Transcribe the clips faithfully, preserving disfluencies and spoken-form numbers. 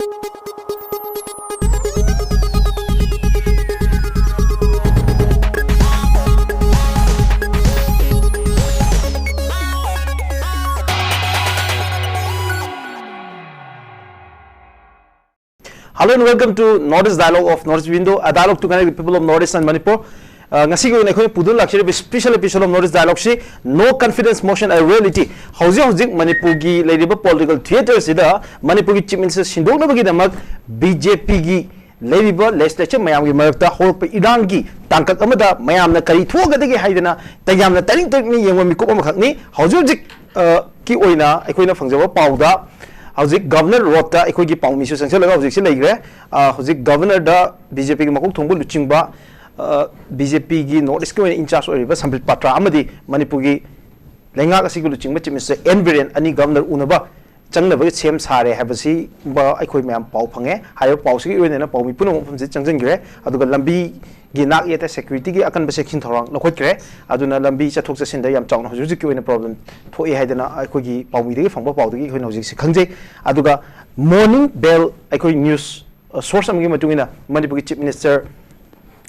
Hello and welcome to North East Dialogue of North East Window, a dialogue to connect the people of North East and Manipur. ꯑ, ꯉꯁꯤꯒꯤ ꯑꯣꯏꯅ ꯑꯩꯈꯣꯏꯅ ꯄꯨꯗꯨꯅ ꯂꯥꯛꯆꯔꯤꯕ special episode of North East Dialogue ꯁꯤ No Confidence Motion a Reality꯫ ꯍꯧꯖꯤꯛ ꯍꯧꯖꯤꯛ ꯃꯅꯤꯄꯨꯔꯒꯤ ꯂꯩꯔꯤꯕ political theatre ꯁꯤꯗ ꯃꯅꯤꯄꯨꯔꯒꯤ Chief Minister ꯁꯤꯟꯗꯣꯛꯅꯕꯒꯤꯗꯃꯛ ꯕꯤ ꯖꯦ ꯄꯤꯒꯤ ꯂꯩꯔꯤꯕ legislature ꯃꯌꯥꯝꯒꯤ ꯃꯔꯛꯇ ꯍꯧꯔꯛꯄ ꯏꯔꯥꯡꯒꯤ ꯇꯥꯡꯀꯛ ꯑꯃꯗ ꯃꯌꯥꯝꯅ ꯀꯔꯤ ꯊꯣꯛꯑꯒꯗꯒꯦ ꯍꯥꯏꯗꯅ ꯇꯌꯥꯝꯅ ꯇꯔꯤꯡ ꯇꯔꯤꯡꯅ ꯌꯦꯡꯕ ꯃꯤꯀꯨꯞ ꯑꯃꯈꯛꯅꯤ꯫ ꯍꯧꯖꯤꯛ ꯍꯧꯖꯤꯛ ꯑ, ꯀꯤ ꯑꯣꯏꯅ ꯑꯩꯈꯣꯏꯅ ꯐꯪꯖꯕ ꯄꯥꯎꯗ ꯍꯧꯖꯤꯛ Governor Road ꯇ ꯑꯩꯈꯣꯏꯒꯤ ꯄꯥꯎꯃꯤꯁꯨ ꯆꯪꯁꯤꯜꯂꯒ ꯍꯧꯖꯤꯛꯁꯦ ꯂꯩꯈ꯭ꯔꯦ꯫ ꯑ, ꯍꯧꯖꯤꯛ Governor ꯗ ꯕꯤ ꯖꯦ ꯄꯤꯒꯤ ꯃꯀꯣꯛ ꯊꯣꯡꯕ ꯂꯨꯆꯤꯡꯕ, ꯑ, ꯕꯤ ꯖꯦ ꯄꯤꯒꯤ North East ꯀꯤ ꯑꯣꯏꯅ in charge ꯑꯣꯏꯔꯤꯕ ꯁꯝꯕꯤꯠ ꯄꯥꯇ꯭ꯔꯥ ꯑꯃꯗꯤ ꯃꯅꯤꯄꯨꯔꯒꯤ ꯂꯩꯉꯥꯛ ꯑꯁꯤꯒꯤ ꯂꯨꯆꯤꯡꯕ Chief Minister ꯑꯦꯟ ꯕꯤꯔꯦꯟ ꯑꯅꯤ Governor ꯎꯅꯕ ꯆꯪꯅꯕꯒꯤ ꯁꯦꯝ ꯁꯥꯔꯦ ꯍꯥꯏꯕꯁꯤ ꯑꯩꯈꯣꯏ ꯃꯌꯥꯝ ꯄꯥꯎ ꯐꯪꯉꯦ꯫ ꯍꯥꯏꯔꯤꯕ ꯄꯥꯎꯁꯤꯒꯤ ꯑꯣꯏꯅ ꯄꯥꯎꯃꯤ ꯄꯨꯝꯅꯃꯛ ꯃꯐꯝꯁꯤꯗ ꯆꯪꯁꯤꯟꯈ꯭ꯔꯦ꯫ ꯑꯗꯨꯒ ꯂꯝꯕꯤꯒꯤ ꯅꯥꯛ ꯌꯦꯠꯇ security ꯒꯤ ꯑꯀꯟꯕ ꯆꯦꯛꯁꯤꯟ ꯊꯧꯔꯥꯡ ꯂꯧꯈꯠꯈ꯭ꯔꯦ꯫ ꯑꯗꯨꯅ ꯂꯝꯕꯤ ꯆꯠꯊꯣꯛ ꯆꯠꯁꯤꯟꯗ ꯌꯥꯝ ꯆꯥꯎꯅ ꯍꯧꯖꯤꯛ ꯍꯧꯖꯤꯛꯀꯤ ꯑꯣꯏꯅ problem ꯊꯣꯛꯑꯦ ꯍꯥꯏꯗꯅ ꯑꯩꯈꯣꯏꯒꯤ ꯄꯥꯎꯃꯤꯗꯒꯤ ꯐꯪꯕ ꯄꯥꯎꯗꯒꯤ ꯑꯩꯈꯣꯏꯅ ꯍꯧꯖꯤꯛꯁꯦ ꯈꯪꯖꯩ꯫ ꯑꯗꯨꯒ Morning Bell ꯑꯩꯈꯣꯏ news source ꯑꯃꯒꯤ ꯃꯇꯨꯡ ꯏꯟꯅ ꯃꯅꯤꯄꯨꯔꯒꯤ Chief Minister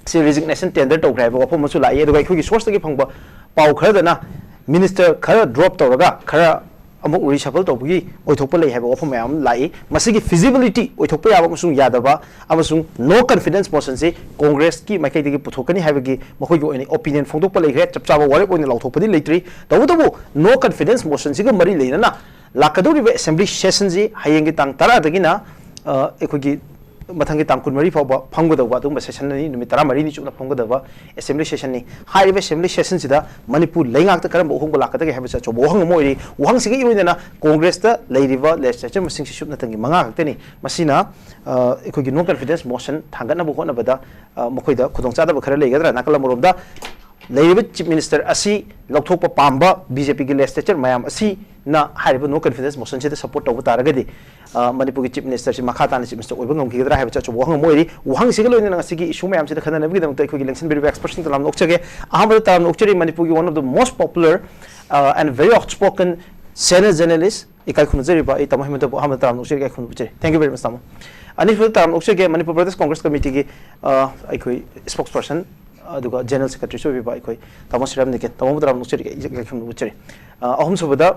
ꯁꯤ resignation tender ꯇꯧꯈ꯭ꯔꯦ ꯍꯥꯏꯕ ꯋꯥꯐꯝ ꯑꯃꯁꯨ ꯂꯥꯛꯏ꯫ ꯑꯗꯨꯒ ꯑꯩꯈꯣꯏꯒꯤ source ꯇꯒꯤ ꯐꯪꯕ ꯄꯥꯎ ꯈꯔꯗꯅ minister ꯈꯔ drop ꯇꯧꯔꯒ ꯈꯔ ꯑꯃꯨꯛ reshuffle ꯇꯧꯕꯒꯤ ꯑꯣꯏꯊꯣꯛꯄ ꯂꯩ ꯍꯥꯏꯕ ꯋꯥꯐꯝ ꯃꯌꯥꯝ ꯑꯃ ꯂꯥꯛꯏ꯫ ꯃꯁꯤꯒꯤ feasibility, ꯑꯣꯏꯊꯣꯛꯄ ꯌꯥꯕ ꯑꯃꯁꯨꯡ ꯌꯥꯗꯕ, ꯑꯃꯁꯨꯡ no confidence motion ꯁꯤ Congress ꯀꯤ ꯃꯥꯏꯀꯩꯗꯒꯤ ꯄꯨꯊꯣꯛꯀꯅꯤ ꯍꯥꯏꯕꯒꯤ ꯃꯈꯣꯏꯒꯤ ꯑꯣꯏꯅ opinion ꯐꯣꯡꯗꯣꯛꯄ ꯂꯩꯈ꯭ꯔꯦ꯫ ꯆꯞ ꯆꯥꯕ ꯋꯥꯔꯦꯞ ꯑꯣꯏꯅ ꯂꯥꯎꯊꯣꯛꯄꯗꯤ ꯂꯩꯇ꯭ꯔꯤ꯫ ꯇꯧꯕꯇꯕꯨ no confidence motion ꯁꯤꯒ ꯃꯔꯤ ꯂꯩꯅꯅ ꯂꯥꯛꯀꯗꯧꯔꯤꯕ assembly session ꯁꯤ ꯍꯌꯦꯡꯒꯤ ꯇꯥꯡ ꯇꯔꯥꯗꯒꯤꯅ, ꯑ, ꯑꯩꯈꯣꯏꯒꯤ ꯃꯊꯪꯒꯤ ꯇꯥꯡ ꯀꯨꯟꯃꯔꯤ ꯐꯥꯎꯕ ꯐꯝꯒꯗꯧꯕ ꯑꯗꯨꯒꯨꯝꯕ session ꯑꯅꯤ, ꯅꯨꯃꯤꯠ ꯇꯔꯥꯃꯔꯤꯅꯤ ꯆꯨꯞꯅ ꯐꯝꯒꯗꯕ assembly session ꯅꯤ꯫ ꯍꯥꯏꯔꯤꯕ assembly session ꯁꯤꯗ ꯃꯅꯤꯄꯨꯔ ꯂꯩꯉꯥꯛꯇ ꯀꯔꯝꯕ ꯑꯍꯣꯡꯕ ꯂꯥꯛꯀꯗꯒꯦ ꯍꯥꯏꯕꯁꯤ ꯑꯆꯧꯕ ꯋꯥꯍꯪ ꯑꯃ ꯑꯣꯏꯔꯤ꯫ ꯋꯥꯍꯪꯁꯤꯒꯤ ꯏꯔꯣꯏꯅꯅ Congress ꯇ ꯂꯩꯔꯤꯕ legislature ꯃꯁꯤꯡꯁꯤ ꯁꯨꯞꯅꯇꯪꯒꯤ ꯃꯉꯥ ꯈꯛꯇꯅꯤ꯫ ꯃꯁꯤꯅ, ꯑ, ꯑꯩꯈꯣꯏꯒꯤ no confidence motion ꯊꯥꯡꯒꯠꯅꯕ ꯍꯣꯠꯅꯕꯗ, ꯑ, ꯃꯈꯣꯏꯗ ꯈꯨꯗꯣꯡꯆꯥꯗꯕ ꯈꯔ ꯂꯩꯒꯗ꯭ꯔꯥ? ꯅꯥꯀꯜ ꯑꯃꯔꯣꯝꯗ ꯂꯩꯔꯤꯕ Chief Minister ꯑꯁꯤ ꯂꯧꯊꯣꯛꯄ ꯄꯥꯝꯕ ꯕꯤ ꯖꯦ ꯄꯤꯒꯤ legislature ꯃꯌꯥꯝ ꯑꯁꯤꯅ ꯍꯥꯏꯔꯤꯕ no confidence motion ꯁꯤꯗ support ꯇꯧꯕ ꯇꯥꯔꯒꯗꯤ, ꯑ, ꯃꯅꯤꯄꯨꯔꯒꯤ Chief Minister ꯁꯤ ꯃꯈꯥ ꯇꯥꯅ Chief Minister ꯑꯣꯏꯕ ꯉꯝꯈꯤꯒꯗ꯭ꯔꯥ ꯍꯥꯏꯕꯁꯤ ꯑꯆꯧꯕ ꯋꯥꯍꯪ ꯑꯃ ꯑꯣꯏꯔꯤ꯫ ꯋꯥꯍꯪꯁꯤꯒ ꯂꯣꯏꯅꯅ ꯉꯁꯤꯒꯤ issue ꯃꯌꯥꯝꯁꯤꯗ ꯈꯟꯅꯅꯕꯒꯤꯗꯃꯛꯇ ꯑꯩꯈꯣꯏꯒꯤ ꯂꯦꯡꯁꯤꯟꯕꯤꯔꯤꯕ expert ꯁꯤꯡꯗ ꯇꯔꯥꯝꯅ ꯑꯣꯛꯆꯒꯦ꯫ ꯑꯍꯥꯟꯕꯗ ꯇꯔꯥꯝꯅ ꯑꯣꯛꯆꯔꯤ ꯃꯅꯤꯄꯨꯔꯒꯤ one of the most popular, ꯑ, and very outspoken senior journalist ꯏꯀꯥꯏ ꯈꯨꯝꯅꯖꯔꯤꯕ ꯑꯩ ꯇꯥꯃꯣ ꯍꯦꯃꯟꯇꯕꯨ ꯑꯍꯥꯟꯕ ꯇꯔꯥꯝꯅ ꯑꯣꯛꯆꯔꯤ, ꯏꯀꯥꯏ ꯈꯨꯝꯅꯕ ꯎꯠꯆꯔꯤ꯫ Thank you very much, ꯇꯥꯃꯣ꯫ ꯑꯅꯤꯁꯨꯕꯗ ꯇꯔꯥꯝꯅ ꯑꯣꯛꯆꯒꯦ ꯃꯅꯤꯄꯨꯔ ꯄ꯭ꯔꯗꯦꯁ ꯀꯣꯡꯒ꯭ꯔꯦꯁ ꯀꯃꯤꯇꯤꯒꯤ, ꯑ, ꯑꯩꯈꯣꯏ spokesperson ꯑꯗꯨꯒ general secretary ꯁꯨ ꯑꯣꯏꯕꯤꯕ ꯑꯩꯈꯣꯏ ꯇꯥꯃꯣ ꯁꯤꯔꯥꯝ ꯅꯤꯀꯦꯟ, ꯇꯥꯃꯣꯕꯨ ꯇꯔꯥꯝꯅ ꯑꯣꯛꯆꯔꯤ, ꯏꯀꯥꯏ ꯈꯨꯝꯅꯕ ꯎꯠꯆꯔꯤ꯫ ꯑ, ꯑꯍꯨꯝꯁꯨꯕꯗ,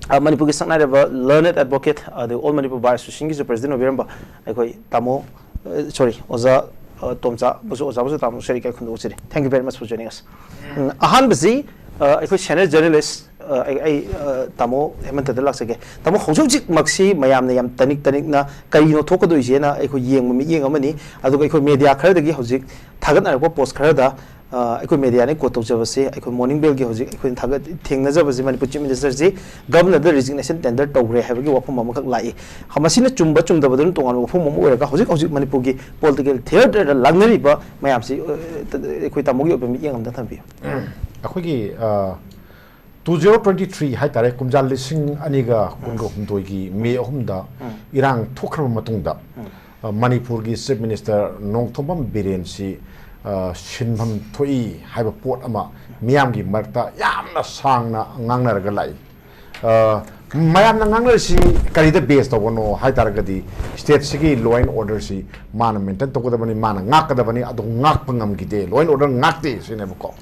ꯑ, ꯃꯅꯤꯄꯨꯔꯒꯤ ꯁꯛꯅꯥꯏꯔꯕ learned advocate, ꯑꯗꯨ All Manipur Bar Association ꯒꯤꯁꯨ president ꯑꯣꯏꯕꯤꯔꯝꯕ ꯑꯩꯈꯣꯏ ꯇꯥꯃꯣ, ꯑ, sorry, ꯑꯣꯖꯥ, ꯑ, ꯇꯣꯝꯆꯥꯕꯨꯁꯨ, ꯑꯣꯖꯥꯕꯨꯁꯨ ꯇꯥꯃꯣ ꯎꯠꯆꯔꯤ, ꯏꯀꯥꯏ ꯈꯨꯝꯅꯕ ꯎꯠꯆꯔꯤ꯫ Thank you very much for joining us꯫ ꯎꯝ, ꯑꯍꯥꯟꯕꯁꯤ, ꯑ, ꯑꯩꯈꯣꯏ senior journalist, ꯑ, ꯑꯩ, ꯑꯩ, ꯑ, ꯇꯥꯃꯣ ꯍꯦꯃꯟꯇꯗ ꯂꯥꯛꯆꯒꯦ꯫ ꯇꯥꯃꯣ, ꯍꯧꯖꯤꯛ ꯍꯧꯖꯤꯛꯃꯛꯁꯤ ꯃꯌꯥꯝꯅ ꯌꯥꯝ ꯇꯅꯤꯛ ꯇꯅꯤꯛꯅ ꯀꯔꯤꯅꯣ ꯊꯣꯛꯀꯗꯣꯏꯁꯦꯅ ꯑꯩꯈꯣꯏ ꯌꯦꯡꯕ ꯃꯤꯠꯌꯦꯡ ꯑꯃꯅꯤ꯫ ꯑꯗꯨꯒ ꯑꯩꯈꯣꯏ media ꯈꯔꯗꯒꯤ ꯍꯧꯖꯤꯛ ꯊꯥꯒꯠꯅꯔꯛꯄ post ꯈꯔꯗ, ꯑ, ꯑꯩꯈꯣꯏ media ꯅ quote ꯇꯧꯖꯕꯁꯦ, ꯑꯩꯈꯣꯏ Morning Bell ꯒꯤ ꯍꯧꯖꯤꯛ ꯑꯩꯈꯣꯏꯅ ꯊꯥꯒꯠ-, ꯊꯦꯡꯅꯖꯕꯁꯤ ꯃꯅꯤꯄꯨꯔ Chief Minister ꯁꯤ Governor ꯗ resignation tender ꯇꯧꯈ꯭ꯔꯦ ꯍꯥꯏꯕꯒꯤ ꯋꯥꯐꯝ ꯑꯃꯈꯛ ꯂꯥꯛꯏ꯫ ꯃꯁꯤꯅ ꯆꯨꯝꯕ ꯆꯨꯝꯗꯕꯗꯨꯅ ꯇꯣꯉꯥꯟꯕ ꯋꯥꯐꯝ ꯑꯃ ꯑꯣꯏꯔꯒ, ꯍꯧꯖꯤꯛ ꯍꯧꯖꯤꯛ ꯃꯅꯤꯄꯨꯔꯒꯤ political theatre ꯗ ꯂꯥꯡꯅꯔꯤꯕ ꯃꯌꯥꯝꯁꯤ, ꯑ, ꯑꯩꯈꯣꯏ ꯇꯥꯃꯣꯒꯤ ꯑꯣꯏꯕ ꯃꯤꯠꯌꯦꯡ ꯑꯝꯇ ꯊꯝꯕꯤꯌꯨ꯫ ꯑꯩꯈꯣꯏꯒꯤ, ꯑ, two zero twenty three ꯍꯥꯏꯇꯥꯔꯦ, ꯀꯨꯝꯖꯥ ꯂꯤꯁꯤꯡ ꯑꯅꯤꯒ ꯀꯨꯟꯒ ꯍꯨꯝꯗꯣꯏꯒꯤ ꯃꯦ ꯑꯍꯨꯝꯗ ꯎꯝ꯫ ꯏꯔꯥꯡ ꯊꯣꯛꯈ꯭ꯔꯕ ꯃꯇꯨꯡꯗ, ꯎꯝ꯫ ꯑ, ꯃꯅꯤꯄꯨꯔꯒꯤ Chief Minister ꯅꯣꯡꯊꯣꯝꯕꯝ ꯕꯤꯔꯦꯟꯁꯤ, ꯑ, ꯁꯤꯟꯐꯝ ꯊꯣꯛꯏ ꯍꯥꯏꯕ ꯄꯣꯠ ꯑꯃ ꯃꯤꯌꯥꯝꯒꯤ ꯃꯔꯛꯇ ꯌꯥꯝꯅ ꯁꯥꯡꯅ ꯉꯥꯡꯅꯔꯒ ꯂꯥꯛꯏ꯫ ꯑ, ꯃꯌꯥꯝꯅ ꯉꯥꯡꯅꯔꯤꯁꯤ ꯀꯔꯤꯗ base ꯇꯧꯕꯅꯣ ꯍꯥꯏ ꯇꯥꯔꯒꯗꯤ, state ꯁꯤꯒꯤ law and order ꯁꯤ ꯃꯥꯅ maintain ꯇꯧꯒꯗꯕꯅꯤ, ꯃꯥꯅ ꯉꯥꯛꯀꯗꯕꯅꯤ, ꯑꯗꯨ ꯉꯥꯛꯄ ꯉꯝꯈꯤꯗꯦ, law and order ꯉꯥꯛꯇꯦ ꯁꯤꯅꯦꯕꯀꯣ꯫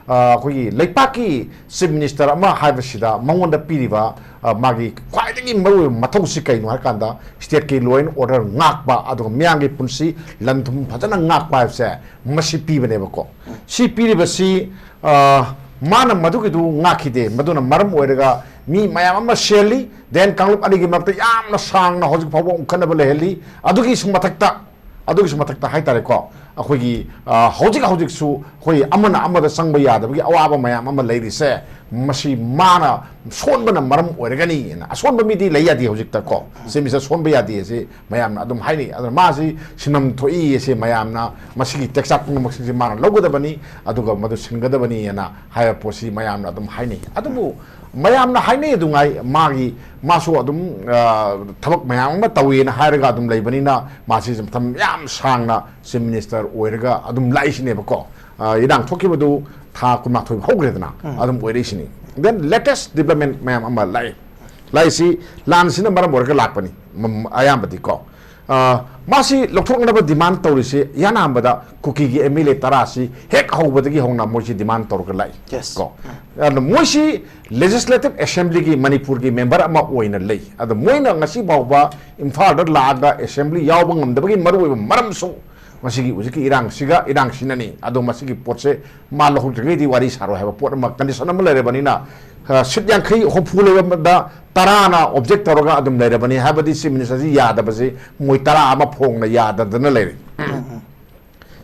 ꯑ, ꯑꯩꯈꯣꯏꯒꯤ ꯂꯩꯄꯥꯛꯀꯤ Chief Minister ꯑꯃ ꯍꯥꯏꯕꯁꯤꯗ ꯃꯉꯣꯟꯗ ꯄꯤꯔꯤꯕ, ꯑ, ꯃꯥꯒꯤ ꯈ꯭ꯋꯥꯏꯗꯒꯤ ꯃꯔꯨꯑꯣꯏꯕ ꯃꯊꯧꯁꯤ ꯀꯩꯅꯣ ꯍꯥꯏ ꯀꯥꯟꯗ, state ꯀꯤ law and order ꯉꯥꯛꯄ, ꯑꯗꯨꯒ ꯃꯤꯌꯥꯝꯒꯤ ꯄꯨꯟꯁꯤ ꯂꯟ ꯊꯨꯝ ꯐꯖꯅ ꯉꯥꯛꯄ ꯍꯥꯏꯕꯁꯦ ꯃꯁꯤ ꯄꯤꯕꯅꯦꯕꯀꯣ꯫ ꯁꯤ ꯄꯤꯔꯤꯕꯁꯤ, ꯑ, ꯃꯥꯅ ꯃꯗꯨꯒꯤꯗꯨ ꯉꯥꯛꯈꯤꯗꯦ, ꯃꯗꯨꯅ ꯃꯔꯝ ꯑꯣꯏꯔꯒ ꯃꯤ ꯃꯌꯥꯝ ꯑꯃ ꯁꯤꯍꯜꯂꯤ, then ꯀꯥꯡꯂꯨꯞ ꯑꯅꯤꯒꯤ ꯃꯔꯛꯇ ꯌꯥꯝꯅ ꯁꯥꯡꯅ ꯍꯧꯖꯤꯛ ꯐꯥꯎꯕ ꯎꯪꯈꯠꯅꯕ ꯂꯩꯍꯜꯂꯤ꯫ ꯑꯗꯨꯒꯤꯁꯨ ꯃꯊꯛꯇ, ꯑꯗꯨꯒꯤꯁꯨ ꯃꯊꯛꯇ ꯍꯥꯏꯇꯥꯔꯦꯀꯣ, ꯑꯩꯈꯣꯏꯒꯤ, ꯑ, ꯍꯧꯖꯤꯛ ꯍꯧꯖꯤꯛꯁꯨ ꯑꯩꯈꯣꯏ ꯑꯃꯅ ꯑꯃꯗ ꯆꯪꯕ ꯌꯥꯗꯕꯒꯤ ꯑꯋꯥꯕ ꯃꯌꯥꯝ ꯑꯃ ꯂꯩꯔꯤꯁꯦ, ꯃꯁꯤ ꯃꯥꯅ ꯁꯣꯟꯕꯅ ꯃꯔꯝ ꯑꯣꯏꯔꯒꯅꯤ꯫ ꯑꯁꯣꯟꯕ ꯃꯤꯗꯤ ꯂꯩ ꯌꯥꯗꯦ ꯍꯧꯖꯤꯛꯇꯀꯣ, ꯁꯤ ꯃꯤꯁꯦ ꯁꯣꯟꯕ ꯌꯥꯗꯦ ꯑꯁꯤ ꯃꯌꯥꯝꯅ ꯑꯗꯨꯝ ꯍꯥꯏꯅꯩ꯫ ꯑꯗꯨꯅ ꯃꯥꯁꯤ ꯁꯤꯟꯐꯝ ꯊꯣꯛꯏ ꯑꯁꯤ ꯃꯌꯥꯝꯅ ꯃꯁꯤꯒꯤ ꯇꯦꯛꯆꯥꯛ ꯄꯨꯝꯅꯃꯛꯁꯤꯡꯁꯤ ꯃꯥꯅ ꯂꯧꯒꯗꯕꯅꯤ, ꯑꯗꯨꯒ ꯃꯗꯨ ꯁꯤꯟꯒꯗꯕꯅꯤ ꯍꯥꯏꯅ ꯍꯥꯏꯕ ꯄꯣꯠꯁꯤ ꯃꯌꯥꯝꯅ ꯑꯗꯨꯝ ꯍꯥꯏꯅꯩ꯫ ꯑꯗꯨꯕꯨ ꯃꯌꯥꯝꯅ ꯍꯥꯏꯅꯩ ꯑꯗꯨꯉꯥꯏ ꯃꯥꯒꯤ, ꯃꯥꯁꯨ ꯑꯗꯨꯝ, ꯑ, ꯊꯕꯛ ꯃꯌꯥꯝ ꯑꯃ ꯇꯧꯋꯦꯅ ꯍꯥꯏꯔꯒ ꯑꯗꯨꯝ ꯂꯩꯕꯅꯤꯅ, ꯃꯥꯁꯤ ꯃꯇꯝ ꯌꯥꯝ ꯁꯥꯡꯅ Chief Minister ꯑꯣꯏꯔꯒ ꯑꯗꯨꯝ ꯂꯥꯛꯏꯁꯤꯅꯦꯕꯀꯣ꯫ ꯑ, ꯏꯔꯥꯡ ꯊꯣꯛꯈꯤꯕꯗꯨ ꯊꯥ ꯀꯨꯟꯃꯥꯊꯣꯏ ꯍꯧꯈ꯭ꯔꯦꯗꯅ, ꯎꯝ꯫ ꯑꯗꯨꯝ ꯑꯣꯏꯔꯛꯏꯁꯤꯅꯤ꯫ Then latest development ꯃꯌꯥꯝ ꯑꯃ ꯂꯥꯛꯏ꯫ ꯂꯥꯛꯏꯁꯤ ꯂꯥꯟꯁꯤꯅ ꯃꯔꯝ ꯑꯣꯏꯔꯒ ꯂꯥꯛꯄꯅꯤ꯫ ꯃꯝ-, ꯑꯌꯥꯝꯕꯗꯤꯀꯣ, ꯑ, ꯃꯥꯁꯤ ꯂꯧꯊꯣꯛꯅꯕ demand ꯇꯧꯔꯤꯁꯤ ꯏꯍꯥꯟ ꯍꯥꯟꯕꯗ ꯀꯨꯀꯤꯒꯤ MLA ꯇꯔꯥꯁꯤ ꯍꯦꯛ ꯍꯧꯕꯗꯒꯤ ꯍꯧꯅ ꯃꯣꯏꯁꯤ demand ꯇꯧꯔꯒ ꯂꯥꯛꯏ꯫ Yes. ꯀꯣ, ꯑꯗꯣ ꯃꯣꯏꯁꯤ Legislative Assemblyꯒꯤ ꯃꯅꯤꯄꯨꯔꯒꯤ member ꯑꯃ ꯑꯣꯏꯅ ꯂꯩ꯫ ꯑꯗꯣ ꯃꯣꯏꯅ ꯉꯁꯤ ꯐꯥꯎꯕ ꯏꯝꯐꯥꯜꯗ ꯂꯥꯛꯑꯒ assembly ꯌꯥꯎꯕ ꯉꯝꯗꯕꯒꯤ ꯃꯔꯨꯑꯣꯏꯕ ꯃꯔꯝꯁꯨ ꯃꯁꯤꯒꯤ ꯍꯧꯖꯤꯛꯀꯤ ꯏꯔꯥꯡꯁꯤꯒ ꯏꯔꯥꯡꯁꯤꯅꯅꯤ꯫ ꯑꯗꯣ ꯃꯁꯤꯒꯤ ꯄꯣꯠꯁꯦ ꯃꯥ ꯂꯧꯍꯧꯗ꯭ꯔꯤꯉꯩꯗꯤ ꯋꯥꯔꯤ ꯁꯥꯔꯣꯏ ꯍꯥꯏꯕ ꯄꯣꯠ ꯑꯃ, condition ꯑꯃ ꯂꯩꯔꯕꯅꯤꯅ, ꯑ, seat ꯌꯥꯡꯈꯩ ꯍꯨꯝꯐꯨ ꯂꯩꯕꯗ ꯇꯔꯥꯅ object ꯇꯧꯔꯒ ꯑꯗꯨꯝ ꯂꯩꯔꯕꯅꯤ꯫ ꯍꯥꯏꯕꯗꯤ Chief Ministerꯁꯤ ꯌꯥꯗꯕꯁꯤ ꯃꯣꯏ ꯇꯔꯥ ꯑꯃ ꯐꯣꯡꯅ ꯌꯥꯗꯗꯅ ꯂꯩꯔꯦ꯫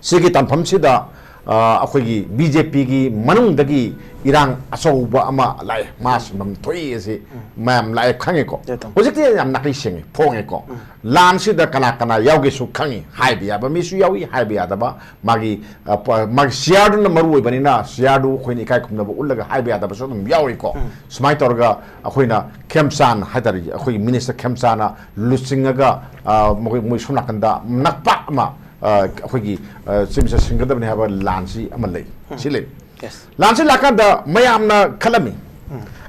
ꯁꯤꯒꯤ ꯇꯥꯟꯐꯝꯁꯤꯗ, ꯑ, ꯑꯩꯈꯣꯏꯒꯤ BJPꯒꯤ ꯃꯅꯨꯡꯗꯒꯤ ꯏꯔꯥꯡ ꯑꯆꯧꯕ ꯑꯃ ꯂꯥꯛꯑꯦ, ꯃꯥ ꯁꯤꯟꯐꯝ ꯊꯣꯛꯏ ꯑꯁꯤ ꯃꯌꯥꯝ ꯂꯥꯛꯑꯦ, ꯈꯪꯉꯦꯀꯣ꯫ ꯌꯥꯏ, ꯇꯥꯃꯣ꯫ ꯍꯧꯖꯤꯛꯇꯤ ꯌꯥꯝ ꯅꯥꯈꯩ ꯁꯦꯡꯉꯦ, ꯐꯣꯡꯉꯦꯀꯣ꯫ ꯂꯥꯟꯁꯤꯗ ꯀꯅꯥ ꯀꯅꯥ ꯌꯥꯎꯒꯦꯁꯨ ꯈꯪꯉꯤ, ꯍꯥꯏꯕ ꯌꯥꯕ ꯃꯤꯁꯨ ꯌꯥꯎꯏ, ꯍꯥꯏꯕ ꯌꯥꯗꯕ, ꯃꯥꯒꯤ, ꯑ, ꯄ-, ꯃꯥꯒꯤ chairꯗꯨꯅ ꯃꯔꯨ ꯑꯣꯏꯕꯅꯤꯅ chairꯗꯨ ꯑꯩꯈꯣꯏꯅ ꯏꯀꯥꯏ ꯈꯨꯝꯅꯕ ꯎꯠꯂꯒ ꯍꯥꯏꯕ ꯌꯥꯗꯕꯁꯨ ꯑꯗꯨꯝ ꯌꯥꯎꯏꯀꯣ꯫ ꯁꯨꯃꯥꯏꯅ ꯇꯧꯔꯒ ꯑꯩꯈꯣꯏꯅ ꯈꯦꯝꯆꯥꯟ ꯍꯥꯏꯇꯥꯔꯦ, ꯑꯩꯈꯣꯏꯒꯤ minister ꯈꯦꯝꯆꯥꯟꯅ ꯂꯨꯆꯤꯡꯉꯒ, ꯑ, ꯃꯈꯣꯏ, ꯃꯣꯏ ꯁꯣꯝ ꯅꯥꯀꯟꯗ ꯅꯛꯄ ꯑꯃ, ꯑ, ꯑꯩꯈꯣꯏꯒꯤ, ꯑ, Chief Minister ꯁꯤꯟꯒꯗꯕꯅꯤ ꯍꯥꯏꯕ ꯂꯥꯟꯁꯤ ꯑꯃ ꯂꯩ꯫ ꯁꯤ ꯂꯩ꯫ Yes. ꯂꯥꯟꯁꯤ ꯂꯥꯛꯀꯥꯟꯗ ꯃꯌꯥꯝꯅ ꯈꯜꯂꯝꯃꯤ,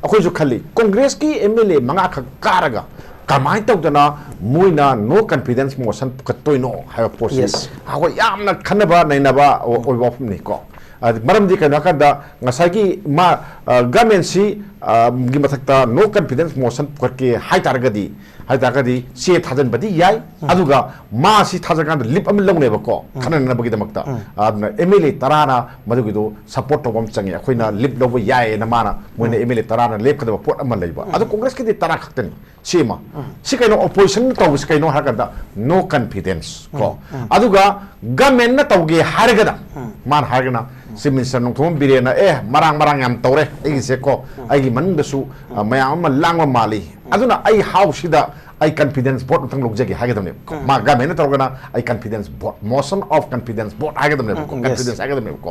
ꯑꯩꯈꯣꯏꯁꯨ ꯈꯜꯂꯤ, Congressꯀꯤ MLA ꯃꯉꯥꯈꯛ ꯀꯥꯔꯒ ꯀꯃꯥꯏꯅ ꯇꯧꯗꯅ ꯃꯣꯏꯅ no confidence motion ꯄꯨꯈꯠꯇꯣꯏꯅꯣ ꯍꯥꯏꯕ ꯄꯣꯠꯁꯤ Yes. ꯑꯩꯈꯣꯏ ꯌꯥꯝꯅ ꯈꯟꯅꯕ ꯅꯩꯅꯕ ꯑꯣꯏꯕ ꯋꯥꯐꯝꯅꯤꯀꯣ꯫ ꯑꯗ ꯃꯔꯝꯗꯤ ꯀꯩꯅꯣ ꯍꯥꯏꯀꯥꯟꯗ ꯉꯁꯥꯏꯒꯤ ꯃꯥ, ꯑ, governmentꯁꯤ, ꯑ, ꯒꯤ ꯃꯊꯛꯇ no confidence motion ꯄꯨꯈꯠꯀꯦ ꯍꯥꯏꯇꯥꯔꯒꯗꯤ, ꯍꯥꯏꯇꯥꯔꯒꯗꯤ ꯆꯦ ꯊꯥꯖꯤꯟꯕꯗꯤ ꯌꯥꯏ꯫ ꯑꯗꯨꯒ ꯃꯥꯁꯤ ꯊꯥꯖꯤꯟꯀꯥꯟꯗ leave ꯑꯃ ꯂꯧꯅꯦꯕꯀꯣ, ꯈꯟꯅꯅꯕꯒꯤꯗꯃꯛꯇ꯫ ꯑꯗꯨꯅ MLA ꯇꯔꯥꯅ ꯃꯗꯨꯒꯤꯗꯣ support ꯇꯧꯕ ꯑꯃ ꯆꯪꯉꯤ꯫ ꯑꯩꯈꯣꯏꯅ leave ꯂꯧꯕ ꯌꯥꯏꯌꯦꯅ ꯃꯥꯅ, ꯃꯣꯏꯅ MLA ꯇꯔꯥꯅ ꯂꯦꯞꯀꯗꯕ ꯄꯣꯠ ꯑꯃ ꯂꯩꯕ꯫ ꯑꯗꯣ Congressꯀꯤꯗꯤ ꯇꯔꯥ ꯈꯛꯇꯅꯤ꯫ ꯁꯤꯃ꯫ ꯁꯤ ꯀꯩꯅꯣ, opposition ꯇꯧꯕꯁꯤ ꯀꯩꯅꯣ ꯍꯥꯏꯔꯀꯥꯟꯗ no confidence ꯀꯣ꯫ ꯑꯗꯨꯒ governmentꯅ ꯇꯧꯒꯦ ꯍꯥꯏꯔꯒꯅ, ꯃꯥꯅ ꯍꯥꯏꯔꯒꯅ, Chief Minister ꯅꯣꯡꯊꯣꯝꯕꯝ ꯕꯤꯔꯦꯟꯅ, "ꯑꯦ, ꯃꯔꯥꯡ ꯃꯔꯥꯡ ꯌꯥꯝ ꯇꯧꯔꯦ ꯑꯩꯒꯤꯁꯦ ꯀꯣ, ꯑꯩꯒꯤ ꯃꯅꯨꯡꯗꯁꯨ, ꯑ, ꯃꯌꯥꯝ ꯑꯃ ꯂꯥꯡꯕ ꯃꯥꯜꯂꯤ꯫ ꯑꯗꯨꯅ ꯑꯩ Houseꯁꯤꯗ ꯑꯩ confidence vote ꯑꯝꯇꯪ ꯂꯧꯖꯒꯦ" ꯍꯥꯏꯒꯗꯕꯅꯦꯕ꯫ ꯃꯥ governmentꯅ ꯇꯧꯔꯒꯅ ꯑꯩ confidence vote, motion of confidence vote ꯍꯥꯏꯒꯗꯕꯅꯦꯕꯀꯣ, um, yes. Confidence ꯍꯥꯏꯒꯗꯕꯅꯦꯕꯀꯣ꯫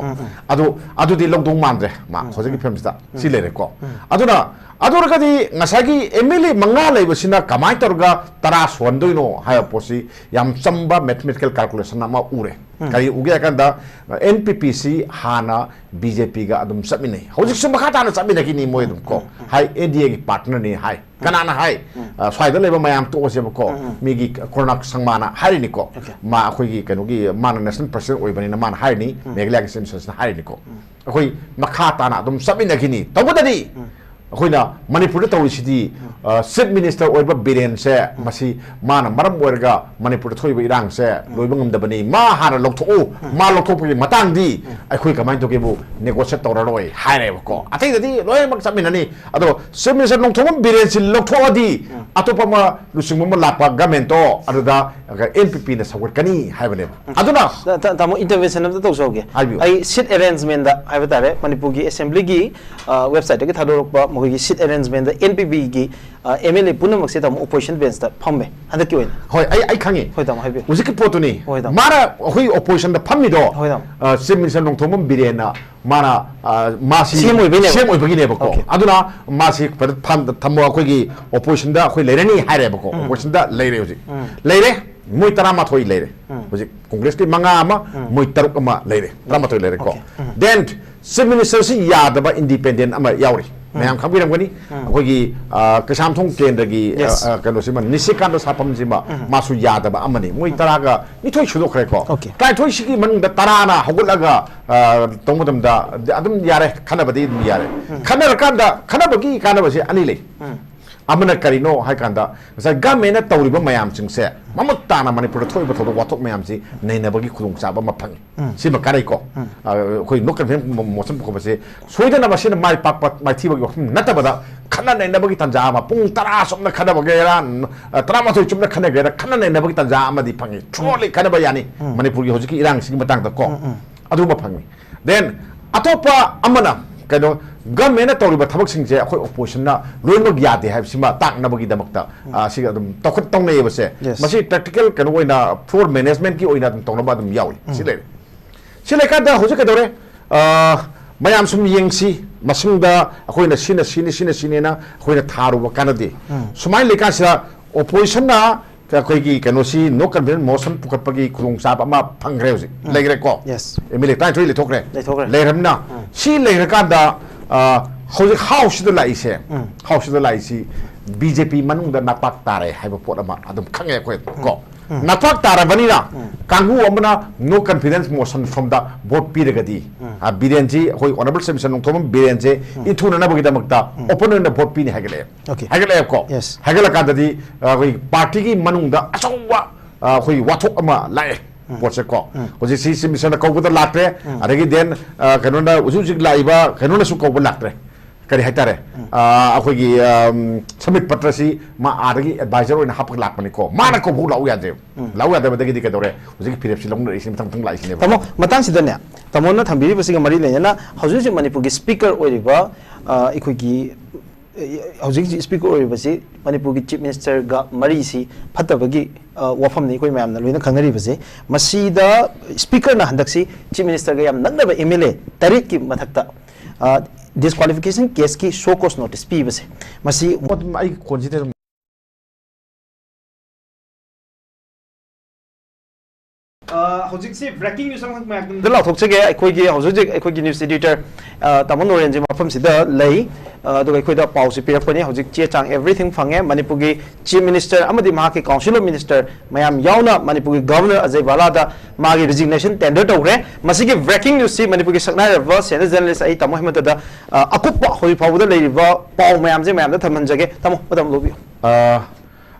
ꯑꯗꯨ, ꯑꯗꯨꯗꯤ ꯂꯧꯗꯧ ꯃꯥꯟꯗ꯭ꯔꯦ ꯃꯥ ꯍꯧꯖꯤꯛꯀꯤ ꯐꯤꯕꯝꯁꯤꯗ꯫ ꯁꯤ ꯂꯩꯔꯦꯀꯣ꯫ ꯑꯗꯨꯅ, ꯑꯗꯨ ꯑꯣꯏꯔꯒꯗꯤ ꯉꯁꯥꯏꯒꯤ MLA ꯃꯉꯥ ꯂꯩꯕꯁꯤꯅ ꯀꯃꯥꯏꯅ ꯇꯧꯔꯒ ꯇꯔꯥ ꯁꯨꯍꯟꯗꯣꯏꯅꯣ ꯍꯥꯏꯕ ꯄꯣꯠꯁꯤ ꯌꯥꯝ ꯆꯝꯕ mathematical calculation ꯑꯃ ꯎꯔꯦ꯫ ꯀꯔꯤ ꯎꯒꯦ ꯍꯥꯏ ꯀꯥꯟꯗ, ꯑꯦꯟ ꯄꯤ ꯄꯤ ꯁꯤ ꯍꯥꯟꯅ ꯕꯤ ꯖꯦ ꯄꯤꯒ ꯑꯗꯨꯝ ꯆꯠꯃꯤꯟꯅꯩ, ꯍꯧꯖꯤꯛꯁꯨ ꯃꯈꯥ ꯇꯥꯅ ꯆꯠꯃꯤꯟꯅꯈꯤꯅꯤ ꯃꯣꯏ ꯑꯗꯨꯝ ꯀꯣ꯫ ꯍꯥꯏ, ꯑꯦꯟ ꯗꯤ ꯑꯦꯒꯤ ꯄꯥꯔꯠꯅꯔꯅꯤ ꯍꯥꯏ꯫ ꯀꯅꯥꯅ ꯍꯥꯏ? ꯑ, ꯁ꯭ꯋꯥꯏꯗ ꯂꯩꯕ ꯃꯌꯥꯝ ꯇꯣꯛꯑꯁꯦꯕꯀꯣ꯫ ꯃꯤꯒꯤ ꯀꯣꯔꯅꯥꯛ ꯁꯪꯃꯥꯅ ꯍꯥꯏꯔꯤꯅꯤꯀꯣ꯫ ꯃꯥ ꯑꯩꯈꯣꯏꯒꯤ ꯀꯩꯅꯣꯒꯤ, ꯃꯥꯅ ꯅꯦꯁꯅꯦꯜ ꯄ꯭ꯔꯁꯤꯗꯦꯟ ꯑꯣꯏꯕꯅꯤꯅ ꯃꯥꯅ ꯍꯥꯏꯔꯤꯅꯤ, ꯃꯦꯘꯥꯂꯌꯥꯒꯤ ꯆꯤꯐ ꯃꯤꯅꯤꯁꯇꯔꯁꯤꯅ ꯍꯥꯏꯔꯤꯅꯤꯀꯣ꯫ ꯑꯩꯈꯣꯏ ꯃꯈꯥ ꯇꯥꯅ ꯑꯗꯨꯝ ꯆꯠꯃꯤꯟꯅꯈꯤꯅꯤ꯫ ꯇꯧꯕꯇꯗꯤ ꯑꯩꯈꯣꯏꯅ ꯃꯅꯤꯄꯨꯔꯗ ꯇꯧꯔꯤꯁꯤꯗꯤ, ꯑ, ꯆꯤꯐ ꯃꯤꯅꯤꯁꯇꯔ ꯑꯣꯏꯕ ꯕꯤꯔꯦꯟꯁꯦ, ꯃꯁꯤ ꯃꯥꯅ ꯃꯔꯝ ꯑꯣꯏꯔꯒ ꯃꯅꯤꯄꯨꯔꯗ ꯊꯣꯛꯏꯕ ꯏꯔꯥꯡꯁꯦ ꯂꯣꯏꯕ ꯉꯝꯗꯕꯅꯤ, ꯃꯥ ꯍꯥꯟꯅ ꯂꯧꯊꯣꯛꯎ, ꯃꯥ ꯂꯧꯊꯣꯛꯄꯒꯤ ꯃꯇꯥꯡꯗꯤ ꯑꯩꯈꯣꯏ ꯀꯃꯥꯏꯅ ꯇꯧꯒꯦꯕꯨ ꯅꯦꯒꯣꯁꯤꯌꯦꯠ ꯇꯧꯔꯔꯣꯏ ꯍꯥꯏꯔꯦꯕꯀꯣ꯫ ꯑꯇꯩꯗꯗꯤ ꯂꯣꯏꯅꯃꯛ ꯆꯠꯃꯤꯟꯅꯅꯤ꯫ ꯑꯗꯣ ꯆꯤꯐ ꯃꯤꯅꯤꯁꯇꯔ ꯅꯣꯡꯊꯣꯝꯕꯝ ꯕꯤꯔꯦꯟꯁꯤ ꯂꯧꯊꯣꯛꯑꯗꯤ ꯑꯇꯣꯞꯄ ꯑꯃ ꯂꯨꯆꯤꯡꯕ ꯑꯃ ꯂꯥꯛꯄ ꯒꯃꯦꯟꯇꯣ ꯑꯗꯨꯗ ꯑꯦꯟ ꯄꯤ ꯄꯤꯅ ꯁꯧꯒꯠꯀꯅꯤ ꯍꯥꯏꯕꯅꯦꯕ꯫ ꯑꯗꯨꯅ ꯇꯥ-, ꯇꯥꯃꯣ, ꯏꯟꯇꯔꯚꯦꯟꯁꯟ ꯑꯝꯇ ꯇꯧꯖꯍꯧꯒꯦ꯫ ꯍꯥꯏꯕꯤꯌꯨ꯫ ꯑꯩ ꯁꯤꯠ ꯑꯦꯔꯦꯟꯖꯃꯦꯟꯗ ꯍꯥꯏꯕ ꯇꯥꯔꯦ, ꯃꯅꯤꯄꯨꯔꯒꯤ ꯑꯦꯁꯦꯝꯕ꯭ꯂꯤꯒꯤ, ꯑ, ꯋꯦꯕꯁꯥꯏꯠꯇꯒꯤ ꯊꯥꯗꯣꯔꯛꯄ ꯃꯈꯣꯏꯒꯤ ꯁꯤꯠ ꯑꯦꯔꯦꯟꯖꯃꯦꯟꯗ ꯑꯦꯟ ꯄꯤ ꯄꯤꯒꯤ, ꯑ, ꯑꯦꯝ ꯑꯦꯜ ꯑꯦ ꯄꯨꯝꯅꯃꯛꯁꯦ, ꯇꯥꯃꯣ, ꯑꯣꯄꯣꯖꯤꯁꯟ ꯕꯦꯟꯁꯇ ꯐꯝꯃꯦ ꯍꯟꯗꯛꯀꯤ ꯑꯣꯏꯅ꯫ ꯍꯣꯏ, ꯑꯩ, ꯑꯩ ꯈꯪꯉꯤ꯫ ꯍꯣꯏ, ꯇꯥꯃꯣ, ꯍꯥꯏꯕꯤꯌꯨ꯫ ꯍꯧꯖꯤꯛꯀꯤ ꯄꯣꯠꯇꯨꯅꯤ꯫ ꯍꯣꯏ, ꯇꯥꯃꯣ꯫ ꯃꯥꯅ ꯑꯩꯈꯣꯏ ꯑꯣꯄꯣꯖꯤꯁꯟꯗ ꯐꯝꯃꯤꯗꯣ, ꯍꯣꯏ, ꯇꯥꯃꯣ꯫ ꯑ, ꯆꯤꯐ ꯃꯤꯅꯤꯁꯇꯔ ꯅꯣꯡꯊꯣꯝꯕꯝ ꯕꯤꯔꯦꯟꯅ ꯃꯥꯅ, ꯑ, ꯃꯥꯁꯤ ꯁꯤ ꯑꯦꯝ ꯑꯣꯏꯕꯩꯅꯦꯕ꯫ ꯁꯤ ꯑꯦꯝ ꯑꯣꯏꯕꯒꯤꯅꯦꯕꯀꯣ꯫ ꯑꯣꯀꯦ꯫ ꯑꯗꯨꯅ ꯃꯥꯁꯤ ꯐꯖ ꯐꯝ-, ꯊꯝꯃꯣ, ꯑꯩꯈꯣꯏꯒꯤ ꯑꯣꯄꯣꯖꯤꯁꯟꯗ ꯑꯩꯈꯣꯏ ꯂꯩꯔꯅꯤ ꯍꯥꯏꯔꯦꯕꯀꯣ꯫ ꯑꯣꯄꯣꯖꯤꯁꯟꯗ ꯂꯩꯔꯦ ꯍꯧꯖꯤꯛ꯫ ꯂꯩꯔꯦ꯫ ꯃꯣꯏ ꯇꯔꯥꯃꯥꯊꯣꯏ ꯂꯩꯔꯦ꯫ ꯍꯧꯖꯤꯛ ꯀꯣꯡꯒ꯭ꯔꯦꯁꯀꯤ ꯃꯉꯥ ꯑꯃ, ꯃꯣꯏ ꯇꯔꯨꯛ ꯑꯃ ꯂꯩꯔꯦ꯫ ꯇꯔꯥꯃꯥꯊꯣꯏ ꯂꯩꯔꯦꯀꯣ꯫ ꯑꯣꯀꯦ꯫ ꯎꯝ꯫ ꯗꯦꯟ ꯆꯤꯐ ꯃꯤꯅꯤꯁꯇꯔꯁꯤ ꯌꯥꯗꯕ ꯏꯟꯗꯤꯄꯦꯟꯗꯦꯟ ꯑꯃ ꯌꯥꯎꯔꯤ꯫ ꯃꯌꯥꯝ ꯈꯪꯕꯤꯔꯝꯒꯅꯤ꯫ ꯑꯩꯈꯣꯏꯒꯤ, ꯑ, ꯀꯩꯁꯥꯝꯊꯣꯡ ꯀꯦꯟꯗ꯭ꯔꯒꯤ, ꯑ, ꯌꯦꯁ꯫ ꯑ, ꯀꯩꯅꯣꯁꯤꯃ, ꯅꯤꯁꯤꯀꯥꯟꯇ ꯁꯥꯄꯝꯁꯤꯃ, ꯃꯥꯁꯨ ꯌꯥꯗꯕ ꯑꯃꯅꯤ꯫ ꯃꯣꯏ ꯇꯔꯥꯒ ꯅꯤꯊꯣꯏ ꯁꯨꯗꯣꯛꯈ꯭ꯔꯦꯀꯣ꯫ ꯑꯣꯀꯦ꯫ ꯇꯔꯥꯅꯤꯊꯣꯏꯁꯤꯒꯤ ꯃꯅꯨꯡꯗ ꯇꯔꯥꯅ ꯍꯧꯒꯠꯂꯒ, ꯑ, ꯇꯧꯕ ꯃꯇꯝꯗ ꯑꯗꯨꯝ ꯌꯥꯔꯦ, ꯈꯟꯅꯕꯗꯤ ꯑꯗꯨꯝ ꯌꯥꯔꯦ꯫ ꯈꯟꯅꯔꯀꯥꯟꯗ ꯈꯟꯅꯕꯒꯤ ꯀꯥꯟꯅꯕꯁꯦ ꯑꯅꯤ ꯂꯩ꯫ ꯑꯃꯅ ꯀꯔꯤꯅꯣ ꯍꯥꯏ ꯀꯥꯟꯗ, ꯉꯁꯥꯏ ꯒꯃꯦꯟꯅ ꯇꯧꯔꯤꯕ ꯃꯌꯥꯝꯁꯤꯡꯁꯦ ꯃꯃꯨꯠ ꯇꯥꯅ ꯃꯅꯤꯄꯨꯔꯗ ꯊꯣꯛꯏꯕ ꯊꯧꯗꯣꯛ ꯋꯥꯊꯣꯛ ꯃꯌꯥꯝꯁꯤ ꯅꯩꯅꯕꯒꯤ ꯈꯨꯗꯣꯡꯆꯥꯕ ꯑꯃ ꯐꯪꯉꯤ꯫ ꯁꯤꯃ ꯀꯥꯟꯅꯩꯀꯣ꯫ ꯑ, ꯑꯩꯈꯣꯏ ꯅꯣ ꯀꯟꯐꯤꯗꯦꯟꯁ ꯃꯣꯁꯟ ꯄꯨꯈꯠꯄꯁꯦ ꯁꯣꯏꯗꯅꯃꯛ ꯁꯤꯅ ꯃꯥꯏ ꯄꯥꯛꯄ ꯃꯥꯏꯊꯤꯕꯒꯤ ꯋꯥꯐꯝ ꯅꯠꯇꯕꯗ, ꯈꯟꯅ ꯅꯩꯅꯕꯒꯤ ꯇꯥꯟꯖꯥ ꯑꯃ, ꯄꯨꯡ ꯇꯔꯥ ꯆꯨꯞꯅ ꯈꯟꯅꯕꯒꯦꯔꯥ, ꯑ, ꯇꯔꯥꯃꯥꯊꯣꯏ ꯆꯨꯞꯅ ꯈꯟꯅꯒꯦꯔꯥ, ꯈꯟꯅ ꯅꯩꯅꯕꯒꯤ ꯇꯥꯟꯖꯥ ꯑꯃꯗꯤ ꯐꯪꯉꯤ꯫ ꯊ꯭ꯔꯨꯂꯤ ꯈꯟꯅꯕ ꯌꯥꯅꯤ꯫ ꯃꯅꯤꯄꯨꯔꯒꯤ ꯍꯧꯖꯤꯛꯀꯤ ꯏꯔꯥꯡꯁꯤꯒꯤ ꯃꯇꯥꯡꯗ ꯀꯣ꯫ ꯑꯗꯨꯃ ꯐꯪꯉꯤ꯫ ꯗꯦꯟ ꯑꯇꯣꯞꯄ ꯑꯃꯅ ꯀꯩꯅꯣ, ꯒꯃꯦꯟꯅ ꯇꯧꯔꯤꯕ ꯊꯕꯛꯁꯤꯡꯁꯦ ꯑꯩꯈꯣꯏ ꯑꯣꯄꯣꯖꯤꯁꯟꯅ ꯂꯣꯏꯅꯃꯛ ꯌꯥꯗꯦ ꯍꯥꯏꯕꯁꯤꯃ ꯇꯥꯛꯅꯕꯒꯤꯗꯃꯛꯇ, ꯑ, ꯁꯤꯒ ꯑꯗꯨꯝ ꯇꯧꯈꯠ ꯇꯧꯅꯩꯌꯦꯕꯁꯦ꯫ ꯌꯦꯁ꯫ ꯃꯁꯤ ꯄ꯭ꯔꯦꯛꯇꯤꯀꯦꯜ ꯀꯩꯅꯣ ꯑꯣꯏꯅ, ꯐ꯭ꯂꯣꯔ ꯃꯦꯅꯦꯖꯃꯦꯟꯠꯀꯤ ꯑꯣꯏꯅ ꯑꯗꯨꯝ ꯇꯧꯅꯕ ꯑꯗꯨꯝ ꯌꯥꯎꯏ꯫ ꯁꯤ ꯂꯩꯔꯦ꯫ ꯁꯤ ꯂꯩꯀꯥꯟꯗ ꯍꯧꯖꯤꯛ ꯀꯩꯗꯧꯔꯦ? ꯑ, ꯃꯌꯥꯝ ꯁꯨꯝ ꯌꯦꯡꯁꯤ, ꯃꯁꯤꯡꯗ ꯑꯩꯈꯣꯏꯅ ꯁꯤꯅ ꯁꯤꯅꯤ, ꯁꯤꯅ ꯁꯤꯅꯦꯅ ꯑꯩꯈꯣꯏꯅ ꯊꯥꯔꯨꯕ ꯀꯥꯟꯅꯗꯦ꯫ ꯁꯨꯃꯥꯏꯅ ꯂꯩꯀꯥꯟꯁꯤꯗ ꯑꯣꯄꯣꯖꯤꯁꯟꯅ ꯑꯩꯈꯣꯏꯒꯤ ꯀꯩꯅꯣꯁꯤ, no confidence motion ꯄꯨꯈꯠꯄꯒꯤ ꯈꯨꯗꯣꯡꯆꯥꯕ ꯑꯃ ꯐꯪꯈ꯭ꯔꯦ ꯍꯧꯖꯤꯛ꯫ ꯎꯝ꯫ ꯂꯩꯈ꯭ꯔꯦꯀꯣ? Yes. ꯑꯦꯝ ꯑꯦꯜ ꯑꯦ ꯇꯔꯥꯅꯤꯊꯣꯏ ꯂꯩꯊꯣꯛꯈ꯭ꯔꯦ꯫ ꯂꯩꯊꯣꯛꯈ꯭ꯔꯦ꯫ ꯂꯩꯔꯕꯅꯤꯅ, ꯎꯝ꯫ ꯁꯤ ꯂꯩꯈ꯭ꯔꯀꯥꯟꯗ, ꯑ, ꯍꯧꯖꯤꯛ ꯍꯥꯎꯁꯁꯤꯗ ꯂꯥꯛꯏꯁꯦ, ꯎꯝ꯫ ꯍꯥꯎꯁꯁꯤꯗ ꯂꯥꯛꯏꯁꯤ ꯕꯤ ꯖꯦ ꯄꯤ ꯃꯅꯨꯡꯗ ꯅꯥꯄꯥꯛ ꯇꯥꯔꯦ ꯍꯥꯏꯕ ꯄꯣꯠ ꯑꯃ ꯑꯗꯨꯝ ꯈꯪꯉꯦ ꯑꯩꯈꯣꯏ ꯀꯣ꯫ ꯎꯝ꯫ ꯅꯥꯄꯥꯛ ꯇꯥꯔꯕꯅꯤꯅ, ꯎꯝ꯫ ꯀꯥꯡꯕꯨ ꯑꯃꯅ no confidence motion ꯁꯣꯝꯗ ꯚꯣꯠ ꯄꯤꯔꯒꯗꯤ, ꯎꯝ꯫ ꯑ, ꯕꯤꯔꯦꯟꯁꯤ, ꯑꯩꯈꯣꯏ honourable ꯆꯦꯝꯁꯟ ꯅꯣꯡꯊꯣꯝꯕꯝ ꯕꯤꯔꯦꯟꯁꯦ ꯎꯝ꯫ ꯏꯟꯊꯨꯅꯅꯕꯒꯤꯗꯃꯛꯇ ꯎꯝ꯫ open ꯑꯣꯏꯅ ꯚꯣꯠ ꯄꯤꯅꯤ ꯍꯥꯏꯒꯠꯂꯛꯑꯦ꯫ Okay. ꯍꯥꯏꯒꯠꯂꯛꯑꯦꯕꯀꯣ꯫ Yes. ꯍꯥꯏꯒꯠꯂꯀꯥꯟꯗꯗꯤ, ꯑ, ꯑꯩꯈꯣꯏ ꯄꯥꯔꯇꯤꯒꯤ ꯃꯅꯨꯡꯗ ꯑꯆꯧꯕ, ꯑ, ꯑꯩꯈꯣꯏ ꯋꯥꯊꯣꯛ ꯑꯃ ꯂꯥꯛꯑꯦ꯫ ꯎꯝ꯫ ꯄꯣꯠꯁꯦ ꯀꯣ꯫ ꯎꯝ꯫ ꯍꯧꯖꯤꯛ ꯁꯤ ꯆꯤꯞ ꯃꯤꯅꯤꯁꯇꯔꯅ ꯀꯧꯕꯗ ꯂꯥꯛꯇ꯭ꯔꯦ꯫ ꯎꯝ꯫ ꯑꯗꯒꯤ then, ꯑ, ꯀꯩꯅꯣꯅ, ꯍꯧꯖꯤꯛ ꯍꯧꯖꯤꯛ ꯂꯥꯛꯏꯕ ꯀꯩꯅꯣꯅꯁꯨ ꯀꯧꯕ ꯂꯥꯛꯇ꯭ꯔꯦ꯫ ꯀꯔꯤ ꯍꯥꯏꯇꯥꯔꯦ? ꯎꯝ꯫ ꯑ, ꯑꯩꯈꯣꯏꯒꯤ, ꯑꯝ, ꯁꯃꯤꯠ ꯄꯠꯇ꯭ꯔꯁꯤ ꯃꯥ ꯑꯥꯗꯒꯤ advisor ꯑꯣꯏꯅ ꯍꯥꯞꯄꯒ ꯂꯥꯛꯄꯅꯤꯀꯣ꯫ ꯃꯥꯅ ꯀꯧꯕ ꯂꯥꯛꯎ ꯌꯥꯗ꯭ꯔꯦ꯫ ꯎꯝ꯫ ꯂꯥꯛꯎ ꯌꯥꯗꯕꯗꯒꯤꯗꯤ ꯀꯩꯗꯧꯔꯦ? ꯍꯧꯖꯤꯛꯀꯤ ꯐꯤꯔꯦꯞꯁꯤ ꯂꯧꯅꯔꯛꯏꯁꯤ ꯃꯊꯪ ꯃꯊꯪ ꯂꯥꯛꯏꯁꯤꯅꯦꯕ꯫ ꯇꯥꯃꯣ, ꯃꯇꯥꯡꯁꯤꯗꯅꯦ, ꯇꯥꯃꯣꯅ ꯊꯝꯕꯤꯔꯤꯕꯁꯤꯒ ꯃꯔꯤ ꯂꯩꯅꯅ ꯍꯧꯖꯤꯛ ꯍꯧꯖꯤꯛ ꯃꯅꯤꯄꯨꯔꯒꯤ ꯁ꯭ꯄꯤꯀꯔ ꯑꯣꯏꯔꯤꯕ, ꯑ, ꯑꯩꯈꯣꯏꯒꯤ, ꯑ, ꯍꯧꯖꯤꯛ ꯍꯧꯖꯤꯛ ꯁ꯭ꯄꯤꯀꯔ ꯑꯣꯏꯔꯤꯕꯁꯤ ꯃꯅꯤꯄꯨꯔꯒꯤ ꯆꯤꯞ ꯃꯤꯅꯤꯁꯇꯔꯒ ꯃꯔꯤꯁꯤ ꯐꯠꯇꯕꯒꯤ, ꯑ, ꯋꯥꯐꯝꯅꯤ ꯑꯩꯈꯣꯏ ꯃꯌꯥꯝꯅ ꯂꯣꯏꯅ ꯈꯪꯅꯔꯤꯕꯁꯤ꯫ ꯃꯁꯤꯗ ꯁ꯭ꯄꯤꯀꯔꯅ ꯍꯟꯗꯛꯁꯤ ꯆꯤꯞ ꯃꯤꯅꯤꯁꯇꯔꯒ ꯌꯥꯝ ꯅꯛꯅꯕ ꯑꯦꯝ ꯑꯦꯜ ꯑꯦ ꯇꯔꯦꯠꯀꯤ ꯃꯊꯛꯇ, ꯑ, disqualification caseꯀꯤ show cause notice ꯄꯤꯕꯁꯦ, ꯃꯁꯤ ꯑꯗꯨꯝ ꯑꯩ ꯈꯣꯟꯁꯤꯗ ꯑꯗꯨꯝ ꯑ, ꯍꯧꯖꯤꯛꯁꯤ breaking news ꯑꯃꯈꯛ ꯃꯌꯥꯝꯗ ꯂꯥꯎꯊꯣꯛꯆꯒꯦ꯫ ꯑꯩꯈꯣꯏꯒꯤ ꯍꯧꯖꯤꯛ ꯍꯧꯖꯤꯛ ꯑꯩꯈꯣꯏꯒꯤ news editor, ꯑ, ꯇꯥꯃꯣ ꯅꯣꯔꯦꯟꯁꯤ ꯃꯐꯝꯁꯤꯗ ꯂꯩ꯫ ꯑ, ꯑꯗꯨꯒ ꯑꯩꯈꯣꯏꯗ ꯄꯥꯎꯁꯤ ꯄꯤꯔꯛꯄꯅꯤ꯫ ꯍꯧꯖꯤꯛ ꯆꯦ ꯆꯥꯡ everything ꯐꯪꯉꯦ꯫ ꯃꯅꯤꯄꯨꯔꯒꯤ chief minister ꯑꯃꯗꯤ ꯃꯍꯥꯛꯀꯤ council of minister ꯃꯌꯥꯝ ꯌꯥꯎꯅ ꯃꯅꯤꯄꯨꯔꯒꯤ governor ꯑꯖꯌ ꯚꯥꯂꯥꯗ ꯃꯥꯒꯤ resignation tender ꯇꯧꯈ꯭ꯔꯦ꯫ ꯃꯁꯤꯒꯤ breaking newsꯁꯤ ꯃꯅꯤꯄꯨꯔꯒꯤ ꯁꯛꯅꯥꯏꯔꯕ senior journalist ꯑꯩ ꯇꯥꯃꯣ ꯍꯦꯃꯟꯇꯗ, ꯑ, ꯑꯀꯨꯞꯄ ꯍꯧꯖꯤꯛ ꯐꯥꯎꯕꯗ ꯂꯩꯔꯤꯕ ꯄꯥꯎ ꯃꯌꯥꯝꯁꯦ ꯃꯌꯥꯝꯗ ꯊꯝꯍꯟꯖꯒꯦ꯫ ꯇꯥꯃꯣ, ꯃꯇꯝ ꯂꯧꯕꯤꯌꯨ꯫ ꯑ,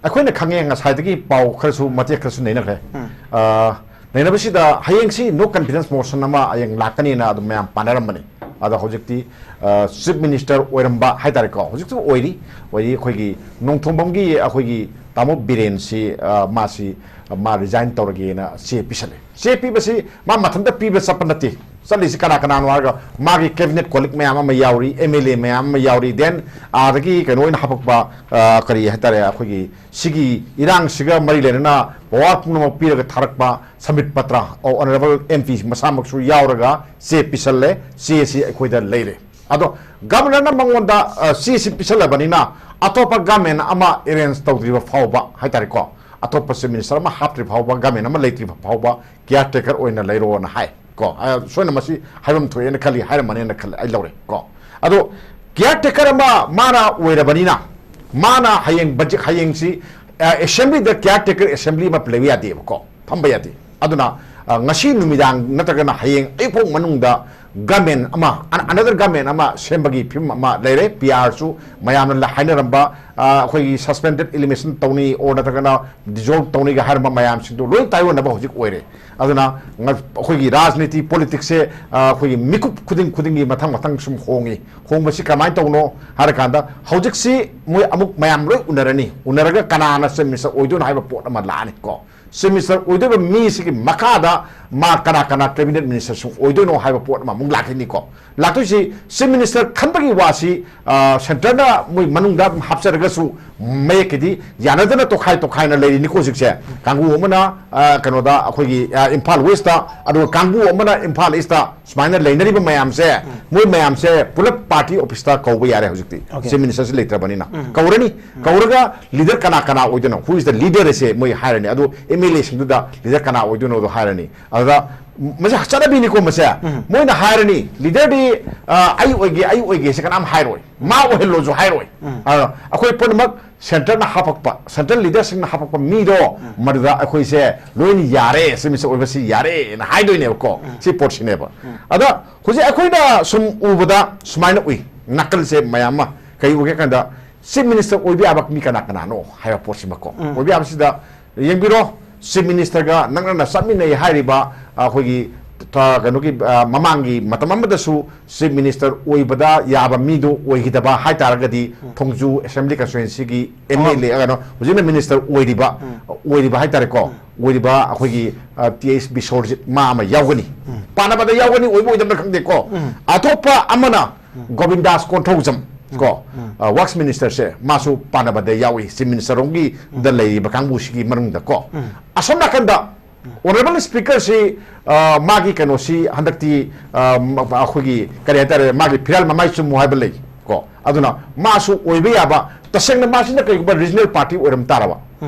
ꯑꯩꯈꯣꯏꯅ ꯈꯪꯉꯦ, ꯉꯁꯥꯏꯗꯒꯤ ꯄꯥꯎ ꯈꯔꯁꯨ, ꯃꯇꯦꯛ ꯈꯔꯁꯨ ꯅꯩꯅꯈ꯭ꯔꯦ꯫ ꯎꯝ꯫ ꯑ, ꯅꯩꯅꯕꯁꯤꯗ ꯍꯌꯦꯡꯁꯤ no confidence motion ꯑꯃ ꯍꯌꯦꯡ ꯂꯥꯛꯀꯅꯤꯅ ꯑꯗꯨꯝ ꯃꯌꯥꯝ ꯄꯥꯅꯔꯝꯕꯅꯤ꯫ ꯑꯗꯣ ꯍꯧꯖꯤꯛꯇꯤ, ꯑ, chief minister ꯑꯣꯏꯔꯝꯕ ꯍꯥꯏꯇꯥꯔꯦꯀꯣ, ꯍꯧꯖꯤꯛꯁꯨ ꯑꯣꯏꯔꯤ, ꯑꯣꯏꯔꯤ꯫ ꯑꯩꯈꯣꯏꯒꯤ ꯅꯣꯡꯊꯣꯡꯕꯝꯒꯤ ꯑꯩꯈꯣꯏꯒꯤ ꯇꯥꯃꯣ ꯕꯤꯔꯦꯟꯁꯤ, ꯑ, ꯃꯥꯁꯤ, ꯑ, ꯃꯥ resign ꯇꯧꯔꯒꯦꯅ ꯆꯦ ꯄꯤꯁꯜꯂꯦ꯫ ꯆꯦ ꯄꯤꯕꯁꯤ ꯃꯥ ꯃꯊꯟꯇ ꯄꯤꯕ ꯆꯠꯄ ꯅꯠꯇꯦ꯫ ꯆꯠꯂꯤꯁꯤ ꯀꯅꯥ ꯀꯅꯥꯅꯣ ꯍꯥꯏꯔꯒ, ꯃꯥꯒꯤ cabinet colleague ꯃꯌꯥꯝ ꯑꯃ ꯌꯥꯎꯔꯤ, ꯑꯦꯝ ꯑꯦꯜ ꯑꯦ ꯃꯌꯥꯝ ꯑꯃ ꯌꯥꯎꯔꯤ, then ꯑꯥꯗꯒꯤ ꯀꯩꯅꯣ ꯑꯣꯏꯅ ꯍꯥꯄꯛꯄ, ꯑ, ꯀꯔꯤ ꯍꯥꯏꯇꯥꯔꯦ, ꯑꯩꯈꯣꯏꯒꯤ ꯁꯤꯒꯤ ꯏꯔꯥꯡꯁꯤꯒ ꯃꯔꯤ ꯂꯩꯅꯅ power ꯄꯨꯝꯅꯃꯛ ꯄꯤꯔꯒ ꯊꯥꯔꯛꯄ ꯁꯝꯕꯤꯠ ꯄꯇ꯭ꯔ, honourable M P ꯃꯁꯥꯃꯛꯁꯨ ꯌꯥꯎꯔꯒ ꯆꯦ ꯄꯤꯁꯜꯂꯦ꯫ ꯆꯦꯁꯤ ꯑꯩꯈꯣꯏꯗ ꯂꯩꯔꯦ꯫ ꯑꯗꯣ governorꯅ ꯃꯉꯣꯟꯗ, ꯑ, ꯆꯦꯁꯤ ꯄꯤꯁꯜꯂꯕꯅꯤꯅ, ꯑꯇꯣꯞꯄ government ꯑꯃ arrange ꯇꯧꯗ꯭ꯔꯤꯕ ꯐꯥꯎꯕ ꯍꯥꯏꯇꯥꯔꯦꯀꯣ, ꯑꯇꯣꯞꯄ Chief Minister ꯑꯃ ꯍꯥꯞꯇ꯭ꯔꯤ ꯐꯥꯎꯕ, government ꯑꯃ ꯂꯩꯇ꯭ꯔꯤ ꯐꯥꯎꯕ caretaker ꯑꯣꯏꯅ ꯂꯩꯔꯣꯅ ꯍꯥꯏ ꯀꯣ꯫ ꯑ, ꯁꯣꯏꯅ ꯃꯁꯤ ꯍꯥꯏꯐꯝ ꯊꯣꯛꯑꯦꯅ ꯈꯜꯂꯤ, ꯍꯥꯏꯔꯝꯃꯅꯦꯅ ꯈꯜꯂꯤ, ꯑꯩ ꯂꯧꯔꯦ ꯀꯣ꯫ ꯑꯗꯣ caretaker ꯑꯃ ꯃꯥꯅ ꯑꯣꯏꯔꯕꯅꯤꯅ, ꯃꯥꯅ ꯍꯌꯦꯡ budget, ꯍꯌꯦꯡꯁꯤ, ꯑ, assemblyꯗ caretaker assembly ꯑꯃ ꯂꯩꯕ ꯌꯥꯗꯦꯕꯀꯣ, ꯐꯝꯕ ꯌꯥꯗꯦ꯫ ꯑꯗꯨꯅ, ꯑ, ꯉꯁꯤ ꯅꯨꯃꯤꯗꯥꯡ ꯅꯠꯇ꯭ꯔꯒꯅ ꯍꯌꯦꯡ ꯑꯌꯨꯛ ꯐꯥꯎ ꯃꯅꯨꯡꯗ government ꯑꯃ, an-, another government ꯑꯃ ꯁꯦꯝꯕꯒꯤ ꯐꯤꯕꯝ ꯑꯃ ꯂꯩꯔꯦ꯫ P Rꯁꯨ ꯃꯌꯥꯝꯅ ꯍꯥꯏꯅꯔꯝꯕ, ꯑ, ꯑꯩꯈꯣꯏꯒꯤ suspended election ꯇꯧꯅꯤ, or ꯅꯠꯇ꯭ꯔꯒꯅ dissolve ꯇꯧꯅꯤꯒ ꯍꯥꯏꯔꯝꯕ ꯃꯌꯥꯝꯁꯤꯡꯗꯣ ꯂꯣꯏ ꯇꯥꯏꯑꯣꯟꯅꯕ ꯍꯧꯖꯤꯛ ꯑꯣꯏꯔꯦ꯫ ꯑꯗꯨꯅ ꯉ-, ꯑꯩꯈꯣꯏꯒꯤ ꯔꯥꯖꯅꯤꯇꯤ, politicsꯁꯦ, ꯑ, ꯑꯩꯈꯣꯏꯒꯤ ꯃꯤꯀꯨꯞ ꯈꯨꯗꯤꯡ ꯈꯨꯗꯤꯡꯒꯤ ꯃꯊꯪ ꯃꯊꯪ ꯁꯨꯝ ꯍꯣꯡꯉꯤ꯫ ꯍꯣꯡꯕꯁꯤ ꯀꯃꯥꯏꯅ ꯇꯧꯅꯣ ꯍꯥꯏꯔꯀꯥꯟꯗ, ꯍꯧꯖꯤꯛꯁꯤ ꯃꯣꯏ ꯑꯃꯨꯛ ꯃꯌꯥꯝ ꯂꯣꯏ ꯎꯅꯔꯅꯤ, ꯎꯅꯔꯒ ꯀꯅꯥꯅ Chief Minister ꯑꯣꯏꯗꯣꯏꯅꯣ ꯍꯥꯏꯕ ꯄꯣꯠ ꯑꯃ ꯂꯥꯛꯑꯅꯤ ꯀꯣ꯫ Chief Minister ꯑꯣꯏꯗꯣꯏꯕ ꯃꯤꯁꯤꯒꯤ ꯃꯈꯥꯗ ꯃꯥ ꯀꯅꯥ ꯀꯅꯥ cabinet ministerꯁꯤꯡ ꯑꯣꯏꯗꯣꯏꯅꯣ ꯍꯥꯏꯕ ꯄꯣꯠ ꯑꯃ ꯑꯃꯨꯛ ꯂꯥꯛꯈꯤꯅꯤꯀꯣ꯫ ꯂꯥꯛꯇꯣꯏꯁꯤ Chief Minister ꯈꯟꯕꯒꯤ ꯋꯥꯁꯤ, ꯑ, centreꯅ ꯃꯣꯏ ꯃꯅꯨꯡꯗ ꯑꯗꯨꯝ ꯍꯥꯞꯆꯔꯒꯁꯨ, ꯃꯌꯦꯛꯀꯤꯗꯤ ꯌꯥꯅꯗꯅ ꯇꯣꯈꯥꯏ ꯇꯣꯈꯥꯏꯅ ꯂꯩꯔꯤꯅꯤꯀꯣ ꯍꯧꯖꯤꯛꯁꯦ꯫ ꯀꯥꯡꯕꯨ ꯑꯃꯅ, ꯑ, ꯀꯩꯅꯣꯗ, ꯑꯩꯈꯣꯏꯒꯤ, ꯑ, ꯏꯝꯐꯥꯜ Westꯇ, ꯑꯗꯨꯒ ꯀꯥꯡꯕꯨ ꯑꯃꯅ ꯏꯝꯐꯥꯜ Eastꯇ, ꯁꯨꯃꯥꯏꯅ ꯂꯩꯅꯔꯤꯕ ꯃꯌꯥꯝꯁꯦ, ꯃꯣꯏ ꯃꯌꯥꯝꯁꯦ ꯄꯨꯂꯞ party officeꯇ ꯀꯧꯕ ꯌꯥꯔꯦ ꯍꯧꯖꯤꯛꯇꯤ꯫ Okay. Chief Ministerꯁꯤ ꯂꯩꯇ꯭ꯔꯕꯅꯤꯅ꯫ ꯎꯝ. ꯀꯧꯔꯅꯤ꯫ ꯎꯝ. ꯀꯧꯔꯒ leader ꯀꯅꯥ ꯀꯅꯥ ꯑꯣꯏꯗꯣꯏꯅꯣ, who is the leader ꯍꯥꯏꯁꯦ ꯃꯣꯏ ꯍꯥꯏꯔꯅꯤ꯫ ꯑꯗꯨ MLAꯁꯤꯡꯗꯨꯗ leader ꯀꯅꯥ ꯑꯣꯏꯗꯣꯏꯅꯣꯗꯣ ꯍꯥꯏꯔꯅꯤ꯫ ꯑꯗꯨꯗ ꯃꯁꯤ ꯆꯠꯅꯕꯤꯅꯤꯀꯣ ꯃꯁꯦ꯫ ꯎꯝ. ꯃꯣꯏꯅ ꯍꯥꯏꯔꯅꯤ, leaderꯗꯤ, ꯑ, "ꯑꯩ ꯑꯣꯏꯒꯦ, ꯑꯩ ꯑꯣꯏꯒꯦ" ꯁꯤ ꯀꯅꯥꯝ ꯍꯥꯏꯔꯣꯏ꯫ ꯃꯥ ꯑꯣꯏꯍꯜꯂꯣꯁꯨ ꯍꯥꯏꯔꯣꯏ꯫ ꯎꯝ. ꯑ, ꯑꯩꯈꯣꯏ ꯄꯨꯝꯅꯃꯛ centreꯅ ꯍꯥꯄꯛꯄ, central leaderꯁꯤꯡꯅ ꯍꯥꯄꯛꯄ ꯃꯤꯗꯣ, ꯎꯝ. ꯃꯗꯨꯗ ꯑꯩꯈꯣꯏꯁꯦ ꯂꯣꯏꯅ ꯌꯥꯔꯦ, Chief Minister ꯑꯣꯏꯕꯁꯤ ꯌꯥꯔꯦꯅ ꯍꯥꯏꯗꯣꯏꯅꯦꯕꯀꯣ꯫ ꯎꯝ. ꯁꯤ ꯄꯣꯠꯁꯤꯅꯦꯕ꯫ ꯎꯝ. ꯑꯗ ꯍꯧꯖꯤꯛ ꯑꯩꯈꯣꯏꯅ ꯁꯨꯝ ꯎꯕꯗ ꯁꯨꯃꯥꯏꯅ ꯎꯏ, ꯅꯥꯀꯜꯁꯦ ꯃꯌꯥꯝ ꯑꯃ꯫ ꯀꯩ ꯎꯒꯦ ꯀꯥꯟꯗ, Chief Minister ꯑꯣꯏꯕ ꯌꯥꯕ ꯃꯤ ꯀꯅꯥ ꯀꯅꯥꯅꯣ ꯍꯥꯏꯕ ꯄꯣꯠꯁꯤꯃꯀꯣ꯫ ꯎꯝ. ꯑꯣꯏꯕ ꯌꯥꯕꯁꯤꯗ ꯌꯦꯡꯕꯤꯔꯣ, Chief Ministerꯒ ꯅꯛꯅꯅ ꯆꯠꯃꯤꯟꯅꯩ ꯍꯥꯏꯔꯤꯕ, ꯑꯩꯈꯣꯏꯒꯤ, ꯑ, ꯀꯩꯅꯣꯒꯤ, ꯑ, ꯃꯃꯥꯡꯒꯤ ꯃꯇꯝ ꯑꯃꯗꯁꯨ Chief Minister ꯑꯣꯏꯕꯗ ꯌꯥꯕ ꯃꯤꯗꯨ ꯑꯣꯏꯈꯤꯗꯕ ꯍꯥꯏꯇꯥꯔꯒꯗꯤ, ꯎꯝ. ꯊꯣꯡꯖꯨ Assembly Constituencyꯒꯤ ꯑꯣ. MLA, ꯀꯩꯅꯣ, ꯍꯧꯖꯤꯛꯅ Minister ꯑꯣꯏꯔꯤꯕ, ꯎꯝ. ꯑꯣꯏꯔꯤꯕ ꯍꯥꯏꯇꯥꯔꯦꯀꯣ, ꯎꯝ. ꯑꯣꯏꯔꯤꯕ ꯑꯩꯈꯣꯏꯒꯤ, ꯑ, T H ꯕꯤꯁ꯭ꯋꯔꯖꯤꯠ ꯃꯥ ꯑꯃ ꯌꯥꯎꯒꯅꯤ꯫ ꯎꯝ. ꯄꯥꯟꯅꯕꯗ ꯌꯥꯎꯒꯅꯤ, ꯑꯣꯏꯕ ꯑꯣꯏꯗꯕꯅ ꯈꯪꯗꯦꯀꯣ꯫ ꯎꯝ. ꯑꯇꯣꯞꯄ ꯑꯃꯅ ꯎꯝ. ꯒꯣꯕꯤꯟꯗꯥꯁ ꯀꯣꯟꯊꯧꯖꯝ ꯎꯝ. ꯀꯣ, ꯎꯝ. ꯑ, Works Ministerꯁꯦ ꯃꯥꯁꯨ ꯄꯥꯟꯅꯕꯗ ꯌꯥꯎꯏ, Chief Minister ꯔꯣꯝꯒꯤꯗ ꯎꯝ. ꯂꯩꯔꯤꯕ ꯀꯥꯡꯕꯨꯁꯤꯒꯤ ꯃꯅꯨꯡꯗ ꯀꯣ꯫ ꯎꯝ. ꯑꯁꯣꯝ ꯅꯥꯀꯟꯗ ꯎꯝ. Honourable Speakerꯁꯤ, ꯑ, ꯃꯥꯒꯤ ꯀꯩꯅꯣꯁꯤ ꯍꯟꯗꯛꯇꯤ, ꯑ, ꯃ-, ꯑꯩꯈꯣꯏꯒꯤ ꯀꯔꯤ ꯍꯥꯏꯇꯥꯔꯦ, ꯃꯥꯒꯤ ꯐꯤꯔꯥꯜ ꯃꯃꯥꯏ ꯆꯨꯝꯃꯨ ꯍꯥꯏꯕ ꯂꯩ ꯀꯣ꯫ ꯑꯗꯨꯅ ꯃꯥꯁꯨ ꯑꯣꯏꯕ ꯌꯥꯕ, ꯇꯁꯦꯡꯅ ꯃꯥꯁꯤꯅ ꯀꯩꯒꯨꯝꯕ regional party ꯑꯣꯏꯔꯝ ꯇꯥꯔꯕ,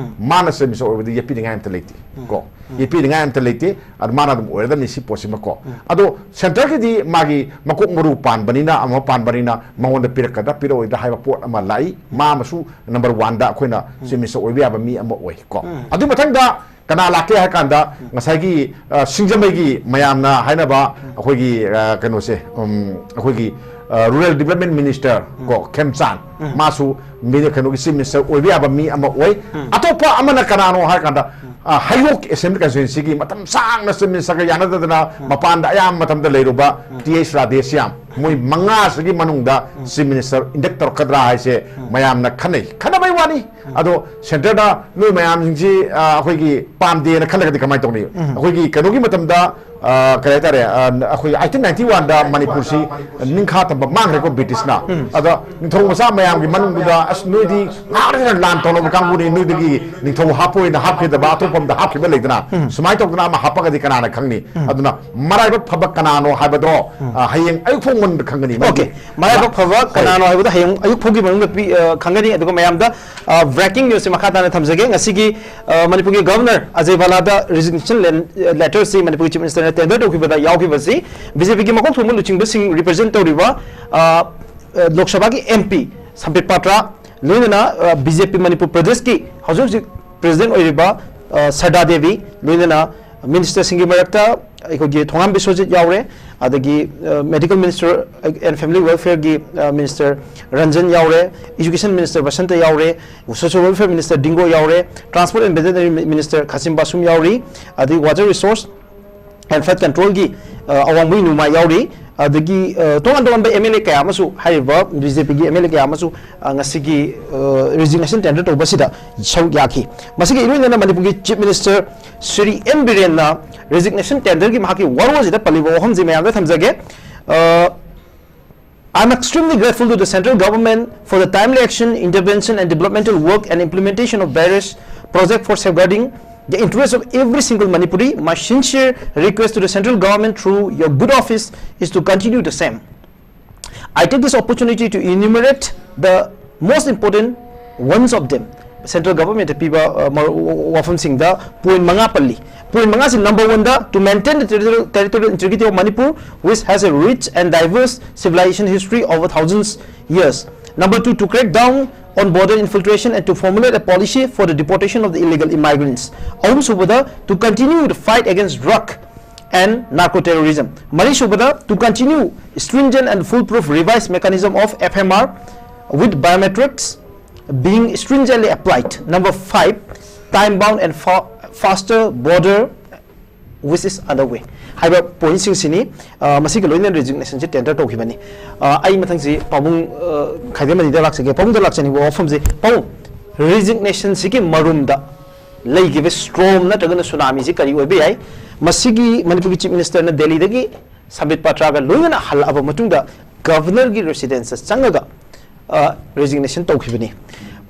ꯃꯥꯅ ꯆꯤꯐ ꯃꯤꯅꯤꯁꯇꯔ ꯑꯣꯏꯕꯗꯤ ꯌꯦꯠꯄꯤꯅꯤꯡꯉꯥꯏ ꯑꯝꯇ ꯂꯩꯇꯦ ꯀꯣ꯫ ꯌꯦꯠꯄꯤꯅꯤꯡꯉꯥꯏ ꯑꯝꯇ ꯂꯩꯇꯦ꯫ ꯑꯗꯨ ꯃꯥꯅ ꯑꯗꯨꯝ ꯑꯣꯏꯔꯗꯕꯅꯤ ꯁꯤ ꯄꯣꯠꯁꯤꯃ ꯀꯣ꯫ ꯑꯗꯣ ꯁꯦꯟꯇꯔꯒꯤꯗꯤ ꯃꯥꯒꯤ ꯃꯀꯣꯛ ꯃꯔꯨ ꯄꯥꯟꯕꯅꯤꯅ, ꯑꯃ ꯄꯥꯟꯕꯅꯤꯅ ꯃꯉꯣꯟꯗ ꯄꯤꯔꯛꯀꯗ꯭ꯔꯥ ꯄꯤꯔꯛꯑꯣꯏꯗ꯭ꯔꯥ ꯍꯥꯏꯕ ꯄꯣꯠ ꯑꯃ ꯂꯥꯛꯏ꯫ ꯃꯥ ꯑꯃꯁꯨ ꯅꯝꯕꯔ ꯋꯥꯟꯗ ꯑꯩꯈꯣꯏꯅ ꯆꯤꯐ ꯃꯤꯅꯤꯁꯇꯔ ꯑꯣꯏꯕ ꯌꯥꯕ ꯃꯤ ꯑꯃ ꯑꯣꯏ ꯀꯣ꯫ ꯑꯗꯨꯒꯤ ꯃꯊꯪꯗ ꯀꯅꯥ ꯂꯥꯛꯀꯦ ꯍꯥꯏ ꯀꯥꯟꯗ ꯉꯁꯥꯏꯒꯤ, ꯑ, ꯁꯤꯡꯖꯃꯩꯒꯤ ꯃꯌꯥꯝꯅ ꯍꯥꯏꯅꯕ ꯑꯩꯈꯣꯏꯒꯤ, ꯑ, ꯀꯩꯅꯣꯁꯦ, ꯎꯝ, ꯑꯩꯈꯣꯏꯒꯤ, ꯑ, ꯔꯨꯔꯦꯜ ꯗꯤꯕꯂꯞꯃꯦꯟ ꯃꯤꯅꯤꯁꯇꯔ ꯀꯣ, ꯈꯦꯝꯆꯥꯟ, ꯃꯥꯁꯨ ꯃꯤ-, ꯀꯩꯅꯣꯒꯤ ꯆꯤꯐ ꯃꯤꯅꯤꯁꯇꯔ ꯑꯣꯏꯕ ꯌꯥꯕ ꯃꯤ ꯑꯃ ꯑꯣꯏ꯫ ꯑꯇꯣꯞꯄ ꯑꯃꯅ ꯀꯅꯥꯅꯣ ꯍꯥꯏ ꯀꯥꯟꯗ, ꯑ, ꯍꯩꯔꯣꯛ ꯑꯦꯁꯦꯝꯕ꯭ꯂꯤ ꯀꯟꯁꯇꯤꯇ꯭ꯋꯦꯟꯁꯤꯒꯤ ꯃꯇꯝ ꯁꯥꯡꯅ ꯆꯤꯐ ꯃꯤꯅꯤꯁꯇꯔꯒ ꯌꯥꯅꯗꯗꯅ ꯃꯄꯥꯟꯗ ꯑꯌꯥꯝꯕ ꯃꯇꯝꯗ ꯂꯩꯔꯨꯕ ꯇꯤ ꯑꯩꯆ ꯔꯥꯙꯦꯁ꯭ꯌꯥꯝ, ꯃꯣꯏ ꯃꯉꯥꯁꯤꯒꯤ ꯃꯅꯨꯡꯗ ꯆꯤꯐ ꯃꯤꯅꯤꯁꯇꯔ ꯏꯟꯗꯛ ꯇꯧꯔꯛꯀꯗ꯭ꯔꯥ ꯍꯥꯏꯁꯦ ꯃꯌꯥꯝꯅ ꯈꯟꯅꯩ꯫ ꯈꯟꯅꯕꯩ ꯋꯥꯅꯤ꯫ ꯑꯗꯣ ꯁꯦꯟꯇꯔꯗ ꯅꯣꯏ ꯃꯌꯥꯝꯁꯤꯡꯁꯤ, ꯑ, ꯑꯩꯈꯣꯏꯒꯤ ꯄꯥꯝꯗꯦꯅ ꯈꯜꯂꯒꯗꯤ ꯀꯃꯥꯏꯅ ꯇꯧꯅꯤ? ꯑꯩꯈꯣꯏꯒꯤ ꯀꯩꯅꯣꯒꯤ ꯃꯇꯝꯗ, ꯑ, ꯀꯔꯤ ꯍꯥꯏꯇꯥꯔꯦ, ꯑ, ꯑꯩꯈꯣꯏ ꯑꯩꯠꯇꯤꯟ ꯅꯥꯏꯟꯇꯤ ꯋꯥꯟꯗ ꯃꯅꯤꯄꯨꯔꯁꯤ ꯅꯤꯡꯈꯥ ꯇꯝꯕ ꯃꯥꯡꯈ꯭ꯔꯦꯀꯣ ꯕ꯭ꯔꯤꯇꯤꯁꯅ꯫ ꯑꯗ ꯅꯤꯡꯊꯧ ꯃꯆꯥ ꯃꯌꯥꯝꯒꯤ ꯃꯅꯨꯡꯗꯨꯗ, "ꯑꯁ, ꯅꯣꯏꯗꯤ ꯉꯥꯛꯇ ꯂꯥꯟ ꯇꯧꯅꯕ ꯀꯥꯡꯕꯨꯅꯤ, ꯅꯣꯏꯗꯒꯤ ꯅꯤꯡꯊꯧ ꯍꯥꯞꯄꯣꯏꯅ ꯍꯥꯞꯈꯤꯗꯕ, ꯑꯇꯣꯞꯄ ꯑꯃꯗ ꯍꯥꯞꯈꯤꯕ ꯂꯩꯗꯅ, ꯁꯨꯃꯥꯏꯅ ꯇꯧꯗꯅ ꯑꯃ ꯍꯥꯞꯄꯒꯗꯤ ꯀꯅꯥꯅ ꯈꯪꯅꯤ?" ꯑꯗꯨꯅ ꯃꯔꯥꯏꯕꯛ ꯐꯕ ꯀꯅꯥꯅꯣ ꯍꯥꯏꯕꯗꯣ, ꯑ, ꯍꯌꯦꯡ ꯑꯌꯨꯛ ꯐꯥꯎ ꯃꯨꯟꯅ ꯈꯪꯒꯅꯤ꯫ ꯑꯣꯀꯦ, ꯃꯔꯥꯏꯕꯛ ꯐꯕ ꯍꯣꯏ꯫ ꯀꯅꯥꯅꯣ ꯍꯥꯏꯕꯗꯣ ꯍꯌꯦꯡ ꯑꯌꯨꯛ ꯐꯥꯎꯒꯤ ꯃꯅꯨꯡꯗ ꯄꯤ-, ꯑ, ꯈꯪꯒꯅꯤ꯫ ꯑꯗꯨꯒ ꯃꯌꯥꯝꯗ, ꯑ, ꯕ꯭ꯔꯦꯀꯤꯡ ꯅ꯭ꯌꯨꯁꯁꯦ ꯃꯈꯥ ꯇꯥꯅ ꯊꯝꯖꯒꯦ꯫ ꯉꯁꯤꯒꯤ, ꯑ, ꯃꯅꯤꯄꯨꯔꯒꯤ ꯒꯚꯔꯅꯔ ꯑꯖꯌ ꯚꯥꯂꯥꯗ ꯔꯤꯖꯤꯒꯅꯦꯁꯟ ꯂꯦꯟ-, ꯂꯦꯇꯔꯁꯤ ꯃꯅꯤꯄꯨꯔꯒꯤ ꯆꯤꯐ ꯃꯤꯅꯤꯁꯇꯔꯅ ꯇꯦꯟꯗꯔ ꯇꯧꯈꯤꯕꯗ ꯌꯥꯎꯈꯤꯕꯁꯤ ꯕꯤ ꯖꯦ ꯄꯤꯒꯤ ꯃꯀꯣꯛ ꯊꯣꯡꯕ ꯂꯨꯆꯤꯡꯕꯁꯤꯡ ꯔꯤꯄ꯭ꯔꯖꯦꯟ ꯇꯧꯔꯤꯕ, ꯑ, ꯑ, ꯂꯣꯛ ꯁꯚꯥꯒꯤ ꯑꯦꯝ ꯄꯤ ꯁꯝꯕꯤꯠ ꯄꯥꯇ꯭ꯔ, ꯂꯣꯏꯅꯅ, ꯑ, ꯕꯤ ꯖꯦ ꯄꯤ ꯃꯅꯤꯄꯨꯔ ꯄ꯭ꯔꯗꯦꯁꯀꯤ ꯍꯧꯖꯤꯛ ꯍꯧꯖꯤꯛ ꯄ꯭ꯔꯦꯁꯤꯗꯦꯟ ꯑꯣꯏꯔꯤꯕ, ꯑ, ꯁꯔꯗꯥ ꯗꯦꯕꯤ, ꯂꯣꯏꯅꯅ ꯃꯤꯅꯤꯁꯇꯔꯁꯤꯡꯒꯤ ꯃꯔꯛꯇ ꯑꯩꯈꯣꯏꯒꯤ ꯊꯣꯉꯥꯝ ꯕꯤꯁ꯭ꯋꯖꯤꯠ ꯌꯥꯎꯔꯦ, ꯑꯗꯒꯤ, ꯑ, ꯃꯦꯗꯤꯀꯦꯜ ꯃꯤꯅꯤꯁꯇꯔ and ꯐꯦꯃꯤꯂꯤ ꯋꯦꯜꯐꯤꯌꯔꯒꯤ, ꯑ, ꯃꯤꯅꯤꯁꯇꯔ ꯔꯟꯖꯟ ꯌꯥꯎꯔꯦ, ꯏꯖꯨꯀꯦꯁꯟ ꯃꯤꯅꯤꯁꯇꯔ ꯕꯁꯟꯇ ꯌꯥꯎꯔꯦ, ꯁꯣꯁꯤꯌꯦꯜ ꯋꯦꯜꯐꯤꯌꯔ ꯃꯤꯅꯤꯁꯇꯔ ꯗꯤꯡꯒꯣ ꯌꯥꯎꯔꯦ, ꯇ꯭ꯔꯥꯟꯁꯄꯣꯔꯠ ꯑꯦꯟ ꯚꯦꯇꯦꯅꯔꯤ ꯃꯤꯅꯤꯁꯇꯔ ꯈꯥꯁꯤꯝ ꯕꯥꯁꯨꯝ ꯌꯥꯎꯔꯤ, ꯑꯗꯒꯤ ꯋꯥꯇꯔ ꯔꯤꯁꯣꯔꯁ ꯑꯦꯟ ꯐ꯭ꯂꯠ ꯀꯟꯇ꯭ꯔꯣꯜꯒꯤ, ꯑ, ꯑꯋꯥꯡꯕꯣꯏ ꯅꯨꯃꯥ ꯌꯥꯎꯔꯤ, ꯑꯗꯒꯤ, ꯑ, ꯇꯣꯉꯥꯟ ꯇꯣꯉꯥꯟꯕ ꯑꯦꯝ ꯑꯦꯜ ꯑꯦ ꯀꯌꯥ ꯑꯃꯁꯨ, ꯍꯥꯏꯔꯤꯕ ꯕꯤ ꯖꯦ ꯄꯤꯒꯤ ꯑꯦꯝ ꯑꯦꯜ ꯑꯦ ꯀꯌꯥ ꯑꯃꯁꯨ, ꯑ, ꯉꯁꯤꯒꯤ, ꯑ, ꯔꯤꯖꯤꯒꯅꯦꯁꯟ ꯇꯦꯟꯗꯔ ꯇꯧꯕꯁꯤꯗ ꯁꯔꯨꯛ ꯌꯥꯈꯤ꯫ ꯃꯁꯤꯒ ꯏꯔꯣꯏꯅꯅ ꯃꯅꯤꯄꯨꯔꯒꯤ ꯆꯤꯐ ꯃꯤꯅꯤꯁꯇꯔ ꯁ꯭ꯔꯤ ꯑꯦꯟ ꯕꯤꯔꯦꯟꯅ ꯔꯤꯖꯤꯒꯅꯦꯁꯟ ꯇꯦꯟꯗꯔꯒꯤ ꯃꯍꯥꯛꯀꯤ ꯋꯥꯔꯣꯜꯁꯤꯗ ꯄꯜꯂꯤꯕ ꯋꯥꯐꯝꯁꯤ ꯃꯌꯥꯝꯗ ꯊꯝꯖꯒꯦ꯫ ꯑ, I'm extremely grateful to the central government for the timely action, intervention, and developmental work and implementation of various projects for safeguarding the interests of every single Manipuri. My sincere request to the central government through your good office is to continue the same. I take this opportunity to enumerate the most important ones of them. Central Government ꯄꯤꯕ ꯋꯥꯐꯝꯁꯤꯡꯗ point ꯃꯉꯥ ꯄꯜꯂꯤ꯫ Point ꯃꯉꯥꯁꯤ, number one ꯗ, to maintain the territorial, territorial integrity of Manipur, which has a rich and diverse civilization history over thousands years. Number two, to crack down on border infiltration and to formulate a policy for the deportation of the illegal immigrants. ꯑꯍꯨꯝꯁꯨꯕꯗ, to continue the fight against drug and narco-terrorism. ꯃꯔꯤꯁꯨꯕꯗ, to continue stringent and foolproof revised mechanism of F M R with biometrics being stringently applied. Number five, time-bound and fa- faster border, which is underway. ꯍꯥꯏꯕ ꯄꯣꯏꯟꯁꯤꯡꯁꯤꯅꯤ꯫ ꯑ, ꯃꯁꯤꯒ ꯂꯣꯏꯅꯅ ꯔꯤꯖꯤꯒꯅꯦꯁꯟꯁꯤ tender ꯇꯧꯈꯤꯕꯅꯤ꯫ ꯑ, ꯑꯩ ꯃꯊꯪꯁꯤ ꯄꯥꯕꯨꯡ, ꯑ, ꯈꯥꯏꯗꯦꯝꯃꯅꯤꯗ ꯂꯥꯛꯆꯒꯦ꯫ ꯄꯥꯕꯨꯡꯗ ꯂꯥꯛꯆꯅꯤꯡꯕ ꯋꯥꯐꯝꯁꯤ, ꯄꯥꯕꯨꯡ, ꯔꯤꯖꯤꯒꯅꯦꯁꯟꯁꯤꯒꯤ ꯃꯔꯨꯝꯗ ꯂꯩꯈꯤꯕ ꯁ꯭ꯇꯣꯔꯝ ꯅꯠꯇ꯭ꯔꯒꯅ ꯁꯨꯅꯥꯃꯤꯁꯤ ꯀꯔꯤ ꯑꯣꯏꯕ ꯌꯥꯏ? ꯃꯁꯤꯒꯤ ꯃꯅꯤꯄꯨꯔꯒꯤ ꯆꯤꯐ ꯃꯤꯅꯤꯁꯇꯔꯅ ꯗꯦꯜꯂꯤꯗꯒꯤ ꯁꯝꯕꯤꯠ ꯄꯥꯇ꯭ꯔꯥꯒ ꯂꯣꯏꯅꯅ ꯍꯜꯂꯛꯑꯕ ꯃꯇꯨꯡꯗ ꯒꯚꯔꯅꯔꯒꯤ ꯔꯦꯁꯤꯗꯦꯟꯁꯇ ꯆꯪꯉꯒ, ꯑ, ꯔꯤꯖꯤꯒꯅꯦꯁꯟ ꯇꯧꯈꯤꯕꯅꯤ꯫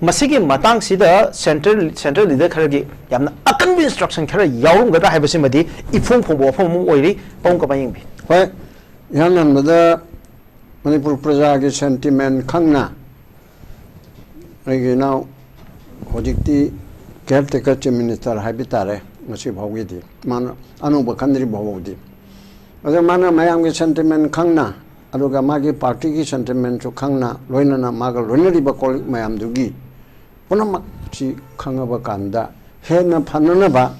ꯃꯁꯤꯒꯤ ꯃꯇꯥꯡꯁꯤꯗ ꯁꯦꯟꯇ꯭ꯔꯦꯜ, ꯁꯦꯟꯇ꯭ꯔꯦꯜ ꯂꯤꯗꯔ ꯈꯔꯒꯤ ꯌꯥꯝꯅ ꯑꯀꯟꯕ ꯏꯟꯁꯇ꯭ꯔꯛꯁꯟ ꯈꯔ ꯌꯥꯎꯔꯝꯒꯗ꯭ꯔꯥ ꯍꯥꯏꯕꯁꯤꯃꯗꯤ ꯏꯐꯣꯡ ꯐꯣꯡꯕ ꯋꯥꯐꯝ ꯑꯃ ꯑꯣꯏꯔꯤ꯫ ꯄꯥꯕꯨꯡ ꯀꯃꯥꯏꯅ ꯌꯦꯡꯕꯤ? ꯍꯣꯏ, ꯏꯍꯥꯟ ꯍꯥꯟꯕꯗ ꯃꯅꯤꯄꯨꯔ ꯄ꯭ꯔꯖꯥꯒꯤ ꯁꯦꯟꯇꯤꯃꯦꯟ ꯈꯪꯅ ꯑꯩꯒꯤ ꯏꯅꯥꯎ ꯍꯧꯖꯤꯛꯇꯤ ꯀꯤꯌꯔ ꯇꯦꯀꯔ ꯆꯤꯐ ꯃꯤꯅꯤꯁꯇꯔ ꯍꯥꯏꯕ ꯇꯥꯔꯦ, ꯉꯁꯤ ꯐꯥꯎꯒꯤꯗꯤ ꯃꯥꯅ ꯑꯅꯧꯕ ꯈꯟꯗ꯭ꯔꯤ ꯐꯥꯎꯕꯗꯤ꯫ ꯑꯗꯣ ꯃꯥꯅ ꯃꯌꯥꯝꯒꯤ ꯁꯦꯟꯇꯤꯃꯦꯟ ꯈꯪꯅ, ꯑꯗꯨꯒ ꯃꯥꯒꯤ ꯄꯥꯔꯇꯤꯒꯤ ꯁꯦꯟꯇꯤꯃꯦꯟꯁꯨ ꯈꯪꯅ, ꯂꯣꯏꯅꯅ ꯃꯥꯒ ꯂꯣꯏꯅꯔꯤꯕ ꯀꯣꯂꯤꯛ ꯃꯌꯥꯝꯗꯨꯒꯤ ꯄꯨꯝꯅꯃꯛꯁꯤ ꯈꯪꯉꯕ ꯀꯥꯟꯗ ꯍꯦꯟꯅ ꯐꯅꯅꯕ,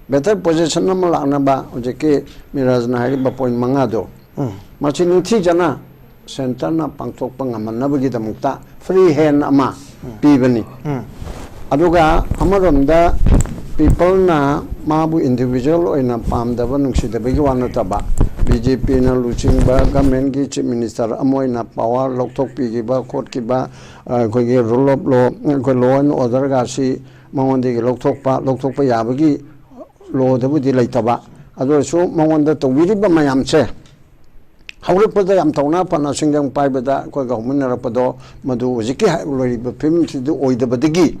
ꯕꯦꯇꯔ ꯄꯣꯖꯤꯁꯟ ꯑꯃ ꯂꯥꯛꯅꯕ, ꯍꯧꯖꯤꯛꯀꯤ ꯃꯤꯔꯥꯖꯅ ꯍꯥꯏꯔꯤꯕ ꯄꯣꯏꯟ ꯃꯉꯥꯗꯣ, ꯎꯝ꯫ ꯃꯁꯤ ꯅꯤꯡꯊꯤꯖꯅ ꯁꯦꯟꯇꯔꯅ ꯄꯥꯡꯊꯣꯛꯄ ꯉꯝꯍꯟꯅꯕꯒꯤꯗꯃꯛꯇ ꯐ꯭ꯔꯤ ꯍꯦꯟ ꯑꯃ ꯎꯝ꯫ ꯄꯤꯕꯅꯤ꯫ ꯎꯝ꯫ ꯑꯗꯨꯒ ꯑꯃꯔꯣꯝꯗ ꯄꯤꯄꯜꯅ ꯃꯥꯕꯨ ꯏꯟꯗꯤꯕꯤꯖꯨꯋꯦꯜ ꯑꯣꯏꯅ ꯄꯥꯝꯗꯕ, ꯅꯨꯡꯁꯤꯗꯕꯒꯤ ꯋꯥ ꯅꯠꯇꯕ, ꯕꯤ ꯖꯦ ꯄꯤꯅ ꯂꯨꯆꯤꯡꯕ ꯒꯃꯦꯟꯒꯤ ꯆꯤꯐ ꯃꯤꯅꯤꯁꯇꯔ ꯑꯃ ꯑꯣꯏꯅ ꯄꯋꯥꯔ ꯂꯧꯊꯣꯛꯄꯤꯈꯤꯕ ꯈꯣꯠꯈꯤꯕ, ꯑꯩꯈꯣꯏꯒꯤ ꯔꯨꯜ ꯑꯣꯐ ꯂꯣ, ꯑꯩꯈꯣꯏ ꯂꯣ ꯑꯦꯟ ꯑꯣꯔꯗꯔꯒꯁꯤ ꯃꯉꯣꯟꯗꯒꯤ ꯂꯧꯊꯣꯛꯄ, ꯂꯧꯊꯣꯛꯄ ꯌꯥꯕꯒꯤ ꯂꯣꯗꯕꯨꯗꯤ ꯂꯩꯇꯕ, ꯑꯗꯨ ꯑꯣꯏꯔꯁꯨ ꯃꯉꯣꯟꯗ ꯇꯧꯕꯤꯔꯤꯕ ꯃꯌꯥꯝꯁꯦ ꯍꯧꯔꯛꯄꯗ ꯌꯥꯝ ꯊꯧꯅꯥ ꯐꯅ ꯁꯤꯡꯖꯪ ꯄꯥꯏꯕꯗ ꯑꯩꯈꯣꯏꯒ ꯍꯧꯃꯤꯟꯅꯔꯛꯄꯗꯣ, ꯃꯗꯨ ꯍꯧꯖꯤꯛꯀꯤ ꯍꯥꯏ-, ꯂꯣꯏꯔꯤꯕ ꯐꯤꯕꯝꯁꯤꯗ ꯑꯣꯏꯗꯕꯗꯒꯤ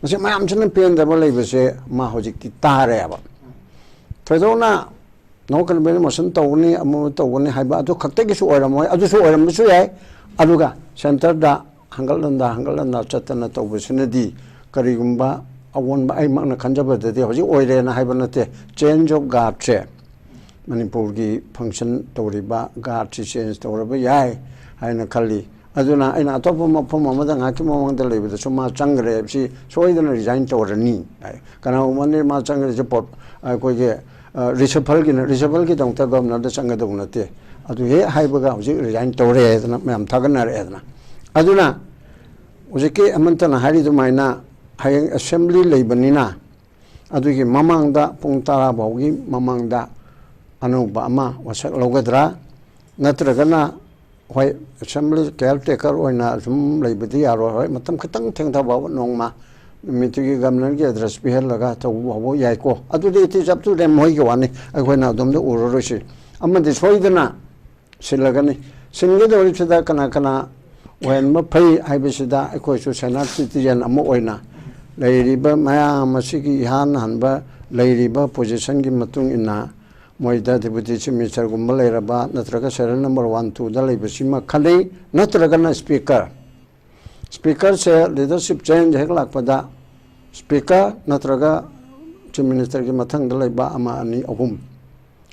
ꯃꯁꯤ ꯃꯌꯥꯝꯁꯤꯅ ꯄꯦꯟꯗꯕ ꯂꯩꯕꯁꯦ ꯃꯥ ꯍꯧꯖꯤꯛꯇꯤ ꯇꯥꯔꯦꯕ꯫ ꯊꯣꯏꯗꯣꯛꯅ ꯅꯣ ꯀꯟꯐꯤꯗꯦꯟꯁ ꯃꯣꯁꯟ ꯇꯧꯒꯅꯤ, ꯑꯃ ꯇꯧꯒꯅꯤ ꯍꯥꯏꯕ ꯑꯗꯨ ꯈꯛꯇꯒꯤꯁꯨ ꯑꯣꯏꯔꯝꯃꯣꯏ, ꯑꯗꯨꯁꯨ ꯑꯣꯏꯔꯝꯕꯁꯨ ꯌꯥꯏ꯫ ꯑꯗꯨꯒ ꯁꯦꯟꯇꯔꯗ ꯍꯪꯒꯠ ꯍꯟꯗ ꯍꯪꯒꯠ ꯍꯟꯗ ꯆꯠꯇꯅ ꯇꯧꯕꯁꯤꯅꯗꯤ ꯀꯔꯤꯒꯨꯝꯕ ꯑꯑꯣꯟꯕ, ꯑꯩꯃꯛꯅ ꯈꯟꯖꯕꯗꯗꯤ ꯍꯧꯖꯤꯛ ꯑꯣꯏꯔꯦꯅ ꯍꯥꯏꯕ ꯅꯠꯇꯦ, change of guardꯁꯦ ꯃꯅꯤꯄꯨꯔꯒꯤ function ꯇꯧꯔꯤꯕ guardꯁꯤ change ꯇꯧꯔꯕ ꯌꯥꯏ ꯍꯥꯏꯅ ꯈꯜꯂꯤ꯫ ꯑꯗꯨꯅ ꯑꯩꯅ ꯑꯇꯣꯞꯄ ꯃꯐꯝ ꯑꯃꯗ ꯉꯥꯏꯍꯥꯛꯀꯤ ꯃꯃꯥꯡꯗ ꯂꯩꯕꯗꯁꯨ ꯃꯥ ꯆꯪꯈ꯭ꯔꯦ ꯍꯥꯏꯕꯁꯤ ꯁꯣꯏꯗꯅ resign ꯇꯧꯔꯅꯤ ꯍꯥꯏ꯫ ꯀꯅꯥꯒꯨꯝꯕꯅ ꯃꯥ ꯆꯪꯈ꯭ꯔꯤꯁꯦ ꯄꯣꯠ ꯑꯩꯈꯣꯏꯒꯤ reshuffleꯒꯤꯅ, reshuffleꯒꯤꯗꯃꯛꯇ governorꯗ ꯆꯪꯒꯗꯧꯕ ꯅꯠꯇꯦ꯫ ꯑꯗꯨ ꯍꯦꯛ ꯍꯥꯏꯕꯒ ꯍꯧꯖꯤꯛ resign ꯇꯧꯔꯦ ꯍꯥꯏꯗꯅ ꯃꯌꯥꯝ ꯊꯥꯒꯠꯅꯔꯛꯑꯦꯗꯅ꯫ ꯑꯗꯨꯅ ꯍꯧꯖꯤꯛꯀꯤ ꯍꯦꯃꯟꯇꯅ ꯍꯥꯏꯔꯤ ꯑꯗꯨꯃꯥꯏꯅ ꯍꯌꯦꯡ assembly ꯂꯩꯕꯅꯤꯅ ꯑꯗꯨꯒꯤ ꯃꯃꯥꯡꯗ ꯄꯨꯡ ꯇꯔꯥ ꯐꯥꯎꯒꯤ ꯃꯃꯥꯡꯗ ꯑꯅꯧꯕ ꯑꯃ ꯋꯥꯁꯛ ꯂꯧꯒꯗ꯭ꯔꯥ, ꯅꯠꯇ꯭ꯔꯒꯅ ꯍꯣꯏ, assembly caretaker ꯑꯣꯏꯅ ꯁꯨꯝ ꯂꯩꯕꯗꯤ ꯌꯥꯔꯣꯏ꯫ ꯍꯣꯏ, ꯃꯇꯝ ꯈꯤꯇꯪ ꯊꯦꯡꯊꯕ ꯅꯣꯡꯃ ꯅꯨꯃꯤꯠꯇꯨꯒꯤ governorꯒꯤ address ꯄꯤꯍꯜꯂꯒ ꯇꯧꯕ ꯐꯥꯎꯕ ꯌꯥꯏꯀꯣ꯫ ꯑꯗꯨꯗꯤ it is up to them, ꯃꯣꯏꯒꯤ ꯋꯥꯅꯤ, ꯑꯩꯈꯣꯏꯅ ꯑꯗꯣꯝꯗ ꯎꯔꯔꯣꯏꯁꯤ꯫ ꯑꯃꯗꯤ ꯁꯣꯏꯗꯅ ꯁꯤꯜꯂꯒꯅꯤ꯫ ꯁꯤꯟꯒꯗꯧꯔꯤꯕꯁꯤꯗ ꯀꯅꯥ ꯀꯅꯥ ꯑꯣꯏꯍꯟꯕ ꯐꯩ ꯍꯥꯏꯕꯁꯤꯗ ꯑꯩꯈꯣꯏꯁꯨ senior citizen ꯑꯃ ꯑꯣꯏꯅ ꯂꯩꯔꯤꯕ ꯃꯌꯥꯝ ꯑꯁꯤꯒꯤ ꯏꯍꯥꯟ ꯍꯥꯟꯕ ꯂꯩꯔꯤꯕ positionꯒꯤ ꯃꯇꯨꯡ ꯏꯟꯅ ꯃꯣꯏꯗ deputy chief ministerꯒꯨꯝꯕ ꯂꯩꯔꯕ ꯅꯠꯇ꯭ꯔꯒ serial number one, twoꯗ ꯂꯩꯕꯁꯤꯃ ꯈꯜꯂꯤ, ꯅꯠꯇ꯭ꯔꯒꯅ speaker꯫ Speakerꯁꯦ leadership change ꯍꯦꯛ ꯂꯥꯛꯄꯗ speaker ꯅꯠꯇ꯭ꯔꯒ chief ministerꯒꯤ ꯃꯊꯪꯗ ꯂꯩꯕ ꯑꯃ, ꯑꯅꯤ, ꯑꯍꯨꯝ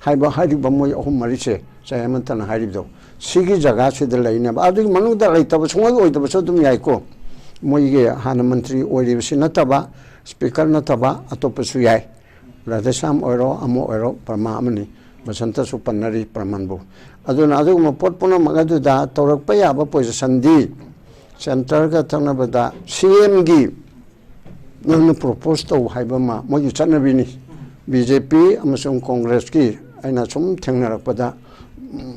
ꯍꯥꯏꯕ, ꯍꯥꯏꯔꯤꯕ ꯃꯣꯏ ꯑꯍꯨꯝ ꯃꯔꯤꯁꯦ ꯆꯍꯤ ꯑꯃꯠꯇꯅ ꯍꯥꯏꯔꯤꯕꯗꯣ, ꯁꯤꯒꯤ ꯖꯒꯥꯁꯤꯗ ꯂꯩꯅꯦꯕ꯫ ꯑꯗꯨꯒꯤ ꯃꯅꯨꯡꯗ ꯂꯩꯇꯕ ꯁꯨꯡꯑꯣꯏ ꯑꯣꯏꯗꯕꯁꯨ ꯑꯗꯨꯝ ꯌꯥꯏꯀꯣ꯫ ꯃꯣꯏꯒꯤ ꯍꯥꯟꯅ ꯃꯟꯇ꯭ꯔꯤ ꯑꯣꯏꯔꯤꯕꯁꯤ ꯅꯠꯇꯕ, speaker ꯅꯠꯇꯕ ꯑꯇꯣꯞꯄꯁꯨ ꯌꯥꯏ꯫ ꯔꯥꯙꯦꯁ꯭ꯌꯥꯝ ꯑꯣꯏꯔꯣ, ꯑꯃ ꯑꯣꯏꯔꯣ, ꯄ꯭ꯔꯃꯥ ꯑꯃꯅꯤ꯫ ꯕꯁꯟꯇꯁꯨ ꯄꯟꯅꯔꯤ ꯄ꯭ꯔꯃꯥꯟꯕꯨ꯫ ꯑꯗꯨꯅ ꯑꯗꯨꯒꯨꯝꯕ ꯄꯣꯠ ꯄꯨꯝꯅꯃꯛ ꯑꯗꯨꯗ ꯇꯧꯔꯛꯄ ꯌꯥꯕ positionꯗꯤ centreꯒ ꯊꯪꯅꯕꯗ CMꯒꯤ ꯅꯪꯅ propose ꯇꯧ ꯍꯥꯏꯕ ꯑꯃ ꯃꯣꯏꯒꯤ ꯆꯠꯅꯕꯤꯅꯤ꯫ BJP ꯑꯃꯁꯨꯡ Congressꯀꯤ ꯑꯩꯅ ꯁꯨꯝ ꯊꯦꯡꯅꯔꯛꯄꯗ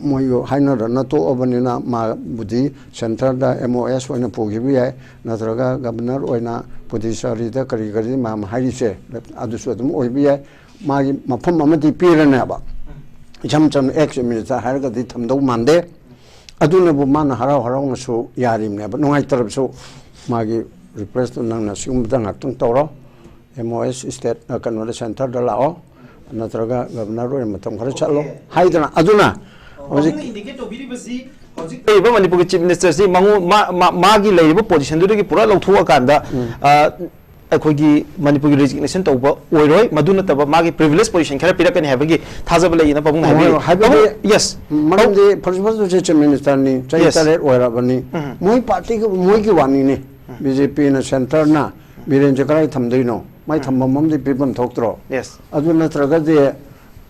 ꯃꯣꯏ ꯍꯥꯏꯅꯗꯅ ꯇꯣꯛꯑꯕꯅꯤꯅ ꯃꯥꯕꯨꯗꯤ centreꯗ MOS ꯑꯣꯏꯅ ꯄꯨꯈꯤꯕ ꯌꯥꯏ, ꯅꯠꯇ꯭ꯔꯒ governor ꯑꯣꯏꯅ ꯄꯨꯗꯨꯆꯦꯔꯤꯗ ꯀꯔꯤ ꯀꯔꯤ ꯃꯌꯥꯝ ꯍꯥꯏꯔꯤꯁꯦ ꯑꯗꯨꯁꯨ ꯑꯗꯨꯝ ꯑꯣꯏꯕ ꯌꯥꯏ꯫ ꯃꯥꯒꯤ ꯃꯐꯝ ꯑꯃꯗꯤ ꯄꯤꯔꯅꯦꯕ꯫ ꯏꯆꯝ ꯆꯝꯅ ex minister ꯍꯥꯏꯔꯒꯗꯤ ꯊꯝꯗꯧ ꯃꯥꯟꯗꯦ꯫ ꯑꯗꯨꯅꯕꯨ ꯃꯥꯅ ꯍꯔꯥꯎ ꯍꯔꯥꯎꯅꯁꯨ ꯌꯥꯔꯤꯕꯅꯦꯕ꯫ ꯅꯨꯡꯉꯥꯏꯇ꯭ꯔꯕꯁꯨ ꯃꯥꯒꯤ replaceꯇꯨ ꯅꯪꯅ ꯁꯤꯒꯨꯝꯕꯗ ꯉꯥꯛꯇꯪ ꯇꯧꯔꯣ꯫ MOS state, ꯑ, ꯀꯩꯅꯣꯗ centreꯗ ꯂꯥꯛꯑꯣ, ꯅꯠꯇ꯭ꯔꯒ governor ꯑꯣꯏꯅ ꯃꯇꯝ ꯈꯔ ꯆꯠꯂꯣ ꯍꯥꯏꯗꯅ꯫ ꯑꯗꯨꯅ ꯍꯧꯖꯤꯛ indicate ꯇꯧꯕꯤꯔꯤꯕꯁꯤ ꯍꯧꯖꯤꯛ ꯂꯩꯔꯤꯕ ꯃꯅꯤꯄꯨꯔꯒꯤ ꯆꯤꯐ ꯃꯤꯅꯤꯁꯇꯔꯁꯤ ꯃꯉꯣ- ꯃꯥ- ꯃꯥ- ꯃꯥꯒꯤ ꯂꯩꯔꯤꯕ ꯄꯣꯖꯤꯁꯟꯗꯨꯗꯒꯤ ꯄꯨꯔꯥ ꯂꯧꯊꯣꯛꯑꯀꯥꯟꯗ, ꯑ, ꯑꯩꯈꯣꯏꯒꯤ ꯃꯅꯤꯄꯨꯔꯒꯤ ꯔꯤꯖꯤꯒꯅꯦꯁꯟ ꯇꯧꯕ ꯑꯣꯏꯔꯣꯏ꯫ ꯃꯗꯨ ꯅꯠꯇꯕ ꯃꯥꯒꯤ ꯄ꯭ꯔꯤꯚꯤꯂꯦꯖ ꯄꯣꯖꯤꯁꯟ ꯈꯔ ꯄꯤꯔꯛꯀꯅꯤ ꯍꯥꯏꯕꯒꯤ ꯊꯥꯖꯕ ꯂꯩꯌꯦꯅ ꯄꯥꯕꯨꯡꯅ ꯍꯣꯏ, ꯍꯥꯏꯕꯤꯔꯤ꯫ ꯍꯥꯏꯕꯗꯤ ꯄꯥꯕꯨꯡ, ꯌꯦꯁ꯫ ꯃꯔꯝꯗꯤ ꯐꯥꯔꯁ ꯐꯥꯔꯁ ꯆꯤꯐ ꯃꯤꯅꯤꯁꯇꯔꯅꯤ, ꯆꯍꯤ ꯌꯦꯁ꯫ ꯇꯔꯦꯠ ꯑꯣꯏꯔꯕꯅꯤ꯫ ꯎꯝ꯫ ꯃꯣꯏ ꯄꯥꯔꯇꯤꯒꯤ, ꯃꯣꯏꯒꯤ ꯋꯥꯅꯤꯅꯦ꯫ ꯎꯝ꯫ ꯕꯤ ꯖꯦ ꯄꯤꯅ ꯁꯦꯟꯇꯔꯅ ꯕꯤꯔꯦꯟꯁꯦ ꯀꯗꯥꯏ ꯊꯝꯗꯣꯏꯅꯣ? ꯃꯥꯏ ꯎꯝ꯫ ꯊꯝꯐꯝ ꯑꯃꯗꯤ ꯄꯤꯐꯝ ꯊꯣꯛꯇ꯭ꯔꯣ? ꯌꯦꯁ꯫ ꯑꯗꯨ ꯅꯠꯇ꯭ꯔꯒꯗꯤ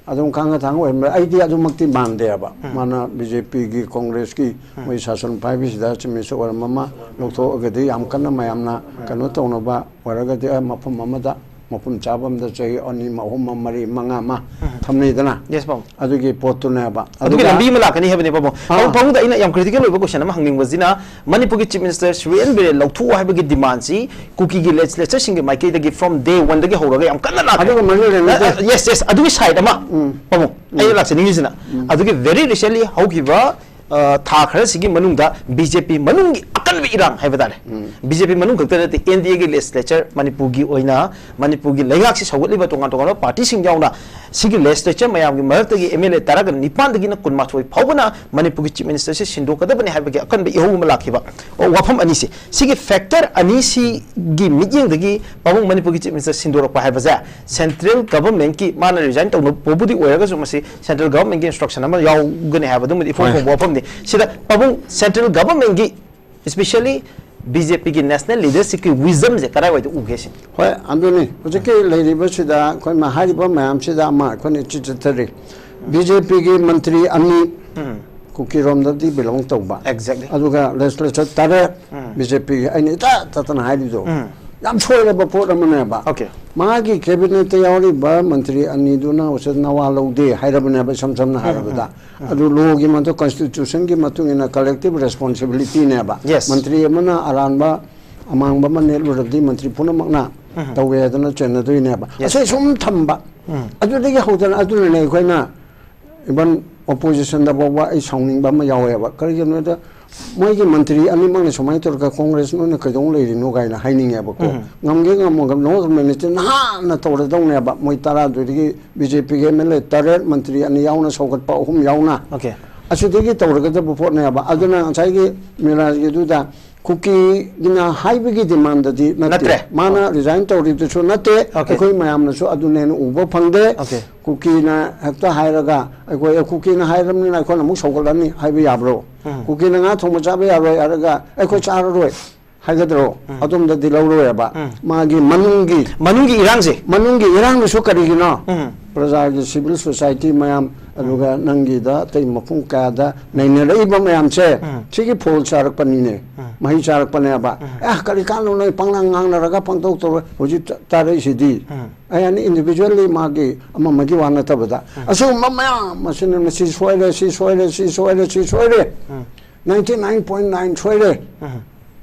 ꯑꯗꯨꯝ ꯈꯥꯡꯉ ꯊꯥꯡꯉ ꯑꯣꯏꯔꯝꯕ ꯌꯥꯏ꯫ ꯑꯩꯗꯤ ꯑꯗꯨꯃꯛꯇꯤ ꯃꯥꯟꯗꯦꯕ꯫ ꯎꯝ꯫ ꯃꯥꯅ ꯕꯤ ꯖꯦ ꯄꯤꯒꯤ, ꯀꯣꯡꯒ꯭ꯔꯦꯁꯀꯤ ꯎꯝ꯫ ꯃꯣꯏ ꯁꯥꯁꯟ ꯄꯥꯏꯕꯁꯤꯗ ꯆꯤꯐ ꯃꯤꯅꯤꯁꯇꯔ ꯑꯣꯏꯔꯝꯕ ꯑꯃ ꯂꯧꯊꯣꯛꯑꯒꯗꯤ ꯌꯥꯝ ꯀꯟꯅ ꯃꯌꯥꯝꯅ ꯎꯝ꯫ ꯀꯩꯅꯣ ꯇꯧꯅꯕ ꯑꯣꯏꯔꯒꯗꯤ, ꯑ, ꯃꯐꯝ ꯑꯃꯗ ꯃꯐꯝ ꯆꯥꯕ ꯑꯃꯗ ꯆꯍꯤ ꯑꯅꯤ ꯑꯃ, ꯑꯍꯨꯝ ꯑꯃ, ꯃꯔꯤ ꯃꯉꯥ ꯑꯃ ꯎꯝ꯫ ꯊꯝꯅꯩꯗꯅ꯫ ꯌꯦꯁ, ꯄꯥꯕꯨꯡ꯫ ꯑꯗꯨꯒꯤ ꯄꯣꯠꯇꯨꯅꯦꯕ꯫ ꯑꯗꯨꯒꯤ ꯑꯗꯨꯒ ꯂꯝꯕꯤ ꯑꯃ ꯂꯥꯛꯀꯅꯤ ꯍꯥꯏꯕꯅꯦ, ꯄꯥꯕꯨꯡ꯫ ꯑꯥ꯫ ꯄꯥꯕꯨꯡ, ꯄꯥꯕꯨꯡꯗ ꯑꯩꯅ ꯌꯥꯝ ꯀ꯭ꯔꯤꯇꯤꯀꯦꯜ ꯑꯣꯏꯕ ꯀꯣꯏꯁꯟ ꯑꯃ ꯍꯪꯅꯤꯡꯕꯁꯤꯅ, ꯃꯅꯤꯄꯨꯔꯒꯤ ꯆꯤꯐ ꯃꯤꯅꯤꯁꯇꯔ ꯁꯨꯔꯦꯟ ꯕꯤꯔꯦꯟ ꯂꯧꯊꯣꯛꯑꯣ ꯍꯥꯏꯕꯒꯤ ꯗꯤꯃꯥꯟꯁꯤ ꯀꯨꯀꯤꯒꯤ ꯂꯦꯖꯤꯁꯂꯦꯆꯔꯁꯤꯡꯒꯤ ꯃꯥꯏꯀꯩꯗꯒꯤ from day one ꯗꯒꯤ ꯍꯧꯔꯒ ꯌꯥꯝ ꯀꯟꯅ ꯂꯥꯛꯈ꯭ꯔꯦ꯫ ꯑꯗꯨꯒ ꯃꯔꯤ ꯂꯩꯅꯗꯦ꯫ ꯑ, ꯑ, ꯌꯦꯁ, ꯌꯦꯁ, ꯑꯗꯨꯒꯤ ꯁꯥꯏꯗ ꯑꯃ, ꯎꯝ꯫ ꯄꯥꯕꯨꯡ, ꯑꯩꯅ ꯎꯝ꯫ ꯂꯥꯛꯆꯅꯤꯡꯉꯤꯁꯤꯅ, ꯎꯝ꯫ ꯑꯗꯨꯒꯤ very recently ꯍꯧꯈꯤꯕ, ꯑ, ꯊꯥ ꯈꯔꯁꯤꯒꯤ ꯃꯅꯨꯡꯗ ꯕꯤ ꯖꯦ ꯄꯤ ꯃꯅꯨꯡꯒꯤ ꯑꯀꯟꯕ ꯏꯔꯥꯡ ꯍꯥꯏꯕ ꯇꯥꯔꯦ꯫ ꯎꯝ꯫ ꯕꯤ ꯖꯦ ꯄꯤ ꯃꯅꯨꯡ ꯈꯛꯇ ꯅꯠꯇꯦ, ꯑꯦꯟ ꯗꯤ ꯑꯦꯒꯤ ꯂꯦꯖꯤꯁꯂꯦꯆꯔ ꯃꯅꯤꯄꯨꯔꯒꯤ ꯑꯣꯏꯅ, ꯃꯅꯤꯄꯨꯔꯒꯤ ꯂꯩꯉꯥꯛꯁꯤ ꯁꯧꯒꯠꯂꯤꯕ ꯇꯣꯉꯥꯟ ꯇꯣꯉꯥꯟꯕ ꯄꯥꯔꯇꯤꯁꯤꯡ ꯌꯥꯎꯅ ꯁꯤꯒꯤ ꯂꯦꯖꯤꯁꯂꯦꯆꯔ ꯃꯌꯥꯝꯒꯤ ꯃꯔꯛꯇꯒꯤ ꯑꯦꯝ ꯑꯦꯜ ꯑꯦ ꯇꯔꯥꯒ ꯅꯤꯄꯥꯟꯗꯒꯤꯅ ꯀꯨꯟꯃꯥꯊꯣꯏ ꯐꯥꯎꯕꯅ ꯃꯅꯤꯄꯨꯔꯒꯤ ꯆꯤꯐ ꯃꯤꯅꯤꯁꯇꯔꯁꯤ ꯁꯤꯟꯗꯣꯛꯀꯗꯕꯅꯤ ꯍꯥꯏꯕꯒꯤ ꯑꯀꯟꯕ ꯏꯍꯧ ꯑꯃ ꯂꯥꯛꯈꯤꯕ꯫ ꯑꯣ, ꯋꯥꯐꯝ ꯑꯅꯤꯁꯤ, ꯁꯤꯒꯤ ꯐꯦꯛꯇꯔ ꯑꯅꯤꯁꯤꯒꯤ ꯃꯤꯠꯌꯦꯡꯗꯒꯤ ꯄꯥꯕꯨꯡ, ꯃꯅꯤꯄꯨꯔꯒꯤ ꯆꯤꯐ ꯃꯤꯅꯤꯁꯇꯔ ꯁꯤꯟꯗꯣꯔꯛꯄ ꯍꯥꯏꯕꯁꯦ ꯁꯦꯟꯇ꯭ꯔꯦꯜ ꯒꯚꯔꯟꯃꯦꯟꯠꯀꯤ, ꯃꯥꯅ ꯔꯤꯖꯥꯏꯟ ꯇꯧꯅꯕꯕꯨꯗꯤ ꯑꯣꯏꯔꯒꯁꯨ, ꯃꯁꯤ ꯁꯦꯟꯇ꯭ꯔꯦꯜ ꯒꯚꯔꯟꯃꯦꯟꯠꯀꯤ ꯏꯟꯁꯇ꯭ꯔꯛꯁꯟ ꯑꯃ ꯌꯥꯎꯒꯅꯤ ꯍꯥꯏꯕꯗꯨꯃꯗꯤ ꯏꯐꯣꯡ ꯍꯣꯏ꯫ ꯐꯣꯡꯕ ꯋꯥꯐꯝꯅꯤ꯫ ꯁꯤꯗ ꯄꯥꯕꯨꯡ, ꯁꯦꯟꯇ꯭ꯔꯦꯜ ꯒꯚꯔꯟꯃꯦꯟꯠꯀꯤ, ꯏꯁꯄꯤꯁꯦꯜꯂꯤ ꯕꯤ ꯖꯦ ꯄꯤꯒꯤ ꯅꯦꯁꯅꯦꯜ ꯂꯤꯗꯔꯁꯤꯞꯀꯤ ꯋꯤꯖꯟꯁꯦ ꯀꯗꯥꯏꯋꯥꯏꯗ ꯎꯒꯦ ꯁꯤꯅꯤ? ꯍꯣꯏ, ꯑꯗꯨꯅꯤ꯫ ꯍꯧꯖꯤꯛꯀꯤ ꯂꯩꯔꯤꯕꯁꯤꯗ ꯑꯩꯈꯣꯏ ꯃ-, ꯍꯥꯏꯔꯤꯕ ꯃꯌꯥꯝꯁꯤꯗ ꯑꯃ ꯑꯩꯈꯣꯏꯅ ꯏꯆꯤꯠ ꯆꯤꯠꯊꯔꯤ꯫ ꯕꯤ ꯖꯦ ꯄꯤꯒꯤ ꯃꯟꯇ꯭ꯔꯤ ꯑꯅꯤ ꯎꯝ꯫ ꯀꯨꯀꯤꯔꯣꯝꯗꯗꯤ ꯕꯤꯂꯣꯡ ꯇꯧꯕ꯫ Exactly. ꯑꯗꯨꯒ ꯂꯦꯖꯤꯁꯂꯦꯆꯔ ꯇꯔꯦꯠ ꯎꯝ꯫ ꯕꯤ ꯖꯦ ꯄꯤꯒꯤ, ꯑꯩꯅ ꯏꯇꯠ ꯇꯠꯇꯅ ꯍꯥꯏꯔꯤꯗꯣ ꯎꯝ꯫ ꯌꯥꯝ ꯁꯣꯏꯔꯕ ꯄꯣꯠ ꯑꯃꯅꯦꯕ꯫ Okay. ꯃꯥꯒꯤ ꯀꯦꯕꯤꯅꯦꯠꯇ ꯌꯥꯎꯔꯤꯕ ꯃꯟꯇ꯭ꯔꯤ ꯑꯅꯤꯗꯨꯅ ꯎꯆꯦ ꯅꯋꯥ ꯂꯧꯗꯦ ꯍꯥꯏꯔꯕꯅꯦꯕ, ꯏꯁꯝ ꯁꯝꯅ ꯎꯝ, ꯍꯥꯏꯔꯕꯗ꯫ ꯎꯝ, ꯎꯝ꯫ ꯑꯗꯨ ꯂꯣꯒꯤ ꯃꯇꯨꯡ, ꯀꯟꯁꯇꯤꯇ꯭ꯌꯨꯁꯟꯒꯤ ꯃꯇꯨꯡ ꯏꯟꯅ ꯀꯂꯦꯛꯇꯤꯚ ꯔꯦꯁꯄꯣꯟꯁꯤꯕꯤꯂꯤꯇꯤꯅꯦꯕ꯫ Yes. ꯃꯟꯇ꯭ꯔꯤ ꯑꯃꯅ ꯑꯔꯥꯟꯕ ꯑꯃꯥꯡꯕ ꯑꯃ ꯅꯦꯠꯂꯨꯔꯕꯗꯤ ꯃꯟꯇ꯭ꯔꯤ ꯄꯨꯝꯅꯃꯛꯅ ꯎꯝ꯫ ꯇꯧꯋꯦ ꯍꯥꯏꯗꯅ ꯆꯦꯟꯅꯗꯣꯏꯅꯦꯕ꯫ Yes. ꯑꯁꯤ ꯁꯨꯝ ꯊꯝꯕ꯫ ꯎꯝ꯫ ꯑꯗꯨꯗꯒꯤ ꯍꯧꯗꯅ, ꯑꯗꯨꯅꯅꯦ ꯑꯩꯈꯣꯏꯅ ꯏꯚꯟ ꯑꯣꯄꯣꯖꯤꯁꯟꯗ ꯐꯥꯎꯕ ꯑꯩ ꯁꯥꯎꯅꯤꯡꯕ ꯑꯃ ꯌꯥꯎꯋꯦꯕ꯫ ꯀꯔꯤꯒꯤꯅꯣꯗ ꯃꯣꯏꯒꯤ ꯃꯟꯇ꯭ꯔꯤ ꯑꯅꯤꯃꯛꯅ ꯁꯨꯃꯥꯏꯅ ꯇꯧꯔꯒ ꯀꯣꯡꯒ꯭ꯔꯦꯁ ꯅꯣꯏꯅ ꯀꯩꯗꯧ ꯂꯩꯔꯤꯅꯣ ꯀꯥꯏꯅ ꯍꯥꯏꯅꯤꯡꯉꯦꯕꯀꯣ꯫ ꯎꯝ꯫ ꯉꯝꯒꯦ ꯉꯝꯃꯣꯏ ꯅꯣ ꯃꯤꯅꯤꯁꯇꯔ ꯅꯍꯥꯟꯅ ꯇꯧꯔꯗꯧꯅꯦꯕ꯫ ꯃꯣꯏ ꯇꯔꯥꯗꯨꯗꯒꯤ ꯕꯤ ꯖꯦ ꯄꯤꯒꯤ ꯑꯦꯝ ꯑꯦꯜ ꯑꯦ ꯇꯔꯦꯠ, ꯃꯟꯇ꯭ꯔꯤ ꯑꯅꯤ ꯌꯥꯎꯅ ꯁꯧꯒꯠꯄ ꯑꯍꯨꯝ ꯌꯥꯎꯅ꯫ Okay. ꯑꯁꯤꯗꯒꯤ ꯇꯧꯔꯒꯗꯕ ꯄꯣꯠꯅꯦꯕ꯫ ꯑꯗꯨꯅ ꯉꯁꯥꯏꯒꯤ ꯃꯤꯔꯥꯖꯒꯤꯗꯨꯗ ꯀꯨꯀꯤꯒꯤꯅ ꯍꯥꯏꯕꯒꯤ ꯗꯤꯃꯥꯟꯗꯗꯤ ꯅꯠꯇꯦ꯫ ꯅꯠꯇ꯭ꯔꯦ꯫ ꯃꯥꯅ ꯔꯤꯖꯥꯏꯟ ꯇꯧꯔꯤꯕꯗꯨꯁꯨ ꯅꯠꯇꯦ꯫ ꯑꯣꯀꯦ꯫ ꯑꯩꯈꯣꯏ ꯃꯌꯥꯝꯅꯁꯨ ꯑꯗꯨꯅꯦꯅ ꯎꯕ ꯐꯪꯗꯦ꯫ ꯑꯣꯀꯦ꯫ ꯀꯨꯀꯤꯅ ꯍꯦꯛꯇ ꯍꯥꯏꯔꯒ ꯑꯩꯈꯣꯏ, "ꯑꯦ, ꯀꯨꯀꯤꯅ ꯍꯥꯏꯔꯕꯅꯤꯅ ꯑꯩꯈꯣꯏꯅ ꯑꯃꯨꯛ ꯁꯧꯒꯠꯂꯅꯤ" ꯍꯥꯏꯕ ꯌꯥꯕ꯭ꯔꯣ? ꯎꯝ꯫ ꯀꯨꯀꯤꯅ ꯉꯥ ꯊꯣꯡꯕ ꯆꯥꯕ ꯌꯥꯔꯣꯏ ꯍꯥꯏꯔꯒ ꯑꯩꯈꯣꯏ ꯆꯥꯔꯔꯣꯏ ꯍꯥꯏꯒꯗ꯭ꯔꯣ? ꯎꯝ꯫ ꯑꯗꯣꯝꯗꯗꯤ ꯂꯧꯔꯣꯏꯕ꯫ ꯎꯝ꯫ ꯃꯥꯒꯤ ꯃꯅꯨꯡꯒꯤ, ꯃꯅꯨꯡꯒꯤ ꯏꯔꯥꯡꯁꯦ? ꯃꯅꯨꯡꯒꯤ ꯏꯔꯥꯡꯗꯨꯁꯨ ꯀꯔꯤꯒꯤꯅꯣ? ꯎꯝ꯫ ꯄ꯭ꯔꯖꯥꯒꯤ ꯁꯤꯚꯤꯜ ꯁꯣꯁꯥꯏꯇꯤ ꯃꯌꯥꯝ, ꯎꯝ꯫ ꯑꯗꯨꯒ ꯅꯪꯒꯤꯗ ꯑꯇꯩ ꯃꯐꯝ ꯀꯌꯥꯗ ꯅꯩꯅꯔꯛꯏꯕ ꯃꯌꯥꯝꯁꯦ, ꯎꯝ꯫ ꯁꯤꯒꯤ ꯐꯣꯜ ꯆꯥꯔꯛꯄꯅꯤꯅꯦ꯫ ꯎꯝ꯫ ꯃꯍꯩ ꯆꯥꯔꯛꯄꯅꯦꯕ꯫ ꯎꯝ꯫ ꯑꯦ, ꯀꯔꯤ ꯀꯥꯟꯅꯣ ꯅꯣꯏ ꯄꯪꯉꯥꯡ ꯉꯥꯡꯅꯔꯒ ꯄꯪꯇꯧ ꯇꯧꯔ ꯍꯧꯖꯤꯛ ꯇꯥꯔꯛꯏꯁꯤꯗꯤ? ꯎꯝ꯫ ꯑꯩ ꯑꯅꯤ ꯏꯟꯗꯤꯚꯤꯖꯨꯋꯦꯜꯂꯤ ꯃꯥꯒꯤ ꯑꯃ ꯑꯃꯒꯤ ꯋꯥ ꯅꯠꯇꯕꯗ, ꯎꯝ꯫ ꯑꯁꯤꯒꯨꯝꯕ ꯃꯌꯥꯝ ꯑꯁꯤꯅ ꯁꯤ ꯁꯣꯏꯔꯦ, ꯁꯤ ꯁꯣꯏꯔꯦ, ꯁꯤ ꯁꯣꯏꯔꯦ, ꯁꯤ ꯁꯣꯏꯔꯦ꯫ ꯎꯝ꯫ ꯅꯥꯏꯟꯇꯤ ꯅꯥꯏꯟ ꯄꯣꯏꯟ ꯅꯥꯏꯟ ꯁꯣꯏꯔꯦ꯫ ꯎꯝ꯫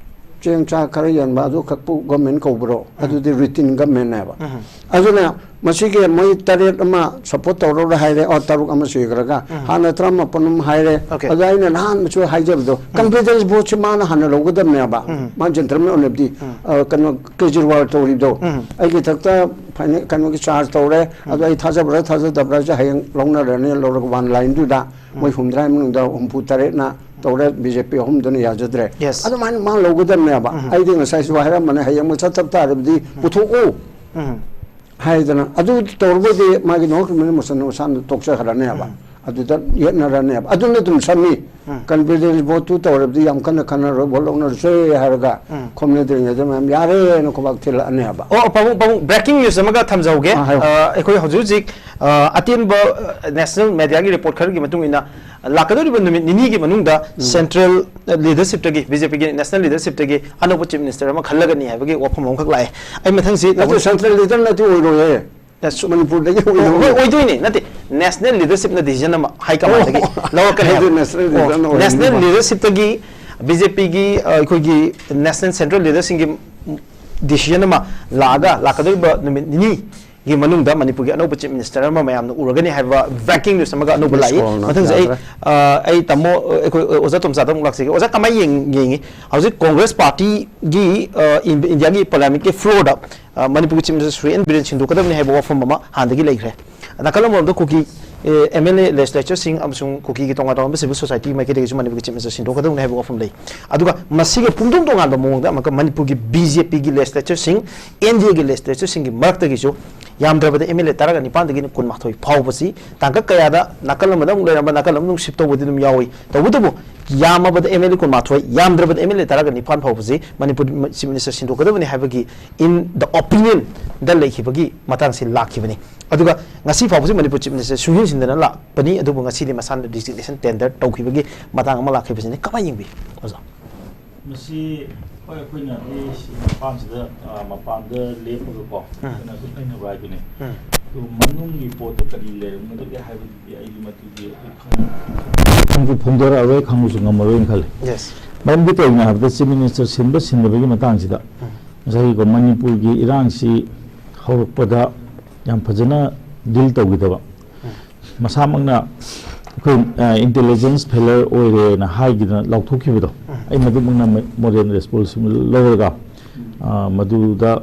ꯆꯦꯡ ꯆꯥꯛ ꯈꯔ ꯌꯣꯟꯕ ꯑꯗꯨ ꯈꯛꯄꯨ ꯒꯚꯔꯟꯃꯦꯟ ꯀꯧꯕ꯭ꯔꯣ? ꯎꯝ꯫ ꯑꯗꯨꯗꯤ ꯔꯨꯇꯤꯟ ꯒꯚꯔꯟꯃꯦꯟꯅꯦꯕ꯫ ꯎꯝ꯫ ꯑꯗꯨꯅ ꯃꯁꯤꯒꯤ ꯃꯣꯏ ꯇꯔꯦꯠ ꯑꯃ ꯁꯞꯄꯣꯔꯠ ꯇꯧꯔꯧꯔꯦ ꯍꯥꯏꯔꯦ, ꯑꯣ, ꯇꯔꯨꯛ ꯑꯃ ꯁꯤꯈ꯭ꯔꯒ, ꯎꯝ꯫ ꯍꯥꯟꯅ ꯇꯔꯥꯃꯥꯄꯟ ꯑꯃ ꯍꯥꯏꯔꯦ꯫ ꯑꯣꯀꯦ꯫ ꯑꯗ ꯑꯩꯅ ꯅꯍꯥꯟ ꯃꯁꯨ ꯍꯥꯏꯖꯕꯗꯣ, ꯎꯝ꯫ ꯀꯟꯐꯤꯗꯦꯟꯁ ꯚꯣꯠꯁꯤ ꯃꯥꯅ ꯍꯥꯟꯅ ꯂꯧꯒꯗꯕꯅꯦꯕ꯫ ꯎꯝ꯫ ꯃꯥ ꯖꯦꯟꯇꯜꯃꯦꯟ ꯑꯣꯏꯅꯕꯗꯤ, ꯎꯝ꯫ ꯑ, ꯀꯩꯅꯣ, ꯀꯦꯖꯔꯤꯋꯥꯜ ꯇꯧꯔꯤꯗꯣ, ꯎꯝ꯫ ꯑꯩꯒꯤ ꯊꯛꯇ ꯐꯥꯏꯅꯦ-, ꯀꯩꯅꯣꯒꯤ ꯆꯥꯔꯖ ꯇꯧꯔꯦ, ꯎꯝ꯫ ꯑꯗꯣ ꯑꯩ ꯊꯥꯖꯕ꯭ꯔꯥ ꯊꯥꯖꯗꯕ꯭ꯔꯥꯁꯦ ꯍꯌꯦꯡ ꯂꯧꯅꯔꯅꯤ, ꯂꯧꯔꯒ ꯋꯥꯟ ꯂꯥꯏꯟꯗꯨꯗ ꯎꯝ꯫ ꯃꯣꯏ ꯍꯨꯝꯗ꯭ꯔꯥ ꯃꯅꯨꯡꯗ ꯍꯨꯝꯐꯨ ꯇꯔꯦꯠꯅ ꯇꯧꯔꯦ, ꯕꯤ ꯖꯦ ꯄꯤ ꯑꯍꯨꯝꯗꯨꯅ ꯌꯥꯖꯗ꯭ꯔꯦ꯫ ꯌꯦꯁ꯫ ꯑꯗꯨꯃꯥꯏꯅ ꯃꯥ ꯂꯧꯒꯗꯕꯅꯦꯕ꯫ ꯎꯝ꯫ ꯑꯩꯗꯤ ꯉꯁꯥꯏꯁꯨ ꯍꯥꯏꯔꯝꯕꯅꯦ, ꯍꯌꯦꯡ ꯃꯣꯏ ꯆꯠꯇꯕ ꯇꯥꯔꯕꯗꯤ ꯎꯝ꯫ ꯄꯨꯊꯣꯛꯎ ꯎꯝ꯫ ꯍꯥꯏꯗꯅ꯫ ꯑꯗꯨ ꯇꯧꯔꯒꯗꯤ ꯃꯥꯒꯤ ꯅꯣ ꯀ꯭ꯔꯤꯃꯤꯅꯦꯜ ꯃꯣꯁꯟ ꯃꯁꯥꯅ ꯇꯣꯛꯆꯈ꯭ꯔꯅꯦꯕ꯫ ꯎꯝ꯫ ꯑꯗꯨꯗ ꯌꯦꯠꯅꯔꯅꯦꯕ꯫ ꯑꯗꯨꯅ ꯑꯗꯨꯝ ꯁꯝꯃꯤ꯫ ꯎꯝ꯫ ꯀꯟꯐꯤꯗꯦꯟꯁ ꯚꯣꯠꯇꯨ ꯇꯧꯔꯕꯗꯤ ꯌꯥꯝ ꯀꯟꯅ ꯈꯟꯅꯔꯣꯏ, ꯚꯣꯠ ꯂꯧꯅꯔꯁꯦ ꯍꯥꯏꯔꯒ ꯎꯝ꯫ ꯈꯣꯝꯅꯗ꯭ꯔꯤꯉꯩꯗ ꯃꯌꯥꯝ ꯌꯥꯔꯦꯅ ꯈꯨꯕꯥꯛ ꯊꯤꯜꯂꯛꯑꯅꯦꯕ꯫ ꯑꯣ, ꯄꯥꯕꯨꯡ, ꯄꯥꯕꯨꯡ, ꯕ꯭ꯔꯦꯀꯤꯡ ꯅ꯭ꯌꯨꯁ ꯑꯃꯒ ꯊꯝꯖꯍꯧꯒꯦ꯫ ꯑꯥ, ꯍꯥꯏꯌꯣ꯫ ꯑ, ꯑꯩꯈꯣꯏ ꯍꯧꯖꯤꯛ ꯍꯧꯖꯤꯛ, ꯑ, ꯑꯇꯦꯟꯕ, ꯑ, ꯅꯦꯁꯅꯦꯜ ꯃꯦꯗꯤꯌꯥꯒꯤ ꯔꯤꯄꯣꯔꯠ ꯈꯔꯒꯤ ꯃꯇꯨꯡ ꯏꯟꯅ, ꯂꯥꯛꯀꯗꯧꯔꯤꯕ ꯅꯨꯃꯤꯠ ꯅꯤꯅꯤꯒꯤ ꯃꯅꯨꯡꯗ ꯎꯝ꯫ ꯁꯦꯟꯇ꯭ꯔꯦꯜ ꯂꯤꯗꯔꯁꯤꯞꯇꯒꯤ, ꯕꯤ ꯖꯦ ꯄꯤꯒꯤ ꯅꯦꯁꯅꯦꯜ ꯂꯤꯗꯔꯁꯤꯞꯇꯒꯤ ꯑꯅꯧꯕ ꯆꯤꯐ ꯃꯤꯅꯤꯁꯇꯔ ꯑꯃ ꯈꯜꯂꯒꯅꯤ ꯍꯥꯏꯕꯒꯤ ꯋꯥꯐꯝ ꯑꯃꯈꯛ ꯂꯥꯛꯑꯦ꯫ ꯑꯩ ꯃꯊꯪꯁꯤ ꯅꯠꯇꯦ, ꯁꯦꯟꯇ꯭ꯔꯦꯜ ꯂꯤꯗꯔ ꯅꯠꯇꯦ, ꯑꯣꯏꯔꯣꯏꯌꯦ꯫ ꯌꯦꯁ꯫ ꯃꯅꯤꯄꯨꯔꯗꯒꯤ ꯑꯣꯏꯗꯧꯅꯤ꯫ ꯍꯣꯏ, ꯑꯣꯏꯗꯣꯏꯅꯦ꯫ ꯅꯠꯇꯦ, ꯅꯦꯁꯅꯦꯜ ꯂꯤꯗꯔꯁꯤꯞꯅ ꯗꯤꯁꯤꯖꯟ ꯑꯃ ꯍꯥꯏ ꯀꯃꯥꯟꯗꯒꯤ ꯑꯣ꯫ ꯂꯧꯔꯛꯀꯅꯤ ꯍꯥꯏꯕ꯫ ꯑꯩꯗꯤ ꯅꯦꯁꯅꯦꯜ ꯑꯣ, ꯂꯤꯗꯔꯅ ꯅꯦꯁꯅꯦꯜ ꯑꯣꯏꯍꯟꯅꯤꯡꯕ꯫ ꯂꯤꯗꯔꯁꯤꯞꯇꯒꯤ ꯕꯤ ꯖꯦ ꯄꯤꯒꯤ, ꯑ, ꯑꯩꯈꯣꯏꯒꯤ ꯅꯦꯁꯅꯦꯜ ꯁꯦꯟꯇ꯭ꯔꯦꯜ ꯂꯤꯗꯔꯁꯤꯡꯒꯤ ꯗꯤꯁꯤꯖꯟ ꯑꯃ ꯂꯥꯛꯑꯒ ꯂꯥꯛꯀꯗꯧꯔꯤꯕ ꯅꯨꯃꯤꯠ ꯅꯤꯅꯤꯒꯤ ꯃꯅꯨꯡꯗ ꯃꯅꯤꯄꯨꯔꯒꯤ ꯑꯅꯧꯕ ꯆꯤꯐ ꯃꯤꯅꯤꯁꯇꯔ ꯑꯃ ꯃꯌꯥꯝꯅ ꯎꯔꯒꯅꯤ ꯍꯥꯏꯕ ꯕ꯭ꯔꯦꯀꯤꯡ ꯅ꯭ꯌꯨꯁ ꯑꯃꯒ ꯑꯅꯧꯕ ꯂꯥꯛꯏ꯫ ꯃꯊꯪꯁꯦ ꯑꯩ, ꯌꯥꯗ꯭ꯔꯦ꯫ ꯑ, ꯑꯩ ꯇꯥꯃꯣ, ꯑ, ꯑꯩꯈꯣꯏ, ꯑ, ꯑꯣꯖꯥ ꯇꯣꯝꯆꯥꯗ ꯑꯃꯨꯛ ꯂꯥꯛꯆꯒꯦ꯫ ꯑꯣꯖꯥ, ꯀꯃꯥꯏꯅ ꯌꯦꯡ-, ꯌꯦꯡꯉꯤ? ꯍꯧꯖꯤꯛ ꯀꯣꯡꯒ꯭ꯔꯦꯁ ꯄꯥꯔꯇꯤꯒꯤ, ꯑ, ꯏꯟ-, ꯏꯟꯗꯤꯌꯥꯒꯤ ꯄꯥꯔꯂꯤꯌꯥꯃꯦꯟꯠꯀꯤ ꯐ꯭ꯂꯣꯔꯗ ꯑ, ꯃꯅꯤꯄꯨꯔꯒꯤ chief minister Shri N Biren ꯁꯤꯟꯗꯣꯛꯀꯗꯕꯅꯤ ꯍꯥꯏꯕ ꯋꯥꯐꯝ ꯑꯃ ꯍꯥꯟꯅꯗꯒꯤ ꯂꯩꯈ꯭ꯔꯦ꯫ ꯅꯥꯀꯜ ꯑꯃꯔꯣꯝꯗ ꯀꯨꯀꯤ ꯑꯦꯝ ꯑꯦꯜ ꯑꯦ ꯂꯦꯖꯤꯁꯂꯦꯆꯔꯁꯤꯡ ꯑꯃꯁꯨꯡ ꯀꯨꯀꯤꯒꯤ ꯇꯣꯉꯥꯟ ꯇꯣꯉꯥꯟꯕ ꯁꯤꯚꯤꯜ ꯁꯣꯁꯥꯏꯇꯤ ꯃꯥꯏꯀꯩꯗꯒꯤꯁꯨ ꯃꯅꯤꯄꯨꯔꯒꯤ ꯆꯤꯐ ꯃꯤꯅꯤꯁꯇꯔ ꯁꯤꯟꯗꯣꯛꯀꯗꯕꯅꯤ ꯍꯥꯏꯕ ꯋꯥꯐꯝ ꯂꯩ꯫ ꯑꯗꯨꯒ ꯃꯁꯤꯒ ꯄꯨꯡꯗꯣꯡ ꯇꯣꯉꯥꯟꯕ ꯃꯑꯣꯡꯗ ꯑꯃꯨꯛꯀ ꯃꯅꯤꯄꯨꯔꯒꯤ ꯕꯤ ꯖꯦ ꯄꯤꯒꯤ ꯂꯦꯖꯤꯁꯂꯦꯆꯔꯁꯤꯡ, ꯑꯦꯟ ꯗꯤ ꯑꯦꯒꯤ ꯂꯦꯖꯤꯁꯂꯦꯆꯔꯁꯤꯡꯒꯤ ꯃꯔꯛꯇꯒꯤꯁꯨ ꯌꯥꯝꯗ꯭ꯔꯕꯗ ꯑꯦꯝ ꯑꯦꯜ ꯑꯦ ꯇꯔꯥꯒ ꯅꯤꯄꯥꯟꯗꯒꯤꯅ ꯀꯨꯟꯃꯥꯊꯣꯏ ꯐꯥꯎꯕꯁꯤ ꯇꯥꯡꯀꯛ ꯀꯌꯥꯗ ꯅꯥꯀꯜ ꯑꯃꯗ ꯑꯃꯨꯛ ꯂꯩꯔꯝꯕ, ꯅꯥꯀꯜ ꯑꯃꯗ ꯑꯃꯨꯛ ꯁꯤꯐ ꯇꯧꯕꯗꯤ ꯑꯗꯨꯝ ꯌꯥꯎꯏ꯫ ꯇꯧꯕꯇꯕꯨ ꯌꯥꯝꯃꯕꯗ ꯑꯦꯝ ꯑꯦꯜ ꯑꯦ ꯀꯨꯟꯃꯥꯊꯣꯏ, ꯌꯥꯝꯗ꯭ꯔꯕꯗ ꯑꯦꯝ ꯑꯦꯜ ꯑꯦ ꯇꯔꯥꯒ ꯅꯤꯄꯥꯟ ꯐꯥꯎꯕꯁꯤ ꯃꯅꯤꯄꯨꯔ ꯆꯤꯐ ꯃꯤꯅꯤꯁꯇꯔ ꯁꯤꯟꯗꯣꯛꯀꯗꯕꯅꯤ ꯍꯥꯏꯕꯒꯤ in the opinion ꯗ ꯂꯩꯈꯤꯕꯒꯤ ꯃꯇꯥꯡꯁꯤ ꯂꯥꯛꯈꯤꯕꯅꯤ꯫ ꯑꯗꯨꯒ ꯉꯁꯤ ꯐꯥꯎꯕꯁꯤ ꯃꯅꯤꯄꯨꯔ ꯆꯤꯐ ꯃꯤꯅꯤꯁꯇꯔ ꯁꯨꯡꯁꯤꯟ ꯁꯤꯟꯗꯅ ꯂꯥꯛꯄꯅꯤ꯫ ꯑꯗꯨꯕꯨ ꯉꯁꯤꯗꯤ ꯃꯁꯥꯅ ꯔꯤꯖꯤꯒꯅꯦꯁꯟ ꯇꯦꯟꯗꯔ ꯇꯧꯈꯤꯕꯒꯤ ꯃꯇꯥꯡ ꯑꯃ ꯂꯥꯛꯈꯤꯕꯁꯤꯅꯤ꯫ ꯀꯃꯥꯏꯅ ꯌꯦꯡꯕꯤ, ꯑꯣꯖꯥ? ꯃꯁꯤ ꯍꯣꯏ, ꯑꯩꯈꯣꯏꯅꯗꯤ ꯁꯤ ꯃꯄꯥꯟꯁꯤꯗ, ꯑ, ꯃꯄꯥꯟꯗ ꯂꯦꯞꯄꯒꯀꯣ, ꯎꯝ꯫ ꯑꯩꯈꯣꯏꯅ ꯑꯗꯨꯝ ꯊꯦꯡꯅꯕ ꯍꯥꯏꯗꯨꯅꯤ꯫ ꯎꯝ꯫ ꯑꯗꯨ ꯃꯅꯨꯡꯒꯤ ꯄꯣꯠꯇꯨ ꯀꯔꯤ ꯂꯩꯔꯝꯒꯗꯒꯦ ꯍꯥꯏꯕꯗꯨꯗꯤ ꯑꯩꯗꯤ ꯃꯗꯨꯗꯤ ꯑꯩꯈꯣꯏ ꯈꯪꯗꯦ꯫ ꯈꯪꯁꯨ ꯐꯣꯡꯗꯣꯔꯛꯑꯔꯣꯏ, ꯈꯪꯕꯁꯨ ꯉꯝꯃꯔꯣꯏꯅ ꯈꯜꯂꯤ꯫ ꯌꯦꯁ꯫ ꯃꯔꯝꯗꯤ ꯀꯩꯒꯤꯅꯣ ꯍꯥꯏꯕꯗ, ꯆꯤꯐ ꯃꯤꯅꯤꯁꯇꯔ ꯁꯤꯟꯕ ꯁꯤꯟꯗꯕꯒꯤ ꯃꯇꯥꯡꯁꯤꯗ ꯎꯝ꯫ ꯉꯁꯥꯏꯒꯤꯀꯣ, ꯃꯅꯤꯄꯨꯔꯒꯤ ꯏꯔꯥꯡꯁꯤ ꯍꯧꯔꯛꯄꯗ ꯌꯥꯝ ꯐꯖꯅ ꯗꯤꯜ ꯇꯧꯈꯤꯗꯕ, ꯃꯁꯥꯃꯛꯅ ꯑꯩꯈꯣꯏ, ꯑ, ꯏꯟꯇꯦꯂꯤꯖꯦꯟꯁ ꯐꯦꯂꯔ ꯑꯣꯏꯔꯦꯅ ꯍꯥꯏꯈꯤꯗꯅ ꯂꯥꯎꯊꯣꯛꯈꯤꯕꯗꯣ, ꯑꯩ ꯃꯗꯨꯃꯛꯅ ꯃꯣꯔꯦꯜ ꯔꯦꯁꯄꯣꯟꯁꯤꯕꯜ ꯂꯧꯔꯒ, ꯑ, ꯃꯗꯨꯗ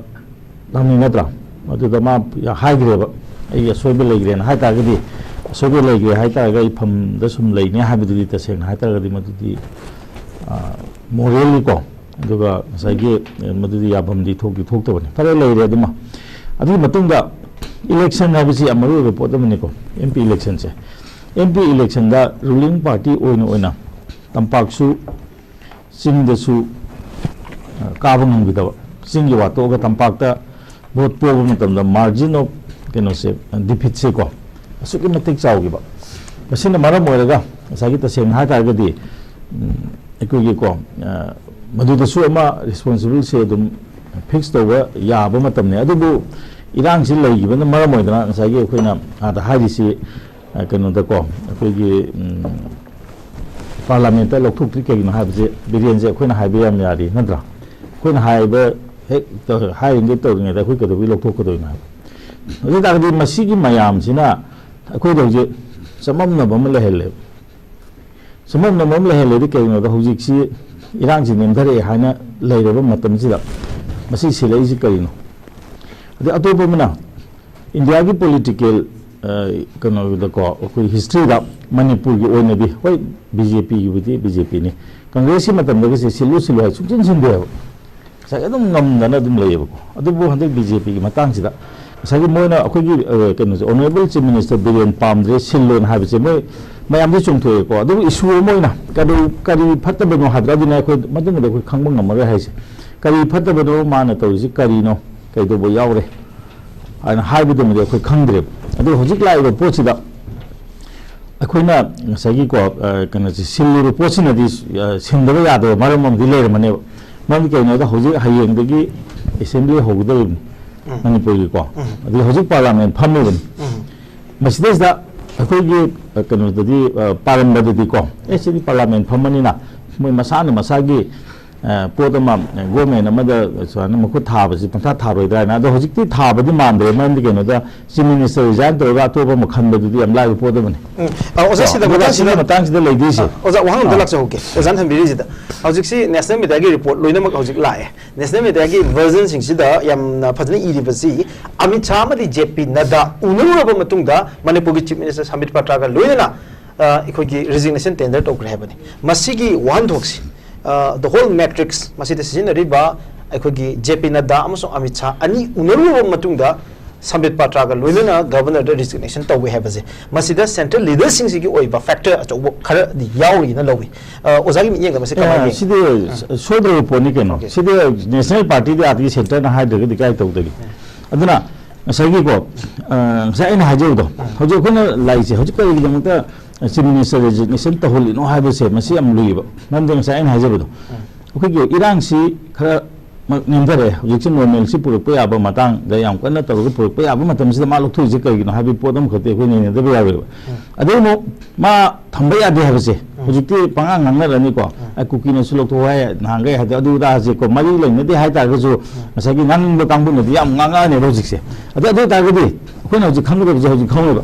ꯂꯥꯛꯅꯤꯡ ꯅꯠꯇ꯭ꯔꯥ? ꯃꯗꯨꯗ ꯃꯥ ꯍꯥꯏꯈ꯭ꯔꯦꯕ, "ꯑꯩ ꯑꯁꯣꯏꯕ ꯂꯩꯈ꯭ꯔꯦꯅ" ꯍꯥꯏ ꯇꯥꯔꯒꯗꯤ, ꯑꯁꯣꯏꯕ ꯂꯩꯈ꯭ꯔꯦ ꯍꯥꯏ ꯇꯥꯔꯒ ꯑꯩ ꯐꯝꯗ ꯁꯨꯝ ꯂꯩꯅꯤ ꯍꯥꯏꯕꯗꯨꯗꯤ, ꯇꯁꯦꯡꯅ ꯍꯥꯏ ꯇꯥꯔꯒꯗꯤ, ꯃꯗꯨꯗꯤ, ꯑ, ꯃꯣꯔꯦꯜꯂꯤꯀꯣ, ꯑꯗꯨꯒ ꯉꯁꯥꯏꯒꯤ, ꯑ, ꯃꯗꯨꯗꯤ ꯌꯥꯐꯝꯗꯤ ꯊꯣꯛꯇꯤ ꯊꯣꯛꯇꯕꯅꯤ꯫ ꯐꯔꯦ, ꯂꯩꯔꯦ ꯑꯗꯨꯃ꯫ ꯑꯗꯨꯒꯤ ꯃꯇꯨꯡꯗ ꯏꯂꯦꯛꯁꯟ ꯍꯥꯏꯕꯁꯤ ꯌꯥꯝ ꯃꯔꯨ ꯑꯣꯏꯕ ꯄꯣꯠ ꯑꯃꯅꯤꯀꯣ, ꯑꯦꯝ ꯄꯤ ꯏꯂꯦꯛꯁꯟꯁꯦ꯫ ꯑꯦꯝ ꯄꯤ ꯏꯂꯦꯛꯁꯟꯗ ꯔꯨꯂꯤꯡ ꯄꯥꯔꯇꯤ ꯑꯣꯏꯅ ꯑꯣꯏꯅ ꯇꯝꯄꯥꯛꯁꯨ, ꯆꯤꯡꯗꯁꯨ, ꯑ, ꯀꯥꯕ ꯉꯝꯈꯤꯗꯕ, ꯆꯤꯡꯒꯤ ꯋꯥ ꯇꯣꯛꯑꯒ ꯇꯝꯄꯥꯛꯇ ꯚꯣꯠ ꯄꯣꯕ ꯃꯇꯝꯗ ꯃꯥꯔꯖꯤꯟ ꯑꯣꯐ ꯀꯩꯅꯣꯁꯦ, ꯗꯤꯐꯤꯠꯁꯦꯀꯣ, ꯑꯁꯨꯛꯀꯤ ꯃꯇꯤꯛ ꯆꯥꯎꯈꯤꯕ꯫ ꯃꯁꯤꯅ ꯃꯔꯝ ꯑꯣꯏꯔꯒ ꯉꯁꯥꯏꯒꯤ, ꯇꯁꯦꯡꯅ ꯍꯥꯏ ꯇꯥꯔꯒꯗꯤ, ꯎꯝ, ꯑꯩꯈꯣꯏꯒꯤꯀꯣ, ꯑ, ꯃꯗꯨꯗꯁꯨ ꯑꯃ ꯔꯦꯁꯄꯣꯟꯁꯤꯕꯜꯁꯦ ꯑꯗꯨꯝ ꯐꯤꯛꯁ ꯇꯧꯕ ꯌꯥꯕ ꯃꯇꯝꯅꯤ꯫ ꯑꯗꯨꯕꯨ ꯏꯔꯥꯡꯁꯤ ꯂꯩꯈꯤꯕꯅ ꯃꯔꯝ ꯑꯣꯏꯗꯅ ꯉꯁꯥꯏꯒꯤ ꯑꯩꯈꯣꯏꯅ ꯑꯥꯗ ꯍꯥꯏꯔꯤꯁꯤ, ꯑ, ꯀꯩꯅꯣꯗꯀꯣ, ꯑꯩꯈꯣꯏꯒꯤ, ꯎꯝ, ꯄꯥꯔꯂꯥꯃꯦꯟꯠꯇ ꯂꯧꯊꯣꯛꯇ꯭ꯔꯤ ꯀꯩꯒꯤꯅꯣ ꯍꯥꯏꯕꯁꯦ, ꯕꯤꯔꯦꯟꯁꯦ, ꯑꯩꯈꯣꯏꯅ ꯍꯥꯏꯕ ꯌꯥꯝ ꯌꯥꯔꯤ, ꯅꯠꯇ꯭ꯔꯥ? ꯑꯩꯈꯣꯏꯅ ꯍꯥꯏꯕ ꯍꯦꯛ ꯇꯧ-, ꯍꯥꯏꯔꯤꯉꯩ ꯇꯧꯔꯤꯉꯩꯗ ꯑꯩꯈꯣꯏ ꯀꯩꯗꯧꯕꯩ ꯂꯧꯊꯣꯛꯀꯗꯣꯏꯅꯣ ꯍꯥꯏꯕ? ꯑꯗꯨ ꯑꯣꯏ ꯇꯥꯔꯒꯗꯤ ꯃꯁꯤꯒꯤ ꯃꯌꯥꯝꯁꯤꯅ ꯑꯩꯈꯣꯏꯗ ꯍꯧꯖꯤꯛ ꯆꯃꯝꯅꯕ ꯑꯃ ꯂꯩꯍꯜꯂꯦꯕ꯫ ꯆꯃꯝꯅꯕ ꯑꯃ ꯂꯩꯍꯜꯂꯦꯗꯤ ꯀꯩꯒꯤꯅꯣꯗ, ꯍꯧꯖꯤꯛꯁꯤ ꯏꯔꯥꯡꯁꯤ ꯅꯦꯝꯊꯔꯛꯑꯦ ꯍꯥꯏꯅ ꯂꯩꯔꯕ ꯃꯇꯝꯁꯤꯗ ꯃꯁꯤ ꯁꯤꯜꯂꯛꯏꯁꯤ ꯀꯔꯤꯅꯣ? ꯑꯗꯩ ꯑꯇꯣꯞꯄ ꯑꯃꯅ, ꯏꯟꯗꯤꯌꯥꯒꯤ ꯄꯣꯂꯤꯇꯤꯀꯦꯜ ꯑ, ꯀꯩꯅꯣꯗꯀꯣ, ꯑꯩꯈꯣꯏ ꯍꯤꯁꯇ꯭ꯔꯤꯗ ꯃꯅꯤꯄꯨꯔꯒꯤ ꯑꯣꯏꯅꯗꯤ, ꯍꯣꯏ, ꯕꯤ ꯖꯦ ꯄꯤꯒꯤꯕꯨꯗꯤ ꯕꯤ ꯖꯦ ꯄꯤꯅꯤ, ꯀꯪꯒ꯭ꯔꯦꯁꯀꯤ ꯃꯇꯝꯗꯒꯤꯁꯦ ꯁꯤꯜꯂꯨ ꯁꯤꯜꯂꯨ ꯍꯥꯏ ꯁꯨꯡꯁꯤꯟ ꯁꯤꯟꯗꯦꯕ꯫ ꯉꯁꯥꯏꯒꯤ ꯑꯗꯨꯝ ꯉꯝꯗꯅ ꯑꯗꯨꯝ ꯂꯩꯌꯦꯕꯀꯣ꯫ ꯑꯗꯨꯕꯨ ꯍꯟꯗꯛ ꯕꯤ ꯖꯦ ꯄꯤꯒꯤ ꯃꯇꯥꯡꯁꯤꯗ ꯉꯁꯥꯏꯒꯤ ꯃꯣꯏꯅ ꯑꯩꯈꯣꯏꯒꯤ, ꯑ, ꯀꯩꯅꯣꯁꯦ, Honourable Chief Minister ꯕꯤꯔꯦꯟ ꯄꯥꯝꯗ꯭ꯔꯦ, ꯁꯤꯜꯂꯣꯅ ꯍꯥꯏꯕꯁꯦ ꯃꯣꯏ ꯃꯌꯥꯝꯗꯤ ꯆꯨꯝꯊꯣꯛꯑꯦꯀꯣ꯫ ꯑꯗꯨꯕꯨ issue ꯑꯃ ꯑꯣꯏꯅ ꯀꯔꯤ, ꯀꯔꯤ ꯐꯠꯇꯕꯅꯣ ꯍꯥꯏꯕꯗꯣ ꯑꯗꯨꯅ ꯑꯩꯈꯣꯏ ꯃꯇꯨꯡꯗ ꯑꯩꯈꯣꯏ ꯈꯪꯕ ꯉꯝꯃꯔꯣꯏ ꯍꯥꯏꯁꯦ꯫ ꯀꯔꯤ ꯐꯠꯇꯕꯅꯣ ꯃꯥꯅ ꯇꯧꯔꯤꯁꯤ ꯀꯔꯤꯅꯣ, ꯀꯩꯗꯧꯕ ꯌꯥꯎꯔꯦ ꯍꯥꯏꯅ ꯍꯥꯏꯕꯗꯨꯃꯗꯤ ꯑꯩꯈꯣꯏ ꯈꯪꯗ꯭ꯔꯦꯕ꯫ ꯑꯗꯨ ꯍꯧꯖꯤꯛ ꯂꯥꯛꯏꯕ ꯄꯣꯠꯁꯤꯗ ꯑꯩꯈꯣꯏꯅ ꯉꯁꯥꯏꯒꯤꯀꯣ, ꯑ, ꯀꯩꯅꯣꯁꯦ, ꯁꯤꯜꯂꯤꯕ ꯄꯣꯠꯁꯤꯅꯗꯤ, ꯑ, ꯁꯤꯟꯗꯕ ꯌꯥꯗꯕ ꯃꯔꯝ ꯑꯃꯗꯤ ꯂꯩꯔꯝꯃꯅꯦꯕ꯫ ꯃꯔꯝꯗꯤ ꯀꯩꯅꯣꯗ ꯍꯧꯖꯤꯛ ꯍꯌꯦꯡꯗꯒꯤ assembly ꯍꯧꯒꯗꯧꯔꯤꯕꯅꯤ ꯎꯝ꯫ ꯃꯅꯤꯄꯨꯔꯒꯤꯀꯣ꯫ ꯎꯝ꯫ ꯑꯗꯨꯒ ꯍꯧꯖꯤꯛ parliament ꯐꯝꯃꯤꯕꯅꯤ꯫ ꯎꯝ꯫ ꯃꯁꯤꯗꯩꯁꯤꯗ ꯑꯩꯈꯣꯏꯒꯤ, ꯑ, ꯀꯩꯅꯣꯗꯗꯤ, ꯑ, ꯄꯥꯔꯝꯕꯗꯗꯤꯀꯣ, ꯑꯦ, ꯁꯤꯗꯤ parliament ꯐꯝꯕꯅꯤꯅ ꯃꯣꯏ ꯃꯁꯥꯅ ꯃꯁꯥꯒꯤ, ꯑ, ꯄꯣꯠ ꯑꯃ, ꯑ, government ꯑꯃꯗ ꯁꯨꯃꯥꯏꯅ ꯃꯈꯨꯠ ꯊꯥꯕꯁꯤ ꯄꯪꯊꯥ ꯊꯥꯔꯣꯏꯗ꯭ꯔꯥ ꯍꯥꯏꯅ꯫ ꯑꯗꯣ ꯍꯧꯖꯤꯛꯇꯤ ꯊꯥꯕꯗꯤ ꯃꯥꯟꯗ꯭ꯔꯦ, ꯃꯔꯝꯗꯤ ꯀꯩꯅꯣꯗ Chief Minister resign ꯇꯧꯔꯒ ꯑꯇꯣꯞꯄ ꯑꯃ ꯈꯟꯕꯗꯨꯗꯤ ꯌꯥꯝ ꯂꯥꯏꯕ ꯄꯣꯠ ꯑꯃꯅꯤ꯫ ꯎꯝ꯫ ꯑ, ꯑꯣꯖꯥ, ꯀꯣ? ꯁꯤꯗ ꯑꯗꯨꯒ ꯃꯇꯥꯡꯁꯤꯗ ꯁꯤꯒꯤ ꯃꯇꯥꯡꯁꯤꯗ ꯂꯩꯗꯣꯏꯁꯦ꯫ ꯑ, ꯑꯣꯖꯥ, ꯋꯥꯍꯪ ꯑꯝꯇ ꯑꯥ꯫ ꯂꯥꯛꯆꯍꯧꯒꯦ꯫ ꯑꯣꯖꯥꯅ ꯊꯝꯕꯤꯔꯤꯁꯤꯗ ꯍꯧꯖꯤꯛꯁꯤ national media ꯒꯤ report ꯂꯣꯏꯅꯃꯛ ꯍꯧꯖꯤꯛ ꯂꯥꯛꯑꯦ꯫ National media ꯒꯤ version ꯁꯤꯡꯁꯤꯗ ꯌꯥꯝꯅ ꯐꯖꯅ ꯏꯔꯤꯕꯁꯤ, ꯑꯃꯤꯠ ꯁꯥꯍ ꯑꯃꯗꯤ ꯖꯦ ꯄꯤ ꯅꯗꯥ ꯎꯅꯔꯨꯔꯕ ꯃꯇꯨꯡꯗ ꯃꯅꯤꯄꯨꯔꯒꯤ Chief Minister ꯁꯝꯕꯤꯠ ꯄꯥꯇ꯭ꯔꯥꯒ ꯂꯣꯏꯅꯅ, ꯑ, ꯑꯩꯈꯣꯏꯒꯤ resignation tender ꯇꯧꯈ꯭ꯔꯦ ꯍꯥꯏꯕꯅꯤ꯫ ꯃꯁꯤꯒꯤ ꯋꯥꯍꯟꯊꯣꯛꯁꯤ, ꯑ, the whole matrix ꯃꯁꯤꯗ ꯁꯤꯖꯤꯟꯅꯔꯤꯕ ꯑꯩꯈꯣꯏꯒꯤ ꯖꯦ ꯄꯤ ꯅꯗꯥ ꯑꯃꯁꯨꯡ ꯑꯃꯤꯠ ꯁꯥꯍ ꯑꯅꯤ ꯎꯅꯔꯨꯔꯕ ꯃꯇꯨꯡꯗ ꯁꯝꯕꯤꯠ ꯄꯥꯇ꯭ꯔꯥꯒ ꯂꯣꯏꯅꯅ governor ꯗ resignation ꯇꯧꯋꯦ ꯍꯥꯏꯕꯁꯦ, ꯃꯁꯤꯗ central leader ꯁꯤꯡꯁꯤꯒꯤ ꯑꯣꯏꯕ factor ꯑꯆꯧꯕ ꯈꯔꯗꯤ ꯌꯥꯎꯔꯤꯅ ꯂꯧꯏ꯫ ꯑ, ꯑꯣꯖꯥꯒꯤ ꯃꯤꯠꯌꯦꯡꯗ ꯃꯁꯤ ꯀꯃꯥꯏꯅ ꯑ, ꯌꯦꯡꯉꯤ? ꯁꯤꯗꯤ ꯁꯣꯏꯗ꯭ꯔꯕ ꯄꯣꯠꯅꯤ ꯀꯩꯅꯣ꯫ Okay. ꯁꯤꯗꯤ National Party ꯗꯤ ꯑꯥꯗꯒꯤ centre ꯅ ꯍꯥꯏꯗ꯭ꯔꯒꯗꯤ ꯀꯥꯏ ꯇꯧꯗꯒꯦ? ꯎꯝ꯫ ꯑꯗꯨꯅ ꯉꯁꯥꯏꯒꯤꯀꯣ, ꯑ, ꯉꯁꯥꯏ ꯑꯩꯅ ꯍꯥꯏꯖꯕꯗꯣ, ꯎꯝ꯫ ꯍꯧꯖꯤꯛ ꯑꯩꯈꯣꯏꯅ ꯂꯥꯛꯏꯁꯦ, ꯍꯧꯖꯤꯛ ꯀꯔꯤꯒꯤꯗꯃꯛꯇ Chief Minister resignation ꯇꯧꯍꯜꯂꯤꯅꯣ ꯍꯥꯏꯕꯁꯦ, ꯃꯁꯤ ꯌꯥꯝ ꯂꯨꯏꯌꯦꯕ꯫ ꯃꯔꯝꯗꯤ ꯉꯁꯥꯏ ꯑꯩꯅ ꯍꯥꯏꯖꯕꯗꯣ, ꯎꯝ꯫ ꯑꯩꯈꯣꯏꯒꯤ ꯏꯔꯥꯡꯁꯤ ꯈꯔ ꯃ-, ꯅꯦꯝꯊꯔꯛꯑꯦ꯫ ꯍꯧꯖꯤꯛꯁꯦ normalcy ꯄꯨꯔꯛꯄ ꯌꯥꯕ ꯃꯇꯥꯡꯗ ꯌꯥꯝ ꯀꯟꯅ ꯇꯧꯔꯒ ꯄꯨꯔꯛꯄ ꯌꯥꯕ ꯃꯇꯝꯁꯤꯗ ꯃꯥ ꯂꯧꯊꯣꯛꯏꯁꯦ ꯀꯔꯤꯒꯤꯅꯣ ꯍꯥꯏꯕꯒꯤ ꯄꯣꯠ ꯑꯃꯈꯛꯇꯤ ꯑꯩꯈꯣꯏ ꯅꯩꯅꯗꯕ ꯌꯥꯔꯣꯏꯕ꯫ ꯎꯝ꯫ ꯑꯗꯩ ꯑꯃꯨꯛ ꯃꯥ ꯊꯝꯕ ꯌꯥꯗꯦ ꯍꯥꯏꯕꯁꯦ ꯎꯝ꯫ ꯍꯧꯖꯤꯛꯇꯤ ꯄꯉꯥꯡ ꯉꯥꯡꯅꯔꯅꯤꯀꯣ꯫ ꯎꯝ꯫ ꯑ, ꯀꯨꯀꯤꯅꯁꯨ ꯂꯧꯊꯣꯛꯑꯣ ꯍꯥꯏ, ꯅꯍꯥꯟꯈꯩ ꯍꯥꯏꯗꯤ ꯑꯗꯨ ꯑꯗꯥꯁꯦꯀꯣ, ꯃꯔꯤ ꯂꯩꯅꯗꯦ ꯍꯥꯏ ꯇꯥꯔꯒꯁꯨ ꯎꯝ꯫ ꯉꯁꯥꯏꯒꯤ ꯉꯥꯡꯅꯤꯡꯕ ꯀꯥꯡꯕꯨꯅꯗꯤ ꯌꯥꯝ ꯉꯥꯡꯉꯛꯑꯅꯦꯕ ꯍꯧꯖꯤꯛꯁꯦ꯫ ꯑꯗꯨ, ꯑꯗꯨ ꯑꯣꯏ ꯇꯥꯔꯒꯗꯤ ꯑꯩꯈꯣꯏꯅ ꯍꯧꯖꯤꯛ ꯈꯪꯒꯗꯕꯁꯦ ꯍꯧꯖꯤꯛ ꯈꯪꯉꯣꯏꯕ꯫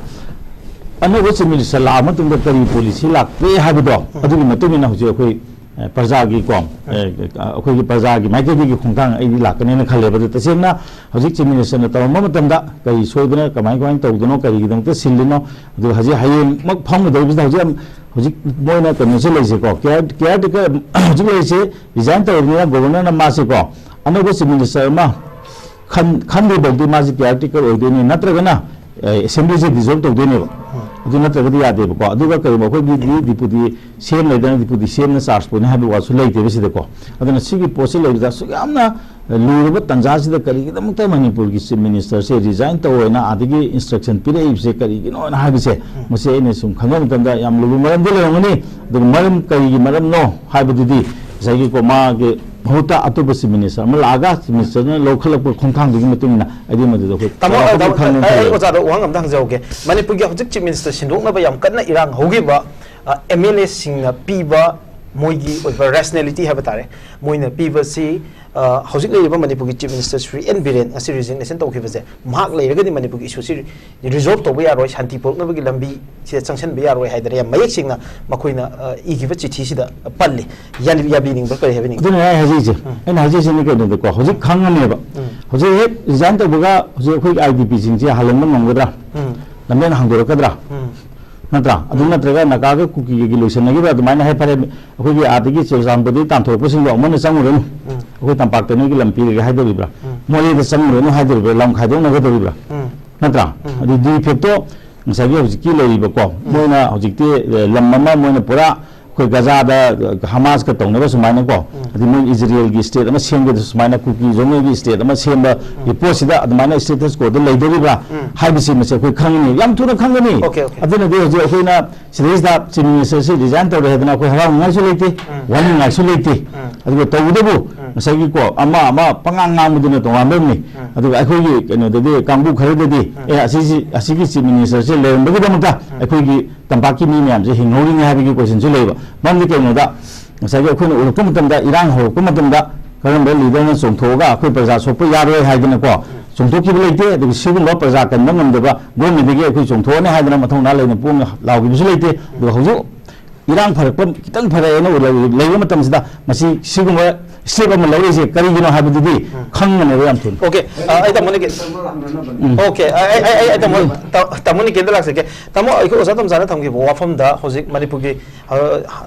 ꯑꯅꯧꯕ Chief Minister ꯂꯥꯛꯑ ꯃꯇꯨꯡꯗ ꯀꯔꯤ policy ꯂꯥꯛꯀꯦ ꯍꯥꯏꯕꯗꯣ, ꯎꯝ꯫ ꯑꯗꯨꯒꯤ ꯃꯇꯨꯡ ꯏꯟꯅ ꯍꯧꯖꯤꯛ ꯑꯩꯈꯣꯏ ꯑꯦ, ꯄ꯭ꯔꯖꯥꯒꯤꯀꯣ, ꯑꯦ, ꯑꯩꯈꯣꯏꯒꯤ ꯄ꯭ꯔꯖꯥꯒꯤ ꯃꯥꯏꯀꯩꯗꯒꯤ ꯈꯣꯡꯊꯥꯡ ꯑꯩꯗꯤ ꯂꯥꯛꯀꯅꯦꯅ ꯈꯜꯂꯦꯕ꯫ ꯑꯗꯨ ꯇꯁꯦꯡꯅ ꯍꯧꯖꯤꯛ ꯆꯤꯐ ꯃꯤꯅꯤꯁꯇꯔꯅ ꯇꯧꯔꯝꯕ ꯃꯇꯝꯗ ꯀꯔꯤ ꯁꯣꯏꯗꯅ, ꯀꯃꯥꯏ, ꯀꯃꯥꯏꯅ ꯇꯧꯗꯅꯣ, ꯀꯔꯤꯒꯤꯗꯃꯛꯇ ꯁꯤꯜꯂꯤꯅꯣ, ꯑꯗꯨꯒ ꯍꯧꯖꯤꯛ ꯍꯌꯦꯡꯃꯛ ꯐꯝꯒꯗꯧꯔꯤꯕꯁꯤꯗ ꯍꯧꯖꯤꯛ ꯌꯥꯝ, ꯍꯧꯖꯤꯛ ꯃꯣꯏꯅ ꯀꯩꯅꯣꯁꯦ ꯂꯩꯁꯦꯀꯣ, ꯀꯤꯌꯥꯔ, ꯀꯤꯌꯥꯔ ꯇꯦꯀꯔ ꯍꯧꯖꯤꯛ ꯂꯩꯔꯤꯁꯦ ꯔꯤꯖꯥꯏꯟ ꯇꯧꯔꯕꯅꯤꯅ ꯒꯣꯕꯔꯅꯔꯅ ꯃꯥꯁꯦꯀꯣ ꯑꯅꯧꯕ ꯆꯤꯐ ꯃꯤꯅꯤꯁꯇꯔ ꯑꯃ ꯈꯟ-, ꯈꯟꯗ꯭ꯔꯤꯐꯥꯎꯗꯤ ꯃꯥꯁꯦ ꯀꯤꯌꯥꯔ ꯇꯦꯀꯔ ꯑꯣꯏꯗꯣꯏꯅꯤ, ꯅꯠꯇ꯭ꯔꯒꯅ ꯑꯦꯁꯦꯝꯕ꯭ꯂꯤꯁꯦ ꯗꯤꯖꯣꯜꯕ ꯇꯧꯗꯣꯏꯅꯦꯕ꯫ ꯑꯗꯨ ꯅꯠꯇ꯭ꯔꯒꯗꯤ ꯌꯥꯗꯦꯕꯀꯣ꯫ ꯑꯗꯨꯒ ꯀꯔꯤꯒꯨꯝꯕ ꯑꯩꯈꯣꯏꯒꯤꯗꯤ ꯗꯤꯄꯨꯇꯤ ꯁꯤ ꯑꯦꯝ ꯂꯩꯗꯅ, ꯗꯤꯄꯨꯇꯤ ꯁꯤ ꯑꯦꯝꯅ ꯆꯥꯔꯖ ꯄꯨꯅꯤ ꯍꯥꯏꯕ ꯋꯥꯁꯨ ꯂꯩꯇꯦꯕ ꯁꯤꯗꯀꯣ꯫ ꯑꯗꯨꯅ ꯁꯤꯒꯤ ꯄꯣꯠꯁꯤ ꯂꯩꯕꯗ ꯑꯁꯨꯛ ꯌꯥꯝꯅ ꯂꯨꯔꯕ ꯇꯥꯟꯖꯥꯁꯤꯗ ꯀꯔꯤꯒꯤꯗꯃꯛꯇ ꯃꯅꯤꯄꯨꯔꯒꯤ ꯆꯤꯐ ꯃꯤꯅꯤꯁꯇꯔꯁꯦ ꯔꯤꯖꯥꯏꯟ ꯇꯧ ꯍꯥꯏꯅ ꯑꯥꯗꯒꯤ ꯏꯟꯁꯇ꯭ꯔꯛꯁꯟ ꯄꯤꯔꯛꯏꯕꯁꯦ ꯀꯔꯤꯒꯤꯅꯣꯅ ꯍꯥꯏꯕꯁꯦ, ꯃꯁꯤ ꯑꯩꯅ ꯁꯨꯝ ꯈꯪꯕ ꯃꯇꯝꯗ ꯌꯥꯝ ꯂꯨꯕ ꯃꯔꯝꯗꯤ ꯂꯩꯔꯝꯒꯅꯤ꯫ ꯑꯗꯨꯒ ꯃꯔꯝ ꯀꯔꯤꯒꯤ ꯃꯔꯝꯅꯣ ꯍꯥꯏꯕꯗꯨꯗꯤ ꯉꯁꯥꯏꯒꯤꯀꯣ, ꯃꯥꯒꯤ ꯃꯍꯨꯠꯇ ꯑꯇꯣꯞꯄ ꯆꯤꯐ ꯃꯤꯅꯤꯁꯇꯔ ꯑꯃ ꯂꯥꯛꯑꯒ ꯆꯤꯐ ꯃꯤꯅꯤꯁꯇꯔꯅ ꯂꯧꯈꯠꯂꯛꯄ ꯈꯣꯡꯊꯥꯡꯗꯨꯒꯤ ꯃꯇꯨꯡ ꯏꯟꯅ ꯑꯩꯗꯤ ꯃꯗꯨꯗ ꯑꯩꯈꯣꯏ ꯇꯥꯃꯣ, ꯆꯥꯎꯔꯥꯛꯄ ꯑ, ꯇꯥꯃꯣ, ꯈꯪꯕ ꯑꯩ, ꯑꯩ ꯊꯣꯛꯑꯦ꯫ ꯑꯣꯖꯥꯗ ꯋꯥꯍꯪ ꯑꯝꯇ ꯍꯪꯖꯍꯧꯒꯦ꯫ ꯃꯅꯤꯄꯨꯔꯒꯤ ꯍꯧꯖꯤꯛ ꯆꯤꯐ ꯃꯤꯅꯤꯁꯇꯔ ꯁꯤꯟꯗꯣꯛꯅꯕ ꯌꯥꯝ ꯀꯟꯅ ꯏꯔꯥꯡ ꯍꯧꯈꯤꯕ, ꯑ, ꯑꯦꯝ ꯑꯦꯜ ꯑꯦꯁꯤꯡꯅ ꯄꯤꯕ ꯃꯣꯏꯒꯤ ꯑꯣꯏꯕ ꯔꯦꯁꯅꯦꯂꯤꯇꯤ ꯍꯥꯏꯕ ꯇꯥꯔꯦ, ꯃꯣꯏꯅ ꯄꯤꯕꯁꯤ, ꯑ, ꯍꯧꯖꯤꯛ ꯂꯩꯔꯤꯕ ꯃꯅꯤꯄꯨꯔꯒꯤ chief minister Shri N Biren ꯉꯁꯤ ꯔꯤꯖꯤꯒꯅꯦꯁꯟ ꯇꯧꯈꯤꯕꯁꯦ, ꯃꯍꯥꯛ ꯂꯩꯔꯒꯗꯤ ꯃꯅꯤꯄꯨꯔꯒꯤ ꯏꯁꯨꯁꯤ ꯔꯤꯖꯣꯜꯕ ꯇꯧꯕ ꯌꯥꯔꯣꯏ, ꯁꯥꯟꯇꯤ ꯄꯨꯔꯛꯅꯕꯒꯤ ꯂꯝꯕꯤ ꯁꯤꯗ ꯆꯪꯁꯤꯟꯕ ꯌꯥꯔꯣꯏ ꯍꯥꯏꯗꯅ ꯌꯥꯝ ꯃꯌꯦꯛ ꯁꯦꯡꯅ ꯃꯈꯣꯏꯅ, ꯑ, ꯏꯈꯤꯕ ꯆꯤꯊꯤꯁꯤꯗ ꯄꯜꯂꯤ꯫ ꯌꯥꯅꯤ-, ꯌꯥꯕꯤꯅꯤꯡꯕ꯭ꯔꯥ, ꯀꯔꯤ ꯍꯥꯏꯕꯤꯅꯤꯡꯕ꯭ꯔꯥ? ꯑꯗꯨꯅ ꯑꯩ ꯍꯥꯏꯖꯩꯁꯦ꯫ ꯎꯝ꯫ ꯑꯩꯅ ꯍꯥꯏꯖꯩꯁꯤꯅ ꯀꯩꯅꯣꯗꯀꯣ, ꯍꯧꯖꯤꯛ ꯈꯪꯉꯅꯦꯕ꯫ ꯎꯝ꯫ ꯍꯧꯖꯤꯛ ꯍꯦꯛ ꯔꯤꯖꯥꯏꯟ ꯇꯧꯕꯒ ꯍꯧꯖꯤꯛ ꯑꯩꯈꯣꯏꯒꯤ ꯑꯥꯏ ꯗꯤ ꯄꯤꯁꯤꯡꯁꯦ ꯍꯜꯍꯟꯕ ꯉꯝꯒꯗ꯭ꯔꯥ? ꯎꯝ꯫ ꯂꯝꯕꯦꯟ ꯍꯥꯡꯗꯣꯔꯛꯀꯗ꯭ꯔꯥ? ꯎꯝ꯫ ꯅꯠꯇ꯭ꯔꯥ? ꯑꯗꯨ ꯎꯝ꯫ ꯅꯠꯇ꯭ꯔꯒ ꯅꯥꯒꯥꯒ ꯀꯨꯀꯤꯒꯒꯤ ꯂꯣꯏꯁꯟꯅꯈꯤꯕ ꯑꯗꯨꯃꯥꯏꯅ ꯍꯥꯏ ꯐꯔꯦ, ꯑꯩꯈꯣꯏꯒꯤ ꯑꯥꯗꯒꯤ ꯆꯨꯔꯆꯥꯟꯄꯨꯔꯗꯒꯤ ꯇꯥꯟꯊꯣꯔꯛꯄꯁꯤꯡꯗꯣ ꯑꯃꯨꯛ ꯍꯟꯅ ꯆꯪꯉꯨꯔꯅꯨ, ꯎꯝ꯫ ꯑꯩꯈꯣꯏ ꯇꯝꯄꯥꯛꯇ ꯅꯣꯏꯒꯤ ꯂꯝ ꯄꯤꯔꯒꯦ ꯍꯥꯏꯗꯣꯔꯤꯕ꯭ꯔꯥ? ꯎꯝ꯫ ꯃꯣꯔꯦꯗ ꯆꯪꯉꯨꯔꯅꯨ ꯍꯥꯏꯗꯣꯔꯤꯕ꯭ꯔꯥ? ꯂꯝ ꯈꯥꯏꯗꯣꯛꯅꯒꯗꯧꯔꯤꯕ꯭ꯔꯥ? ꯎꯝ꯫ ꯅꯠꯇ꯭ꯔꯥ? ꯎꯝ꯫ ꯑꯗꯨ ꯗꯤꯐꯦꯛꯇꯣ ꯉꯁꯥꯏꯒꯤ ꯍꯧꯖꯤꯛꯀꯤ ꯂꯩꯔꯤꯕꯀꯣ, ꯎꯝ꯫ ꯃꯣꯏꯅ ꯍꯧꯖꯤꯛꯇꯤ, ꯑꯦ, ꯂꯝ ꯑꯃ ꯃꯣꯏꯅ ꯄꯨꯔꯥ ꯑꯩꯈꯣꯏ ꯒꯖꯥꯗ, ꯑ, ꯍꯃꯥꯁꯀ ꯇꯧꯅꯕ ꯁꯨꯃꯥꯏꯅꯀꯣ, ꯎꯝ꯫ ꯑꯗꯩ ꯃꯣꯏ ꯏꯖꯔꯦꯜꯒꯤ ꯁ꯭ꯇꯦꯠ ꯑꯃ ꯁꯦꯝꯒꯦꯗ ꯁꯨꯃꯥꯏꯅ ꯀꯨꯀꯤ ꯖꯣꯃꯣꯏꯒꯤ ꯁ꯭ꯇꯦꯠ ꯑꯃ ꯁꯦꯝꯕꯒꯤ ꯎꯝ꯫ ꯄꯣꯠꯁꯤꯗ ꯑꯗꯨꯃꯥꯏꯅ ꯁ꯭ꯇꯦꯇꯁ ꯀꯣꯗ ꯂꯩꯗꯧꯔꯤꯕ꯭ꯔꯥ ꯎꯝ꯫ ꯍꯥꯏꯕꯁꯤ ꯃꯁꯤ ꯑꯩꯈꯣꯏ ꯈꯪꯉꯅꯤ, ꯌꯥꯝ ꯊꯨꯅ ꯈꯪꯒꯅꯤ꯫ Okay, okay. ꯑꯗꯨꯅꯗꯤ ꯍꯧꯖꯤꯛ ꯑꯩꯈꯣꯏꯅ ꯁꯤꯗꯩꯁꯤꯗ ꯆꯤꯐ ꯃꯤꯅꯤꯁꯇꯔꯁꯤ ꯔꯤꯖꯥꯏꯟ ꯇꯧꯔꯦ ꯍꯥꯏꯗꯅ ꯑꯩꯈꯣꯏ ꯍꯔꯥꯎꯅꯤꯡꯉꯥꯏꯁꯨ ꯂꯩꯇꯦ, ꯎꯝ꯫ ꯋꯥꯅꯤꯡꯉꯥꯏꯁꯨ ꯂꯩꯇꯦ꯫ ꯎꯝ꯫ ꯑꯗꯨꯒ ꯇꯧꯕꯇꯕꯨ ꯎꯝ꯫ ꯉꯁꯥꯏꯒꯤꯀꯣ ꯑꯃ ꯑꯃ ꯄꯉꯥꯡ ꯉꯥꯡꯕꯗꯨꯅ ꯇꯣꯉꯥꯟꯕ ꯑꯃꯅꯤ꯫ ꯎꯝ꯫ ꯑꯗꯨꯒ ꯑꯩꯈꯣꯏꯒꯤ ꯀꯩꯅꯣꯗꯗꯤ ꯀꯥꯡꯕꯨ ꯈꯔꯗꯗꯤ ꯎꯝ꯫ ꯑꯦ, ꯑꯁꯤꯁꯤ, ꯑꯁꯤꯒꯤ ꯆꯤꯐ ꯃꯤꯅꯤꯁꯇꯔꯁꯦ ꯂꯩꯔꯝꯕꯒꯤꯗꯃꯛꯇ ꯎꯝ꯫ ꯑꯩꯈꯣꯏꯒꯤ ꯇꯝꯄꯥꯛꯀꯤ ꯃꯤ ꯃꯌꯥꯝꯁꯦ ꯍꯤꯡꯍꯧꯔꯤꯅꯤ ꯍꯥꯏꯕꯒꯤ ꯀꯣꯏꯁꯟꯁꯨ ꯂꯩꯕ꯫ ꯃꯔꯝꯗꯤ ꯀꯩꯅꯣꯗ ꯉꯁꯥꯏꯒꯤ ꯑꯩꯈꯣꯏꯅ ꯎꯔꯛꯄ ꯃꯇꯝꯗ, ꯏꯔꯥꯡ ꯍꯧꯔꯛꯄ ꯃꯇꯝꯗ ꯀꯔꯝꯕ ꯂꯤꯗꯔꯅ ꯆꯣꯡꯊꯣꯛꯑꯒ ꯑꯩꯈꯣꯏ ꯄ꯭ꯔꯖꯥ ꯁꯣꯛꯄ ꯌꯥꯔꯣꯏ ꯍꯥꯏꯗꯅꯀꯣ ꯆꯣꯡꯊꯣꯛꯈꯤꯕ ꯂꯩꯇꯦ꯫ ꯑꯗꯨꯒ ꯁꯤꯒꯨꯝꯕ ꯄ꯭ꯔꯖꯥ ꯀꯟꯕ ꯉꯝꯗꯕ ꯒꯣꯔꯃꯦꯟꯗꯒꯤ ꯑꯩꯈꯣꯏ ꯆꯣꯡꯊꯣꯛꯑꯅꯤ ꯍꯥꯏꯗꯅ ꯃꯊꯧꯅꯥ ꯂꯩꯅ ꯄꯣꯡꯅ ꯂꯥꯎꯈꯤꯕꯁꯨ ꯂꯩꯇꯦ꯫ ꯑꯗꯨꯒ ꯍꯧꯖꯤꯛ ꯏꯔꯥꯡ ꯐꯔꯛꯄ ꯈꯤꯇꯪ ꯐꯔꯛꯑꯦꯅ ꯂꯩ-, ꯂꯩꯕ ꯃꯇꯝꯁꯤꯗ ꯃꯁꯤ ꯁꯤꯒꯨꯝꯕ step ꯑꯃ ꯂꯧꯔꯤꯁꯦ ꯀꯔꯤꯒꯤꯅꯣ ꯍꯥꯏꯕꯗꯨꯗꯤ ꯈꯪꯒꯅꯦꯕ ꯌꯥꯝ ꯊꯨꯅ꯫ ꯑꯣꯀꯦ, ꯑ, ꯑꯩ ꯇꯥꯃꯣꯅꯤꯒꯤ, ꯎꯝ꯫ ꯑꯣꯀꯦ, ꯑꯩ, ꯑꯩ, ꯑꯩ, ꯑꯩ ꯇꯥꯃꯣ, ꯇꯥ-, ꯇꯥꯃꯣꯅꯤꯒꯤ ꯑꯗ ꯂꯥꯛꯆꯒꯦ꯫ ꯇꯥꯃꯣ, ꯑꯩꯈꯣꯏ ꯑꯣꯖꯥ ꯇꯣꯝꯆꯥꯅ ꯊꯝꯈꯤꯕ ꯋꯥꯐꯝꯗ ꯍꯧꯖꯤꯛ ꯃꯅꯤꯄꯨꯔꯒꯤ, ꯑ,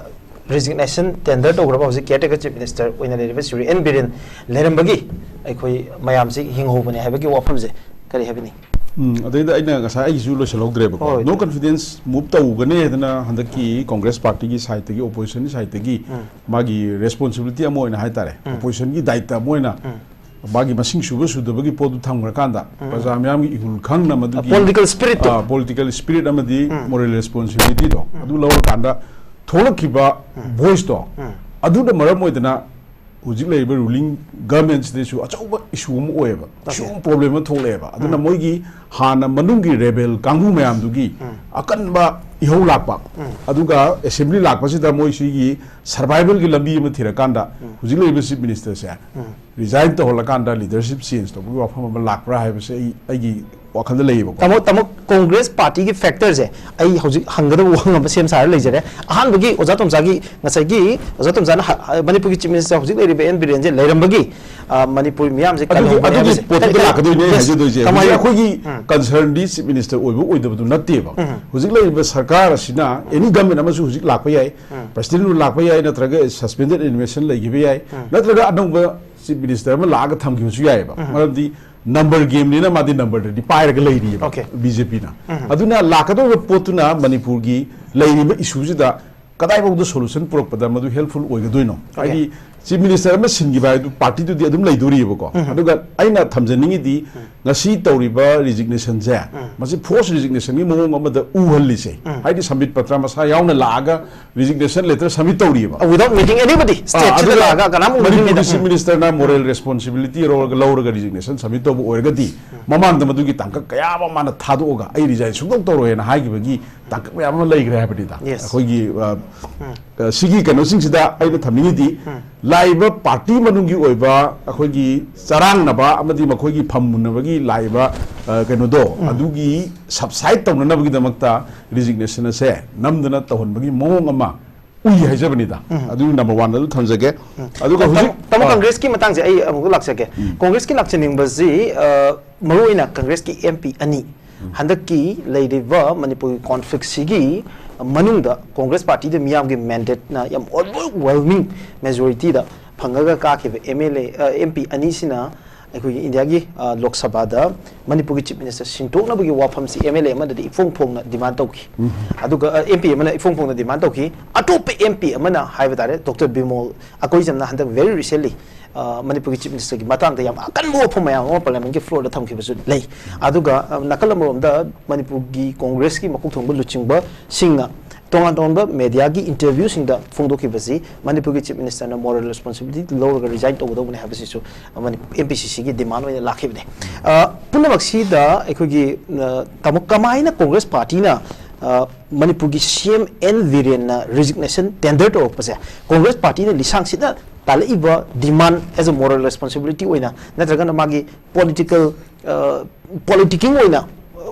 resignation tender ꯇꯧꯈ꯭ꯔꯕ ꯍꯧꯖꯤꯛ caretaker chief minister ꯑꯣꯏꯅ ꯂꯩꯔꯤꯕ ꯁ꯭ꯔꯤ ꯑꯦꯟ ꯕꯤꯔꯦꯟ ꯂꯩꯔꯝꯕꯒꯤ ꯑꯩꯈꯣꯏ ꯃꯌꯥꯝꯁꯤ ꯍꯤꯡꯍꯧꯕꯅꯦ ꯍꯥꯏꯕꯒꯤ ꯋꯥꯐꯝꯁꯦ ꯀꯔꯤ ꯍꯥꯏꯕꯤꯅꯤꯡ? ꯎꯝ, ꯑꯗꯩꯗ ꯑꯩꯅ ꯉꯁꯥꯏ ꯑꯩꯒꯤꯁꯨ ꯂꯣꯏꯁꯤꯜꯍꯧꯗ꯭ꯔꯦꯕꯀꯣ꯫ ꯍꯣꯏ꯫ No confidence move ꯇꯧꯒꯅꯤ ꯍꯥꯏꯗꯅ ꯍꯟꯗꯛꯀꯤ ꯀꯣꯡꯒ꯭ꯔꯦꯁ ꯄꯥꯔꯇꯤꯒꯤ ꯁꯥꯏꯠꯇꯒꯤ, ꯑꯣꯄꯣꯖꯤꯁꯟꯒꯤ ꯁꯥꯏꯠꯇꯒꯤ ꯃꯥꯒꯤ ꯔꯦꯁꯄꯣꯟꯁꯤꯕꯤꯂꯤꯇꯤ ꯑꯃ ꯑꯣꯏꯅ ꯍꯥꯏꯇꯥꯔꯦ, ꯑꯣꯄꯣꯖꯤꯁꯟꯒꯤ ꯗꯥꯌꯤꯠꯇ ꯑꯃ ꯑꯣꯏꯅ ꯃꯥꯒꯤ ꯃꯁꯤꯡ ꯁꯨꯕ ꯁꯨꯗꯕꯒꯤ ꯄꯣꯠꯇꯨ ꯊꯝꯈ꯭ꯔꯀꯥꯟꯗ ꯄ꯭ꯔꯖꯥ ꯃꯤꯌꯥꯝꯒꯤ ꯏꯍꯨꯜ ꯈꯪꯅ ꯃꯗꯨꯒꯤ Political spirit ꯇꯣ꯫ ꯄꯣꯂꯤꯇꯤꯀꯦꯜ ꯁ꯭ꯄꯤꯔꯤꯠ ꯑꯃꯗꯤ ꯃꯣꯔꯦꯜ ꯔꯦꯁꯄꯣꯟꯁꯤꯕꯤꯂꯤꯇꯤꯗꯣ ꯑꯗꯨ ꯂꯧꯔꯀꯥꯟꯗ ꯊꯣꯛꯂꯛꯈꯤꯕ ꯚꯣꯏꯁꯇꯣ ꯑꯗꯨꯅ ꯃꯔꯝ ꯑꯣꯏꯗꯅ ꯍꯧꯖꯤꯛ ꯂꯩꯔꯤꯕ ꯔꯨꯂꯤꯡ ꯒꯚꯔꯟꯃꯦꯟꯁꯤꯗꯁꯨ ꯑꯆꯧꯕ ꯏꯁꯨ ꯑꯃ ꯑꯣꯏꯌꯦꯕ, ꯏꯁꯨ ꯑꯃ, ꯄ꯭ꯔꯣꯕ꯭ꯂꯦꯝ ꯑꯃ ꯊꯣꯛꯂꯛꯑꯦꯕ꯫ ꯑꯗꯨꯅ ꯃꯣꯏꯒꯤ ꯍꯥꯟꯅ ꯃꯅꯨꯡꯒꯤ ꯔꯦꯕꯦꯜ ꯀꯥꯡꯕꯨ ꯃꯌꯥꯝꯗꯨꯒꯤ ꯑꯀꯟꯕ ꯏꯍꯧ ꯂꯥꯛꯄ, ꯑꯗꯨꯒ ꯑꯦꯁꯦꯝꯕ꯭ꯂꯤ ꯂꯥꯛꯄꯁꯤꯗ ꯃꯣꯏ ꯁꯤꯒꯤ ꯁꯔꯚꯥꯏꯚꯦꯜꯒꯤ ꯂꯝꯕꯤ ꯑꯃ ꯊꯤꯔꯀꯥꯟꯗ ꯍꯧꯖꯤꯛ ꯂꯩꯔꯤꯕ ꯆꯤꯐ ꯃꯤꯅꯤꯁꯇꯔꯁꯦ ꯔꯤꯖꯥꯏꯟ ꯇꯧꯍꯜꯂꯀꯥꯟꯗ ꯂꯤꯗꯔꯁꯤꯞ ꯆꯦꯟꯖ ꯇꯧꯕꯒꯤ ꯋꯥꯐꯝ ꯑꯃ ꯂꯥꯛꯄ꯭ꯔꯥ ꯍꯥꯏꯕꯁꯦ ꯑꯩ, ꯑꯩꯒꯤ ꯋꯥꯈꯜꯗ ꯂꯩꯌꯦꯕꯀꯣ꯫ ꯇꯥꯃꯣ, ꯇꯥꯃꯣ, ꯀꯣꯡꯒ꯭ꯔꯦꯁ ꯄꯥꯔꯇꯤꯒꯤ ꯐꯦꯛꯇꯔꯁꯦ ꯑꯩ ꯍꯧꯖꯤꯛ ꯍꯪꯒꯗꯕ ꯋꯥꯍꯪ ꯑꯃ ꯁꯦꯝ ꯁꯥꯔ ꯂꯩꯖꯔꯦ꯫ ꯑꯍꯥꯟꯕꯒꯤ ꯑꯣꯖꯥ ꯇꯣꯝꯆꯥꯒꯤ ꯉꯁꯥꯏꯒꯤ ꯑꯣꯖꯥ ꯇꯣꯝꯆꯥꯅ ꯍ-, ꯍ-, ꯃꯅꯤꯄꯨꯔꯒꯤ ꯆꯤꯐ ꯃꯤꯅꯤꯁꯇꯔ ꯍꯧꯖꯤꯛ ꯂꯩꯔꯤꯕ ꯑꯦꯟ ꯕꯤꯔꯦꯟꯁꯦ ꯂꯩꯔꯝꯕꯒꯤ, ꯑ, ꯃꯅꯤꯄꯨꯔ ꯃꯤꯌꯥꯝꯁꯦ ꯑꯗꯨꯒꯤ, ꯀꯜꯍꯧꯕꯅꯦ ꯑꯗꯨꯒꯤ ꯍꯥꯏꯕꯁꯦ꯫ ꯄꯣꯠꯇꯨꯗ ꯀꯔꯤ-, ꯂꯥꯛꯀꯗꯣꯏꯅꯦ ꯑꯩꯅ yes, ꯍꯥꯏꯖꯗꯣꯏꯁꯦ꯫ ꯇꯥꯃꯣ ꯍꯧꯖꯤꯛ ꯍꯥꯏꯕꯤꯌꯨ꯫ ꯑꯩꯈꯣꯏꯒꯤ ꯀꯟꯁꯔꯟꯗꯤ ꯆꯤꯐ ꯃꯤꯅꯤꯁꯇꯔ ꯑꯣꯏꯕ ꯑꯣꯏꯗꯕꯗꯨ ꯅꯠꯇꯦꯕ꯫ ꯍꯧꯖꯤꯛ ꯂꯩꯔꯤꯕ ꯁꯔꯀꯥꯔ ꯑꯁꯤꯅ ꯑꯦꯅꯤ ꯒꯃꯦꯟ ꯑꯃꯁꯨ ꯍꯧꯖꯤꯛ ꯂꯥꯛꯄ ꯌꯥꯏ, ꯄ꯭ꯔꯁꯤꯗꯦꯟ ꯂꯥꯛꯄ ꯌꯥꯏ, ꯅꯠꯇ꯭ꯔꯒ ꯁꯁꯄꯦꯟꯗꯦꯗ ꯑꯦꯅꯤꯃꯦꯁꯟ ꯂꯩꯈꯤꯕ ꯌꯥꯏ, ꯅꯠꯇ꯭ꯔꯒ ꯑꯅꯧꯕ ꯆꯤꯐ ꯃꯤꯅꯤꯁꯇꯔ ꯑꯃ ꯂꯥꯛꯑꯒ ꯊꯝꯈꯤꯕꯁꯨ ꯌꯥꯏꯑꯕ꯫ ꯃꯔꯝꯗꯤ ꯅꯝꯕꯔ ꯒꯦꯝꯅꯤꯅ ꯃꯥꯗꯤ ꯅꯝꯕꯔꯗꯗꯤ ꯄꯥꯏꯔꯒ ꯂꯩꯔꯤꯑꯕ Okay. ꯕꯤ ꯖꯦ ꯄꯤꯅ꯫ ꯑꯗꯨꯅ ꯂꯥꯛꯀꯗꯧꯔꯤꯕ ꯄꯣꯠꯇꯨꯅ ꯃꯅꯤꯄꯨꯔꯒꯤ ꯂꯩꯔꯤꯕ ꯏꯁꯨꯁꯤꯗ ꯀꯗꯥꯏꯐꯥꯎꯗ ꯁꯣꯂꯨꯁꯟ ꯄꯨꯔꯛꯄꯗ ꯃꯗꯨ ꯍꯦꯜꯞꯐꯨꯜ ꯑꯣꯏꯒꯗꯣꯏꯅꯣ? ꯍꯥꯏꯗꯤ ꯆꯤꯐ ꯃꯤꯅꯤꯁꯇꯔ ꯑꯃ ꯁꯤꯟꯈꯤꯕ ꯍꯥꯏꯗꯨ ꯄꯥꯔꯇꯤꯗꯨꯗꯤ ꯑꯗꯨꯝ ꯂꯩꯗꯣꯔꯤꯑꯕꯀꯣ꯫ ꯑꯗꯨꯒ ꯑꯩꯅ ꯊꯝꯖꯅꯤꯡꯉꯤꯗꯤ ꯉꯁꯤ ꯇꯧꯔꯤꯕ ꯔꯤꯖꯤꯒꯅꯦꯁꯟꯁꯦ ꯃꯁꯤ ꯐꯣꯔꯁ ꯔꯤꯖꯤꯒꯅꯦꯁꯟꯒꯤ ꯃꯑꯣꯡ ꯑꯃꯗ ꯎꯍꯜꯂꯤꯁꯦ, ꯍꯥꯏꯗꯤ ꯁꯝꯕꯤꯠ ꯄꯇ꯭ꯔ ꯃꯁꯥ ꯌꯥꯎꯅ ꯂꯥꯛꯑꯒ ꯔꯤꯖꯤꯒꯅꯦꯁꯟ ꯂꯦꯇꯔ ꯁꯕꯃꯤꯠ ꯇꯧꯔꯤꯑꯕ꯫ Without meeting anybody, ꯑꯥ, ꯁ꯭ꯇꯦꯠꯁꯤꯗ ꯑꯗꯨꯒ ꯂꯥꯛꯑꯒ ꯀꯅꯥꯝ ꯎꯗ꯭ꯔꯤꯉꯩꯗ꯫ ꯃꯅꯤꯄꯨꯔꯒꯤ ꯆꯤꯐ ꯃꯤꯅꯤꯁꯇꯔꯅ ꯃꯣꯔꯦꯜ ꯔꯦꯁꯄꯣꯟꯁꯤꯕꯤꯂꯤꯇꯤ ꯂꯧꯔꯒ, ꯂꯧꯔꯒ ꯔꯤꯖꯤꯒꯅꯦꯁꯟ ꯁꯕꯃꯤꯠ ꯇꯧꯕ ꯑꯣꯏꯔꯒꯗꯤ ꯃꯃꯥꯡꯗ ꯃꯗꯨꯒꯤ ꯇꯥꯡꯀꯛ ꯀꯌꯥ ꯑꯃ ꯃꯥꯅ ꯊꯥꯗꯣꯛꯑꯒ ꯑꯩ ꯔꯤꯖꯥꯏꯟ ꯁꯨꯡꯇꯧ ꯇꯧꯔꯣꯏꯅ ꯍꯥꯏꯈꯤꯕꯒꯤ ꯇꯥꯡꯀꯛ ꯃꯌꯥꯝ ꯑꯃ ꯂꯩꯈ꯭ꯔꯦ ꯍꯥꯏꯕꯅꯤꯗ꯫ Yes. ꯑꯩꯈꯣꯏꯒꯤ, ꯑ, ꯑ, ꯁꯤꯒꯤ ꯀꯩꯅꯣꯁꯤꯡꯁꯤꯗ ꯑꯩꯅ ꯊꯝꯅꯤꯡꯉꯤꯗꯤ ꯂꯥꯛꯏꯕ ꯄꯥꯔꯇꯤ ꯃꯅꯨꯡꯒꯤ ꯑꯣꯏꯕ ꯑꯩꯈꯣꯏꯒꯤ ꯆꯔꯥꯡꯅꯕ ꯑꯃꯗꯤ ꯃꯈꯣꯏꯒꯤ ꯐꯝꯃꯨꯟꯅꯕꯒꯤ ꯂꯥꯛꯏꯕ, ꯑ, ꯀꯩꯅꯣꯗꯣ, ꯎꯝ꯫ ꯑꯗꯨꯒꯤ ꯁꯕꯁꯥꯏꯠ ꯇꯧꯅꯅꯕꯒꯤꯗꯃꯛꯇ ꯔꯤꯖꯤꯒꯅꯦꯁꯟ ꯑꯁꯦ ꯅꯝꯗꯅ ꯇꯧꯍꯟꯕꯒꯤ ꯃꯑꯣꯡ ꯑꯃ ꯎꯏ ꯍꯥꯏꯖꯕꯅꯤꯗ꯫ ꯎꯝ꯫ ꯑꯗꯨꯒꯤ ꯅꯝꯕꯔ ꯋꯥꯟꯗ ꯑꯗꯨ ꯊꯝꯖꯒꯦ꯫ ꯎꯝ꯫ ꯑꯗꯨꯒ ꯇꯥꯃꯣ, ꯍꯧꯖꯤꯛ, ꯇꯥꯃꯣ, ꯑ, ꯀꯪꯒ꯭ꯔꯦꯁꯀꯤ ꯃꯇꯥꯡꯁꯦ ꯑꯩ ꯑꯃꯨꯛ ꯂꯥꯛꯆꯒꯦ꯫ ꯎꯝ꯫ ꯀꯪꯒ꯭ꯔꯦꯁꯀꯤ ꯂꯥꯛꯆꯅꯤꯡꯕꯁꯤ, ꯑ, ꯃꯔꯨꯑꯣꯏꯅ ꯀꯪꯒ꯭ꯔꯦꯁꯀꯤ ꯑꯦꯝ ꯄꯤ ꯑꯅꯤ, ꯎꯝ꯫ ꯍꯟꯗꯛꯀꯤ ꯂꯩꯔꯤꯕ ꯃꯅꯤꯄꯨꯔꯒꯤ ꯀꯣꯟꯐ꯭ꯂꯤꯛꯁꯤꯒꯤ ꯃꯅꯨꯡꯗ ꯀꯣꯡꯒ꯭ꯔꯦꯁ ꯄꯥꯔꯇꯤꯗ ꯃꯤꯌꯥꯝꯒꯤ ꯃꯦꯟꯗꯦꯠꯅ ꯌꯥꯝ ꯑꯣꯚꯔꯋꯦꯜꯃꯤꯡ ꯃꯦꯖꯣꯔꯤꯇꯤꯗ ꯐꯪꯉꯒ ꯀꯥꯈꯤꯕ ꯑꯦꯝ ꯑꯦꯜ ꯑꯦ, ꯑ, ꯑꯦꯝ ꯄꯤ ꯑꯅꯤꯁꯤꯅ ꯑꯩꯈꯣꯏꯒꯤ ꯏꯟꯗꯤꯌꯥꯒꯤ, ꯑ, ꯂꯣꯛ ꯁꯚꯥꯗ ꯃꯅꯤꯄꯨꯔꯒꯤ ꯆꯤꯐ ꯃꯤꯅꯤꯁꯇꯔ ꯁꯤꯟꯇꯣꯛꯅꯕꯒꯤ ꯋꯥꯐꯝꯁꯤ ꯑꯦꯝ ꯑꯦꯜ ꯑꯦ ꯑꯃꯗꯗꯤ ꯏꯐꯣꯡ ꯐꯣꯡꯅ ꯗꯤꯃꯥꯟ ꯇꯧꯈꯤ꯫ ꯎꯝ꯫ ꯑꯗꯨꯒ, ꯑ, ꯑꯦꯝ ꯄꯤ ꯑꯃꯅ ꯏꯐꯣꯡ ꯐꯣꯡꯅ ꯗꯤꯃꯥꯟ ꯇꯧꯈꯤ꯫ ꯑꯇꯣꯞꯄ ꯑꯦꯝ ꯄꯤ ꯑꯃꯅ ꯍꯥꯏꯕ ꯇꯥꯔꯦ, ꯗꯣꯛꯇꯔ ꯕꯤꯃꯣꯜ ꯑꯀꯣꯏꯖꯝꯅ ꯍꯟꯗꯛ very recently, ꯑ, ꯃꯅꯤꯄꯨꯔꯒꯤ ꯆꯤꯐ ꯃꯤꯅꯤꯁꯇꯔꯒꯤ ꯃꯇꯥꯡꯗ ꯌꯥꯝ ꯑꯀꯟꯕ ꯋꯥꯐꯝ ꯃꯌꯥꯝ ꯑꯃ ꯄꯥꯔꯂꯤꯌꯥꯃꯦꯟꯠꯀꯤ ꯐ꯭ꯂꯣꯔꯗ ꯊꯝꯈꯤꯕꯁꯨ ꯂꯩ꯫ ꯑꯗꯨꯒ, ꯑ, ꯅꯥꯀꯜ ꯑꯃꯔꯣꯝꯗ ꯃꯅꯤꯄꯨꯔꯒꯤ ꯀꯣꯡꯒ꯭ꯔꯦꯁꯀꯤ ꯃꯀꯣꯛ ꯊꯣꯡꯕ ꯂꯨꯆꯤꯡꯕꯁꯤꯡꯅ ꯇꯣꯉꯥꯟ ꯇꯣꯉꯥꯟꯕ ꯃꯦꯗꯤꯌꯥꯒꯤ ꯏꯟꯇꯔꯚ꯭ꯌꯨꯁꯤꯡꯗ ꯐꯣꯡꯗꯣꯛꯈꯤꯕꯁꯤ ꯃꯅꯤꯄꯨꯔꯒꯤ ꯆꯤꯐ ꯃꯤꯅꯤꯁꯇꯔꯅ ꯃꯣꯔꯦꯜ ꯔꯦꯁꯄꯣꯟꯁꯤꯕꯤꯂꯤꯇꯤ ꯂꯧꯔꯒ ꯔꯤꯖꯥꯏꯟ ꯇꯧꯒꯗꯧꯕꯅꯤ ꯍꯥꯏꯕꯁꯤꯁꯨ ꯃꯅꯤ-, ꯑꯦꯝ ꯄꯤ ꯁꯤ ꯁꯤꯒꯤ ꯗꯤꯃꯥꯟ ꯑꯣꯏꯅ ꯂꯥꯛꯈꯤꯕꯅꯤ꯫ ꯑ, ꯄꯨꯝꯅꯃꯛꯁꯤꯗ ꯑꯩꯈꯣꯏꯒꯤ, ꯑ, ꯇꯥꯃꯣ, ꯀꯃꯥꯏꯅ ꯀꯣꯡꯒ꯭ꯔꯦꯁ ꯄꯥꯔꯇꯤꯅ, ꯑ, ꯃꯅꯤꯄꯨꯔꯒꯤ ꯁꯤ ꯑꯦꯝ ꯑꯦꯟ ꯕꯤꯔꯦꯟꯅ ꯔꯤꯖꯤꯒꯅꯦꯁꯟ ꯇꯦꯟꯗꯔ ꯇꯧꯔꯛꯄꯁꯦ ꯀꯣꯡꯒ꯭ꯔꯦꯁ ꯄꯥꯔꯇꯤꯅ ꯂꯤꯁꯥꯡꯁꯤꯠꯅ ꯇꯥꯜꯂꯛꯏꯕ demand as a moral responsibility ꯑꯣꯏꯅ, ꯅꯠꯇ꯭ꯔꯒꯅ ꯃꯥꯒꯤ ꯄꯣꯂꯤꯇꯤꯀꯦꯜ, ꯑ, ꯄꯣꯂꯤꯇꯤꯀꯤꯡ ꯑꯣꯏꯅ, ꯑ,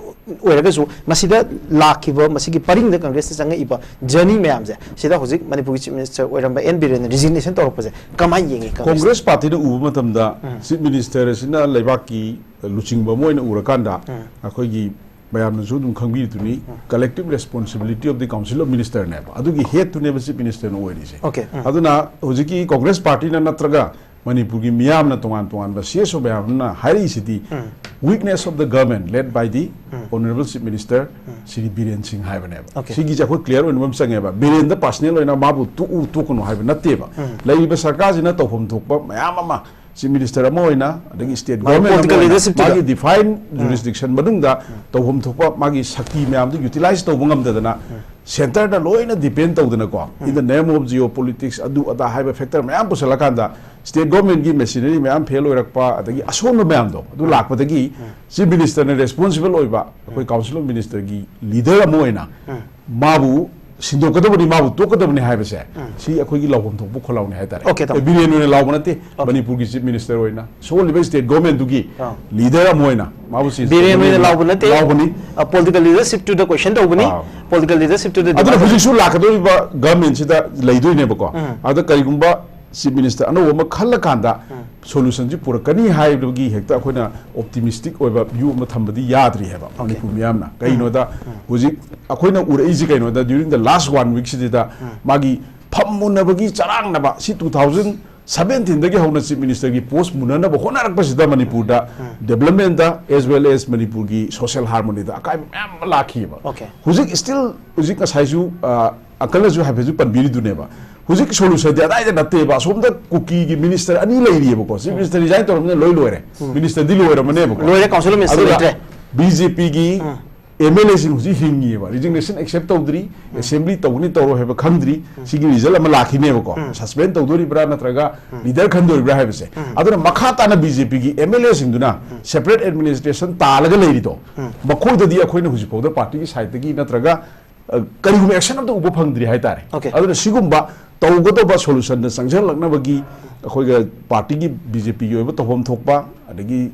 ꯑꯣꯏꯔꯒꯁꯨ ꯃꯁꯤꯗ ꯂꯥꯛꯈꯤꯕ, ꯃꯁꯤꯒꯤ ꯄꯔꯤꯡꯗ ꯀꯪꯒ꯭ꯔꯦꯁꯇ ꯆꯪꯉꯛꯏꯕ ꯖꯔꯅꯤ ꯃꯌꯥꯝꯁꯦ, ꯁꯤꯗ ꯍꯧꯖꯤꯛ ꯃꯅꯤꯄꯨꯔꯒꯤ ꯆꯤꯐ ꯃꯤꯅꯤꯁꯇꯔ ꯑꯣꯏꯔꯝꯕ ꯑꯦꯟ ꯕꯤꯔꯦꯟꯅ ꯔꯤꯖꯤꯒꯅꯦꯁꯟ ꯇꯧꯔꯛꯄꯁꯦ ꯀꯃꯥꯏꯅ ꯌꯦꯡꯉꯤ ꯀꯪꯒ꯭ꯔꯦꯁꯅ? ꯀꯣꯡꯒ꯭ꯔꯦꯁ ꯄꯥꯔꯇꯤꯅ ꯎꯕ ꯃꯇꯝꯗ, ꯎꯝ꯫ ꯆꯤꯐ ꯃꯤꯅꯤꯁꯇꯔ ꯑꯁꯤꯅ ꯂꯩꯕꯥꯛꯀꯤ ꯂꯨꯆꯤꯡꯕ ꯑꯃ ꯑꯣꯏꯅ ꯎꯔꯀꯥꯟꯗ, ꯎꯝ꯫ ꯑꯩꯈꯣꯏꯒꯤ ꯃꯌꯥꯝꯅꯁꯨ ꯑꯗꯨꯝ ꯈꯪꯕꯤꯔꯤꯗꯨꯅꯤ, um. Collective responsibility of the council of ꯃꯤꯅꯤꯁꯇꯔꯅꯦꯕ, ꯑꯗꯨꯒꯤ ꯍꯦꯠꯇꯨꯅꯦꯕ ꯆꯤꯐ ꯃꯤꯅꯤꯁꯇꯔꯅ ꯑꯣꯏꯔꯤꯁꯦ꯫ Okay, um. ꯑꯗꯨꯅ ꯍꯧꯖꯤꯛꯀꯤ ꯀꯣꯡꯒ꯭ꯔꯦꯁ ꯄꯥꯔꯇꯤꯅ ꯅꯠꯇ꯭ꯔꯒ ꯃꯅꯤꯄꯨꯔꯒꯤ ꯃꯤꯌꯥꯝꯅ ꯇꯣꯉꯥꯟ ꯇꯣꯉꯥꯟꯕ ꯁꯤ ꯑꯦꯁ ꯑꯣ ꯃꯌꯥꯝ ꯑꯃꯅ ꯍꯥꯏꯔꯛꯏꯁꯤꯗꯤ, ꯎꯝ꯫ Weakness of the government led by the um. Honourable Chief Minister ꯎꯝ꯫ ꯁ꯭ꯔꯤ ꯕꯤꯔꯦꯟ ꯁꯤꯡ ꯍꯥꯏꯕꯅꯦꯕ꯫ ꯑꯣꯀꯦ꯫ ꯁꯤꯒꯤꯁꯦ ꯑꯩꯈꯣꯏ ꯀ꯭ꯂꯤꯌꯥꯔ ꯑꯣꯏꯅꯕ ꯑꯃ ꯆꯪꯉꯦꯕ꯫ ꯕꯤꯔꯦꯟꯗ ꯄꯥꯔꯁꯅꯦꯜ ꯑꯣꯏꯅ ꯃꯥꯕꯨ ꯇꯣꯛꯎ ꯇꯣꯛꯀꯅꯨ ꯍꯥꯏꯕ ꯅꯠꯇꯦꯕ꯫ ꯎꯝ꯫ ꯂꯩꯔꯤꯕ ꯁꯔꯀꯥꯔꯁꯤꯅ ꯇꯧꯐꯝ ꯊꯣꯛꯄ ꯃꯌꯥꯝ ꯑꯃ ꯆꯤꯐ ꯃꯤꯅꯤꯁꯇꯔ ꯑꯃ ꯑꯣꯏꯅ, ꯑꯗꯒꯤ ꯁ꯭ꯇꯦꯠ ꯃꯥꯒꯤ ꯒꯣꯚꯔꯟꯃꯦꯟꯠ ꯑꯃ ꯄꯣꯂꯤꯇꯤꯀꯦꯜ ꯑꯣꯏꯅ, ꯂꯤꯗꯔꯁꯤꯞꯇꯨꯗ꯫ ꯃꯥꯒꯤ ꯗꯤꯐꯥꯏꯟ ꯎꯝ꯫ ꯖꯨꯔꯤꯁꯗꯤꯛꯁꯟ ꯃꯅꯨꯡꯗ ꯎꯝ꯫ ꯇꯧꯐꯝ ꯊꯣꯛꯄ ꯃꯥꯒꯤ ꯁꯛꯇꯤ ꯃꯌꯥꯝꯗꯨ ꯌꯨꯇꯤꯂꯥꯏꯁ ꯇꯧꯕ ꯉꯝꯗꯗꯅ, ꯎꯝ꯫ ꯁꯦꯟꯇꯔꯗ ꯂꯣꯏꯅ ꯗꯤꯄꯦꯟ ꯇꯧꯗꯅꯀꯣ, um. In the name of geopolitics, ꯑꯗꯨ ꯑꯗꯥ ꯍꯥꯏꯕ ꯐꯦꯛꯇꯔ ꯃꯌꯥꯝ ꯄꯨꯁꯜꯂꯀꯥꯟꯗ, ꯁ꯭ꯇꯦꯠ ꯒꯣꯚꯔꯟꯃꯦꯟꯠꯀꯤ ꯃꯦꯁꯤꯅꯔꯤ ꯃꯌꯥꯝ ꯐꯦꯜ ꯑꯣꯏꯔꯛꯄ, ꯑꯗꯒꯤ ꯑꯁꯣꯟꯕ ꯃꯌꯥꯝꯗꯣ ꯑꯗꯨ ꯎꯝ꯫ ꯂꯥꯛꯄꯗꯒꯤ, ꯎꯝ꯫ ꯆꯤꯐ ꯃꯤꯅꯤꯁꯇꯔꯅ ꯔꯦꯁꯄꯣꯟꯁꯤꯕꯜ ꯑꯣꯏꯕ, ꯑꯩꯈꯣꯏ ꯎꯝ꯫ ꯀꯥꯎꯟꯁꯤꯜ ꯑꯣꯐ ꯃꯤꯅꯤꯁꯇꯔꯒꯤ ꯂꯤꯗꯔ ꯑꯃ ꯑꯣꯏꯅ, ꯎꯝ꯫ ꯃꯥꯕꯨ ꯁꯤꯟꯗꯣꯛꯀꯗꯕꯅꯤ, ꯃꯥꯕꯨ ꯇꯣꯛꯀꯗꯕꯅꯤ ꯍꯥꯏꯕꯁꯦ, ꯎꯝ꯫ ꯁꯤ ꯑꯩꯈꯣꯏꯒꯤ ꯂꯥꯎꯐꯝ ꯊꯣꯛꯄ ꯈꯣꯜꯂꯥꯎꯅꯤ ꯍꯥꯏꯇꯥꯔꯦ꯫ Okay, ꯇꯥꯃꯣ꯫ ꯑꯦ, ꯕꯤꯔꯦꯟ ꯑꯣꯏꯅ ꯂꯥꯎꯕ ꯅꯠꯇꯦ꯫ ꯑꯣ꯫ ꯃꯅꯤꯄꯨꯔꯒꯤ ꯆꯤꯐ ꯃꯤꯅꯤꯁꯇꯔ ꯑꯣꯏꯅ, ꯁꯣꯜꯂꯤꯕ ꯁ꯭ꯇꯦꯠ ꯒꯣꯔꯃꯦꯟꯗꯨꯒꯤ ꯑꯥ꯫ ꯂꯤꯗꯔ ꯑꯃ ꯑꯣꯏꯅ ꯃꯥꯕꯨ ꯁꯤꯟꯗꯣꯛꯀꯗꯕꯅꯤ ꯕꯤꯔꯦꯟ ꯑꯣꯏꯅ ꯂꯥꯎꯕ ꯅꯠꯇꯦ꯫ ꯂꯥꯎꯕꯅꯤ꯫ ꯄꯣꯂꯤꯇꯤꯀꯦꯜ ꯂꯤꯗꯔꯁꯤꯞꯇꯨꯗ ꯀꯣꯏꯁꯟ ꯇꯧꯕꯅꯤ꯫ ꯑꯥ꯫ ꯄꯣꯂꯤꯇꯤꯀꯦꯜ ꯂꯤꯗꯔꯁꯤꯞꯇꯨꯗ ꯑꯗꯨꯅ ꯍꯧꯖꯤꯛꯁꯨ ꯂꯥꯛꯀꯗꯧꯔꯤꯕ ꯒꯚꯔꯃꯦꯟꯁꯤꯗ ꯂꯩꯗꯣꯏꯅꯦꯕꯀꯣ꯫ ꯎꯝ꯫ ꯑꯗ ꯀꯔꯤꯒꯨꯝꯕ ꯆꯤꯐ ꯃꯤꯅꯤꯁꯇꯔ ꯑꯅꯧꯕ ꯑꯃ ꯈꯜꯂꯀꯥꯟꯗ ꯁꯣꯂꯨꯁꯟꯁꯤ ꯄꯨꯔꯛꯀꯅꯤ ꯍꯥꯏꯕꯒꯤ ꯍꯦꯛꯇ ꯑꯩꯈꯣꯏꯅ ꯑꯣꯞꯇꯤꯃꯤꯁꯇꯤꯛ ꯑꯣꯏꯕ ꯚ꯭ꯌꯨ ꯑꯃ ꯊꯝꯕꯗꯤ ꯌꯥꯗ꯭ꯔꯤ ꯍꯥꯏꯕ ꯃꯅꯤꯄꯨꯔ ꯃꯤꯌꯥꯝꯅ꯫ ꯀꯩꯒꯤꯅꯣꯗ ꯍꯧꯖꯤꯛ ꯑꯩꯈꯣꯏꯅ ꯎꯔꯛꯏꯁꯤ ꯀꯩꯅꯣꯗ, during the last one week ꯁꯤꯗ ꯃꯥꯒꯤ ꯐꯝ ꯃꯨꯟꯅꯕꯒꯤ ꯆꯔꯥꯡꯅꯕ ꯁꯤ two thousand seventeen ꯗꯒꯤ ꯍꯧꯅ ꯆꯤꯐ ꯃꯤꯅꯤꯁꯇꯔꯒꯤ ꯄꯣꯁ ꯃꯨꯟꯅꯅꯕ ꯍꯣꯠꯅꯔꯛꯄꯁꯤꯗ ꯃꯅꯤꯄꯨꯔꯗ development ꯗ as well as ꯃꯅꯤꯄꯨꯔꯒꯤ social harmony ꯗ ꯑꯀꯥꯏꯕ ꯃꯌꯥꯝ ꯑꯃ ꯂꯥꯛꯈꯤꯑꯕ꯫ Okay. ꯍꯧꯖꯤꯛ still ꯍꯧꯖꯤꯛ ꯉꯁꯥꯏꯁꯨ, ꯑ, uncle ꯅꯁꯨ ꯍꯥꯏꯐꯦꯠꯁꯨ ꯄꯟꯕꯤꯔꯤꯗꯨꯅꯦꯕ꯫ ꯍꯧꯖꯤꯛ ꯁꯣꯂꯨꯁꯟꯗꯤ ꯑꯗꯥꯏꯗ ꯅꯠꯇꯦꯕ, ꯑꯁꯣꯝꯗ ꯀꯨꯀꯤꯒꯤ ꯃꯤꯅꯤꯁꯇꯔ ꯑꯅꯤ ꯂꯩꯔꯤꯑꯕꯀꯣ꯫ ꯆꯤꯐ ꯃꯤꯅꯤꯁꯇꯔ ꯔꯤꯖꯥꯏꯟ ꯇꯧꯔꯕꯅꯤꯅ ꯂꯣꯏ ꯂꯣꯏꯔꯦ꯫ ꯃꯤꯅꯤꯁꯇꯔꯗꯤ ꯂꯣꯏꯔꯕꯅꯦꯕꯀꯣ꯫ ꯂꯣꯏꯔꯦ, ꯀꯥꯎꯟꯁꯤꯜ ꯃꯤꯅꯤꯁꯇꯔ ꯑꯗꯨꯒ ꯂꯩꯇ꯭ꯔꯦ꯫ ꯕꯤ ꯖꯦ ꯄꯤꯒꯤ ꯑꯦꯝ ꯑꯦꯜ ꯑꯦꯁꯤꯡ ꯍꯧꯖꯤꯛ ꯍꯤꯡꯉꯤꯑꯕ, ꯔꯤꯖꯤꯒꯅꯦꯁꯟ ꯑꯦꯛꯁꯦꯞ ꯇꯧꯗ꯭ꯔꯤ, ꯑꯦꯁꯦꯝꯕ꯭ꯂꯤ ꯇꯧꯒꯅꯤ ꯇꯧꯔꯣꯏ ꯍꯥꯏꯕ ꯈꯪꯗ꯭ꯔꯤ꯫ ꯁꯤꯒꯤ ꯔꯤꯖꯜ ꯑꯃ ꯂꯥꯛꯈꯤꯅꯦꯕꯀꯣ꯫ ꯁꯁꯄꯦꯟ ꯇꯧꯗꯣꯔꯤꯕ꯭ꯔꯥ ꯅꯠꯇ꯭ꯔꯒ ꯂꯤꯗꯔ ꯈꯟꯗꯣꯔꯤꯕ꯭ꯔꯥ ꯍꯥꯏꯕꯁꯦ꯫ ꯑꯗꯨꯅ ꯃꯈꯥ ꯇꯥꯅ ꯕꯤ ꯖꯦ ꯄꯤꯒꯤ ꯑꯦꯝ ꯑꯦꯜ ꯑꯦꯁꯤꯡꯗꯨꯅ ꯁꯦꯄꯔꯦꯠ ꯑꯦꯗꯃꯤꯅꯤꯁꯇ꯭ꯔꯦꯁꯟ ꯇꯥꯜꯂꯒ ꯂꯩꯔꯤꯗꯣ, ꯃꯈꯣꯏꯗꯗꯤ ꯑꯩꯈꯣꯏꯅ ꯍꯧꯖꯤꯛꯐꯥꯎꯗ ꯄꯥꯔꯇꯤꯒꯤ ꯁꯥꯏꯠꯇꯒꯤ ꯅꯠꯇ꯭ꯔꯒ, ꯑ, ꯀꯔꯤꯒꯨꯝꯕ ꯑꯦꯛꯁꯟ ꯑꯝꯇ ꯎꯕ ꯐꯪꯗ꯭ꯔꯤ ꯍꯥꯏꯇꯥꯔꯦ꯫ Okay. ꯑꯗꯨꯅ ꯁꯤꯒꯨꯝꯕ ꯇꯧꯒꯗꯧꯕ ꯁꯣꯂꯨꯁꯟꯗ ꯆꯪꯁꯤꯜꯂꯛꯅꯕꯒꯤ ꯑꯩꯈꯣꯏꯒ ꯄꯥꯔꯇꯤꯒꯤ ꯕꯤ ꯖꯦ ꯄꯤꯒꯤ ꯑꯣꯏꯕ ꯇꯧꯐꯝ ꯊꯣꯛꯄ, ꯑꯗꯒꯤ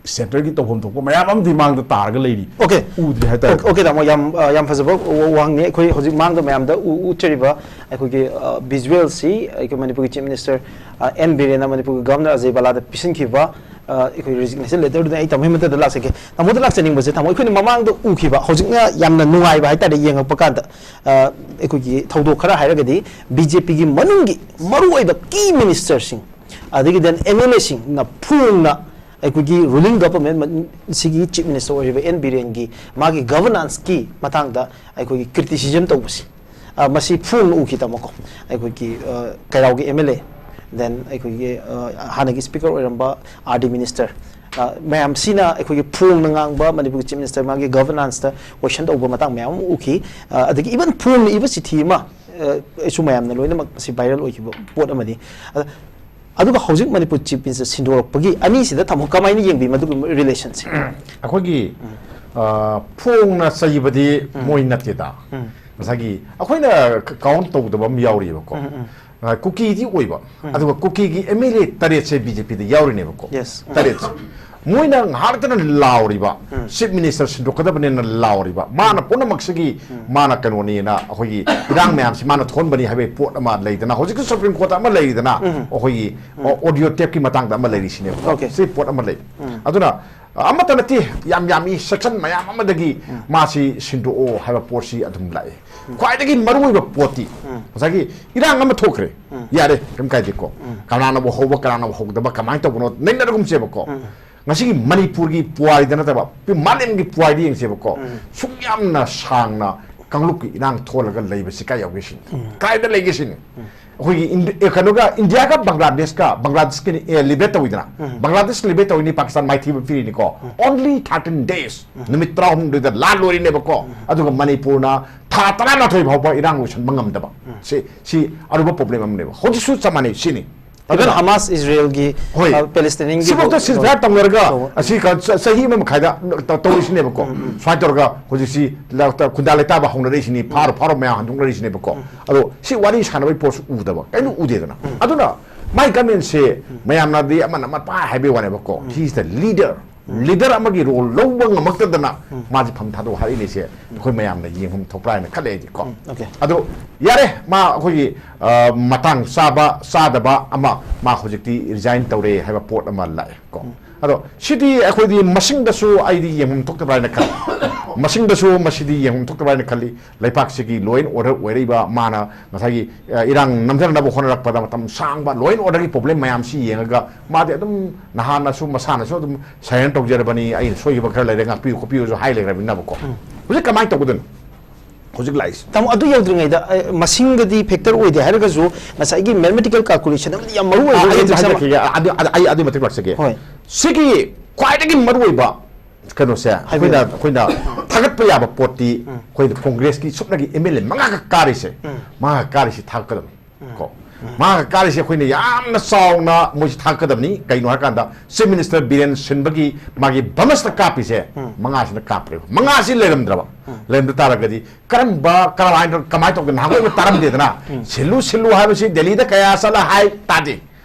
ꯁꯦꯟꯇꯔꯒꯤ ꯇꯧꯐꯝ ꯊꯣꯛꯄ ꯃꯌꯥꯝ ꯑꯃꯗꯤ ꯃꯥꯡꯗ ꯇꯥꯔꯒ ꯂꯩꯔꯤ꯫ Okay. ꯎꯗ꯭ꯔꯤ ꯍꯥꯏꯇꯥꯔꯦ꯫ Okay, okay, ꯇꯥꯃꯣ, ꯌꯥꯝ, ꯑ, ꯌꯥꯝ ꯐꯖꯕ ꯋꯥ-, ꯋꯥꯍꯪꯅꯤ꯫ ꯑꯩꯈꯣꯏ ꯍꯧꯖꯤꯛ ꯃꯥꯡꯗ ꯃꯌꯥꯝꯗ ꯎ-, ꯎꯠꯆꯔꯤꯕ ꯑꯩꯈꯣꯏꯒꯤ, ꯑ, ꯚꯤꯖꯨꯋꯦꯜꯁꯤ ꯑꯩꯈꯣꯏ ꯃꯅꯤꯄꯨꯔꯒꯤ ꯆꯤꯐ ꯃꯤꯅꯤꯁꯇꯔ, ꯑ, ꯑꯦꯟ ꯕꯤꯔꯦꯟꯅ ꯃꯅꯤꯄꯨꯔꯒꯤ ꯒꯚꯔꯅꯔ ꯑꯖꯌ ꯕꯂꯥꯗ ꯄꯤꯁꯤꯟꯈꯤꯕ, ꯑ, ꯑꯩꯈꯣꯏ ꯔꯤꯖꯤꯒꯅꯦꯁꯟ ꯂꯦꯇꯔꯗꯨꯅ꯫ ꯑꯩ ꯇꯥꯃꯣꯒꯤ ꯃꯊꯛꯇ ꯂꯥꯛꯆꯒꯦ꯫ ꯇꯥꯃꯣꯗ ꯂꯥꯛꯆꯅꯤꯡꯕꯁꯦ, ꯇꯥꯃꯣ, ꯑꯩꯈꯣꯏꯅ ꯃꯃꯥꯡꯗ ꯎꯈꯤꯕ, ꯍꯧꯖꯤꯛꯅ ꯌꯥꯝꯅ ꯅꯨꯡꯉꯥꯏꯕ ꯍꯥꯏꯇꯥꯔꯦ, ꯌꯦꯡꯉꯛꯄ ꯀꯥꯟꯗ, ꯑ, ꯑꯩꯈꯣꯏꯒꯤ ꯊꯧꯗꯣꯛ ꯈꯔ ꯍꯥꯏꯔꯒꯗꯤ, ꯕꯤ ꯖꯦ ꯄꯤꯒꯤ ꯃꯅꯨꯡꯒꯤ ꯃꯔꯨꯑꯣꯏꯕ ꯀꯤ ꯃꯤꯅꯤꯁꯇꯔꯁꯤꯡ, ꯑꯗꯒꯤ then ꯑꯦꯝ ꯑꯦꯜ ꯑꯦꯁꯤꯡꯅ ꯐꯣꯡꯅ ꯑꯩꯈꯣꯏꯒꯤ ꯔꯨꯂꯤꯡ ꯒꯚꯔꯟꯃꯦꯟ ꯁꯤꯒꯤ ꯆꯤꯐ ꯃꯤꯅꯤꯁꯇꯔ ꯑꯣꯏꯔꯤꯕ ꯑꯦꯟ ꯕꯤꯔꯦꯟꯒꯤ ꯃꯥꯒꯤ ꯒꯚꯔꯅꯥꯟꯁꯀꯤ ꯃꯇꯥꯡꯗ ꯑꯩꯈꯣꯏꯒꯤ ꯀ꯭ꯔꯤꯇꯤꯁꯤꯖꯝ ꯇꯧꯕꯁꯤ, ꯑ, ꯃꯁꯤ ꯐꯣꯡꯅ ꯎꯈꯤ, ꯇꯥꯃꯣꯀꯣ꯫ ꯑꯩꯈꯣꯏꯒꯤ, ꯑ, ꯀꯩꯔꯥꯎꯒꯤ ꯑꯦꯝ ꯑꯦꯜ ꯑꯦ, then ꯑꯩꯈꯣꯏꯒꯤ, ꯑ, ꯍꯥꯟꯅꯒꯤ ꯁ꯭ꯄꯤꯀꯔ ꯑꯣꯏꯔꯝꯕ ꯑꯥꯔ ꯗꯤ ꯃꯤꯅꯤꯁꯇꯔ, ꯑ, ꯃꯌꯥꯝꯁꯤꯅ ꯑꯩꯈꯣꯏꯒꯤ ꯐꯣꯡꯅ ꯉꯥꯡꯕ, ꯃꯅꯤꯄꯨꯔꯒꯤ ꯆꯤꯐ ꯃꯤꯅꯤꯁꯇꯔ ꯃꯥꯒꯤ ꯒꯚꯔꯅꯥꯟꯁꯇ ꯀꯣꯏꯁꯟ ꯇꯧꯕ ꯃꯇꯥꯡ ꯃꯌꯥꯝ ꯑꯃ ꯎꯈꯤ꯫ ꯑ, ꯑꯗꯒꯤ ꯏꯚꯟ ꯐꯣꯡꯅ ꯏꯕ ꯆꯤꯊꯤ ꯑꯃ, ꯑ, ꯑꯩꯁꯨ ꯃꯌꯥꯝꯅ ꯂꯣꯏꯅꯃꯛ ꯃꯁꯤ ꯚꯥꯏꯔꯦꯜ ꯑꯣꯏꯈꯤꯕ ꯄꯣꯠ ꯑꯃꯅꯤ꯫ ꯑꯗ, ꯑꯗꯨꯒ ꯍꯧꯖꯤꯛ ꯃꯅꯤꯄꯨꯔ ꯆꯤꯐ ꯃꯤꯅꯤꯁꯇꯔ ꯁꯤꯟꯗꯣꯔꯛꯄꯒꯤ ꯑꯅꯤꯁꯤꯗ ꯇꯥꯃꯣ ꯀꯃꯥꯏꯅ ꯌꯦꯡꯕꯤ ꯃꯗꯨꯒꯤ ꯔꯤꯂꯦꯁꯟꯁꯦ? ꯑꯩꯈꯣꯏꯒꯤ, ꯑ, ꯐꯣꯡꯅ ꯆꯩꯕꯗꯤ ꯃꯣꯏ ꯅꯠꯇꯦꯗ꯫ ꯉꯁꯥꯏꯒꯤ ꯑꯩꯈꯣꯏꯅ ꯀꯥꯎꯟ ꯇꯧꯗꯕ ꯑꯃ ꯌꯥꯎꯔꯤꯕꯀꯣ꯫ ꯎꯝ, ꯎꯝ꯫ ꯑ, ꯀꯨꯀꯤꯗꯤ ꯑꯣꯏꯕ, ꯎꯝ꯫ ꯑꯗꯨꯒ ꯀꯨꯀꯤꯒꯤ ꯑꯦꯝ ꯑꯦꯜ ꯑꯦ ꯇꯔꯦꯠꯁꯦ ꯕꯤ ꯖꯦ ꯄꯤꯗ ꯌꯥꯎꯔꯤꯅꯦꯕꯀꯣ꯫ Yes꯫ ꯎꯝ꯫ ꯇꯔꯦꯠꯁꯦ꯫ ꯃꯣꯏꯅ ꯉꯥꯏꯍꯥꯛꯇꯅ ꯂꯥꯎꯔꯤꯕ, ꯎꯝ꯫ ꯆꯤꯐ ꯃꯤꯅꯤꯁꯇꯔ ꯁꯤꯟꯗꯣꯛꯀꯗꯕꯅꯤꯅ ꯂꯥꯎꯔꯤꯕ, ꯃꯥꯅ ꯎꯝ꯫ ꯄꯨꯝꯅꯃꯛꯁꯤꯒꯤ, ꯎꯝ꯫ ꯃꯥꯅ ꯀꯩꯅꯣꯅꯦꯅ, ꯑꯩꯈꯣꯏꯒꯤ ꯏꯔꯥꯡ ꯃꯌꯥꯝꯁꯤ ꯃꯥꯅ ꯊꯣꯛꯍꯟꯕꯅꯤ ꯍꯥꯏꯕꯒꯤ ꯄꯣꯠ ꯑꯃ ꯂꯩꯗꯅ, ꯍꯧꯖꯤꯛꯁꯨ ꯁꯨꯄ꯭ꯔꯤꯝ ꯀꯣꯔꯠꯇ ꯑꯃ ꯂꯩꯔꯤꯗꯅ, ꯎꯝ꯫ ꯑꯩꯈꯣꯏꯒꯤ ꯎꯝ꯫ ꯑꯣ-, ꯑꯣꯗꯤꯑꯣ ꯇꯦꯞꯀꯤ ꯃꯇꯥꯡꯗ ꯑꯃ ꯂꯩꯔꯤꯁꯤꯅꯦꯕꯀꯣ꯫ Okay꯫ ꯁꯤ ꯄꯣꯠ ꯑꯃ ꯂꯩ꯫ ꯎꯝ꯫ ꯑꯗꯨꯅ ꯑꯃꯠꯇ ꯅꯠꯇꯦ, ꯌꯥꯝ ꯌꯥꯝꯃꯤ, ꯁꯦꯛꯁꯟ ꯃꯌꯥꯝ ꯑꯃꯗꯒꯤ ꯎꯝ꯫ ꯃꯥꯁꯤ ꯁꯤꯟꯗꯣꯛꯑꯣ ꯍꯥꯏꯕ ꯄꯣꯠꯁꯤ ꯑꯗꯨꯝ ꯂꯥꯛꯑꯦ꯫ ꯎꯝ꯫ ꯈ꯭ꯋꯥꯏꯗꯒꯤ ꯃꯔꯨꯑꯣꯏꯕ ꯄꯣꯠꯇꯤ ꯎꯝ꯫ ꯉꯁꯥꯏꯒꯤ ꯏꯔꯥꯡ ꯑꯃ ꯊꯣꯛꯈ꯭ꯔꯦ꯫ ꯎꯝ꯫ ꯌꯥꯔꯦ, ꯀꯩꯝ ꯀꯥꯏꯗꯦꯀꯣ꯫ ꯎꯝ꯫ ꯀꯅꯥꯅꯕꯨ ꯍꯧꯕ, ꯀꯅꯥꯅꯕꯨ ꯍꯧꯗꯕ, ꯀꯃꯥꯏꯅ ꯇꯧꯕꯅꯣ ꯅꯩꯅꯔꯒꯨꯝꯁꯦꯕꯀꯣ꯫ ꯎꯝ꯫ ꯉꯁꯤꯒꯤ ꯃꯅꯤꯄꯨꯔꯒꯤ ꯄꯨꯋꯥꯔꯤꯗ ꯅꯠꯇꯕ, ꯃꯥꯂꯦꯝꯒꯤ ꯄꯨꯋꯥꯔꯤꯗ ꯌꯦꯡꯁꯦꯕꯀꯣ꯫ ꯎꯝ꯫ ꯁꯨꯛ ꯌꯥꯝꯅ ꯁꯥꯡꯅ ꯀꯥꯡꯂꯨꯞꯀꯤ ꯏꯔꯥꯡ ꯊꯣꯛꯍꯜꯂꯒ ꯂꯩꯕꯁꯤ ꯀꯥꯏ ꯌꯥꯎꯒꯦ ꯁꯤꯅꯤ꯫ ꯎꯝ꯫ ꯀꯥꯏꯗ ꯂꯩꯒꯦ ꯁꯤꯅꯤ꯫ ꯎꯝ꯫ ꯑꯩꯈꯣꯏꯒꯤ ꯏꯟꯗꯤ-, ꯑꯦ, ꯀꯩꯅꯣꯒ, ꯏꯟꯗꯤꯌꯥꯒ ꯕꯪꯒ꯭ꯂꯥꯗꯦꯁꯀ, ꯕꯪꯒ꯭ꯂꯥꯗꯦꯁꯀꯤꯅꯤ, ꯑꯦ, ꯂꯤꯕꯔꯦꯠ ꯇꯧꯋꯤꯗꯅ꯫ ꯎꯝ꯫ ꯕꯪꯒ꯭ꯂꯥꯗꯦꯁ ꯂꯤꯕꯔꯦꯠ ꯇꯧꯋꯤꯅꯤ, ꯄꯥꯀꯤꯁꯇꯥꯟ ꯃꯥꯏꯊꯤꯕ ꯄꯤꯔꯤꯅꯤꯀꯣ꯫ ꯎꯝ꯫ Only thirteen days꯫ ꯎꯝ꯫ ꯅꯨꯃꯤꯠ ꯇꯔꯥꯍꯨꯝꯗꯣꯏꯗ ꯂꯥꯟ ꯂꯣꯏꯔꯤꯅꯦꯕꯀꯣ꯫ ꯎꯝ꯫ ꯑꯗꯨꯒ ꯃꯅꯤꯄꯨꯔꯅ ꯊꯥ ꯇꯔꯥꯃꯥꯊꯣꯏ ꯐꯥꯎꯕ ꯏꯔꯥꯡ ꯂꯣꯏꯁꯤꯟꯕ ꯉꯝꯗꯕ꯫ ꯎꯝ꯫ ꯁꯤ, ꯁꯤ ꯑꯔꯨꯕ ꯄ꯭ꯔꯣꯕ꯭ꯂꯦꯝ ꯑꯃꯅꯦꯕ꯫ ꯍꯧꯖꯤꯛꯁꯨ ꯆꯞ ꯃꯥꯟꯅꯩ ꯁꯤꯅꯤ꯫ Even ꯑꯗꯨꯅ ꯍꯃꯥꯁ ꯏꯖꯔꯦꯜꯒꯤ, ꯍꯣꯏ꯫ ꯑ, ꯄꯦꯂꯦꯁꯇꯤꯅꯤꯌꯟꯒꯤ ꯁꯤꯐꯥꯎꯗ ꯇꯧ-, ceasefire ꯇꯧꯅꯔꯒ ꯇꯧꯕ꯫ ꯑꯁꯤ ꯀ-, ꯆ-, ꯆꯍꯤ ꯑꯃ ꯃꯈꯥꯏꯗ ꯇꯧ-, ꯇꯧꯔꯤꯁꯤꯅꯦꯕꯀꯣ꯫ ꯎꯝ, ꯎꯝ꯫ ꯁꯨꯃꯥꯏꯅ ꯇꯧꯔꯒ ꯍꯧꯖꯤꯛꯁꯤ ꯂ-, ꯇ-, ꯈꯨꯟꯗꯥ ꯂꯩꯇꯥꯕ ꯍꯧꯅꯔꯛꯏꯁꯤꯅꯤ, ꯐꯥꯔꯣ ꯐꯥꯔꯣ ꯃꯌꯥꯝ ꯍꯟꯗꯣꯛꯅꯔꯤꯁꯤꯅꯦꯕꯀꯣ꯫ ꯎꯝ꯫ ꯑꯗꯣ ꯁꯤ ꯋꯥꯔꯤ ꯁꯥꯟꯅꯕꯒꯤ ꯄꯣꯠꯁꯨ ꯎꯗꯕ, ꯀꯩꯅꯣ ꯎꯗꯦꯗꯅ꯫ ꯎꯝ꯫ ꯑꯗꯨꯅ ꯃꯥꯏ ꯒꯃꯦꯟꯁꯦ ꯎꯝ꯫ ꯃꯌꯥꯝꯅꯗꯤ ꯑꯃꯅ ꯑꯃ ꯄꯥꯏ ꯍꯥꯏꯕꯒꯤ ꯋꯥꯅꯦꯕꯀꯣ꯫ ꯎꯝ꯫ He is the leader꯫ Um. Leader ꯑꯃꯒꯤ ꯔꯣꯜ ꯂꯧꯕ ꯉꯝꯃꯛꯇꯗꯅ ꯎꯝ꯫ ꯃꯥꯁꯦ ꯐꯝ ꯊꯥꯗꯣꯛ ꯍꯥꯏꯔꯛꯏꯅꯦꯁꯦ ꯎꯝ꯫ ꯑꯩꯈꯣꯏ ꯃꯌꯥꯝꯅ ꯌꯦꯡꯐꯝ ꯊꯣꯛꯄ꯭ꯔꯥ ꯍꯥꯏꯅ ꯈꯜꯂꯦ ꯑꯩꯗꯤ ꯀꯣ꯫ ꯎꯝ, okay꯫ ꯑꯗꯣ ꯌꯥꯔꯦ, ꯃꯥ ꯑꯩꯈꯣꯏꯒꯤ, ꯑ, ꯃꯇꯥꯡ ꯆꯥꯕ ꯆꯥꯗꯕ ꯑꯃ, ꯃꯥ ꯍꯧꯖꯤꯛꯇꯤ ꯔꯤꯖꯥꯏꯟ ꯇꯧꯔꯦ ꯍꯥꯏꯕ ꯄꯣꯠ ꯑꯃ ꯂꯥꯛꯑꯦ ꯀꯣ꯫ ꯎꯝ꯫ ꯑꯗꯣ ꯁꯤꯗꯤ ꯑꯩꯈꯣꯏꯗꯤ ꯃꯁꯤꯡꯗꯁꯨ ꯑꯩꯗꯤ ꯌꯦꯡꯐꯝ ꯊꯣꯛꯇꯕ꯭ꯔꯥ ꯍꯥꯏꯅ ꯈꯜꯂꯤ꯫ ꯃꯁꯤꯡꯗꯁꯨ ꯃꯁꯤꯗꯤ ꯌꯦꯡꯐꯝ ꯊꯣꯛꯇꯕ꯭ꯔꯥ ꯍꯥꯏꯅ ꯈꯜꯂꯤ꯫ ꯂꯩꯄꯥꯛꯁꯤꯒꯤ law and order ꯑꯣꯏꯔꯛꯏꯕ, ꯃꯥꯅ ꯉꯁꯥꯏꯒꯤ, ꯑ, ꯏꯔꯥꯡ ꯅꯝꯊꯅꯕ ꯍꯣꯠꯅꯔꯛꯄꯗ ꯃꯇꯝ ꯁꯥꯡꯕ law and orderꯒꯤ problem ꯃꯌꯥꯝꯁꯤ ꯌꯦꯡꯉꯒ ꯃꯥꯗꯤ ꯑꯗꯨꯝ ꯅꯍꯥꯟꯅꯁꯨ ꯃꯁꯥꯅꯁꯨ ꯑꯗꯨꯝ surrender ꯇꯧꯖꯔꯕꯅꯤ, ꯑꯩꯅ ꯁꯣꯏꯈꯤꯕ ꯈꯔ ꯂꯩꯔꯦ, ꯉꯥꯛꯄꯤꯌꯨ ꯈꯣꯠꯄꯤꯌꯨꯁꯨ ꯍꯥꯏ ꯂꯩꯈ꯭ꯔꯕꯅꯤꯅꯕꯀꯣ꯫ ꯎꯝ꯫ ꯍꯧꯖꯤꯛ ꯀꯃꯥꯏꯅ ꯇꯧꯒꯗꯣꯏꯅꯣ? ꯍꯧꯖꯤꯛ ꯂꯥꯛꯏꯁꯦ꯫ ꯇꯥꯃꯣ, ꯑꯗꯨ ꯌꯧꯗ꯭ꯔꯤꯉꯩꯗ, ꯑ, ꯃꯁꯤꯡꯒꯗꯤ factor ꯑꯣꯏꯗꯦ ꯍꯥꯏꯔꯒꯁꯨ, ꯉꯁꯥꯏꯒꯤ mathematical calculation ꯑꯃꯗꯤ ꯌꯥꯝ ꯃꯔꯨ ꯑꯣꯏꯕ ꯑꯥ, ꯑꯩ ꯑꯝꯇ ꯍꯧꯖꯤꯛ ꯁꯝ-, ꯍꯥꯏꯖꯔꯛꯈꯤꯒꯦ꯫ ꯑꯗꯨ, ꯑꯗꯨ, ꯑꯩ ꯑꯗꯨꯒꯤ ꯃꯇꯤꯛ ꯂꯥꯛꯆꯒꯦ꯫ ꯍꯣꯏ꯫ ꯁꯤꯒꯤ ꯈ꯭ꯋꯥꯏꯗꯒꯤ ꯃꯔꯨꯑꯣꯏꯕ ꯀꯩꯅꯣꯁꯦ, ꯍꯥꯏꯕꯤꯌꯨ꯫ ꯑꯩꯈꯣꯏꯅ, ꯑꯩꯈꯣꯏꯅ ꯊꯥꯒꯠꯄ ꯌꯥꯕ ꯄꯣꯠꯇꯤ, ꯎꯝ꯫ ꯑꯩꯈꯣꯏꯅ ꯀꯣꯡꯒ꯭ꯔꯦꯁꯀꯤ ꯁꯨꯞꯅꯒꯤ ꯑꯦꯝ ꯑꯦꯜ ꯑꯦ ꯃꯉꯥꯈꯛ ꯀꯥꯔꯤꯁꯦ, ꯎꯝ꯫ ꯃꯉꯥꯈꯛ ꯀꯥꯔꯤꯁꯤ ꯊꯥꯒꯠꯀꯗꯕꯅꯤ꯫ ꯎꯝ꯫ ꯀꯣ꯫ ꯃꯥꯒ ꯀꯥꯔꯤꯁꯦ ꯑꯩꯈꯣꯏꯅ ꯌꯥꯝꯅ ꯆꯥꯎꯅ ꯃꯣꯏꯁꯤ ꯊꯥꯒꯠꯀꯗꯕꯅꯤ꯫ ꯀꯩꯅꯣ ꯍꯥꯏꯔꯀꯥꯟꯗ, ꯆꯤꯐ ꯃꯤꯅꯤꯁꯇꯔ ꯕꯤꯔꯦꯟ ꯁꯤꯟꯕꯒꯤ ꯃꯥꯒꯤ ꯕꯃꯁꯇ ꯀꯥꯞꯄꯤꯁꯦ ꯃꯉꯥꯁꯤꯅ ꯀꯥꯞꯄ꯭ꯔꯦꯕ꯫ ꯃꯉꯥꯁꯤ ꯂꯩꯔꯝꯗ꯭ꯔꯕ, ꯂꯩꯔꯝꯗ ꯇꯥꯔꯒꯗꯤ ꯀꯔꯝꯕ, ꯀꯔꯝꯍꯥꯏꯅ, ꯀꯃꯥꯏꯅ ꯇꯧꯒꯦ? ꯅꯍꯥꯟꯋꯥꯏ ꯑꯃ ꯇꯥꯔꯝꯗꯦꯗꯅ, ꯁꯤꯜꯂꯨ ꯁꯤꯜꯂꯨ ꯍꯥꯏꯕꯁꯤ ꯗꯦꯜꯂꯤꯗ ꯀꯌꯥ ꯆꯠꯂ ꯍꯥꯏ ꯇꯥꯗꯦ꯫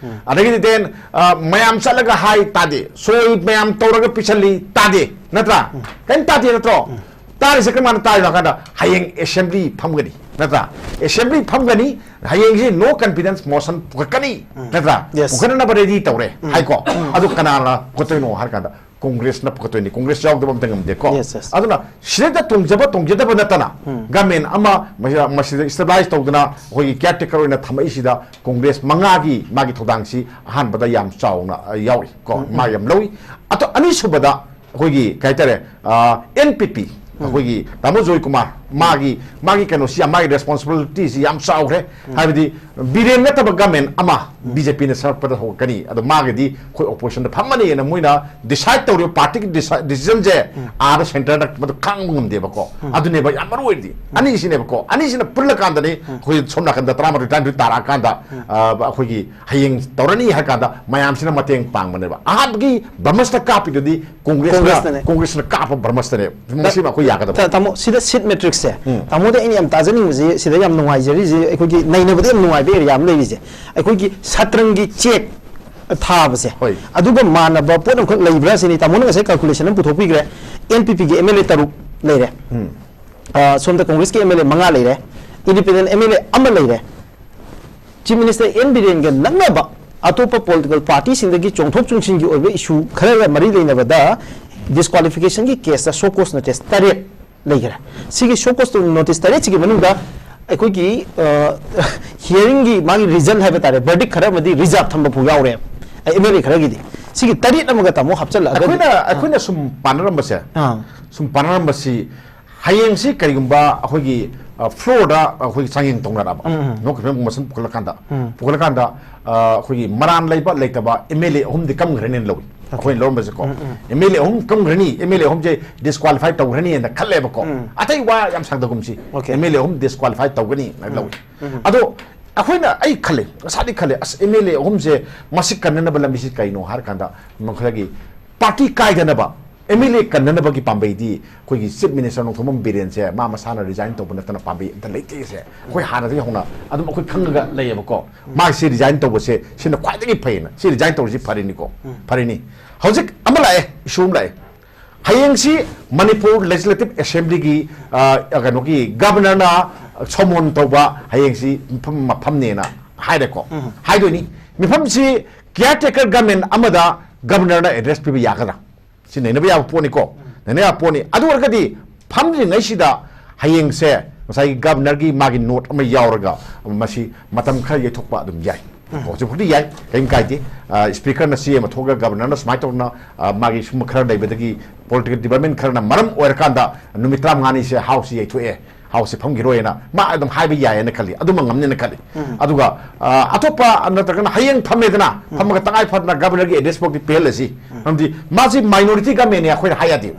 ꯑꯗꯒꯤꯗꯤ then, ꯑ, ꯃꯌꯥꯝ ꯆꯠꯂꯒ ꯍꯥꯏ ꯇꯥꯗꯦ, ꯁꯣꯏ ꯃꯌꯥꯝ ꯇꯧꯔꯒ ꯄꯤꯁꯜꯂꯤ ꯇꯥꯗꯦ, ꯅꯠꯇ꯭ꯔꯥ? ꯀꯔꯤꯝ ꯇꯥꯗꯦ, ꯅꯠꯇ꯭ꯔꯣ? ꯇꯥꯔꯤꯁꯦ ꯀꯔꯝ ꯀꯥꯟꯗ ꯇꯥꯔꯤꯅꯣ ꯍꯥꯏ ꯀꯥꯟꯗ, ꯍꯌꯦꯡ ꯑꯦꯁꯦꯝꯕ꯭ꯂꯤ ꯐꯝꯒꯅꯤ, ꯅꯠꯇ꯭ꯔꯥ? ꯑꯦꯁꯦꯝꯕ꯭ꯂꯤ ꯐꯝꯒꯅꯤ, ꯍꯌꯦꯡꯁꯤ no confidence motion ꯄꯨꯈꯠꯀꯅꯤ, ꯅꯠꯇ꯭ꯔꯥ? Yes. ꯄꯨꯈꯠꯅꯅꯕ ꯔꯦꯗꯤ ꯇꯧꯔꯦ ꯍꯥꯏꯀꯣ꯫ ꯑꯗꯨ ꯀꯅꯥꯅ ꯄꯨꯈꯠꯇꯣꯏꯅꯣ ꯍꯥꯏꯔ ꯀꯥꯟꯗ, ꯀꯣꯡꯒ꯭ꯔꯦꯁꯅ ꯄꯨꯈꯠꯇꯣꯏꯅꯤ, ꯀꯣꯡꯒ꯭ꯔꯦꯁ ꯌꯥꯎꯗꯕ ꯑꯝꯇ ꯉꯝꯗꯦꯀꯣ꯫ Yes, yes. ꯑꯗꯨꯅ ꯁꯤꯗꯩꯗ ꯇꯣꯡꯖꯕ ꯇꯣꯡꯖꯗꯕ ꯅꯠꯇꯅ, ꯒꯃꯦꯟ ꯑꯃ ꯃꯁꯤꯗ, ꯃꯁꯤꯗ ꯏꯁꯇꯦꯕꯤꯂꯥꯏꯁ ꯇꯧꯗꯅ ꯑꯩꯈꯣꯏꯒꯤ ꯀꯤꯌꯥꯔ ꯇꯦꯀꯔ ꯑꯣꯏꯅ ꯊꯝꯃꯛꯏꯁꯤꯗ ꯀꯣꯡꯒ꯭ꯔꯦꯁ ꯃꯉꯥꯒꯤ ꯃꯥꯒꯤ ꯊꯧꯗꯥꯡꯁꯤ ꯑꯍꯥꯟꯕꯗ ꯌꯥꯝ ꯆꯥꯎꯅ, ꯑ, ꯌꯥꯎꯔꯤ ꯀꯣ, ꯃꯥ ꯌꯥꯝ ꯂꯧꯏ꯫ ꯑꯗꯣ ꯑꯅꯤꯁꯨꯕꯗ ꯑꯩꯈꯣꯏꯒꯤ ꯀꯩ ꯍꯥꯏꯇꯥꯔꯦ, ꯑꯦꯟ ꯄꯤ ꯄꯤ, ꯑꯩꯈꯣꯏꯒꯤ ꯇꯥꯃꯣ ꯖꯣꯏ ꯀꯨꯃꯥꯔ, ꯃꯥꯒꯤ, ꯃꯥꯒꯤ ꯀꯩꯅꯣꯁꯤ ꯌꯥꯝ, ꯃꯥꯒꯤ ꯔꯦꯁꯄꯣꯟꯁꯤꯕꯤꯂꯤꯇꯤꯁꯤ ꯌꯥꯝ ꯆꯥꯎꯈ꯭ꯔꯦ꯫ ꯍꯥꯏꯕꯗꯤ ꯕꯤꯔꯦꯟ ꯅꯠꯇꯕ ꯒꯃꯦꯟ ꯑꯃ ꯕꯤ ꯖꯦ ꯄꯤꯅ ꯁꯦꯝꯃꯛꯄꯗ ꯍꯧꯔꯛꯀꯅꯤ, ꯑꯗꯣ ꯃꯥꯒꯤꯗꯤ ꯑꯩꯈꯣꯏ ꯑꯣꯄꯣꯖꯤꯁꯟꯗ ꯐꯝꯃꯅꯤꯅ ꯃꯣꯏꯅ ꯗꯤꯁꯥꯏꯗ ꯇꯧꯔꯤꯕ ꯄꯥꯔꯇꯤꯒꯤ ꯗꯤꯁꯥ-, ꯗꯤꯁꯤꯖꯟꯁꯦ ꯑꯥꯗ ꯁꯦꯟꯇꯔꯗ ꯃꯗꯨ ꯈꯥꯡꯕ ꯉꯝꯗꯦꯕꯀꯣ꯫ ꯑꯗꯨꯅꯦꯕ ꯌꯥꯝ ꯃꯔꯨ ꯑꯣꯏꯔꯤꯗꯤ꯫ ꯑꯅꯤꯁꯤꯅꯦꯕꯀꯣ, ꯑꯅꯤꯁꯤꯅ ꯄꯨꯜꯂꯀꯥꯟꯗꯅꯤ ꯑꯩꯈꯣꯏ ꯁꯣꯝ ꯅꯥꯀꯟꯗ ꯇꯔꯥꯃꯥꯊꯣꯏ, ꯇꯔꯥꯅꯤꯊꯣꯏ ꯇꯥꯔꯛꯑꯀꯥꯟꯗ, ꯑ, ꯑꯩꯈꯣꯏꯒꯤ ꯍꯌꯦꯡ ꯇꯧꯔꯅꯤ ꯍꯥꯏ ꯀꯥꯟꯗ ꯃꯌꯥꯝꯁꯤꯅ ꯃꯇꯦꯡ ꯄꯥꯡꯕꯅꯦꯕ꯫ ꯑꯍꯥꯟꯕꯒꯤ ꯕ꯭ꯔꯃꯁꯇ ꯀꯥꯞꯄꯤꯗꯨꯗꯤ ꯀꯣꯡꯒ꯭ꯔꯦꯁꯅ, ꯀꯣꯡꯒ꯭ꯔꯦꯁꯅ ꯀꯥꯞꯄ ꯕ꯭ꯔꯃꯁꯇꯅꯦ꯫ ꯃꯁꯤꯃ ꯑꯩꯈꯣꯏ ꯌꯥꯒꯗꯕ꯫ ꯇꯥ-, ꯇꯥꯃꯣ, ꯁꯤꯗ ꯁꯤꯠ ꯃꯦꯇ꯭ꯔꯤꯛꯁꯁꯦ, ꯎꯝ꯫ ꯇꯥꯃꯣꯗ ꯑꯩꯅ ꯌꯥꯝ ꯇꯥꯖꯅꯤꯡꯕꯁꯤ, ꯁꯤꯗ ꯌꯥꯝ ꯅꯨꯡꯉꯥꯏꯖꯔꯤꯁꯤ, ꯑꯩꯈꯣꯏꯒꯤ ꯅꯩꯅꯕꯗ ꯌꯥꯝ ꯅꯨꯡꯉꯥꯏꯕ ꯑꯦꯔꯤꯌꯥ ꯑꯃ ꯂꯩꯔꯤꯁꯦ, ꯑꯩꯈꯣꯏꯒꯤ ꯁꯇ꯭ꯔꯪꯒꯤ ꯆꯦꯛ ꯊꯥꯕꯁꯦ, ꯍꯣꯏ꯫ ꯑꯗꯨꯒ ꯃꯥꯟꯅꯕ ꯄꯣꯠ ꯑꯃꯈꯛ ꯂꯩꯕ꯭ꯔꯥ ꯁꯤꯅꯤ꯫ ꯇꯥꯃꯣꯅ ꯉꯁꯥꯏ ꯀꯥꯜꯀꯨꯂꯦꯁꯟ ꯑꯃ ꯄꯨꯊꯣꯛꯄꯤꯈ꯭ꯔꯦ, ꯑꯦꯟ ꯄꯤ ꯄꯤꯒꯤ ꯑꯦꯝ ꯑꯦꯜ ꯑꯦ ꯇꯔꯨꯛ ꯂꯩꯔꯦ꯫ ꯎꯝ꯫ ꯑ, ꯁꯣꯝꯗ ꯀꯣꯡꯒ꯭ꯔꯦꯁꯀꯤ ꯑꯦꯝ ꯑꯦꯜ ꯑꯦ ꯃꯉꯥ ꯂꯩꯔꯦ, ꯏꯟꯗꯤꯄꯦꯟꯗꯦꯟ ꯑꯦꯝ ꯑꯦꯜ ꯑꯦ ꯑꯃ ꯂꯩꯔꯦ꯫ ꯆꯤꯐ ꯃꯤꯅꯤꯁꯇꯔ ꯑꯦꯟ ꯕꯤꯔꯦꯟꯒ ꯅꯛꯅꯕ ꯑꯇꯣꯞꯄ ꯄꯣꯂꯤꯇꯤꯀꯦꯜ ꯄꯥꯔꯇꯤꯁꯤꯡꯗꯒꯤ ꯆꯣꯡꯊꯣꯛ ꯆꯣꯡꯁꯤꯟꯒꯤ ꯑꯣꯏꯕ ꯏꯁꯨ ꯈꯔꯒ ꯃꯔꯤ ꯂꯩꯅꯕꯗ ꯗꯤꯁꯀ꯭ꯋꯥꯂꯤꯐꯤꯀꯦꯁꯟꯒꯤ ꯀꯦꯁꯇ ꯁꯣ ꯀꯣꯁ ꯅꯣꯇꯤꯁ ꯇꯔꯦꯠ ꯂꯩꯈ꯭ꯔꯦ꯫ ꯁꯤꯒꯤ ꯁꯣ ꯀꯣꯁ ꯅꯣꯇꯤꯁ ꯇꯔꯦꯠꯁꯤꯒꯤ ꯃꯅꯨꯡꯗ ꯑꯩꯈꯣꯏꯒꯤ, ꯑ, ꯍꯤꯌꯔꯤꯡꯒꯤ ꯃꯥꯒꯤ ꯔꯤꯖꯜ ꯍꯥꯏꯕ ꯇꯥꯔꯦ, ꯕꯔꯗꯤꯛ ꯈꯔ ꯑꯃꯗꯤ ꯔꯤꯖꯥꯔꯕ ꯊꯝꯕ ꯐꯥꯎ ꯌꯥꯎꯔꯦ, ꯑꯦꯝ ꯑꯦꯜ ꯑꯦ ꯈꯔꯒꯤꯗꯤ꯫ ꯁꯤꯒꯤ ꯇꯔꯦꯠ ꯑꯃꯒ ꯇꯥꯃꯣ ꯍꯥꯞꯆꯤꯜꯂꯛꯑꯒꯗꯤ ꯑꯩꯈꯣꯏꯅ, ꯑꯥ꯫ ꯑꯩꯈꯣꯏꯅ ꯁꯨꯝ ꯄꯥꯅꯔꯝꯕꯁꯦ, ꯑꯥ꯫ ꯁꯨꯝ ꯄꯥꯅꯔꯝꯕꯁꯤ ꯍꯌꯦꯡꯁꯤ ꯀꯔꯤꯒꯨꯝꯕ ꯑꯩꯈꯣꯏꯒꯤ, ꯑ, ꯐ꯭ꯂꯣꯔꯗ ꯑꯩꯈꯣꯏꯒꯤ ꯆꯥꯡꯌꯦꯡ ꯇꯧꯅꯔꯛꯑꯕ, ꯎꯝ, ꯎꯝ꯫ ꯅꯣ ꯀꯟꯐꯤꯗꯦꯟꯁ ꯃꯣꯁꯟ ꯄꯨꯈꯠꯂꯀꯥꯟꯗ, ꯎꯝ꯫ ꯄꯨꯈꯠꯂꯀꯥꯟꯗ, ꯑ, ꯑꯩꯈꯣꯏꯒꯤ ꯃꯔꯥꯟ ꯂꯩꯕ ꯂꯩꯇꯕ ꯑꯦꯝ ꯑꯦꯜ ꯑꯦ ꯑꯍꯨꯝꯗꯤ ꯀꯝꯈ꯭ꯔꯅꯦꯅ ꯂꯧꯏ꯫ ꯑꯣꯀꯦ꯫ ꯑꯩꯈꯣꯏꯅ ꯂꯧꯔꯝꯕꯁꯦꯀꯣ꯫ ꯎꯝ, ꯎꯝ꯫ ꯑꯦꯝ ꯑꯦꯜ ꯑꯦ ꯑꯍꯨꯝ ꯀꯝꯈ꯭ꯔꯅꯤ, ꯑꯦꯝ ꯑꯦꯜ ꯑꯦ ꯑꯍꯨꯝꯁꯦ ꯗꯤꯁꯀ꯭ꯋꯥꯂꯤꯐꯥꯏ ꯇꯧꯈ꯭ꯔꯅꯤꯅ ꯈꯜꯂꯦꯕꯀꯣ꯫ ꯎꯝ꯫ ꯑꯇꯩ ꯋꯥ ꯌꯥꯝ ꯁꯥꯡꯗꯒꯨꯝꯁꯤ꯫ ꯑꯣꯀꯦ꯫ ꯑꯦꯝ ꯑꯦꯜ ꯑꯦ ꯑꯍꯨꯝ ꯗꯤꯁꯀ꯭ꯋꯥꯂꯤꯐꯥꯏ ꯇꯧꯒꯅꯤꯅ ꯎꯝ꯫ ꯂꯧꯏ꯫ ꯎꯝ꯫ ꯑꯗꯣ ꯑꯩꯈꯣꯏꯅ, ꯑꯩ ꯈꯜꯂꯦ, ꯉꯁꯥꯏꯗꯤ ꯈꯜꯂꯦ, ꯑꯁ, ꯑꯦꯝ ꯑꯦꯜ ꯑꯦ ꯑꯍꯨꯝꯁꯦ ꯃꯁꯤ ꯀꯟꯅꯅꯕ ꯂꯝꯕꯤꯁꯤ ꯀꯩꯅꯣ ꯍꯥꯏꯔ ꯀꯥꯟꯗ, ꯃꯈꯣꯏꯒꯤ ꯄꯥꯔꯇꯤ ꯀꯥꯏꯗꯅꯕ, ꯑꯦꯝ ꯑꯦꯜ ꯑꯦ ꯀꯟꯅꯅꯕꯒꯤ ꯄꯥꯝꯕꯩꯗꯤ ꯑꯩꯈꯣꯏꯒꯤ ꯆꯤꯐ ꯃꯤꯅꯤꯁꯇꯔ ꯅꯣꯡꯊꯣꯝꯕꯝ ꯕꯤꯔꯦꯟꯁꯦ ꯃꯥ ꯃꯁꯥꯅ ꯔꯤꯖꯥꯏꯟ ꯇꯧꯕ ꯅꯠꯇꯅ ꯄꯥꯝꯕꯩ ꯑꯝꯇ ꯂꯩꯇꯦꯁꯦ ꯑꯩꯈꯣꯏ ꯍꯥꯟꯅꯗꯒꯤ ꯍꯧꯅ ꯑꯗꯨꯝ ꯑꯩꯈꯣꯏ ꯈꯪꯉꯒ ꯂꯩꯌꯦꯕꯀꯣ꯫ ꯃꯥꯁꯦ ꯔꯤꯖꯥꯏꯟ ꯇꯧꯕꯁꯦ ꯁꯤꯅ ꯈ꯭ꯋꯥꯏꯗꯒꯤ ꯐꯩꯌꯦꯅ, ꯁꯤ ꯔꯤꯖꯥꯏꯟ ꯇꯧꯔꯤꯁꯤ ꯐꯔꯤꯅꯤꯀꯣ, ꯐꯔꯤꯅꯤ꯫ ꯍꯧꯖꯤꯛ ꯑꯃ ꯂꯥꯛꯑꯦ, ꯏꯁꯨ ꯑꯃ ꯂꯥꯛꯑꯦ꯫ ꯍꯌꯦꯡꯁꯤ ꯃꯅꯤꯄꯨꯔ ꯂꯦꯖꯤꯁꯂꯦꯇꯤꯚ ꯑꯦꯁꯦꯝꯕ꯭ꯂꯤꯒꯤ, ꯑ, ꯀꯩꯅꯣꯒꯤ ꯒꯕꯔꯅꯔꯅ ꯁꯣꯃꯣꯟ ꯇꯧꯕ ꯍꯌꯦꯡꯁꯤ ꯃꯐꯝ, ꯃꯐꯝꯅꯦꯅ ꯍꯥꯏꯔꯦꯀꯣ꯫ ꯍꯥꯏꯗꯣꯏꯅꯤ꯫ ꯃꯤꯐꯝꯁꯤ ꯀꯤꯌꯥꯔ ꯇꯦꯀꯔ ꯒꯃꯦꯟ ꯑꯃꯗ ꯒꯕꯔꯅꯔꯅ ꯑꯦꯗ꯭ꯔꯦꯁ ꯄꯤꯕ ꯌꯥꯒꯗ꯭ꯔꯥ? ꯁꯤ ꯅꯩꯅꯕ ꯌꯥꯕ ꯄꯣꯠꯅꯤꯀꯣ꯫ ꯅꯩꯅꯕ ꯌꯥꯕ ꯄꯣꯠꯅꯤ꯫ ꯑꯗꯨ ꯑꯣꯏꯔꯒꯗꯤ ꯐꯝꯗ꯭ꯔꯤꯉꯩꯁꯤꯗ ꯍꯌꯦꯡꯁꯦ ꯉꯁꯥꯏꯒꯤ ꯒꯕꯔꯅꯔꯒꯤ ꯃꯥꯒꯤ ꯅꯣꯠ ꯑꯃ ꯌꯥꯎꯔꯒ ꯃꯁꯤ ꯃꯇꯝ ꯈꯔ ꯌꯩꯊꯣꯛꯄ ꯑꯗꯨꯝ ꯌꯥꯏ꯫ ꯍꯧꯖꯤꯛꯐꯥꯎꯗꯤ ꯌꯥꯏ, ꯀꯔꯤꯝ ꯀꯥꯏꯗꯦ꯫ ꯑ, ꯁ꯭ꯄꯤꯀꯔꯅ ꯆꯦ ꯑꯃ ꯊꯣꯛꯑꯒ ꯒꯕꯔꯅꯔꯅ ꯁꯨꯃꯥꯏꯅ ꯇꯧꯗꯅ, ꯑ, ꯃꯥꯒꯤ ꯁꯨꯝꯕ ꯈꯔ ꯂꯩꯕꯗꯒꯤ ꯄꯣꯂꯤꯇꯤꯀꯦꯜ ꯗꯤꯄꯥꯔꯠꯃꯦꯟ ꯈꯔꯅ ꯃꯔꯝ ꯑꯣꯏꯔꯀꯥꯟꯗ ꯅꯨꯃꯤꯠ ꯇꯔꯥꯃꯉꯥꯅꯤꯁꯦ ꯍꯥꯎꯁꯁꯤ ꯌꯩꯊꯣꯛꯑꯦ, ꯍꯥꯎꯁꯁꯤ ꯐꯝꯈꯤꯔꯣꯏꯅ ꯃꯥ ꯑꯗꯨꯝ ꯍꯥꯏꯕ ꯌꯥꯏꯌꯦꯅ ꯈꯜꯂꯤ, ꯑꯗꯨꯃ ꯉꯝꯅꯦꯅ ꯈꯜꯂꯤ꯫ ꯑꯗꯨꯒ, ꯑ, ꯑꯇꯣꯞꯄ ꯅꯠꯇ꯭ꯔꯒꯅ ꯍꯌꯦꯡ ꯐꯝꯃꯦꯗꯅ, ꯐꯝꯃꯒ ꯇꯉꯥꯏ ꯐꯗꯅ ꯒꯕꯔꯅꯔꯒꯤ ꯑꯦꯗ꯭ꯔꯦꯁ ꯐꯥꯎꯗꯤ ꯄꯤꯍꯜꯂꯁꯤ꯫ ꯃꯔꯝꯗꯤ ꯃꯥꯁꯤ ꯃꯥꯏꯅꯣꯔꯤꯇꯤ ꯒꯃꯦꯟꯅꯦ ꯑꯩꯈꯣꯏꯅ ꯍꯥꯏ ꯌꯥꯗꯦ꯫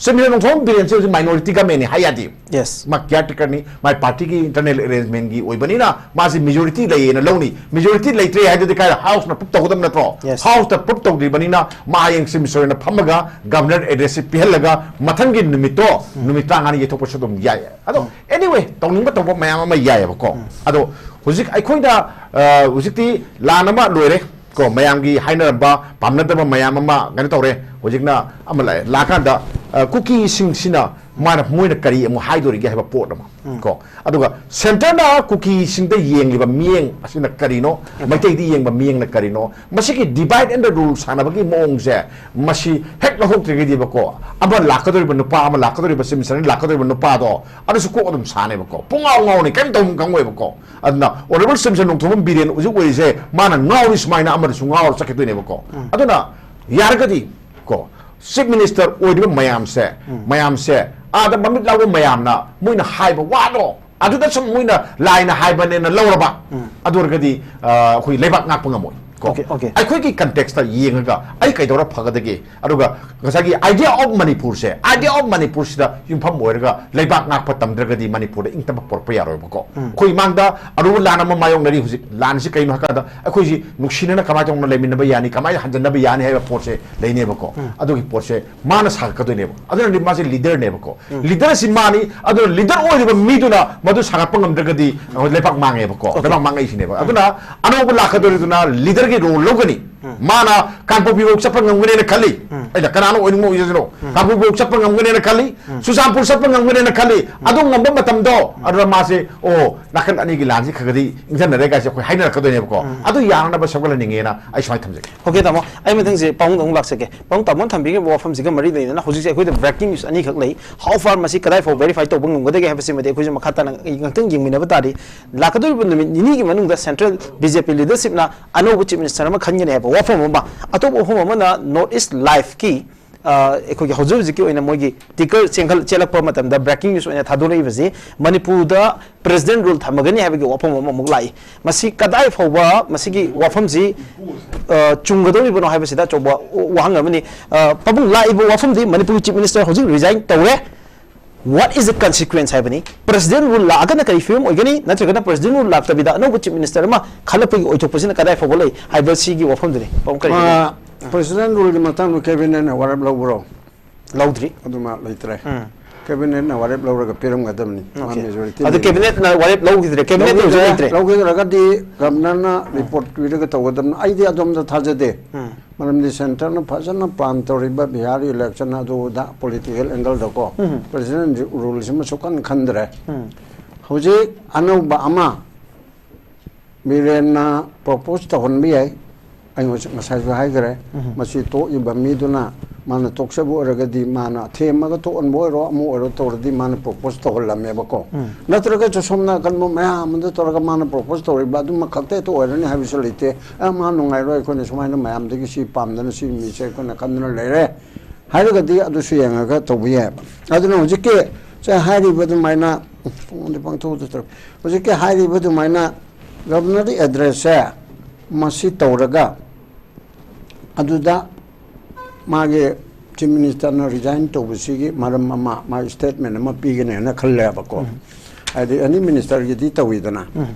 ꯆꯤꯐ ꯃꯤꯅꯤꯁꯇꯔ ꯅꯣꯡꯊꯣꯝꯕꯝ ꯕꯤꯔꯦꯟꯁꯦ ꯍꯧꯖꯤꯛ ꯃꯥꯏꯅꯣꯔꯤꯇꯤ ꯒꯃꯦꯟꯅꯤ ꯍꯥꯏ ꯌꯥꯗꯦ꯫ ꯌꯦꯁ꯫ ꯃꯥ ꯀꯤꯌꯥꯔ ꯇꯦꯀꯔꯅꯤ, ꯃꯥꯏ ꯄꯥꯔꯇꯤꯒꯤ ꯏꯟꯇꯔꯅꯦꯜ ꯑꯦꯔꯦꯟꯖꯃꯦꯟꯒꯤ ꯑꯣꯏꯕꯅꯤꯅ ꯃꯥꯁꯤ ꯃꯦꯖꯣꯔꯤꯇꯤ ꯂꯩꯌꯦꯅ ꯂꯧꯅꯤ꯫ ꯃꯦꯖꯣꯔꯤꯇꯤ ꯂꯩꯇ꯭ꯔꯦ ꯍꯥꯏꯗꯨꯗꯤ ꯀꯥꯏ ꯍꯥꯎꯁꯅ ꯄ꯭ꯔꯨꯞ ꯇꯧꯒꯗꯕ ꯅꯠꯇ꯭ꯔꯣ? Yes. ꯍꯥꯎꯁꯇ ꯄ꯭ꯔꯨꯞ ꯇꯧꯗ꯭ꯔꯤꯕꯅꯤꯅ ꯃꯥ ꯍꯌꯦꯡ ꯆꯤꯐ ꯃꯤꯅꯤꯁꯇꯔ ꯑꯣꯏꯅ ꯐꯝꯃꯒ ꯒꯕꯔꯅꯔ ꯑꯦꯗ꯭ꯔꯦꯁꯁꯤ ꯄꯤꯍꯜꯂꯒ ꯃꯊꯪꯒꯤ ꯅꯨꯃꯤꯠꯇꯣ, ꯅꯨꯃꯤꯠ ꯇꯔꯥꯃꯉꯥꯅꯤ ꯌꯩꯊꯣꯛꯄꯁꯨ ꯑꯗꯨꯝ ꯌꯥꯏ꯫ ꯑꯗꯣ ꯑꯦꯅꯤꯋꯦ, ꯇꯧꯅꯤꯡꯕ ꯇꯧꯕ ꯃꯌꯥꯝ ꯑꯃ ꯌꯥꯏꯑꯕꯀꯣ꯫ ꯑꯗꯣ ꯍꯧꯖꯤꯛ ꯑꯩꯈꯣꯏꯅ, ꯑ, ꯍꯧꯖꯤꯛꯇꯤ ꯂꯥꯟ ꯑꯃ ꯂꯣꯏꯔꯦ ꯀꯣ, ꯃꯌꯥꯝꯒꯤ ꯍꯥꯏꯅꯔꯝꯕ ꯄꯥꯝꯅꯗꯕ ꯃꯌꯥꯝ ꯑꯃ ꯀꯩꯅꯣ ꯇꯧꯔꯦ꯫ ꯍꯧꯖꯤꯛꯅ ꯑꯃ ꯂꯥꯛꯑꯦ, ꯂꯥꯛꯑꯀꯥꯟꯗ, ꯑ, ꯀꯨꯀꯤꯁꯤꯡꯁꯤꯅ ꯃꯥꯅ, ꯃꯣꯏꯅ ꯀꯔꯤ ꯑꯃꯨꯛ ꯍꯥꯏꯗꯣꯔꯤꯒꯦ ꯍꯥꯏꯕ ꯄꯣꯠ ꯑꯃ ꯀꯣ꯫ ꯑꯗꯨꯒ ꯁꯦꯟꯇꯔꯅ ꯀꯨꯀꯤꯁꯤꯡꯗ ꯌꯦꯡꯂꯤꯕ ꯃꯤꯠꯌꯦꯡ ꯑꯁꯤꯅ ꯀꯔꯤꯅꯣ, ꯃꯩꯇꯩꯗ ꯌꯦꯡꯕ ꯃꯤꯠꯌꯦꯡꯅ ꯀꯔꯤꯅꯣ, ꯃꯁꯤꯒꯤ divide and rule ꯁꯥꯟꯅꯕꯒꯤ ꯃꯑꯣꯡꯁꯦ, ꯃꯁꯤ ꯍꯦꯛ ꯂꯧꯊꯣꯛꯇ꯭ꯔꯤꯉꯩꯗꯤꯕꯀꯣ, ꯑꯃ ꯂꯥꯛꯀꯗꯧꯔꯤꯕ ꯅꯨꯄꯥ, ꯑꯃ ꯂꯥꯛꯀꯗꯧꯔꯤꯕ ꯆꯤꯐ ꯃꯤꯅꯤꯁꯇꯔꯅ ꯂꯥꯛꯀꯗꯧꯔꯤꯕ ꯅꯨꯄꯥꯗꯣ, ꯑꯗꯨꯁꯨ ꯀꯣꯛ ꯑꯗꯨꯝ ꯁꯥꯅꯦꯕꯀꯣ, ꯄꯨꯡꯉꯥꯎ ꯉꯥꯎꯅꯤ, ꯀꯔꯤꯝ ꯇꯧꯐꯝ ꯈꯪꯉꯣꯏꯕꯀꯣ꯫ ꯑꯗꯨꯅ honourable chief minister Nongthombam Biren ꯍꯧꯖꯤꯛ ꯑꯣꯏꯔꯤꯁꯦ, ꯃꯥꯅ ꯉꯥꯎꯔꯤ ꯁꯨꯃꯥꯏꯅ ꯑꯃꯗꯁꯨ ꯉꯥꯎꯔ ꯆꯠꯈꯤꯗꯣꯏꯅꯦꯕꯀꯣ꯫ ꯑꯗꯨꯅ ꯌꯥꯔꯒꯗꯤ ꯀꯣ, ꯆꯤꯐ ꯃꯤꯅꯤꯁꯇꯔ ꯑꯣꯏꯔꯤꯕ ꯃꯌꯥꯝꯁꯦ, ꯃꯌꯥꯝꯁꯦ ꯑꯥꯗ ꯃꯃꯤꯠ ꯂꯥꯎꯕ ꯃꯌꯥꯝꯅ ꯃꯣꯏꯅ ꯍꯥꯏꯕ ꯋꯥꯗꯣ ꯑꯗꯨꯗ ꯁꯨꯝ ꯃꯣꯏꯅ ꯂꯥꯏꯅ ꯍꯥꯏꯕꯅꯦꯅ ꯂꯧꯔꯕ, ꯑꯗꯨ ꯑꯣꯏꯔꯒꯗꯤ, ꯑ, ꯑꯩꯈꯣꯏ ꯂꯩꯕꯥꯛ ꯉꯥꯛꯄ ꯉꯝꯃꯣꯏ꯫ ꯀꯣ? Okay, okay. ꯑꯩꯈꯣꯏꯒꯤ context ꯇ ꯌꯦꯡꯉꯒ ꯑꯩ ꯀꯩꯗꯧꯔ ꯐꯒꯗꯒꯦ? ꯑꯗꯨꯒ ꯉꯁꯥꯏꯒꯤ idea of ꯃꯅꯤꯄꯨꯔꯁꯦ, idea of ꯃꯅꯤꯄꯨꯔꯁꯤꯗ ꯌꯨꯝꯐꯝ ꯑꯣꯏꯔꯒ ꯂꯩꯕꯥꯛ ꯉꯥꯛꯄ ꯇꯝꯗ꯭ꯔꯒꯗꯤ ꯃꯅꯤꯄꯨꯔꯗ ꯏꯪꯇꯝꯕ ꯄꯨꯔꯛꯄ ꯌꯥꯔꯣꯏꯕꯀꯣ꯫ ꯑꯩꯈꯣꯏ ꯏꯃꯥꯡꯗ ꯑꯔꯨꯕ ꯂꯥꯟ ꯑꯃ ꯃꯥꯌꯣꯛꯅꯔꯤ ꯍꯧꯖꯤꯛ꯫ ꯂꯥꯟꯁꯤ ꯀꯩꯅꯣ ꯍꯥꯏꯀꯥꯟꯗ ꯑꯩꯈꯣꯏꯁꯤ ꯅꯨꯡꯁꯤꯅꯅ ꯀꯃꯥꯏꯅ ꯇꯧꯅ ꯂꯩꯃꯤꯟꯅꯕ ꯌꯥꯅꯤ, ꯀꯃꯥꯏꯅ ꯍꯟꯖꯟꯅꯕ ꯌꯥꯅꯤ ꯍꯥꯏꯕ ꯄꯣꯠꯁꯦ ꯂꯩꯅꯦꯕꯀꯣ꯫ ꯑꯗꯨꯒꯤ ꯄꯣꯠꯁꯦ ꯃꯥꯅ ꯁꯥꯒꯠꯀꯗꯣꯏꯅꯦꯕ꯫ ꯑꯗꯨꯅꯗꯤ ꯃꯥꯁꯦ leader ꯅꯦꯕꯀꯣ꯫ Leader ꯁꯤ ꯃꯥꯅꯤ꯫ ꯑꯗꯨꯅ leader ꯑꯣꯏꯔꯤꯕ ꯃꯤꯗꯨꯅ ꯃꯗꯨ ꯁꯥꯒꯠꯄ ꯉꯝꯗ꯭ꯔꯒꯗꯤ ꯂꯩꯕꯥꯛ ꯃꯥꯡꯉꯦꯕꯀꯣ꯫ Okay. ꯂꯩꯕꯥꯛ ꯃꯥꯡꯉꯛꯏꯁꯤꯅꯦꯕ꯫ ꯑꯗꯨꯅ ꯑꯅꯧꯕ ꯂꯥꯛꯀꯗꯧꯔꯤꯗꯨꯅ leader ꯒꯤ role ꯂꯧꯒꯅꯤ꯫ ꯃꯥꯅ ꯀꯥꯡꯄꯣꯛꯄꯤꯐꯥꯎ ꯆꯠꯄ ꯉꯝꯒꯅꯦꯅ ꯈꯜꯂꯤ꯫ ꯑꯩꯅ ꯀꯅꯥꯅꯣ ꯑꯣꯏꯅꯤꯡꯕ ꯑꯣꯏꯖꯁꯅꯣ, ꯀꯥꯡꯄꯣꯛꯄꯤꯐꯥꯎ ꯆꯠꯄ ꯉꯝꯒꯅꯦꯅ ꯈꯜꯂꯤ꯫ ꯆꯨꯔꯆꯥꯟꯄꯨꯔ ꯆꯠꯄ ꯉꯝꯒꯅꯦꯅ ꯈꯜꯂꯤ꯫ ꯑꯗꯨ ꯉꯝꯕ ꯃꯇꯝꯗꯣ ꯑꯗꯨꯗ ꯃꯥꯁꯦ, "ꯑꯣ, ꯅꯥꯀꯟ ꯑꯅꯤꯒꯤ ꯂꯥꯟꯁꯤ ꯈꯔ ꯈꯗꯤ ꯏꯪꯊꯅꯔꯦ" ꯀꯥꯏꯁꯦ ꯑꯩꯈꯣꯏ ꯍꯥꯏꯅꯔꯛꯀꯗꯣꯏꯅꯦꯕꯀꯣ꯫ ꯑꯗꯨ ꯌꯥꯅꯅꯕ ꯁꯦꯝꯒꯠꯍꯟꯅꯤꯡꯉꯦꯅ ꯑꯩ ꯁꯨꯃꯥꯏꯅ ꯊꯝꯖꯒꯦ꯫ Okay, ꯇꯥꯃꯣ, ꯑꯩ ꯃꯊꯪꯁꯦ ꯄꯥꯕꯨꯡꯗ ꯑꯃꯨꯛ ꯂꯥꯛꯆꯒꯦ꯫ ꯄꯥꯕꯨꯡ, ꯇꯥꯃꯣꯅ ꯊꯝꯕꯤꯈꯤꯕ ꯋꯥꯐꯝꯁꯤꯒ ꯃꯔꯤ ꯂꯩꯅꯅ ꯍꯧꯖꯤꯛꯁꯦ ꯑꯩꯈꯣꯏꯗ breaking news ꯑꯅꯤꯈꯛ ꯂꯩ꯫ How far ꯃꯁꯤ ꯀꯗꯥꯏ ꯐꯥꯎ verify ꯇꯧꯕ ꯉꯝꯒꯗꯒꯦ ꯍꯥꯏꯕꯁꯤꯃꯗꯤ ꯑꯩꯈꯣꯏꯁꯨ ꯃꯈꯥ ꯇꯥꯅ ꯉꯥꯛꯇꯪ ꯌꯦꯡꯃꯤꯟꯅꯕ ꯇꯥꯔꯤ꯫ ꯂꯥꯛꯀꯗꯧꯔꯤꯕ ꯅꯨꯃꯤꯠ ꯅꯤꯅꯤꯒꯤ ꯃꯅꯨꯡꯗ central B J P leadership ꯅ ꯑꯅꯧꯕ chief minister ꯑꯃ ꯈꯟꯒꯅꯤ ꯍꯥꯏꯕ ꯋꯥꯐꯝ ꯑꯃ, ꯑꯇꯣꯞꯄ ꯋꯥꯐꯝ ꯑꯃꯅ North East Live ꯀꯤ, ꯑ, ꯑꯩꯈꯣꯏꯒꯤ ꯍꯧꯖꯤꯛ ꯍꯧꯖꯤꯛꯀꯤ ꯑꯣꯏꯅ ꯃꯣꯏꯒꯤ ticker ꯆꯦꯟꯈꯠ-, ꯆꯦꯜꯂꯛꯄ ꯃꯇꯝꯗ breaking news ꯑꯣꯏꯅ ꯊꯥꯗꯣꯔꯛꯏꯕꯁꯤ ꯃꯅꯤꯄꯨꯔꯗ president rule ꯊꯝꯃꯒꯅꯤ ꯍꯥꯏꯕꯒꯤ ꯋꯥꯐꯝ ꯑꯃ ꯑꯃꯨꯛ ꯂꯥꯛꯏ꯫ ꯃꯁꯤ ꯀꯗꯥꯏ ꯐꯥꯎꯕ ꯃꯁꯤꯒꯤ ꯋꯥꯐꯝꯁꯤ, ꯑ, ꯆꯨꯝꯒꯗꯧꯔꯤꯕꯅꯣ ꯍꯥꯏꯕꯁꯤꯗ ꯑꯆꯧꯕ ꯋꯥꯍꯪ ꯑꯃꯅꯤ꯫ ꯑ, ꯄꯥꯕꯨꯡ, ꯂꯥꯛꯏꯕ ꯋꯥꯐꯝꯗꯤ ꯃꯅꯤꯄꯨꯔꯒꯤ chief minister ꯍꯧꯖꯤꯛ resign ꯇꯧꯔꯦ꯫ What is the consequence ꯍꯥꯏꯕꯅꯤ꯫ President rule ꯂꯥꯛꯑꯒꯅ ꯀꯔꯤ ꯐꯤꯕꯝ ꯑꯣꯏꯒꯅꯤ? ꯅꯠꯇ꯭ꯔꯒꯅ president rule ꯂꯥꯛꯇꯕꯤꯗ ꯑꯅꯧꯕ chief minister ꯑꯃ ꯈꯜꯂꯛꯄꯒꯤ ꯑꯣꯏꯊꯣꯛꯄꯁꯤꯅ ꯀꯗꯥꯏ ꯐꯥꯎꯕ ꯂꯩ ꯍꯥꯏꯕ ꯁꯤꯒꯤ ꯋꯥꯐꯝꯗꯨꯅꯤ꯫ ꯄꯥꯕꯨꯡ, ꯀꯔꯤ ꯍꯥꯏꯅꯤꯡꯉꯤ? ꯑ, president rule ꯒꯤ ꯃꯇꯥꯡꯗ cabinet ꯅ ꯋꯥꯔꯦꯞ ꯂꯧꯕ꯭ꯔꯣ? ꯂꯧꯗ꯭ꯔꯤ꯫ ꯑꯗꯨꯃ ꯂꯩꯇ꯭ꯔꯦ꯫ ꯎꯝ꯫ Cabinet ꯅ ꯋꯥꯔꯦꯞ ꯂꯧꯔꯒ ꯄꯤꯔꯝꯒꯗꯕꯅꯤ꯫ ꯃꯥ Okay. Majority ꯑꯗꯨ ꯂꯩꯕꯅꯤ꯫ Cabinet ꯅ ꯋꯥꯔꯦꯞ ꯂꯧꯈꯤꯗ꯭ꯔꯦ꯫ Cabinet ꯇ ꯍꯧꯖꯤꯛ ꯂꯧꯈꯤꯗ꯭ꯔꯦ꯫ ꯂꯩꯇ꯭ꯔꯦ꯫ ꯂꯧꯈꯤꯗ꯭ꯔꯒꯗꯤ governor ꯅ report ꯄꯤꯔꯒ ꯇꯧꯒꯗꯕꯅꯤ꯫ ꯑꯩꯗꯤ ꯑꯗꯣꯝꯗ ꯊꯥꯖꯗꯦ꯫ ꯎꯝ꯫ ꯃꯔꯝꯗꯤ centre ꯅ ꯐꯖꯅ plan ꯇꯧꯔꯤꯕ ꯕꯤꯍꯥꯔ election ꯑꯗꯨꯗ political angle ꯗꯀꯣ, ꯎꯝ꯫ President rule ꯁꯤꯃ ꯁꯨꯛꯈꯟ ꯈꯟꯗ꯭ꯔꯦ꯫ ꯎꯝ꯫ ꯍꯧꯖꯤꯛ ꯑꯅꯧꯕ ꯑꯃ ꯕꯤꯔꯦꯟꯅ propose ꯇꯧꯍꯟꯕ ꯌꯥꯏ꯫ ꯑꯩ ꯉꯁ-, ꯉꯁꯥꯏꯁꯨ ꯍꯥꯏꯈ꯭ꯔꯦ, ꯎꯝ꯫ ꯃꯁꯤ ꯇꯣꯛꯏꯕ ꯃꯤꯗꯨꯅ ꯃꯥꯅ ꯇꯣꯛꯆꯕ ꯑꯣꯏꯔꯒꯗꯤ, ꯃꯥꯅ ꯊꯦꯝꯃꯒ ꯇꯣꯛꯍꯟꯕ ꯑꯣꯏꯔꯣ, ꯑꯃ ꯑꯣꯏꯔꯣ ꯇꯧꯔꯗꯤ ꯃꯥꯅ propose ꯇꯧꯍꯜꯂꯝꯃꯦꯕꯀꯣ꯫ ꯎꯝ꯫ ꯅꯠꯇ꯭ꯔꯒꯁꯨ ꯁꯣꯝ ꯅꯥꯀꯟꯕ ꯃꯌꯥꯝ ꯑꯃꯗ ꯇꯧꯔꯒ ꯃꯥꯅ propose ꯇꯧꯔꯤꯕ ꯑꯗꯨꯃ ꯈꯛꯇ ꯍꯦꯛꯇ ꯑꯣꯏꯔꯅꯤ ꯍꯥꯏꯕꯁꯨ ꯂꯩꯇꯦ꯫ "ꯑ, ꯃꯥ ꯅꯨꯡꯉꯥꯏꯔꯣꯏ, ꯑꯩꯈꯣꯏꯅ ꯁꯨꯃꯥꯏꯅ ꯃꯌꯥꯝꯗꯒꯤ ꯁꯤ ꯄꯥꯝꯗꯅ ꯁꯤ ꯃꯤꯁꯦ ꯑꯩꯈꯣꯏꯅ ꯈꯟꯗꯅ ꯂꯩꯔꯦ" ꯍꯥꯏꯔꯒꯗꯤ ꯑꯗꯨꯁꯨ ꯌꯦꯡꯉꯒ ꯇꯧꯕ ꯌꯥꯏꯕ꯫ ꯑꯗꯨꯅ ꯍꯧꯖꯤꯛꯀꯤ ꯁꯦ ꯍꯥꯏꯔꯤꯕ ꯑꯗꯨꯃꯥꯏꯅ, ꯄꯨꯡꯗꯤ ꯄꯥꯡꯊꯣꯛꯇ ꯇꯧꯔꯦ꯫ ꯍꯧꯖꯤꯛꯀꯤ ꯍꯥꯏꯔꯤꯕ ꯑꯗꯨꯃꯥꯏꯅ Governor ꯒꯤ address ꯁꯦ ꯃꯁꯤ ꯇꯧꯔꯒ ꯑꯗꯨꯗ ꯃꯥꯒꯤ ꯆꯤꯐ ꯃꯤꯅꯤꯁꯇꯔꯅ ꯔꯤꯖꯥꯏꯟ ꯇꯧꯕꯁꯤꯒꯤ ꯃꯔꯝ ꯑꯃ ꯃꯥꯒꯤ ꯁ꯭ꯇꯦꯠꯃꯦꯟ ꯑꯃ ꯄꯤꯒꯅꯦꯅ ꯈꯜꯂꯦꯕꯀꯣ꯫ ꯍꯥꯏꯗꯤ ꯑꯦꯅꯤ ꯃꯤꯅꯤꯁꯇꯔꯒꯤꯗꯤ ꯇꯧꯋꯤꯗꯅ,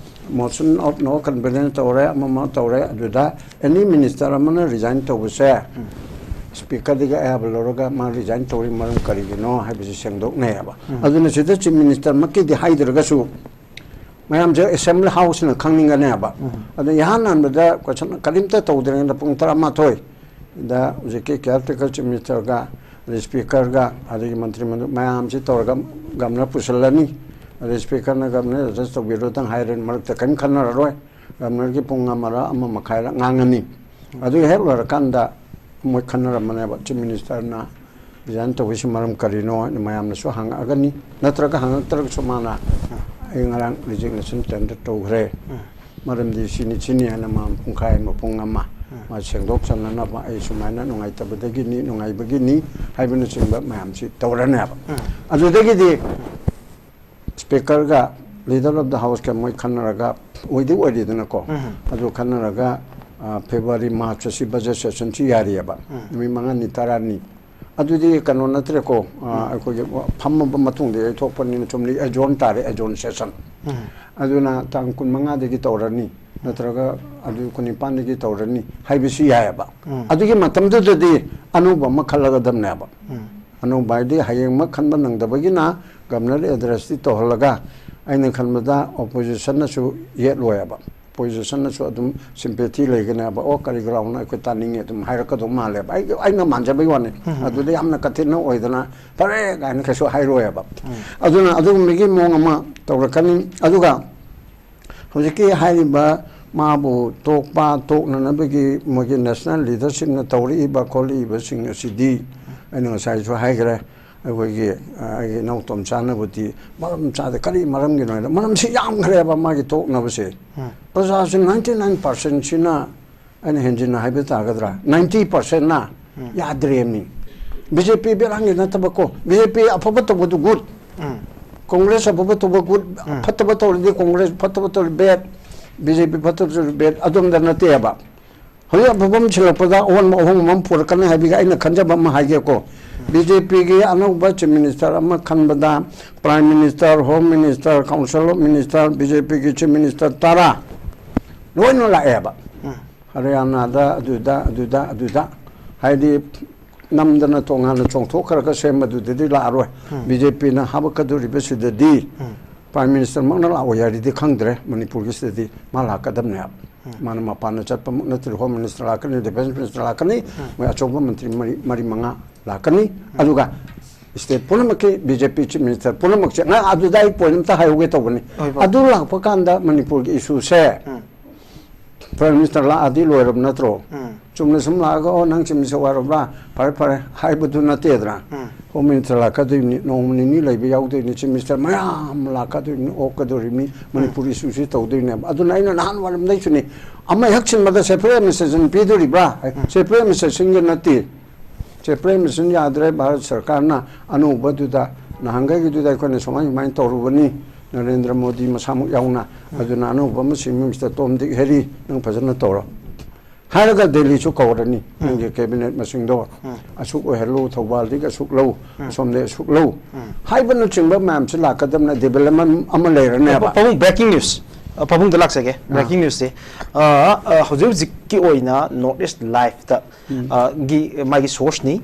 ꯃꯣꯁꯟ ꯑꯣꯐ ꯅꯣ ꯀꯟꯐꯤꯗꯦꯟꯁ ꯇꯧꯔꯦ, ꯑꯃ ꯑꯃ ꯇꯧꯔꯦ, ꯑꯗꯨꯗ ꯑꯦꯅꯤ ꯃꯤꯅꯤꯁꯇꯔ ꯑꯃꯅ ꯔꯤꯖꯥꯏꯟ ꯇꯧꯕꯁꯦ ꯁ꯭ꯄꯤꯀꯔꯗꯒꯤ ꯑꯌꯥꯕ ꯂꯧꯔꯒ ꯃꯥ ꯔꯤꯖꯥꯏꯟ ꯇꯧꯔꯤ ꯃꯔꯝ ꯀꯔꯤꯒꯤꯅꯣ ꯍꯥꯏꯕꯁꯤ ꯁꯦꯡꯗꯣꯛꯅꯩꯌꯦꯕ꯫ ꯑꯗꯨꯅ ꯁꯤꯗ ꯆꯤꯐ ꯃꯤꯅꯤꯁꯇꯔꯃꯛꯀꯤꯗꯤ ꯍꯥꯏꯗ꯭ꯔꯒꯁꯨ ꯃꯌꯥꯝꯁꯦ ꯑꯁꯦꯝꯕ꯭ꯂꯤ ꯍꯥꯎꯁꯅ ꯈꯪꯅꯤꯡꯒꯅꯦꯕ꯫ ꯑꯗꯣ ꯏꯍꯥꯟ ꯍꯥꯟꯕꯗ ꯀꯣꯏꯁꯟ ꯀꯔꯤꯝꯇ ꯇꯧꯗ꯭ꯔꯤꯉꯩꯗ ꯄꯨꯡ ꯇꯔꯥꯃꯥꯊꯣꯏꯗ ꯍꯧꯖꯤꯛꯀꯤ ꯀꯤꯌꯥꯔ ꯇꯦꯀꯔ ꯆꯤꯐ ꯃꯤꯅꯤꯁꯇꯔꯒ, ꯑꯗꯩ ꯁ꯭ꯄꯤꯀꯔꯒ, ꯑꯗꯒꯤ ꯃꯟꯇ꯭ꯔꯤ ꯃꯟꯗꯜ ꯃꯌꯥꯝꯁꯤ ꯇꯧꯔꯒ ꯒꯕꯅꯔ ꯄꯨꯁꯤꯜꯂꯅꯤ꯫ ꯑꯗꯩ ꯁ꯭ꯄꯤꯀꯔꯅ ꯒꯕꯅꯔ ꯑꯦꯗ꯭ꯔꯦꯁ ꯇꯧꯕꯤꯔꯣꯗꯪ ꯍꯥꯏꯔꯦ, ꯃꯔꯛꯇ ꯀꯔꯤꯝ ꯈꯟꯅꯔꯔꯣꯏ꯫ ꯒꯕꯅꯔꯒꯤ ꯄꯨꯡ ꯑꯃꯔ ꯑꯃ ꯃꯈꯥꯏꯔ ꯉꯥꯡꯉꯅꯤ꯫ ꯑꯗꯨ ꯍꯦꯛ ꯂꯣꯏꯔꯀꯥꯟꯗ ꯃꯣꯏ ꯈꯟꯅꯔꯝꯕꯅꯦꯕ, ꯆꯤꯐ ꯃꯤꯅꯤꯁꯇꯔꯅ ꯔꯤꯖꯥꯏꯟ ꯇꯧꯕꯁꯤ ꯃꯔꯝ ꯀꯔꯤꯅꯣ ꯍꯥꯏꯅ ꯃꯌꯥꯝꯅꯁꯨ ꯍꯪꯉꯛꯑꯒꯅꯤ꯫ ꯅꯠꯇ꯭ꯔꯒ ꯍꯪꯉꯛꯇ꯭ꯔꯒꯁꯨ ꯃꯥꯅ "ꯑꯩ ꯉꯔꯥꯡ ꯔꯤꯖꯤꯒꯅꯦꯁꯟ ꯇꯦꯟꯗꯔ ꯇꯧꯈ꯭ꯔꯦ, ꯃꯔꯝꯗꯤ ꯁꯤꯅꯤ ꯁꯤꯅꯤ" ꯍꯥꯏꯅ ꯃꯥ ꯄꯨꯡꯈꯥꯏ ꯑꯃ, ꯄꯨꯡ ꯑꯃ ꯃꯥ ꯁꯦꯡꯗꯣꯛ ꯆꯟꯅꯅꯕ, "ꯑꯩ ꯁꯨꯃꯥꯏꯅ ꯅꯨꯡꯉꯥꯏꯇꯕꯗꯒꯤꯅꯤ, ꯅꯨꯡꯉꯥꯏꯕꯒꯤꯅꯤ" ꯍꯥꯏꯕꯅꯆꯤꯡꯕ ꯃꯌꯥꯝꯁꯤ ꯇꯧꯔꯅꯦꯕ꯫ ꯑꯗꯨꯗꯒꯤꯗꯤ ꯁ꯭ꯄꯤꯀꯔꯒ ꯂꯤꯗꯔ ꯑꯣꯐ ꯗ ꯍꯥꯎꯁꯀ ꯃꯣꯏ ꯈꯟꯅꯔꯒ ꯑꯣꯏꯗꯤ ꯑꯣꯏꯔꯦꯗꯅꯀꯣ꯫ ꯑꯗꯨ ꯈꯟꯅꯔꯒ, ꯑ, ꯐꯦꯕ꯭ꯔꯨꯋꯥꯔꯤ, ꯃꯥꯔꯆ ꯑꯁꯤ ꯕꯖꯦꯠ ꯁꯦꯁꯟꯁꯤ ꯌꯥꯔꯤꯑꯕ꯫ ꯅꯨꯃꯤꯠ ꯃꯉꯥꯅꯤ, ꯇꯔꯥꯅꯤ꯫ ꯑꯗꯨꯗꯤ ꯀꯩꯅꯣ ꯅꯠꯇ꯭ꯔꯦꯀꯣ, ꯑ, ꯑꯩꯈꯣꯏꯒꯤ ꯐꯝꯃꯕ ꯃꯇꯨꯡꯗ ꯌꯩꯊꯣꯛꯄꯅꯤꯅ ꯆꯨꯝꯅ ꯑꯦꯖꯣꯔꯟ ꯇꯥꯔꯦ, ꯑꯦꯖꯣꯔꯟ ꯁꯦꯁꯟ꯫ ꯑꯗꯨꯅ ꯇꯥꯡ ꯀꯨꯟꯃꯉꯥꯗꯒꯤ ꯇꯧꯔꯅꯤ, ꯅꯠꯇ꯭ꯔꯒ ꯑꯗꯨ ꯀꯨꯟꯅꯤꯄꯥꯟꯗꯒꯤ ꯇꯧꯔꯅꯤ ꯍꯥꯏꯕꯁꯤ ꯌꯥꯏꯑꯕ꯫ ꯑꯗꯨꯒꯤ ꯃꯇꯝꯗꯨꯗꯗꯤ ꯑꯅꯧꯕ ꯑꯃ ꯈꯜꯂꯒꯗꯕꯅꯦꯕ꯫ ꯑꯅꯧꯕ ꯍꯥꯏꯗꯤ ꯍꯌꯦꯡꯃꯛ ꯈꯟꯕ ꯅꯪꯗꯕꯒꯤꯅ ꯒꯕꯅꯔ ꯑꯦꯗ꯭ꯔꯦꯁꯇꯤ ꯇꯧꯍꯜꯂꯒ, ꯑꯩꯅ ꯈꯟꯕꯗ ꯑꯣꯄꯣꯖꯤꯁꯟꯅꯁꯨ ꯌꯦꯠꯂꯣꯏꯕ꯫ ꯑꯣꯄꯣꯖꯤꯁꯟꯅꯁꯨ ꯑꯗꯨꯝ ꯁꯤꯝꯄꯦꯊꯤ ꯂꯩꯒꯅꯦꯕ, "ꯑꯣ, ꯀꯔꯤ ꯒ꯭ꯔꯥꯎꯟꯅ ꯑꯩꯈꯣꯏ ꯇꯥꯅꯤꯡꯉꯤ" ꯑꯗꯨꯝ ꯍꯥꯏꯔꯛꯀꯗꯧ ꯃꯥꯜꯂꯦꯕ꯫ ꯑꯩ, ꯑꯩꯅ ꯃꯥꯟꯖꯕꯩ ꯋꯥꯅꯤ꯫ ꯑꯗꯨꯗ ꯌꯥꯝꯅ ꯀꯊꯤꯟꯅ ꯑꯣꯏꯗꯅ "ꯐꯔꯦ" ꯀꯥꯏꯅ ꯀꯩꯁꯨ ꯍꯥꯏꯔꯣꯏꯕ꯫ ꯑꯗꯨꯅ ꯑꯗꯨꯒꯨꯝꯕꯒꯤ ꯃꯑꯣꯡ ꯑꯃ ꯇꯧꯔꯛꯀꯅꯤ꯫ ꯑꯗꯨꯒ ꯍꯧꯖꯤꯛꯀꯤ ꯍꯥꯏꯔꯤꯕ ꯃꯥꯕꯨ ꯇꯣꯛꯄ, ꯇꯣꯛꯅꯅꯕꯒꯤ ꯃꯣꯏꯒꯤ ꯅꯦꯁꯅꯦꯜ ꯂꯤꯗꯔꯁꯤꯞꯅ ꯇꯧꯔꯛꯏꯕ ꯈꯣꯠꯂꯛꯏꯕꯁꯤꯡ ꯑꯁꯤꯗꯤ ꯑꯩꯅ ꯉꯁꯥꯏꯁꯨ ꯍꯥꯏꯈ꯭ꯔꯦ꯫ ꯑꯩꯈꯣꯏꯒꯤ, ꯑ, ꯑꯩꯒꯤ ꯏꯅꯥꯎꯇꯣꯝ ꯆꯥꯅꯕꯨꯗꯤ ꯃꯔꯝ ꯆꯥꯗꯦ꯫ ꯀꯔꯤ ꯃꯔꯝꯒꯤꯅꯣ ꯍꯥꯏꯗ, ꯃꯔꯝꯁꯤ ꯌꯥꯝꯈ꯭ꯔꯦꯕ ꯃꯥꯒꯤ ꯇꯣꯛꯅꯕꯁꯦ꯫ ꯄ꯭ꯔꯖꯥꯁꯤ ninety nine percent ꯁꯤꯅ, ꯑꯩꯅ ꯍꯦꯟꯖꯤꯟꯅ ꯍꯥꯏꯕ ꯇꯥꯒꯗ꯭ꯔꯥ, ninety percent ꯅ ꯌꯥꯗ꯭ꯔꯦꯕꯅꯤ꯫ ꯕꯤ ꯖꯦ ꯄꯤ ꯕꯦꯔꯥꯡꯒꯤ ꯅꯠꯇꯕꯀꯣ, ꯕꯤ ꯖꯦ ꯄꯤ ꯑꯐꯕ ꯇꯧꯕꯗꯨ ꯒꯨꯗ, ꯀꯣꯡꯒ꯭ꯔꯦꯁ ꯑꯐꯕ ꯇꯧꯕ ꯒꯨꯗ, ꯐꯠꯇꯕ ꯇꯧꯔꯗꯤ ꯀꯣꯡꯒ꯭ꯔꯦꯁ, ꯐꯠꯇꯕ ꯇꯧꯔꯗꯤ ꯕꯦꯗ꯫ ꯕꯤ ꯖꯦ ꯄꯤ ꯐꯠꯇꯕꯁꯨ ꯕꯦꯠ ꯑꯗꯣꯝꯗ ꯅꯠꯇꯦꯕ꯫ ꯍꯧꯖꯤꯛ ꯑꯐꯕ ꯑꯃ ꯁꯤꯜꯂꯛꯄꯗ ꯑꯑꯣꯟꯕ ꯑꯍꯣꯡꯕ ꯑꯃ ꯄꯨꯔꯛꯀꯅꯤ ꯍꯥꯏꯕꯒꯤ ꯑꯩꯅ ꯈꯟꯖꯕ ꯑꯃ ꯍꯥꯏꯒꯦꯀꯣ꯫ ꯕꯤ ꯖꯦ ꯄꯤꯒꯤ ꯑꯅꯧꯕ ꯆꯤꯐ ꯃꯤꯅꯤꯁꯇꯔ ꯑꯃ ꯈꯟꯕꯗ prime minister, home minister, council of minister, B J ꯄꯤꯒꯤ ꯆꯤꯐ ꯃꯤꯅꯤꯁꯇꯔ ꯇꯔꯥ ꯂꯣꯏꯅ ꯂꯥꯛꯑꯦꯕ꯫ ꯎꯝ꯫ ꯍꯔꯤꯌꯥꯅꯥꯗ, ꯑꯗꯨꯗ, ꯑꯗꯨꯗ, ꯑꯗꯨꯗ꯫ ꯍꯥꯏꯗꯤ ꯅꯝꯗꯅ ꯇꯣꯉꯥꯟꯅ ꯆꯣꯡꯊꯣꯛꯈ꯭ꯔꯒ ꯁꯦꯝꯕꯗꯨꯗꯗꯤ ꯂꯥꯛꯑꯔꯣꯏ꯫ ꯎꯝ꯫ ꯕꯤ ꯖꯦ ꯄꯤꯅ ꯍꯥꯄꯛꯀꯗꯧꯔꯤꯕꯁꯤꯗꯗꯤ ꯎꯝ꯫ ꯄ꯭ꯔꯥꯏꯝ ꯃꯤꯅꯤꯁꯇꯔꯃꯛꯅ ꯂꯥꯛꯑꯣꯏ ꯍꯥꯏꯔꯗꯤ ꯈꯪꯗ꯭ꯔꯦ꯫ ꯃꯅꯤꯄꯨꯔꯒꯤꯁꯤꯗꯗꯤ ꯃꯥ ꯂꯥꯛꯀꯗꯕꯅꯦꯕ꯫ ꯎꯝ꯫ ꯃꯥꯅ ꯃꯄꯥꯟꯗ ꯆꯠꯄꯃꯛ ꯅꯠꯇ꯭ꯔꯦ, ꯍꯣꯝ ꯃꯤꯅꯤꯁꯇꯔ ꯂꯥꯛꯀꯅꯤ, ꯗꯤꯐꯦꯟꯁ ꯃꯤꯅꯤꯁꯇꯔ ꯂꯥꯛꯀꯅꯤ, ꯎꯝ꯫ ꯃꯣꯏ ꯑꯆꯧꯕ ꯃꯟꯇ꯭ꯔꯤ ꯃꯔꯤ, ꯃꯔꯤ ꯃꯉꯥ ꯂꯥꯛꯀꯅꯤ꯫ ꯎꯝ꯫ ꯑꯗꯨꯒ ꯁ꯭ꯇꯦꯠ ꯄꯨꯝꯅꯃꯛꯀꯤ ꯕꯤ ꯖꯦ ꯄꯤ ꯆꯤꯐ ꯃꯤꯅꯤꯁꯇꯔ ꯄꯨꯝꯅꯃꯛꯁꯦ, ꯉꯥ-, ꯑꯗꯨꯗ ꯑꯩ ꯄꯣꯏꯟ ꯑꯝꯇ ꯍꯥꯏꯍꯧꯒꯦ ꯇꯧꯕꯅꯤ꯫ ꯍꯣꯏ, ꯍꯣꯏ꯫ ꯑꯗꯨ ꯂꯥꯛꯄ ꯀꯥꯟꯗ ꯃꯅꯤꯄꯨꯔꯒꯤ ꯏꯁꯨꯁꯦ ꯎꯝ꯫ ꯄ꯭ꯔꯥꯏꯝ ꯃꯤꯅꯤꯁꯇꯔ ꯂꯥꯛꯑꯗꯤ ꯂꯣꯏꯔꯕ ꯅꯠꯇ꯭ꯔꯣ? ꯎꯝ꯫ ꯆꯨꯝꯅ ꯁꯨꯝ ꯂꯥꯛꯑꯒ, "ꯑꯣ, ꯅꯪ ꯆꯤꯐ ꯃꯤꯅꯤꯁꯇꯔ ꯑꯣꯏꯔꯕ꯭ꯔꯥ? ꯐꯔꯦ, ꯐꯔꯦ," ꯍꯥꯏꯕꯗꯨ ꯅꯠꯇꯦꯗꯅ꯫ ꯎꯝ꯫ ꯍꯣꯝ ꯃꯤꯅꯤꯁꯇꯔ ꯂꯥꯛꯀꯗꯣꯏꯅꯤ, ꯅꯣꯡꯃ ꯅꯤꯅꯤ ꯂꯩꯕ ꯌꯥꯎꯗꯣꯏꯅꯤ, ꯆꯤꯐ ꯃꯤꯅꯤꯁꯇꯔ ꯃꯌꯥꯝ ꯂꯥꯛꯀꯗꯣꯏꯅꯤ, ꯑꯣꯛꯀꯗꯣꯔꯤꯕꯅꯤ, ꯎꯝ꯫ ꯃꯅꯤꯄꯨꯔ ꯏꯁꯨꯁꯤ ꯇꯧꯗꯣꯏꯅꯦꯕ꯫ ꯑꯗꯨꯅ ꯑꯩꯅ ꯅꯍꯥꯟ ꯋꯥꯏꯔꯝꯗꯩꯁꯨꯅꯤ, ꯑꯃ ꯍꯦꯛ ꯁꯤꯟꯕꯗ ꯁꯦꯟꯇ꯭ꯔꯦꯜ ꯑꯦꯗꯃꯤꯅꯤꯁꯇ꯭ꯔꯦꯁꯟ ꯄꯤꯗꯣꯔꯤꯕ꯭ꯔꯥ? ꯎꯝ꯫ ꯁꯦꯟꯇ꯭ꯔꯦꯜ ꯑꯦꯗꯃꯤꯅꯤꯁꯇ꯭ꯔꯦꯁꯟꯒꯤ ꯅꯠꯇꯦ꯫ ꯁꯦꯟꯇ꯭ꯔꯦꯜ ꯑꯦꯗꯃꯤꯅꯤꯁꯇ꯭ꯔꯦꯁꯟ ꯌꯥꯗ꯭ꯔꯦ, ꯚꯥꯔꯠ ꯁꯔꯀꯥꯔꯅ ꯑꯅꯧꯕꯗꯨꯗ ꯅꯍꯥꯟꯈꯩꯒꯤꯗꯨꯗ ꯑꯩꯈꯣꯏꯅ ꯁꯨꯃꯥꯏ ꯁꯨꯃꯥꯏꯅ ꯇꯧꯔꯨꯕꯅꯤ, ꯅꯔꯦꯟꯗ꯭ꯔ ꯃꯣꯗꯤ ꯃꯁꯥꯃꯛ ꯌꯥꯎꯅ, ꯎꯝ꯫ ꯑꯗꯨꯅ ꯑꯅꯧꯕ ꯑꯃ ꯁꯤꯟꯕ, ꯃꯤꯁꯇꯔ ꯇꯣꯝ ꯗꯤꯛ ꯍꯦꯔꯤ, ꯅꯪ ꯐꯖꯅ ꯇꯧꯔꯣ ꯍꯥꯏꯔꯒ ꯗꯦꯜꯂꯤꯁꯨ ꯀꯧꯔꯅꯤ, ꯎꯝ꯫ ꯅꯪꯒꯤ ꯀꯦꯕꯤꯅꯦꯠ ꯃꯁꯤꯡꯗꯣ ꯎꯝ꯫ ꯑꯁꯨꯛ ꯑꯣꯏꯍꯜꯂꯨ, ꯊꯧꯕꯥꯜꯗꯒꯤ ꯑꯁꯨꯛ ꯂꯧ, ꯎꯝ꯫ ꯑꯁꯣꯝꯗꯒꯤ ꯑꯁꯨꯛ ꯂꯧ ꯎꯝ꯫ ꯍꯥꯏꯕꯅꯆꯤꯡꯕ ꯃꯌꯥꯝꯁꯤ ꯂꯥꯛꯀꯗꯕꯅ ꯗꯤꯕꯦꯂꯞꯃꯦꯟ ꯑꯃ ꯂꯩꯔꯅꯦꯕ꯫ ꯄꯥꯕꯨꯡ, breaking news꯫ ꯑ, ꯄꯥꯕꯨꯡꯗ ꯂꯥꯛꯆꯒꯦ꯫ ꯑꯥ꯫ Breaking newsꯁꯦ, ꯑ, ꯑ, ꯍꯧꯖꯤꯛ ꯍꯧꯖꯤꯛꯀꯤ ꯑꯣꯏꯅ North East Liveꯇ, ꯎꯝ꯫ ꯑ, ꯒꯤ ꯃꯥꯒꯤ sourceꯅꯤ꯫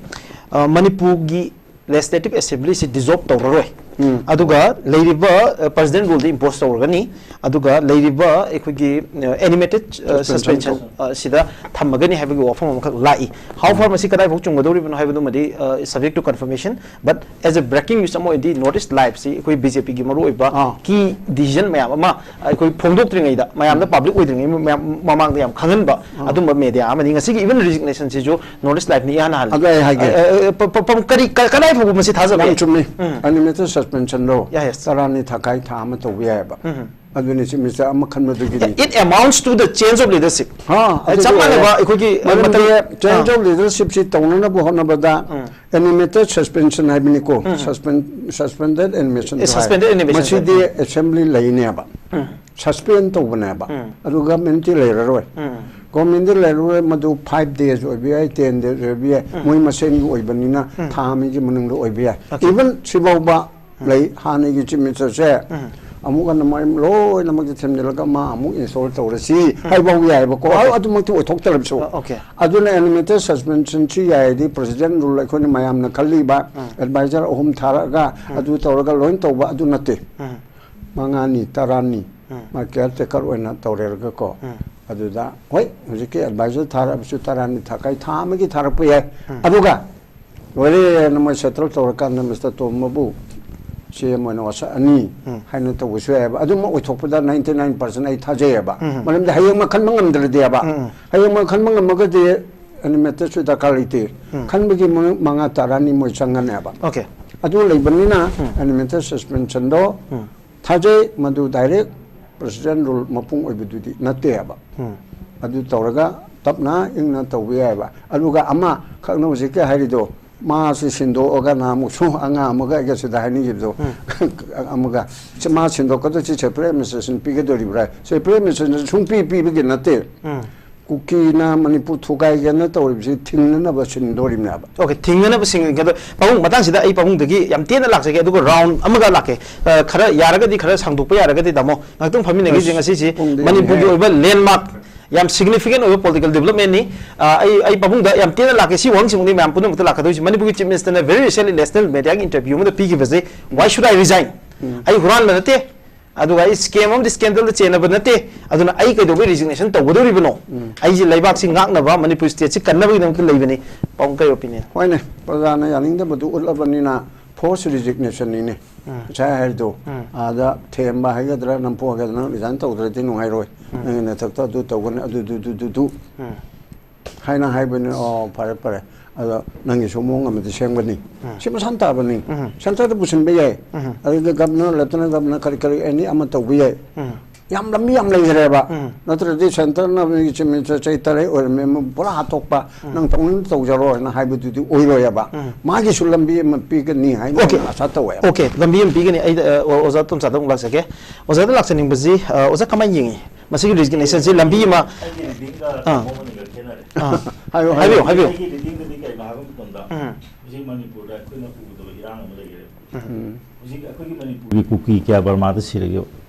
ꯑ, ꯃꯅꯤꯄꯨꯔꯒꯤ Legislative Assemblyꯁꯤ dissolve ꯇꯧꯔꯔꯣꯏ꯫ ꯎꯝ꯫ ꯑꯗꯨꯒ ꯂꯩꯔꯤꯕ, ꯑ, president ruleꯗꯤ impose ꯇꯧꯔꯒꯅꯤ꯫ ꯑꯗꯨꯒ ꯂꯩꯔꯤꯕ ꯑꯩꯈꯣꯏꯒꯤ, ꯑ, animated, ꯑ, suspension suspension, ꯇꯧ- ꯑ, ꯁꯤꯗ ꯊꯝꯃꯒꯅꯤ ꯍꯥꯏꯕꯒꯤ ꯋꯥꯐꯝ ꯑꯃꯈꯛ ꯂꯥꯛꯏ꯫ How far ꯎꯝ꯫ ꯃꯁꯤ ꯀꯗꯥꯏꯐꯥꯎ ꯆꯨꯝꯒꯗꯧꯔꯤꯕꯅꯣ ꯍꯥꯏꯕꯗꯨꯃꯗꯤ, ꯑ, subject to confirmation, but as a breaking news ꯑꯃ ꯑꯣꯏꯅꯗꯤ North East Liveꯁꯤ ꯑꯩꯈꯣꯏ BJPꯒꯤ ꯃꯔꯨꯑꯣꯏꯕ ꯑꯥ꯫ Key decision ꯃꯌꯥꯝ ꯑꯃ ꯑꯩꯈꯣꯏ ꯐꯣꯡꯗꯣꯛꯇ꯭ꯔꯤꯉꯩꯗ, ꯃꯌꯥꯝꯗ public ꯑꯣꯏꯗ꯭ꯔꯤꯉꯩ ꯃꯌꯥꯝ ꯃꯃꯥꯡꯗ ꯌꯥꯝ ꯈꯪꯍꯟꯕ ꯑꯥ꯫ ꯑꯗꯨꯝꯕ media ꯑꯃꯅꯤ꯫ ꯉꯁꯤꯒꯤ even resignation ꯁꯤꯁꯨ North East Liveꯅ ꯏꯍꯥꯟ ꯍꯥꯜꯂꯤ꯫ ꯑꯗꯨ ꯑꯩ ꯍꯥꯏꯒꯦ꯫ ꯑ, ꯑ, ꯑ, ꯄ-, ꯄ-, ꯄ-, ꯀꯔꯤ, ꯀ-, ꯀꯗꯥꯏ ꯐꯥꯎꯕ ꯃꯁꯤ ꯊꯥꯖꯕ ꯌꯥꯝ ꯌꯥꯏ? ꯆꯨꯝꯃꯤ꯫ ꯎꯝ꯫ Animated suspensionꯗꯣ ꯌꯥꯏ, ꯌꯦꯁ꯫ ꯇꯔꯥꯅꯤ ꯊꯥꯈꯥꯏ ꯊꯥ ꯑꯃ ꯇꯧꯕ ꯌꯥꯏꯑꯕ꯫ ꯎꯝ꯫ ꯑꯗꯨꯅꯤ ꯆꯤꯞ ꯃꯤꯅꯤꯁꯇꯔ ꯑꯃ ꯈꯟꯕꯗꯨꯒꯤꯅꯤ꯫ It amounts to the change of leadership. ꯍꯥ, ꯑꯩ ꯆꯞ ꯑꯗꯨꯗꯤ ꯃꯥꯟꯅꯕ ꯑꯣꯏꯔꯦ꯫ ꯑꯩꯈꯣꯏꯒꯤ ꯃꯔꯝꯗꯤ ꯃꯇꯝ- change ꯑꯥ꯫ Of leadership ꯁꯤ ꯇꯧꯅꯅꯕ ꯍꯣꯠꯅꯕꯗ ꯎꯝ꯫ Animated suspension ꯍꯥꯏꯕꯅꯤꯀꯣ꯫ ꯎꯝ꯫ Suspend- suspended animation ꯑꯦ, ꯍꯥꯏ꯫ suspended animation ꯃꯁꯤꯗꯤ ꯍꯥꯏ꯫ ꯑꯦꯁꯦꯝꯕ꯭ꯂꯤ ꯂꯩꯅꯦꯕ꯫ ꯎꯝ꯫ Suspend ꯇꯧꯕꯅꯦꯕ꯫ ꯎꯝ꯫ ꯑꯗꯨ ꯒꯚꯔꯟꯃꯦꯟꯠꯇꯤ ꯂꯩꯔꯔꯣꯏ꯫ ꯎꯝ꯫ ꯒꯚꯔꯟꯃꯦꯟꯠꯇꯤ ꯂꯩꯔꯔꯣꯏ, ꯃꯗꯨ five days ꯑꯣꯏꯕ ꯌꯥꯏ, ten days ꯑꯣꯏꯕ ꯌꯥꯏ, ꯎꯝ꯫ ꯃꯣꯏ ꯃꯁꯦꯟꯒꯤ ꯑꯣꯏꯕꯅꯤꯅ ꯎꯝ꯫ ꯊꯥ ꯑꯃꯒꯤ ꯃꯅꯨꯡꯗ ꯑꯣꯏꯕ ꯌꯥꯏ꯫ Okay. Even ꯁꯤꯐꯥꯎꯕ ꯂꯩ, ꯍꯥꯟꯅꯒꯤ ꯆꯤꯞ ꯃꯤꯅꯤꯁꯇꯔꯁꯦ ꯎꯝ꯫ ꯑꯃꯨꯛ ꯍꯟꯅ ꯃꯣꯏ ꯂꯣꯏꯅꯃꯛꯁꯦ ꯊꯦꯝꯖꯤꯜꯂꯒ ꯃꯥ ꯑꯃꯨꯛ ꯏꯟꯁꯇꯣꯜ ꯇꯧꯔꯁꯤ ꯍꯥꯏꯐꯥꯎ ꯌꯥꯏꯑꯕꯀꯣ꯫ Okay. ꯑꯗꯨꯃꯛꯇꯤ ꯑꯣꯏꯊꯣꯛꯇ꯭ꯔꯕꯁꯨ꯫ ꯑ, okay. ꯑꯗꯨꯅ ꯑꯦꯅꯤꯃꯦꯇꯦꯗ ꯁꯁꯄꯦꯟꯁꯟꯁꯤ ꯌꯥꯏꯗꯤ ꯄ꯭ꯔꯦꯁꯤꯗꯦꯟꯠ ꯔꯨꯜ ꯑꯩꯈꯣꯏꯅ ꯃꯌꯥꯝꯅ ꯈꯜꯂꯤꯕ ꯎꯝ꯫ ꯑꯦꯗꯚꯥꯏꯖꯔ ꯑꯍꯨꯝ ꯊꯥꯔꯛꯑꯒ ꯎꯝ꯫ ꯑꯗꯨ ꯇꯧꯔꯒ ꯂꯣꯏ ꯇꯧꯕ ꯑꯗꯨ ꯅꯠꯇꯦ꯫ ꯎꯝ꯫ ꯃꯉꯥꯅꯤ, ꯇꯔꯥꯅꯤ, ꯎꯝ꯫ ꯃꯥ ꯀꯤꯌꯥꯔ ꯇꯦꯀꯔ ꯑꯣꯏꯅ ꯇꯧꯔꯦꯔꯒꯀꯣ꯫ ꯎꯝ꯫ ꯑꯗꯨꯗ ꯍꯣꯏ, ꯍꯧꯖꯤꯛꯀꯤ ꯑꯦꯗꯚꯥꯏꯖꯔ ꯊꯥꯔꯛꯑꯕꯁꯨ ꯇꯔꯥꯅꯤ ꯊꯥ ꯈꯥꯏ, ꯊꯥ ꯑꯃꯒꯤ ꯊꯥꯔꯛꯄ ꯌꯥꯏ꯫ ꯎꯝ꯫ ꯑꯗꯨꯒ ꯂꯣꯏꯔꯦꯅ ꯃꯣꯏ ꯁꯦꯇꯜ ꯇꯧꯔꯀꯥꯟꯗ ꯃꯤꯁꯇꯔ ꯇꯣꯝꯕꯕꯨ ꯁꯤ ꯑꯦꯝ ꯑꯣꯏꯅ ꯋꯥꯁꯛꯑꯅꯤ ꯎꯝ꯫ ꯍꯥꯏꯅ ꯇꯧꯕꯁꯨ ꯌꯥꯏꯑꯕ꯫ ꯑꯗꯨꯝ ꯑꯣꯏꯊꯣꯛꯄꯗ ninety nine percent ꯑꯩ ꯊꯥꯖꯩꯑꯕ꯫ ꯎꯝ꯫ ꯃꯔꯝꯗꯤ ꯍꯌꯦꯡꯃꯛ ꯈꯟꯕ ꯉꯝꯗ꯭ꯔꯗꯤꯑꯕ꯫ ꯎꯝ꯫ ꯍꯌꯦꯡꯃꯛ ꯈꯟꯕ ꯉꯝꯃꯒꯗꯤ ꯑꯦꯅꯤꯃꯦꯇꯦꯗꯁꯨ ꯗꯔꯀꯥꯔ ꯂꯩꯇꯦ꯫ ꯎꯝ꯫ ꯈꯟꯕꯒꯤ ꯃꯅꯨꯡ ꯃꯉꯥ ꯇꯔꯥꯅꯤ ꯃꯣꯏ ꯆꯪꯒꯅꯦꯕ꯫ Okay. ꯑꯗꯨ ꯂꯩꯕꯅꯤꯅ ꯎꯝ꯫ ꯑꯦꯅꯤꯃꯦꯇꯦꯗ ꯁꯁꯄꯦꯟꯁꯟꯗꯣ ꯎꯝ꯫ ꯊꯥꯖꯩ, ꯃꯗꯨ ꯗꯥꯏꯔꯦꯛ ꯄ꯭ꯔꯦꯁꯤꯗꯦꯟꯠ ꯔꯨꯜ ꯃꯄꯨꯡ ꯑꯣꯏꯕꯗꯨꯗꯤ ꯅꯠꯇꯦꯕ꯫ ꯎꯝ꯫ ꯑꯗꯨ ꯇꯧꯔꯒ ꯇꯞꯅ ꯏꯪꯅ ꯇꯧꯕ ꯌꯥꯏꯑꯕ꯫ ꯑꯗꯨꯒ ꯑꯃꯈꯛꯅ ꯍꯧꯖꯤꯛꯀꯤ ꯍꯥꯏꯔꯤꯗꯣ, ꯃꯥꯁꯤ ꯁꯤꯟꯗꯣꯛꯑꯒ ꯅꯍꯥꯟꯃꯨꯛꯁꯨ ꯑꯉꯥꯡ ꯑꯃꯒ ꯑꯩꯒ ꯁꯤꯗ ꯍꯥꯏꯅꯈꯤꯕꯗꯣ, ꯎꯝ꯫ ꯑꯃꯒ ꯁꯤ ꯃꯥ ꯁꯤꯟꯗꯣꯛꯀꯗꯣꯏꯁꯤ ꯁꯦꯄꯔꯦꯠ ꯑꯦꯗꯃꯤꯅꯤꯁꯇ꯭ꯔꯦꯁꯟ ꯄꯤꯒꯗꯧꯔꯤꯕ꯭ꯔꯥ? ꯁꯦꯄꯔꯦꯠ ꯑꯦꯗꯃꯤꯅꯤꯁꯇ꯭ꯔꯦꯁꯟ ꯁꯨꯡꯄꯤ ꯄꯤꯕꯒꯤ ꯅꯠꯇꯦ꯫ ꯎꯝ꯫ ꯀꯨꯀꯤꯅ ꯃꯅꯤꯄꯨꯔ ꯊꯨꯒꯥꯏꯒꯦꯅ ꯇꯧꯔꯤꯕꯁꯤ ꯊꯤꯡꯅꯅꯕ ꯁꯤꯟꯗꯣꯔꯤꯕꯅꯦꯕ꯫ Okay, ꯊꯤꯡꯅꯅꯕ ꯁꯤꯟꯒꯅꯤ꯫ ꯑꯗꯣ ꯄꯥꯕꯨꯡ, ꯃꯇꯥꯡꯁꯤꯗ ꯑꯩ ꯄꯥꯕꯨꯡꯗꯒꯤ ꯌꯥꯝ ꯇꯦꯟꯅ ꯂꯥꯛꯆꯒꯦ, ꯑꯗꯨꯒ ꯔꯥꯎꯟ ꯑꯃꯒ ꯂꯥꯛꯀꯦ꯫ ꯑ, ꯈꯔ ꯌꯥꯔꯒꯗꯤ ꯈꯔ ꯁꯥꯡꯗꯣꯛꯄ ꯌꯥꯔꯒꯗꯤ, ꯇꯥꯃꯣ, ꯉꯥꯏꯍꯥꯛꯇꯪ ꯐꯝꯃꯤꯟꯅꯈꯤꯁꯦ꯫ ꯑꯁ, ꯉꯁꯤꯁꯤ ꯄꯨꯡꯗꯤ ꯃꯅꯤꯄꯨꯔꯒꯤ ꯌꯥꯝꯃꯦꯍꯦ꯫ ꯑꯣꯏꯕ ꯂꯦꯟꯃꯥꯔꯛ, ꯌꯥꯝ significant ꯑꯣꯏꯕ political developmentꯅꯤ꯫ ꯑ, ꯑꯩ, ꯑꯩ ꯄꯥꯕꯨꯡꯗ ꯌꯥꯝ ꯇꯦꯟꯅ ꯂꯥꯛꯀꯦ꯫ ꯁꯤ ꯋꯥꯍꯪꯁꯤꯃꯨꯛꯅꯤ ꯃꯌꯥꯝ ꯄꯨꯝꯅꯃꯛꯇ ꯂꯥꯛꯀꯗꯣꯏꯁꯤ꯫ ꯃꯅꯤꯄꯨꯔꯒꯤ Chief Ministerꯅ very recently national mediaꯒꯤ interview ꯑꯃꯗ ꯄꯤꯈꯤꯕꯁꯦ, "Why should I resign? ꯑꯩ ꯍꯨꯔꯥꯟꯕ ꯅꯠꯇꯦ, ꯑꯗꯨꯒ ꯑꯩ scam ꯑꯃꯗꯤ scandalꯗ ꯆꯦꯟꯅꯕ ꯅꯠꯇꯦ, ꯑꯗꯨꯅ ꯑꯩ ꯀꯩꯗꯧꯕꯩ resignation ꯇꯧꯒꯗꯧꯔꯤꯕꯅꯣ? ꯑꯩꯁꯦ ꯂꯩꯕꯥꯛꯁꯤ ꯉꯥꯛꯅꯕ, ꯃꯅꯤꯄꯨꯔ stateꯁꯤ ꯀꯟꯅꯕꯒꯤꯗꯃꯛꯇ ꯂꯩꯕꯅꯤ"꯫ ꯄꯥꯕꯨꯡ, ꯀꯩ opinion? ꯍꯣꯏꯅꯦ, ꯄ꯭ꯔꯖꯥꯅ ꯌꯥꯅꯤꯡꯗꯕꯗꯨ ꯎꯠꯂꯕꯅꯤꯅ force resignation ꯅꯤꯅꯦ꯫ ꯎꯝ꯫ ꯉꯁꯥꯏ ꯍꯥꯏꯔꯤꯗꯣ, ꯎꯝ꯫ ꯑꯥꯗ ꯊꯦꯝꯕ ꯍꯥꯏꯒꯗ꯭ꯔꯥ, ꯅꯝꯐꯨ ꯍꯥꯏꯒꯗ꯭ꯔꯥ, ꯅꯪ resign ꯇꯧꯗ꯭ꯔꯗꯤ ꯅꯨꯡꯉꯥꯏꯔꯣꯏ꯫ ꯎꯝ꯫ ꯅꯪꯒꯤ ꯅꯊꯛꯇ ꯑꯗꯨ ꯇꯧꯒꯅꯤ, ꯑꯗꯨ, ꯗꯨ, ꯗꯨ, ꯗꯨ, ꯗꯨ꯫ ꯎꯝ꯫ ꯍꯥꯏꯅ ꯍꯥꯏꯕꯅꯤ꯫ ꯑꯣ, ꯐꯔꯦ, ꯐꯔꯦ꯫ ꯑꯗꯣ ꯅꯪꯒꯤꯁꯨ ꯃꯑꯣꯡ ꯑꯃꯗꯤ ꯁꯦꯝꯒꯅꯤ꯫ ꯎꯝ꯫ ꯁꯤ ꯃꯁꯥꯟ ꯇꯥꯕꯅꯤ꯫ ꯎꯝ꯫ ꯁꯦꯟꯇꯔꯗ ꯄꯨꯁꯤꯟꯕ ꯌꯥꯏ꯫ ꯎꯝ꯫ ꯑꯗꯨꯗ ꯒꯕꯅꯔ, ꯂꯦꯐꯇꯤꯅꯦꯟ ꯒꯕꯅꯔ, ꯀꯔꯤ ꯀꯔꯤ ꯑꯦꯅꯤ ꯑꯃ ꯇꯧꯕ ꯌꯥꯏ꯫ ꯎꯝ꯫ ꯌꯥꯝ ꯂꯝꯕꯤ ꯌꯥꯝ ꯂꯩꯈ꯭ꯔꯦꯕ꯫ ꯎꯝ꯫ ꯅꯠꯇ꯭ꯔꯗꯤ ꯁꯦꯟꯇꯔꯅ ꯅꯣꯏꯒꯤ ꯆꯤꯞ ꯃꯤꯅꯤꯁꯇꯔ ꯆꯍꯤ ꯇꯔꯦꯠ ꯑꯣꯏꯔꯝꯃꯦ, ꯄꯨꯔꯥ ꯍꯥꯠꯇꯣꯛꯄ, ꯎꯝ꯫ ꯅꯪ ꯇꯧꯅꯤꯡ ꯇꯧꯖꯔꯣ ꯍꯥꯏꯅ ꯍꯥꯏꯕꯗꯨꯗꯤ ꯑꯣꯏꯔꯣꯏꯕ꯫ ꯎꯝ꯫ ꯃꯥꯒꯤꯁꯨ ꯂꯝꯕꯤ ꯑꯃ ꯄꯤꯒꯅꯤ ꯍꯥꯏꯅ ꯑꯣꯀꯦ꯫ ꯑꯩꯅ ꯑꯥꯁꯥ ꯇꯧꯋꯦꯕ꯫ ꯑꯣꯀꯦ, ꯂꯝꯕꯤ ꯑꯃ ꯄꯤꯒꯅꯤ꯫ ꯑꯩ, ꯑ, ꯑꯣꯖꯥ ꯇꯣꯝꯆꯥꯗ ꯑꯃꯨꯛ ꯂꯥꯛꯆꯒꯦ꯫ ꯑꯣꯖꯥꯗ ꯂꯥꯛꯆꯅꯤꯡꯕꯁꯤ, ꯑ, ꯑꯣꯖꯥ ꯀꯃꯥꯏꯅ ꯌꯦꯡꯉꯤ? ꯃꯁꯤꯒꯤ resignation ꯁꯤ ꯂꯝꯕꯤ ꯑꯃ, ꯑꯩꯒꯤ reading ꯒ ꯑꯥ꯫ ꯀꯃꯣꯃꯅꯤꯒ ꯈꯦꯠꯅꯔꯦ꯫ ꯑꯥ꯫ ꯍꯥꯏꯌꯣ, ꯍꯥꯏꯌꯣ꯫ ꯍꯥꯏꯕꯤꯌꯨ, ꯍꯥꯏꯕꯤꯌꯨ꯫ ꯑꯩꯒꯤ reading ꯗꯗꯤ ꯀꯩꯅꯣ ꯍꯥꯏꯕ ꯃꯇꯝꯗ, ꯎꯝ꯫ ꯍꯧꯖꯤꯛ ꯃꯅꯤꯄꯨꯔꯗ ꯑꯩꯈꯣꯏꯅ ꯎꯒꯗꯕ ꯏꯔꯥꯡ ꯑꯃ ꯂꯩꯈꯔꯦ꯫ ꯎꯝ꯫ ꯍꯧꯖꯤꯛ ꯑꯩꯈꯣꯏꯒꯤ ꯃꯅꯤꯄꯨꯔꯒꯤ ꯀꯨꯀꯤ ꯀꯌꯥ ꯕꯔꯃꯥꯗ ꯁꯤꯔꯒꯦ?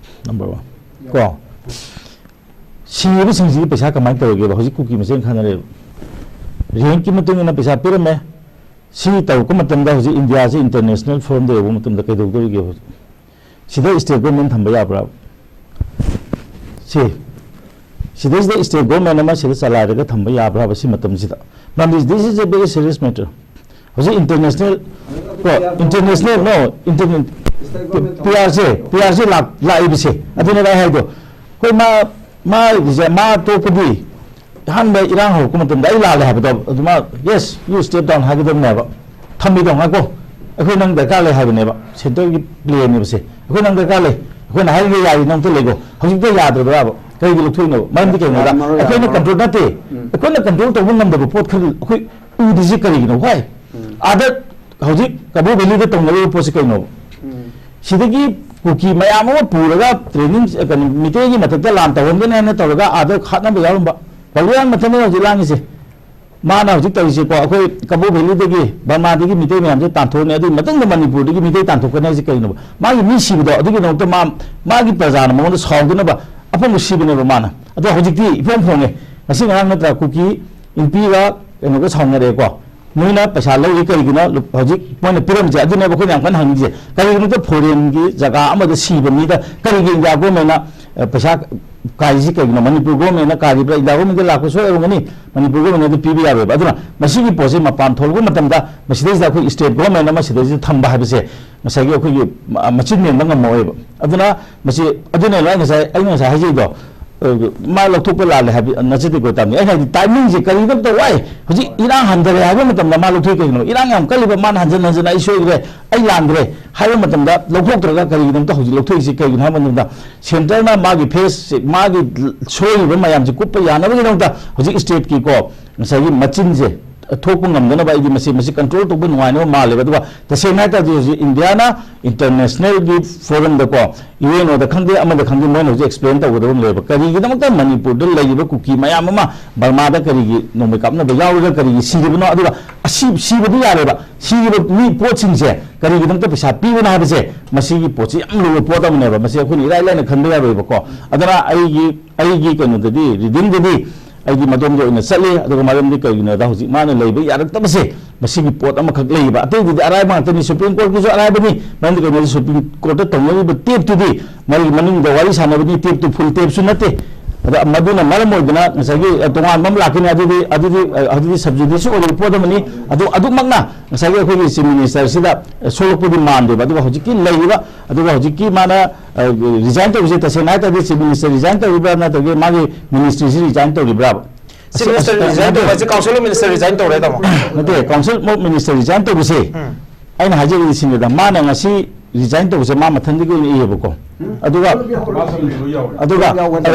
Number one꯫ ꯀꯣ? ꯁꯤꯔꯤꯕꯁꯤꯡꯁꯤꯒꯤ ꯄꯩꯁꯥ ꯀꯃꯥꯏꯅ ꯇꯧꯔꯒꯦꯕ? ꯍꯧꯖꯤꯛ ꯀꯨꯀꯤ ꯃꯁꯦꯟ ꯈꯟꯅꯔꯦꯕ꯫ Rank ꯀꯤ ꯃꯇꯨꯡ ꯏꯟꯅ ꯄꯩꯁꯥ ꯄꯤꯔꯝꯃꯦ꯫ ꯁꯤ ꯇꯧꯔꯛꯄ ꯃꯇꯝꯗ ꯍꯧꯖꯤꯛ ꯏꯟꯗꯤꯌꯥꯁꯤ international forum ꯗ ꯌꯧꯕ ꯃꯇꯝꯗ ꯀꯩꯗꯧꯗꯧꯔꯤꯒꯦ ꯍꯧꯖꯤꯛ? ꯁꯤꯗ state government ꯊꯝꯕ ꯌꯥꯕ꯭ꯔꯥ? ꯁꯤ, ꯁꯤꯗꯩꯁꯤꯗ state government ꯑꯃ ꯁꯤꯗ ꯆꯂꯥꯏꯔꯒ ꯊꯝꯕ ꯌꯥꯕ꯭ꯔꯥ ꯍꯥꯏꯕ ꯁꯤ ꯃꯇꯝꯁꯤꯗ? ꯃꯔꯝꯗꯤ this is a very serious matter. ꯍꯧꯖꯤꯛ international, ꯀꯣ, international, no, international, P R ꯁꯦ, P R ꯁꯦ ꯂꯥꯛ-, ꯂꯥꯛꯏꯕꯁꯦ, ꯑꯗꯨꯅꯦꯕ ꯑꯩ ꯍꯥꯏꯗꯣ꯫ ꯑꯩꯈꯣꯏ ꯃꯥ, ꯃꯥꯒꯤꯁꯦ, ꯃꯥ ꯇꯣꯛꯄꯗꯤ ꯑꯍꯥꯟꯕ ꯏꯔꯥꯡ ꯍꯧꯔꯛꯄ ꯃꯇꯝꯗ ꯑꯩ ꯂꯥꯜꯂꯦ ꯍꯥꯏꯕꯗꯣ ꯑꯗꯨꯃ, "Yes, you step down" ꯍꯥꯏꯒꯗꯕꯅꯦꯕ꯫ "ꯊꯝꯃꯤꯗꯣ ꯉꯥꯏꯈꯣ, ꯑꯩꯈꯣꯏ ꯅꯪ ꯗꯔꯀꯥꯔ ꯂꯩ" ꯍꯥꯏꯕꯅꯦꯕ, ꯁꯦꯟꯇꯔꯒꯤ ꯄ꯭ꯂꯦꯅꯦꯕ ꯁꯦ꯫ "ꯑꯩꯈꯣꯏ ꯅꯪ ꯗꯔꯀꯥꯔ ꯂꯩ, ꯑꯩꯈꯣꯏꯅ ꯍꯥꯏꯔꯤꯉꯩ ꯌꯥꯔꯤ, ꯅꯪ ꯑꯝꯇ ꯂꯩꯈꯣ"꯫ ꯍꯧꯖꯤꯛꯇ ꯌꯥꯗ꯭ꯔꯕ꯭ꯔꯥꯕ? ꯀꯔꯤꯒꯤ ꯂꯧꯊꯣꯛꯏꯅꯣꯕ? ꯃꯔꯝꯗꯤ ꯀꯩꯅꯣꯗ ꯌꯥꯔꯝꯃꯔꯣꯏ, ꯑꯩꯈꯣꯏꯅ ꯌꯥꯔꯝꯃꯔꯣꯏ꯫ Control ꯅꯠꯇꯦ, ꯎꯝ꯫ ꯑꯩꯈꯣꯏꯅ control ꯇꯧꯕ ꯉꯝꯗꯕ ꯄꯣꯠ ꯈꯔ ꯑꯩꯈꯣꯏ ꯎꯗ꯭ꯔꯤꯁꯤ ꯀꯔꯤꯒꯤꯅꯣ? Why? ꯎꯝ꯫ ꯑꯥꯗ ꯍꯧꯖꯤꯛ ꯀꯕꯣ ꯚꯦꯂꯤꯗ ꯇꯧꯅꯔꯤꯕ ꯄꯣꯠꯁꯤ ꯀꯩꯅꯣꯕ? ꯎꯝ꯫ ꯁꯤꯗꯒꯤ ꯀꯨꯀꯤ ꯃꯌꯥꯝ ꯑꯃ ꯄꯨꯔꯒ training, ꯑ, ꯀꯩꯅꯣ, ꯃꯤꯇꯩꯒꯤ ꯃꯊꯛꯇ ꯂꯥꯟ ꯇꯧꯍꯟꯒꯅꯤ ꯍꯥꯏꯅ ꯇꯧꯔꯒ ꯑꯥꯗ ꯍꯥꯠꯅꯕ ꯌꯥꯎꯔꯝꯕ꯫ ꯄꯥꯎꯂꯨꯌꯥꯟ ꯃꯊꯟꯇꯅ ꯍꯧꯖꯤꯛ ꯂꯥꯡꯉꯤꯁꯦ꯫ ꯃꯥꯅ ꯍꯧꯖꯤꯛ ꯇꯧꯔꯤꯁꯦꯀꯣ, ꯑꯩꯈꯣꯏ ꯀꯕꯣ ꯚꯦꯂꯤꯗꯒꯤ ꯕꯔꯃꯥꯗꯒꯤ ꯃꯤꯇꯩ ꯃꯌꯥꯝꯁꯦ ꯇꯥꯟꯊꯣꯛꯑꯅꯤ, ꯑꯗꯨꯒꯤ ꯃꯇꯨꯡꯗ ꯃꯅꯤꯄꯨꯔꯗꯒꯤ ꯃꯤꯇꯩ ꯇꯥꯟꯊꯣꯛꯀꯅꯤ ꯍꯥꯏꯁꯦ ꯀꯩꯅꯣꯕ? ꯃꯥꯒꯤ ꯃꯤ ꯁꯤꯕꯗꯣ ꯑꯗꯨꯒꯤꯗꯃꯛꯇ ꯃꯥ, ꯃꯥꯒꯤ ꯄ꯭ꯔꯖꯥꯅ ꯃꯉꯣꯟꯗ ꯁꯥꯎꯗꯅꯕ ꯑꯄꯪꯕ ꯁꯤꯕꯅꯦꯕ ꯃꯥꯅ꯫ ꯑꯗꯣ ꯍꯧꯖꯤꯛꯇꯤ ꯏꯐꯣꯡ ꯐꯣꯡꯉꯦ꯫ ꯉꯁꯤ ꯉꯔꯥꯡ ꯅꯠꯇ꯭ꯔꯥ ꯀꯨꯀꯤ ꯏꯟꯄꯤꯒ ꯀꯩꯅꯣꯒ ꯁꯥꯎꯅꯔꯦꯀꯣ꯫ ꯅꯣꯏꯅ ꯄꯩꯁꯥ ꯂꯧꯔꯤ ꯀꯔꯤꯒꯤꯅꯣ? ꯍꯧꯖꯤꯛ ꯃꯣꯏꯅ ꯄꯤꯔꯝꯃꯤꯁꯦ ꯑꯗꯨꯅꯦꯕ ꯑꯩꯈꯣꯏꯅ ꯌꯥꯝ ꯀꯟꯅ ꯍꯪꯅꯤꯡꯉꯤꯁꯦ꯫ ꯀꯔꯤꯒꯤꯅꯣꯗ foreign ꯒꯤ ꯖꯒꯥ ꯑꯃꯗ ꯁꯤꯕ ꯃꯤꯗ ꯀꯔꯤꯒꯤ ꯏꯟꯗꯤꯌꯥ ꯒꯣꯔꯃꯦꯟꯅ, ꯑ, ꯄꯩꯁꯥ ꯀꯥꯏꯔꯤꯁꯤ ꯀꯩꯒꯤꯅꯣ? ꯃꯅꯤꯄꯨꯔ ꯒꯣꯔꯃꯦꯟꯅ ꯀꯥꯏꯔꯤꯕ꯭ꯔꯥ? ꯏꯟꯗꯤꯌꯥ ꯒꯣꯔꯃꯦꯟꯗ ꯂꯥꯛꯄꯁꯨ ꯑꯣꯏꯔꯝꯒꯅꯤ, ꯃꯅꯤꯄꯨꯔ ꯒꯣꯔꯃꯦꯟꯅ ꯑꯗꯨ ꯄꯤꯕ ꯌꯥꯔꯣꯏꯕ꯫ ꯑꯗꯨꯅ ꯃꯁꯤꯒꯤ ꯄꯣꯠꯁꯤ ꯃꯄꯥꯟ ꯊꯣꯛꯂꯛꯄ ꯃꯇꯝꯗ ꯃꯁꯤꯗꯩꯁꯤꯗ ꯑꯩꯈꯣꯏ state government ꯑꯃ ꯁꯤꯗꯩꯁꯤꯗ ꯊꯝꯕ ꯍꯥꯏꯕꯁꯦ ꯉꯁꯥꯏꯒꯤ ꯑꯩꯈꯣꯏꯒꯤ ꯃ-, ꯃꯆꯤꯟ ꯃꯦꯟꯕ ꯉꯝꯃꯛꯑꯣꯏꯕ꯫ ꯑꯗꯨꯅ ꯃꯁꯤ, ꯑꯗꯨꯅꯦꯕ ꯑꯩ ꯉꯁꯥꯏ, ꯑꯩꯅ ꯉꯁꯥꯏ ꯍꯥꯏꯖꯩꯗꯣ, ꯑ, ꯃꯥ ꯂꯧꯊꯣꯛꯄ ꯂꯥꯜꯂꯦ ꯍꯥꯏꯕ ꯅꯠꯆꯗꯦꯀꯣ, ꯇꯥꯃꯤ꯫ ꯑꯩꯅ ꯍꯥꯏꯗꯤ, ꯇꯥꯏꯃꯤꯡꯁꯦ ꯀꯔꯤꯒꯤꯗꯃꯛꯇ ꯋꯥꯏ? ꯍꯧꯖꯤꯛ ꯏꯔꯥꯡ ꯍꯟꯊꯔꯦ ꯍꯥꯏꯕ ꯃꯇꯝꯗ ꯃꯥ ꯂꯧꯊꯣꯛꯏ ꯀꯩꯒꯤꯅꯣ? ꯏꯔꯥꯡ ꯌꯥꯝ ꯀꯜꯂꯤꯕ, ꯃꯥꯅ ꯍꯟꯖꯤꯟ ꯍꯟꯖꯤꯟ "ꯑꯩ ꯁꯣꯏꯈ꯭ꯔꯦ, ꯑꯩ ꯂꯥꯟꯈ꯭ꯔꯦ" ꯍꯥꯏꯕ ꯃꯇꯝꯗ ꯂꯧꯊꯣꯛꯇ꯭ꯔꯒ ꯀꯔꯤꯒꯤꯗꯃꯛꯇ ꯍꯧꯖꯤꯛ ꯂꯧꯊꯣꯛꯏꯁꯤ ꯀꯩꯒꯤꯅꯣ ꯍꯥꯏꯕ ꯃꯇꯝꯗ, ꯁꯦꯟꯇꯔꯅ ꯃꯥꯒꯤ ꯐꯦꯁ, ꯃꯥꯒꯤ ꯁꯣꯏꯔꯤꯕ ꯃꯌꯥꯝꯁꯦ ꯀꯨꯞꯄ ꯌꯥꯅꯕꯒꯤꯗꯃꯛꯇ ꯍꯧꯖꯤꯛ ꯁ꯭ꯇꯦꯠꯀꯤꯀꯣ, ꯉꯁꯥꯏꯒꯤ ꯃꯆꯤꯟꯁꯦ ꯊꯣꯛꯄ ꯉꯝꯗꯅꯕ, ꯑꯩꯗꯤ ꯃꯁꯤ, ꯃꯁꯤ ꯀꯟꯇ꯭ꯔꯣꯜ ꯇꯧꯕ ꯅꯨꯡꯉꯥꯏꯅꯕ ꯃꯥꯜꯂꯦꯕ꯫ ꯑꯗꯨꯒ ꯇꯁꯦꯡꯅ ꯍꯥꯏ ꯇꯥꯔꯗꯤ, ꯍꯧꯖꯤꯛ ꯏꯟꯗꯤꯌꯥꯅ ꯏꯟꯇꯔꯅꯦꯁꯅꯦꯜꯒꯤ ꯐꯣꯔꯝꯗꯀꯣ, ꯌꯨ ꯑꯦꯟ ꯑꯣꯗ ꯈꯪꯗꯦ, ꯑꯃꯗ ꯈꯪꯗꯦ, ꯃꯣꯏꯅ ꯍꯧꯖꯤꯛ ꯑꯦꯛꯁꯄ꯭ꯂꯦꯟ ꯇꯧꯒꯗꯕ ꯑꯃ ꯂꯩꯌꯦꯕ꯫ ꯀꯔꯤꯒꯤꯗꯃꯛꯇ ꯃꯅꯤꯄꯨꯔꯗ ꯂꯩꯔꯤꯕ ꯀꯨꯀꯤ ꯃꯌꯥꯝ ꯑꯃ ꯕꯔꯃꯥꯗ ꯀꯔꯤꯒꯤ ꯅꯣꯡꯃꯩ ꯀꯥꯞꯅꯕ ꯌꯥꯎꯔꯤꯕ, ꯀꯔꯤꯒꯤ ꯁꯤꯔꯤꯕꯅꯣ? ꯑꯗꯨꯒ ꯑꯁꯤ, ꯁꯤꯕꯗꯤ ꯌꯥꯔꯦꯕ, ꯁꯤꯔꯤꯕ ꯃꯤ, ꯄꯣꯠꯁꯤꯡꯁꯦ ꯀꯔꯤꯒꯤꯗꯃꯛꯇ ꯄꯩꯁꯥ ꯄꯤꯕꯅꯣ ꯍꯥꯏꯕꯁꯦ, ꯃꯁꯤꯒꯤ ꯄꯣꯠꯁꯤ ꯌꯥꯝ ꯂꯨꯕ ꯄꯣꯠ ꯑꯃꯅꯦꯕ꯫ ꯃꯁꯤ ꯑꯩꯈꯣꯏꯅ ꯏꯔꯥꯏ ꯂꯥꯏꯅ ꯈꯟꯕ ꯌꯥꯔꯣꯏꯕꯀꯣ꯫ ꯑꯗꯨꯅ ꯑꯩꯒꯤ, ꯑꯩꯒꯤ ꯀꯩꯅꯣꯗꯗꯤ, ꯔꯤꯗꯤꯡꯗꯗꯤ ꯑꯩꯗꯤ ꯃꯗꯣꯝꯗ ꯑꯣꯏꯅ ꯆꯠꯂꯤ꯫ ꯑꯗꯨꯒ ꯃꯔꯝꯗꯤ ꯀꯩꯒꯤꯅꯣꯗ, ꯍꯧꯖꯤꯛ ꯃꯥꯅ ꯂꯩꯕ ꯌꯥꯔꯛꯇꯕꯁꯦ, ꯃꯁꯤꯒꯤ ꯄꯣꯠ ꯑꯃꯈꯛ ꯂꯩꯌꯦꯕ꯫ ꯑꯇꯩꯗꯨꯗꯤ ꯑꯔꯥꯏꯕ ꯉꯥꯛꯇꯅꯤ꯫ ꯁꯨꯄ꯭ꯔꯤꯝ ꯀꯣꯔꯠꯀꯤꯁꯨ ꯑꯔꯥꯏꯕꯅꯤ꯫ ꯃꯔꯝꯗꯤ ꯀꯩꯅꯣꯗ, ꯁꯨꯄ꯭ꯔꯤꯝ ꯀꯣꯔꯠꯇ ꯇꯧꯅꯔꯤꯕ ꯇꯦꯞꯇꯨꯗꯤ ꯃꯔꯤ ꯃꯅꯨꯡꯗ ꯋꯥꯔꯤ ꯁꯥꯟꯅꯕꯅꯤ, ꯇꯦꯞꯇꯨ ꯐꯨꯜ ꯇꯦꯞꯁꯨ ꯅꯠꯇꯦ꯫ ꯑꯗ ꯃꯗꯨꯅ ꯃꯔꯝ ꯑꯣꯏꯗꯅ ꯉꯁꯥꯏꯒꯤ, ꯑ, ꯇꯣꯉꯥꯟꯕ ꯑꯃ ꯂꯥꯛꯀꯅꯤ꯫ ꯑꯗꯨꯗꯤ, ꯑꯗꯨꯗꯤ, ꯑ, ꯑꯗꯨꯗꯤ ꯁꯕꯖꯨꯗꯤꯁ ꯑꯣꯏꯔꯤꯕ ꯄꯣꯠ ꯑꯃꯅꯤ꯫ ꯑꯗꯨ, ꯑꯗꯨꯃꯛꯅ ꯉꯁꯥꯏꯒꯤ ꯑꯩꯈꯣꯏꯒꯤ ꯆꯤꯐ ꯃꯤꯅꯤꯁꯇꯔꯁꯤꯗ, ꯑ, ꯁꯣꯛꯂꯛꯄꯗꯤ ꯃꯥꯟꯗꯦꯕ꯫ ꯑꯗꯨꯒ ꯍꯧꯖꯤꯛꯀꯤ ꯂꯩꯔꯤꯕ, ꯑꯗꯨꯒ ꯍꯧꯖꯤꯛꯀꯤ ꯃꯥꯅ, ꯑ, ꯔꯤꯖꯥꯏꯟ ꯇꯧꯕꯁꯦ, ꯇꯁꯦꯡꯅ ꯍꯥꯏ ꯇꯥꯔꯗꯤ, ꯆꯤꯐ ꯃꯤꯅꯤꯁꯇꯔ ꯔꯤꯖꯥꯏꯟ ꯇꯧꯔꯤꯕ꯭ꯔꯥ, ꯅꯠꯇ꯭ꯔꯒ ꯃꯥꯒꯤ ꯃꯤꯅꯤꯁꯇ꯭ꯔꯤꯁꯤ ꯔꯤꯖꯥꯏꯟ ꯇꯧꯔꯤꯕ꯭ꯔꯥꯕ? ꯆꯤꯐ ꯃꯤꯅꯤꯁꯇꯔ ꯔꯤꯖꯥꯏꯟ ꯇꯧꯕ ꯍꯥꯏꯁꯦ ꯀꯥꯎꯟꯁꯤꯜ ꯑꯣꯐ ꯃꯤꯅꯤꯁꯇꯔ ꯔꯤꯖꯥꯏꯟ ꯇꯧꯔꯦ, ꯇꯥꯃꯣ? ꯅꯠꯇꯦ, ꯀꯥꯎꯟꯁꯤꯜ ꯑꯣꯐ ꯃꯤꯅꯤꯁꯇꯔ ꯔꯤꯖꯥꯏꯟ ꯇꯧꯕꯁꯦ, ꯎꯝ꯫ ꯑꯩꯅ ꯍꯥꯏꯖꯔꯤꯁꯤꯅꯦꯗ, ꯃꯥꯅ ꯉꯁꯤ ꯔꯤꯖꯥꯏꯟ ꯇꯧꯕꯁꯦ ꯃꯥ ꯃꯊꯟꯗꯒꯤ ꯑꯣꯏꯅ ꯏꯌꯦꯕꯀꯣ꯫ ꯑꯗꯨꯒ, ꯑꯗꯨꯒ,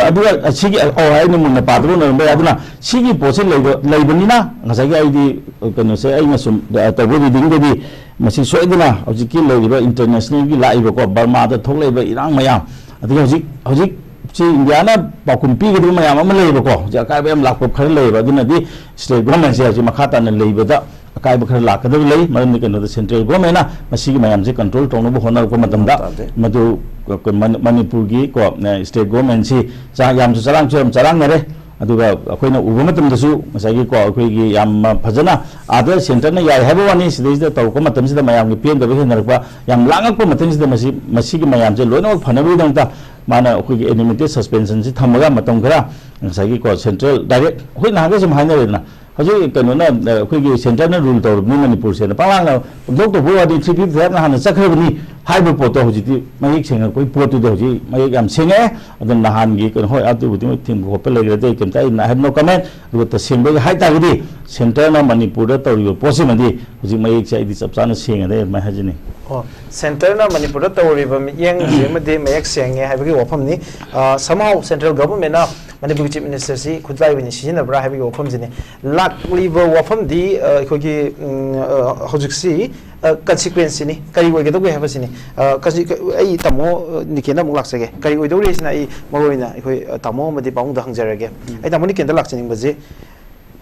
ꯑꯗꯨꯒ ꯁꯤꯒꯤ, ꯑꯣ, ꯑꯩꯅ ꯃꯨꯟꯅ ꯄꯥꯗꯕ ꯑꯣꯏꯔꯝꯕ ꯌꯥꯏ꯫ ꯑꯗꯨꯅ ꯁꯤꯒꯤ ꯄꯣꯠꯁꯦ ꯂꯩꯕ, ꯂꯩꯕꯅꯤꯅ ꯉꯁꯥꯏꯒꯤ ꯑꯩꯗꯤ, ꯀꯩꯅꯣꯁꯦ, ꯑꯩꯅ ꯁꯨꯝ, ꯑ, ꯇꯧꯕ ꯔꯤꯗꯤꯡꯗꯗꯤ ꯃꯁꯤ ꯁꯣꯏꯗꯅ ꯍꯧꯖꯤꯛꯀꯤ ꯂꯩꯔꯤꯕ ꯏꯟꯇꯔꯅꯦꯁꯅꯦꯜꯒꯤ ꯂꯥꯛꯏꯕꯀꯣ, ꯕꯔꯃꯥꯗ ꯊꯣꯛꯂꯛꯏꯕ ꯏꯔꯥꯡ ꯃꯌꯥꯝ, ꯑꯗꯒꯤ ꯍꯧꯖꯤꯛ, ꯍꯧꯖꯤꯛꯁꯤ ꯏꯟꯗꯤꯌꯥꯅ ꯄꯥꯎꯈꯨꯝ ꯄꯤꯒꯗꯕ ꯃꯌꯥꯝ ꯑꯃ ꯂꯩꯌꯦꯕꯀꯣ, ꯍꯧꯖꯤꯛ ꯑꯀꯥꯏꯕ ꯌꯥꯝ ꯂꯥꯛꯄ ꯈꯔ ꯂꯩꯌꯦꯕ꯫ ꯑꯗꯨꯅꯗꯤ ꯁ꯭ꯇꯦꯠ ꯒꯣꯔꯃꯦꯟꯁꯦ ꯍꯧꯖꯤꯛ ꯃꯈꯥ ꯇꯥꯅ ꯂꯩꯕꯗ ꯑꯀꯥꯏꯕ ꯈꯔ ꯂꯥꯛꯀꯗꯕ ꯂꯩ꯫ ꯃꯔꯝꯗꯤ ꯀꯩꯅꯣꯗ, ꯁꯦꯟꯇ꯭ꯔꯦꯜ ꯒꯣꯔꯃꯦꯟꯅ ꯃꯁꯤꯒꯤ ꯃꯌꯥꯝꯁꯦ ꯀꯟꯇ꯭ꯔꯣꯜ ꯇꯧꯅꯕ ꯍꯣꯠꯅꯔꯛꯄ ꯃꯇꯝꯗ, ꯇꯥꯗꯦ꯫ ꯃꯗꯨ ꯑꯩꯈꯣꯏ ꯃꯅꯤ-, ꯃꯅꯤꯄꯨꯔꯒꯤ ꯀꯣ, ꯑ, ꯁ꯭ꯇꯦꯠ ꯒꯣꯔꯃꯦꯟꯁꯤ ꯆꯥ-, ꯌꯥꯝꯁꯨ ꯆꯔꯥꯡꯁꯨ ꯌꯥꯝ ꯆꯔꯥꯡꯅꯔꯦ꯫ ꯑꯗꯨꯒ ꯑꯩꯈꯣꯏꯅ ꯎꯕ ꯃꯇꯝꯗꯁꯨ ꯉꯁꯥꯏꯒꯤ ꯀꯣ, ꯑꯩꯈꯣꯏꯒꯤ ꯌꯥꯝ ꯐꯖꯅ ꯑꯥꯗ ꯁꯦꯟꯇꯔꯅ ꯌꯥꯏ ꯍꯥꯏꯕ ꯋꯥꯅꯤ, ꯁꯤꯗꯩꯁꯤꯗ ꯇꯧꯔꯛꯄ ꯃꯇꯝꯁꯤꯗ ꯃꯌꯥꯝꯒꯤ ꯄꯦꯟꯗꯕ ꯍꯦꯟꯅꯔꯛꯄ, ꯌꯥꯝ ꯂꯥꯡꯉꯛꯄ ꯃꯇꯝꯁꯤꯗ ꯃꯁꯤ, ꯃꯁꯤꯒꯤ ꯃꯌꯥꯝꯁꯦ ꯂꯣꯏꯅꯃꯛ ꯐꯅꯕꯒꯤꯗꯃꯛꯇ ꯃꯥꯅ ꯑꯩꯈꯣꯏꯒꯤ ꯑꯦꯅꯤꯃꯦꯇꯦꯠ ꯁꯁꯄꯦꯟꯁꯟꯁꯤ ꯊꯝꯃꯒ ꯃꯇꯝ ꯈꯔ ꯉꯁꯥꯏꯒꯤ ꯀꯣ, ꯁꯦꯟꯇ꯭ꯔꯦꯜ ꯗꯥꯏꯔꯦꯛ ꯑꯩꯈꯣꯏ ꯅꯍꯥꯟꯈꯩ ꯁꯨꯝ ꯍꯥꯏꯅꯔꯦꯗꯅ, ꯍꯧꯖꯤꯛ ꯀꯩꯅꯣꯅ, ꯑ, ꯑꯩꯈꯣꯏꯒꯤ centreꯅ rule ꯇꯧꯔꯕꯅꯤ ꯃꯅꯤꯄꯨꯔꯁꯦꯅ ꯄꯪꯂꯥꯡꯅ ꯄꯪꯊꯣꯛ ꯇꯧꯕ ꯋꯥꯗꯤ, three fifty fiveꯅ ꯍꯥꯟꯅ ꯆꯠꯈ꯭ꯔꯕꯅꯤ ꯍꯥꯏꯕ ꯄꯣꯠꯇꯣ ꯍꯧꯖꯤꯛꯇꯤ ꯃꯌꯦꯛ ꯁꯦꯡꯉꯛꯄꯒꯤ ꯄꯣꯠꯇꯨꯗꯤ ꯍꯧꯖꯤꯛ ꯃꯌꯦꯛ ꯌꯥꯝ ꯁꯦꯡꯉꯛꯑꯦ꯫ ꯑꯗꯨꯅ ꯅꯍꯥꯟꯒꯤ ꯀꯩꯅꯣ, ꯍꯣꯏ, ꯑꯗꯨꯕꯨꯗꯤ ꯃꯣꯏ ꯊꯤꯡꯕ ꯈꯣꯠꯄ ꯂꯩꯈ꯭ꯔꯦ, ꯑꯇꯩ ꯀꯩꯝꯇ ꯑꯩ have no comment꯫ ꯑꯗꯨꯒ ꯇꯁꯦꯡꯕꯒꯤ ꯍꯥꯏꯇꯥꯔꯒꯗꯤ centreꯅ ꯃꯅꯤꯄꯨꯔꯗ ꯇꯧꯔꯤꯕ ꯄꯣꯠꯁꯤꯃꯗꯤ ꯍꯧꯖꯤꯛ ꯃꯌꯦꯛꯁꯦ ꯑꯩꯗꯤ ꯆꯞ ꯆꯥꯅ ꯁꯦꯡꯉꯦ ꯑꯗꯨꯃꯥꯏꯅ ꯍꯥꯏꯖꯅꯤꯡꯉꯤ꯫ ꯑꯣ, centreꯅ ꯃꯅꯤꯄꯨꯔꯗ ꯇꯧꯔꯤꯕ ꯃꯤꯠꯌꯦꯡꯁꯤ ꯑꯃꯗꯤ ꯃꯌꯦꯛ ꯁꯦꯡꯉꯦ ꯍꯥꯏꯕꯒꯤ ꯋꯥꯐꯝꯅꯤ꯫ ꯑ, somehow central governmentꯅ ꯃꯅꯤꯄꯨꯔꯒꯤ chief ministerꯁꯤ ꯈꯨꯠꯂꯥꯏ ꯑꯣꯏꯅ ꯁꯤꯖꯤꯟꯅꯕ꯭ꯔꯥ ꯍꯥꯏꯕꯒꯤ ꯋꯥꯐꯝꯁꯤꯅꯤ꯫ ꯂꯥꯛꯂꯤꯕ ꯋꯥꯐꯝꯗꯤ, ꯑ, ꯑꯩꯈꯣꯏꯒꯤ, ꯎꯝ, ꯑ, ꯍꯧꯖꯤꯛꯁꯤ, ꯑ, consequenceꯁꯤꯅꯤ, ꯀꯔꯤ ꯑꯣꯏꯒꯗꯧꯒꯦ ꯍꯥꯏꯕꯁꯤꯅꯤ꯫ ꯑ, ꯀꯟꯁꯤ-, ꯀ-, ꯑꯩ ꯇꯥꯃꯣ, ꯑ, ꯅꯤꯀꯦꯟꯗ ꯑꯃꯨꯛ ꯂꯥꯛꯆꯒꯦ꯫ ꯀꯔꯤ ꯑꯣꯏꯗꯧꯔꯤ ꯍꯥꯏꯁꯤꯅ ꯑꯩ ꯃꯔꯨ ꯑꯣꯏꯅ ꯑꯩꯈꯣꯏ, ꯑ, ꯇꯥꯃꯣ ꯑꯃꯗꯤ ꯄꯥꯕꯨꯡꯗ ꯍꯪꯖꯔꯒꯦ꯫ ꯑꯩ ꯇꯥꯃꯣ ꯅꯤꯀꯦꯟꯗ ꯂꯥꯛꯆꯅꯤꯡꯕꯁꯤ,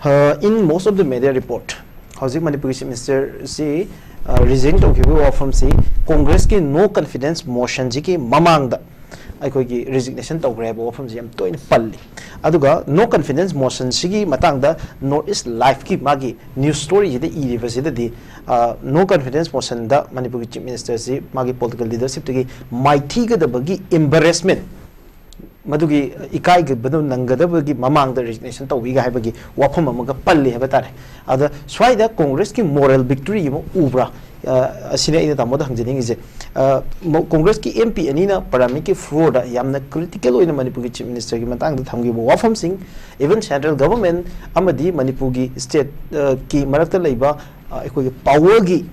ꯑ, in most of the media report, ꯍꯧꯖꯤꯛ ꯃꯅꯤꯄꯨꯔꯒꯤ chief ministerꯁꯤ, ꯑ, resign ꯇꯧꯈꯤꯕꯒꯤ ꯋꯥꯐꯝꯁꯤ Congressꯀꯤ no confidence motionꯁꯤꯒꯤ ꯃꯃꯥꯡꯗ ꯑꯩꯈꯣꯏꯒꯤ resignation ꯇꯧꯈ꯭ꯔꯦ ꯍꯥꯏꯕ ꯋꯥꯐꯝꯁꯤ ꯌꯥꯝ ꯇꯣꯏꯅ ꯄꯜꯂꯤ꯫ ꯑꯗꯨꯒ no confidence motionꯁꯤꯒꯤ ꯃꯇꯥꯡꯗ North East Liveꯀꯤ ꯃꯥꯒꯤ news storyꯁꯤꯗ ꯏꯔꯤꯕꯁꯤꯗꯗꯤ, ꯑ, no confidence motionꯗ ꯃꯅꯤꯄꯨꯔꯒꯤ chief ministerꯁꯤ ꯃꯥꯒꯤ political leadershipꯇꯒꯤ ꯃꯥꯏꯊꯤꯒꯗꯕꯒꯤ embarrassment, ꯃꯗꯨꯒꯤ ꯏꯀꯥꯏꯒꯗꯕ ꯅꯪꯒꯗꯕꯒꯤ ꯃꯃꯥꯡꯗ resignation ꯇꯧꯕꯤꯒ ꯍꯥꯏꯕꯒꯤ ꯋꯥꯐꯝ ꯑꯃꯒ ꯄꯜꯂꯤ ꯍꯥꯏꯕ ꯇꯥꯔꯦ꯫ ꯑꯗ ꯁ꯭ꯋꯥꯏꯗ Congressꯀꯤ moral victory ꯑꯃ ꯎꯕ꯭ꯔꯥ? ꯑ, ꯑꯁꯤꯅꯤ ꯑꯩꯅ ꯇꯥꯃꯣꯗ ꯍꯪꯖꯅꯤꯡꯉꯤꯁꯦ꯫ ꯑ, ꯃ-, Congressꯀꯤ MP ꯑꯅꯤꯅ Parliamentꯀꯤ floorꯗ ꯌꯥꯝꯅ critical ꯑꯣꯏꯅ ꯃꯅꯤꯄꯨꯔꯒꯤ chief ministerꯒꯤ ꯃꯇꯥꯡꯗ ꯊꯝꯈꯤꯕ ꯋꯥꯐꯝꯁꯤꯡ, even central government ꯑꯃꯗꯤ ꯃꯅꯤꯄꯨꯔꯒꯤ state, ꯑ, ꯀꯤ ꯃꯔꯛꯇ ꯂꯩꯕ, ꯑ, ꯑꯩꯈꯣꯏꯒꯤ powerꯒꯤ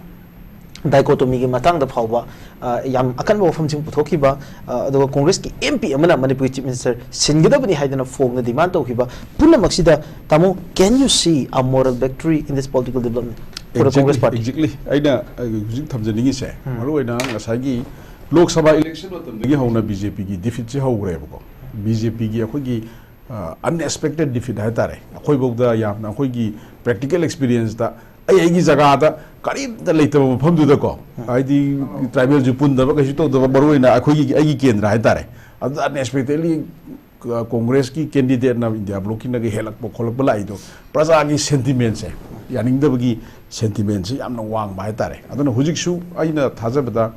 dichotomyꯒꯤ ꯃꯇꯥꯡꯗ ꯐꯥꯎꯕ, ꯑ, ꯌꯥꯝ ꯑꯀꯟꯕ ꯋꯥꯐꯝꯁꯤꯡ ꯄꯨꯊꯣꯛꯈꯤꯕ, ꯑ, ꯑꯗꯨꯒ Congressꯀꯤ MP ꯑꯃꯅ ꯃꯅꯤꯄꯨꯔꯒꯤ chief minister ꯁꯤꯟꯒꯗꯕꯅꯤ ꯍꯥꯏꯗꯅ ꯐꯣꯡꯅ demand ꯇꯧꯈꯤꯕ ꯄꯨꯝꯅꯃꯛꯁꯤꯗ, ꯇꯥꯃꯣ, can you see a moral victory in this political development for the Congress party? Exactly. ꯑꯩꯅ, ꯑ, ꯍꯧꯖꯤꯛ ꯊꯝꯖꯅꯤꯡꯉꯤꯁꯦ, ꯃꯔꯨꯑꯣꯏꯅ ꯉꯁꯥꯏꯒꯤ Lok Sabha election ꯃꯇꯝꯗꯒꯤ ꯍꯧꯅ BJPꯒꯤ defeatꯁꯦ ꯍꯧꯈ꯭ꯔꯦꯕꯀꯣ꯫ BJPꯒꯤ ꯑꯩꯈꯣꯏꯒꯤ, ꯑ, unexpected defeat ꯍꯥꯏꯇꯥꯔꯦ꯫ ꯑꯩꯈꯣꯏꯐꯧꯗ ꯌꯥꯝꯅ ꯑꯩꯈꯣꯏꯒꯤ practical experienceꯇ ꯑꯩ ꯑꯩꯒꯤ ꯖꯒꯥꯗ ꯀꯔꯤꯝꯇ ꯂꯩꯇꯕ ꯃꯐꯝꯗꯨꯗꯀꯣ, ꯍꯥꯏꯗꯤ tribalꯁꯨ ꯄꯨꯟꯗꯕ, ꯀꯩꯁꯨ ꯇꯧꯗꯕ, ꯃꯔꯨꯑꯣꯏꯅ ꯑꯩꯈꯣꯏꯒꯤ, ꯑꯩꯒꯤ ꯀꯦꯟꯗ꯭ꯔ ꯍꯥꯏꯇꯥꯔꯦ, ꯑꯗꯨꯗ unexpectedly, ꯑ, Congressꯀꯤ candidateꯅ India Blocꯀꯤꯅꯒ ꯍꯦꯜꯂꯛꯄ ꯈꯣꯠꯂꯛꯄ ꯂꯥꯛꯏꯗꯣ, ꯄ꯭ꯔꯖꯥꯒꯤ sentimentꯁꯦ, ꯌꯥꯅꯤꯡꯗꯕꯒꯤ sentimentꯁꯦ ꯌꯥꯝꯅ ꯋꯥꯡꯕ ꯍꯥꯏꯇꯥꯔꯦ꯫ ꯑꯗꯨꯅ ꯍꯧꯖꯤꯛꯁꯨ ꯑꯩꯅ ꯊꯥꯖꯕꯗ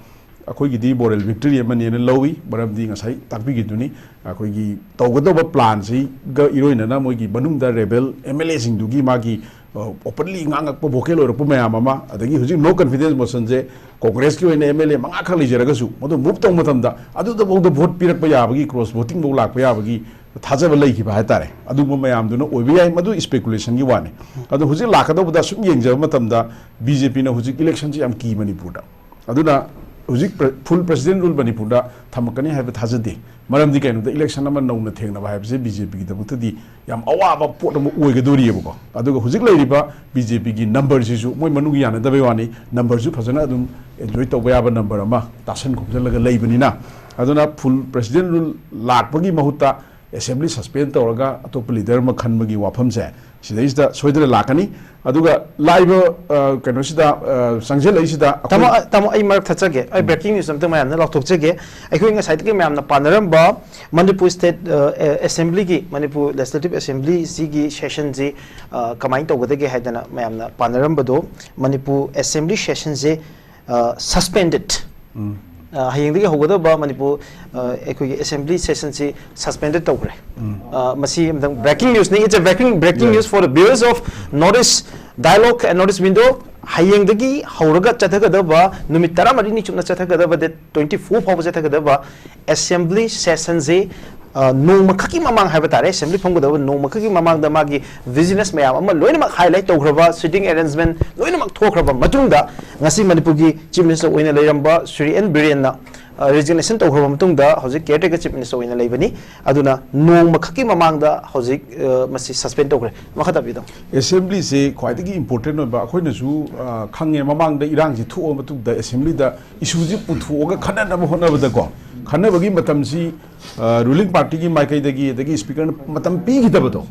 ꯑꯩꯈꯣꯏꯒꯤꯗꯤ ꯃꯣꯔꯦꯜ ꯚꯤꯛꯇꯔꯤ ꯑꯃꯅꯦꯅ ꯂꯧꯏ꯫ ꯃꯔꯝꯗꯤ ꯉꯁꯥꯏ ꯇꯥꯛꯄꯤꯈꯤꯗꯨꯅꯤ, ꯑꯩꯈꯣꯏꯒꯤ ꯇꯧꯒꯗꯧꯕ ꯄ꯭ꯂꯥꯟꯁꯤꯒ ꯏꯔꯣꯏꯅꯅ ꯃꯣꯏꯒꯤ ꯃꯅꯨꯡꯗ ꯔꯦꯕꯦꯜ ꯑꯦꯝ ꯑꯦꯜ ꯑꯦꯁꯤꯡꯗꯨꯒꯤ ꯃꯥꯒꯤ ꯑꯣꯄꯟꯂꯤ ꯉꯥꯡꯉꯛꯄ, ꯚꯣꯀꯦꯜ ꯑꯣꯏꯔꯛꯄ ꯃꯌꯥꯝ ꯑꯃ, ꯑꯗꯒꯤ ꯍꯧꯖꯤꯛ ꯅꯣ ꯀꯟꯐꯤꯗꯦꯟꯁ ꯃꯣꯁꯟꯁꯦ ꯀꯣꯡꯒ꯭ꯔꯦꯁꯀꯤ ꯑꯣꯏꯅ ꯑꯦꯝ ꯑꯦꯜ ꯑꯦ ꯃꯉꯥ ꯈꯛ ꯂꯩꯖꯔꯒꯁꯨ ꯃꯗꯨ ꯃꯨꯚ ꯇꯧꯕ ꯃꯇꯝꯗ ꯑꯗꯨꯗꯐꯥꯎꯗ ꯚꯣꯠ ꯄꯤꯔꯛꯄ ꯌꯥꯕꯒꯤ, ꯀ꯭ꯔꯣꯁ ꯚꯣꯇꯤꯡꯐꯥꯎ ꯂꯥꯛꯄ ꯌꯥꯕꯒꯤ ꯊꯥꯖꯕ ꯂꯩꯈꯤꯕ ꯍꯥꯏꯇꯥꯔꯦ꯫ ꯑꯗꯨꯒꯨꯝꯕ ꯃꯌꯥꯝꯗꯨꯅ ꯑꯣꯏꯕ ꯌꯥꯏ, ꯃꯗꯨ ꯏꯁꯄꯦꯀꯨꯂꯦꯁꯟꯒꯤ ꯋꯥꯅꯤ꯫ ꯑꯗꯣ ꯍꯧꯖꯤꯛ ꯂꯥꯛꯀꯗꯧꯕꯗ ꯁꯨꯝ ꯌꯦꯡꯖꯕ ꯃꯇꯝꯗ ꯕꯤ ꯖꯦ ꯄꯤꯅ ꯍꯧꯖꯤꯛ ꯏꯂꯦꯛꯁꯟꯁꯤ ꯌꯥꯝ ꯀꯤ ꯃꯅꯤꯄꯨꯔꯗ꯫ ꯑꯗꯨꯅ ꯍꯧꯖꯤꯛ ꯐꯨꯜ ꯄ꯭ꯔꯦꯁꯤꯗꯦꯟ ꯔꯨꯜ ꯃꯅꯤꯄꯨꯔꯗ ꯊꯝꯃꯛꯀꯅꯤ ꯍꯥꯏꯕ ꯊꯥꯖꯗꯦ꯫ ꯃꯔꯝꯗꯤ ꯀꯩꯅꯣꯗ, ꯏꯂꯦꯛꯁꯟ ꯑꯃ ꯅꯧꯅ ꯊꯦꯡꯅꯕ ꯍꯥꯏꯕꯁꯦ ꯕꯤ ꯖꯦ ꯄꯤꯒꯤꯗꯃꯛꯇꯗꯤ ꯌꯥꯝ ꯑꯋꯥꯕ ꯄꯣꯠ ꯑꯃ ꯑꯣꯏꯒꯗꯣꯔꯤꯑꯕꯀꯣ꯫ ꯑꯗꯨꯒ ꯍꯧꯖꯤꯛ ꯂꯩꯔꯤꯕ ꯕꯤ ꯖꯦ ꯄꯤꯒꯤ ꯅꯝꯕꯔꯁꯤꯁꯨ ꯃꯣꯏ ꯃꯅꯨꯡꯒꯤ ꯌꯥꯅꯗꯕꯩ ꯋꯥꯅꯤ, ꯅꯝꯕꯔꯁꯨ ꯐꯖꯅ ꯑꯗꯨꯝ ꯑꯦꯟꯖꯣꯏ ꯇꯧꯕ ꯌꯥꯕ ꯅꯝꯕꯔ ꯑꯃ ꯇꯥꯁꯟ ꯈꯣꯝꯖꯤꯜꯂꯒ ꯂꯩꯕꯅꯤꯅ꯫ ꯑꯗꯨꯅ ꯐꯨꯜ ꯄ꯭ꯔꯦꯁꯤꯗꯦꯟ ꯔꯨꯜ ꯂꯥꯛꯄꯒꯤ ꯃꯍꯨꯠꯇ ꯑꯦꯁꯦꯝꯕ꯭ꯂꯤ ꯁꯁꯄꯦꯟ ꯇꯧꯔꯒ ꯑꯇꯣꯞꯄ ꯂꯤꯗꯔ ꯑꯃ ꯈꯟꯕꯒꯤ ꯋꯥꯐꯝꯁꯦ ꯁꯤꯗꯩꯁꯤꯗ ꯁꯣꯏꯗꯅ ꯂꯥꯛꯀꯅꯤ꯫ ꯑꯗꯨꯒ ꯂꯥꯛꯏꯕ, ꯑ, ꯀꯩꯅꯣꯁꯤꯗ, ꯑ, ꯆꯪꯁꯤꯜꯂꯛꯏꯁꯤꯗ ꯑꯩꯈꯣꯏ ꯇꯥꯃꯣ, ꯇꯥꯃꯣ, ꯑꯩ ꯃꯔꯛ ꯊꯠꯆꯒꯦ꯫ ꯑꯩ ꯎꯝ꯫ ꯕ꯭ꯔꯦꯀꯤꯡ ꯅ꯭ꯌꯨꯁ ꯑꯝꯇꯪ ꯃꯌꯥꯝꯅ ꯂꯥꯎꯊꯣꯛꯆꯒꯦ꯫ ꯑꯩꯈꯣꯏ ꯉꯁꯥꯏꯗꯒꯤ ꯃꯌꯥꯝꯅ ꯄꯥꯅꯔꯝꯕ ꯃꯅꯤꯄꯨꯔ ꯁ꯭ꯇꯦꯠ, ꯑ, ꯑꯦ-, ꯑꯦꯁꯦꯝꯕ꯭ꯂꯤꯒꯤ, ꯃꯅꯤꯄꯨꯔ ꯂꯦꯖꯤꯁꯂꯦꯇꯤꯚ ꯑꯦꯁꯦꯝꯕ꯭ꯂꯤ ꯁꯤꯒꯤ ꯁꯦꯁꯟꯁꯤ, ꯑ, ꯀꯃꯥꯏꯅ ꯇꯧꯒꯗꯒꯦ ꯍꯥꯏꯗꯅ ꯃꯌꯥꯝꯅ ꯄꯥꯅꯔꯝꯕꯗꯣ, ꯃꯅꯤꯄꯨꯔ ꯑꯦꯁꯦꯝꯕ꯭ꯂꯤ ꯁꯦꯁꯟꯁꯦ, ꯑ, ꯁꯁꯄꯦꯟꯗꯦꯠ, ꯎꯝ꯫ ꯑ, ꯍꯌꯦꯡꯗꯒꯤ ꯍꯧꯒꯗꯕ ꯃꯅꯤꯄꯨꯔ, ꯑ, ꯑꯩꯈꯣꯏꯒꯤ ꯑꯦꯁꯦꯝꯕ꯭ꯂꯤ ꯁꯦꯁꯟꯁꯤ ꯁꯁꯄꯦꯟꯗꯦꯠ ꯇꯧꯈ꯭ꯔꯦ꯫ ꯎꯝ꯫ ꯑ, ꯃꯁꯤ ꯑꯝꯇꯪ braking ꯅ꯭ꯌꯨꯁꯅꯤ꯫ It's a breaking, breaking news for the viewers of North East Dialogue and North East Window꯫ ꯍꯌꯦꯡꯗꯒꯤ ꯍꯧꯔꯒ ꯆꯠꯊꯒꯗꯕ ꯅꯨꯃꯤꯠ ꯇꯔꯥꯃꯔꯤꯅꯤ ꯆꯨꯞꯅ ꯆꯠꯊꯒꯗꯕ, ꯗꯦꯠ ꯇ꯭ꯋꯦꯟꯇꯤ ꯐꯣꯔ ꯐꯥꯎꯕ ꯆꯠꯊꯒꯗꯕ ꯑꯦꯁꯦꯝꯕ꯭ꯂꯤ ꯁꯦꯁꯟꯁꯤ, ꯑ, ꯅꯣꯡꯃꯈꯛꯀꯤ ꯃꯃꯥꯡ ꯍꯥꯏꯕ ꯇꯥꯔꯦ, ꯑꯦꯁꯦꯝꯕ꯭ꯂꯤ ꯐꯝꯒꯗꯕ ꯅꯣꯡꯃꯈꯛꯀꯤ ꯃꯃꯥꯡꯗ ꯃꯥꯒꯤ ꯕꯤꯖꯤꯅꯦꯁ ꯃꯌꯥꯝ ꯑꯃ ꯂꯣꯏꯅꯃꯛ ꯍꯥꯏꯂꯥꯏꯠ ꯇꯧꯈ꯭ꯔꯕ, ꯁꯤꯇꯤꯡ ꯑꯦꯔꯦꯟꯖꯃꯦꯟ ꯂꯣꯏꯅꯃꯛ ꯊꯣꯛꯈ꯭ꯔꯕ ꯃꯇꯨꯡꯗ, ꯉꯁꯤ ꯃꯅꯤꯄꯨꯔꯒꯤ ꯆꯤꯐ ꯃꯤꯅꯤꯁꯇꯔ ꯑꯣꯏꯅ ꯂꯩꯔꯝꯕ ꯁ꯭ꯔꯤ ꯑꯦꯟ ꯕꯤꯔꯦꯟꯅ, ꯑ, ꯔꯤꯖꯤꯒꯅꯦꯁꯟ ꯇꯧꯈ꯭ꯔꯕ ꯃꯇꯨꯡꯗ ꯍꯧꯖꯤꯛ ꯀꯦꯌꯔ ꯇꯦꯀꯔ ꯆꯤꯐ ꯃꯤꯅꯤꯁꯇꯔ ꯑꯣꯏꯅ ꯂꯩꯕꯅꯤ꯫ ꯑꯗꯨꯅ ꯅꯣꯡꯃꯈꯛꯀꯤ ꯃꯃꯥꯡꯗ ꯍꯧꯖꯤꯛ, ꯑ, ꯃꯁꯤ ꯁꯁꯄꯦꯟ ꯇꯧꯈ꯭ꯔꯦ꯫ ꯃꯈꯥ ꯇꯥꯕꯤꯌꯨ, ꯇꯥꯃꯣ꯫ ꯑꯦꯁꯦꯝꯕ꯭ꯂꯤꯁꯦ ꯈ꯭ꯋꯥꯏꯗꯒꯤ ꯏꯝꯄꯣꯔꯇꯦꯟ ꯑꯣꯏꯕ, ꯑꯩꯈꯣꯏꯅꯁꯨ, ꯑ, ꯈꯪꯉꯦ, ꯃꯃꯥꯡꯗ ꯏꯔꯥꯡꯁꯤ ꯊꯣꯛꯑ ꯃꯇꯨꯡꯗ ꯑꯦꯁꯦꯝꯕ꯭ꯂꯤꯗ ꯏꯁꯨꯁꯤ ꯄꯨꯊꯣꯛꯑꯒ ꯈꯟꯅꯅꯕ ꯍꯣꯠꯅꯕꯗꯀꯣ, ꯈꯟꯅꯕꯒꯤ ꯃꯇꯝꯁꯤ, ꯑ, ꯔꯨꯂꯤꯡ ꯄꯥꯔꯇꯤꯒꯤ ꯃꯥꯏꯀꯩꯗꯒꯤ, ꯑꯗꯒꯤ ꯁ꯭ꯄꯤꯀꯔꯅ ꯃꯇꯝ ꯄꯤꯈꯤꯗꯕꯗꯣ,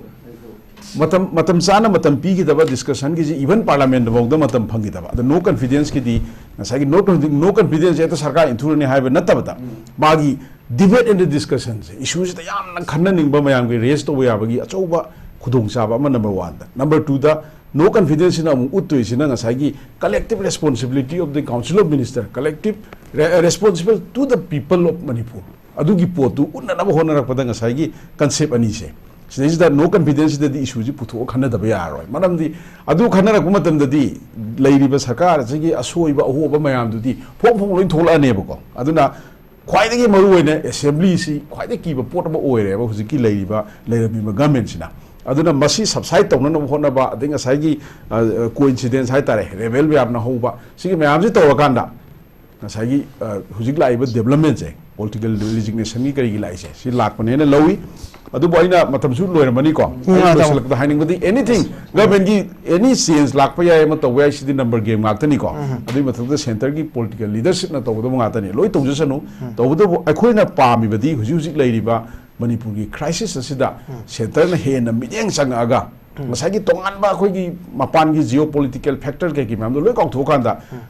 ꯃꯇꯝ, ꯃꯇꯝ ꯆꯥꯅ ꯃꯇꯝ ꯄꯤꯈꯤꯗꯕ ꯗꯤꯁꯀꯁꯟꯒꯤꯁꯤ, ꯏꯚꯟ ꯄꯥꯔꯂꯥꯃꯦꯟꯗꯐꯥꯎꯗ ꯃꯇꯝ ꯐꯪꯈꯤꯗꯕ꯫ ꯑꯗꯣ ꯅꯣ ꯀꯟꯐꯤꯗꯦꯟꯁꯀꯤꯗꯤ ꯉꯁꯥꯏꯒꯤ ꯅꯣ ꯀꯟꯐꯤ-, ꯅꯣ ꯀꯟꯐꯤꯗꯦꯟꯁ ꯍꯦꯛꯇ ꯁꯔꯀꯥꯔ ꯏꯟꯊꯨꯔꯅꯤ ꯍꯥꯏꯕ ꯅꯠꯇꯕꯗ, ꯃꯥꯒꯤ ꯗꯤꯕꯦꯠ ꯑꯦꯟ ꯗ ꯗꯤꯁꯀꯁꯟꯁꯦ, ꯏꯁꯨꯁꯤꯗ ꯌꯥꯝꯅ ꯈꯟꯅꯅꯤꯡꯕ ꯃꯌꯥꯝꯒꯤ ꯔꯦꯁ ꯇꯧꯕ ꯌꯥꯕꯒꯤ ꯑꯆꯧꯕ ꯈꯨꯗꯣꯡꯆꯥꯕ ꯑꯃ, ꯅꯝꯕꯔ ꯋꯥꯟꯗ꯫ ꯅꯝꯕꯔ ꯇꯨꯗ, No confidence ꯁꯤꯅ ꯑꯃꯨꯛ ꯎꯠꯇꯣꯏꯁꯤꯅ ꯉꯁꯥꯏꯒꯤ collective responsibility of the Council of Minister, collective re- responsible to the people of Manipur, ꯑꯗꯨꯒꯤ ꯄꯣꯠꯇꯨ ꯎꯠꯅꯅꯕ ꯍꯣꯠꯅꯔꯛꯄꯗ ꯉꯁꯥꯏꯒꯤ concept ꯑꯅꯤꯁꯦ, ꯁꯤꯗꯩꯁꯤꯗ no confidence ꯁꯤꯗꯗꯤ issue ꯁꯤ ꯄꯨꯊꯣꯛꯑ ꯈꯟꯅꯗꯕ ꯌꯥꯔꯔꯣꯏ꯫ ꯃꯔꯝꯗꯤ ꯑꯗꯨ ꯈꯟꯅꯔꯛꯄ ꯃꯇꯝꯗꯗꯤ ꯂꯩꯔꯤꯕ ꯁꯔꯀꯥꯔ ꯑꯁꯤꯒꯤ ꯑꯁꯣꯏꯕ ꯑꯍꯣꯕ ꯃꯌꯥꯝꯗꯨꯗꯤ ꯐꯣꯡ ꯐꯣꯡ ꯂꯣꯏ ꯊꯣꯛꯂꯛꯑꯅꯦꯕꯀꯣ꯫ ꯑꯗꯨꯅ ꯈ꯭ꯋꯥꯏꯗꯒꯤ ꯃꯔꯨꯑꯣꯏꯅ assembly ꯁꯤ ꯈ꯭ꯋꯥꯏꯗꯒꯤ ꯀꯤꯕ ꯄꯣꯠ ꯑꯃ ꯑꯣꯏꯔꯦꯕ ꯍꯧꯖꯤꯛꯀꯤ ꯂꯩꯔꯤꯕ, ꯂꯩꯔꯝꯃꯤꯕ government ꯁꯤꯅ꯫ ꯑꯗꯨꯅ ꯃꯁꯤ subside ꯇꯧꯅꯅꯕ ꯍꯣꯠꯅꯕ, ꯑꯗꯩ ꯉꯁꯥꯏꯒꯤ, ꯑ, coincidence ꯍꯥꯏꯇꯥꯔꯦ, rebel ꯃꯌꯥꯝꯅ ꯍꯧꯕ, ꯁꯤꯒꯤ ꯃꯌꯥꯝꯁꯤ ꯇꯧꯔꯀꯥꯟꯗ ꯉꯁꯥꯏꯒꯤ, ꯑ, ꯍꯧꯖꯤꯛ ꯂꯥꯛꯏꯕ development ꯁꯦ, political resignation ꯒꯤ ꯀꯔꯤꯒꯤ ꯂꯥꯛꯏꯁꯦ, ꯁꯤ ꯂꯥꯛꯄꯅꯦꯅ ꯂꯧꯏ꯫ ꯑꯗꯨꯕꯨ ꯑꯩꯅ ꯃꯇꯝꯁꯨ ꯂꯣꯏꯔꯝꯃꯅꯤꯀꯣ꯫ ꯎꯝ, ꯑꯩꯅ ꯑ, ꯇꯥꯃꯣ꯫ ꯂꯣꯏꯁꯤꯜꯂꯛꯄꯗ ꯍꯥꯏꯅꯤꯡꯕꯗꯤ, anything, government ꯒꯤ any change ꯂꯥꯛꯄ ꯌꯥꯏ, ꯑꯃ ꯇꯧꯕ ꯌꯥꯏ, ꯁꯤꯗꯤ number game ꯉꯥꯛꯇꯅꯤꯀꯣ꯫ ꯎꯝ꯫ ꯑꯗꯨꯒꯤ ꯃꯊꯛꯇ centre ꯒꯤ political leadership ꯅ ꯇꯧꯒꯗꯕ ꯉꯥꯛꯇꯅꯤ꯫ ꯂꯣꯏ ꯇꯧꯖꯁꯅꯨ꯫ ꯎꯝ꯫ ꯇꯧꯕꯇꯕꯨ ꯑꯩꯈꯣꯏꯅ ꯄꯥꯝꯃꯤꯕꯗꯤ ꯍꯧꯖꯤꯛ ꯍꯧꯖꯤꯛ ꯂꯩꯔꯤꯕ ꯃꯅꯤꯄꯨꯔꯒꯤ crisis ꯑꯁꯤꯗ, ꯎꯝ, centre ꯅ ꯍꯦꯟꯅ ꯃꯤꯠꯌꯦꯡ ꯆꯪꯉꯛꯑꯒ, ꯎꯝ, ꯉꯁꯥꯏꯒꯤ ꯇꯣꯉꯥꯟꯕ ꯑꯩꯈꯣꯏꯒꯤ ꯃꯄꯥꯟꯒꯤ geopolitical factor ꯀꯩꯀꯩ ꯃꯌꯥꯝꯗꯣ ꯂꯣꯏ ꯀꯥꯎꯊꯣꯛꯑꯀꯥꯟꯗ, ꯎꯝ,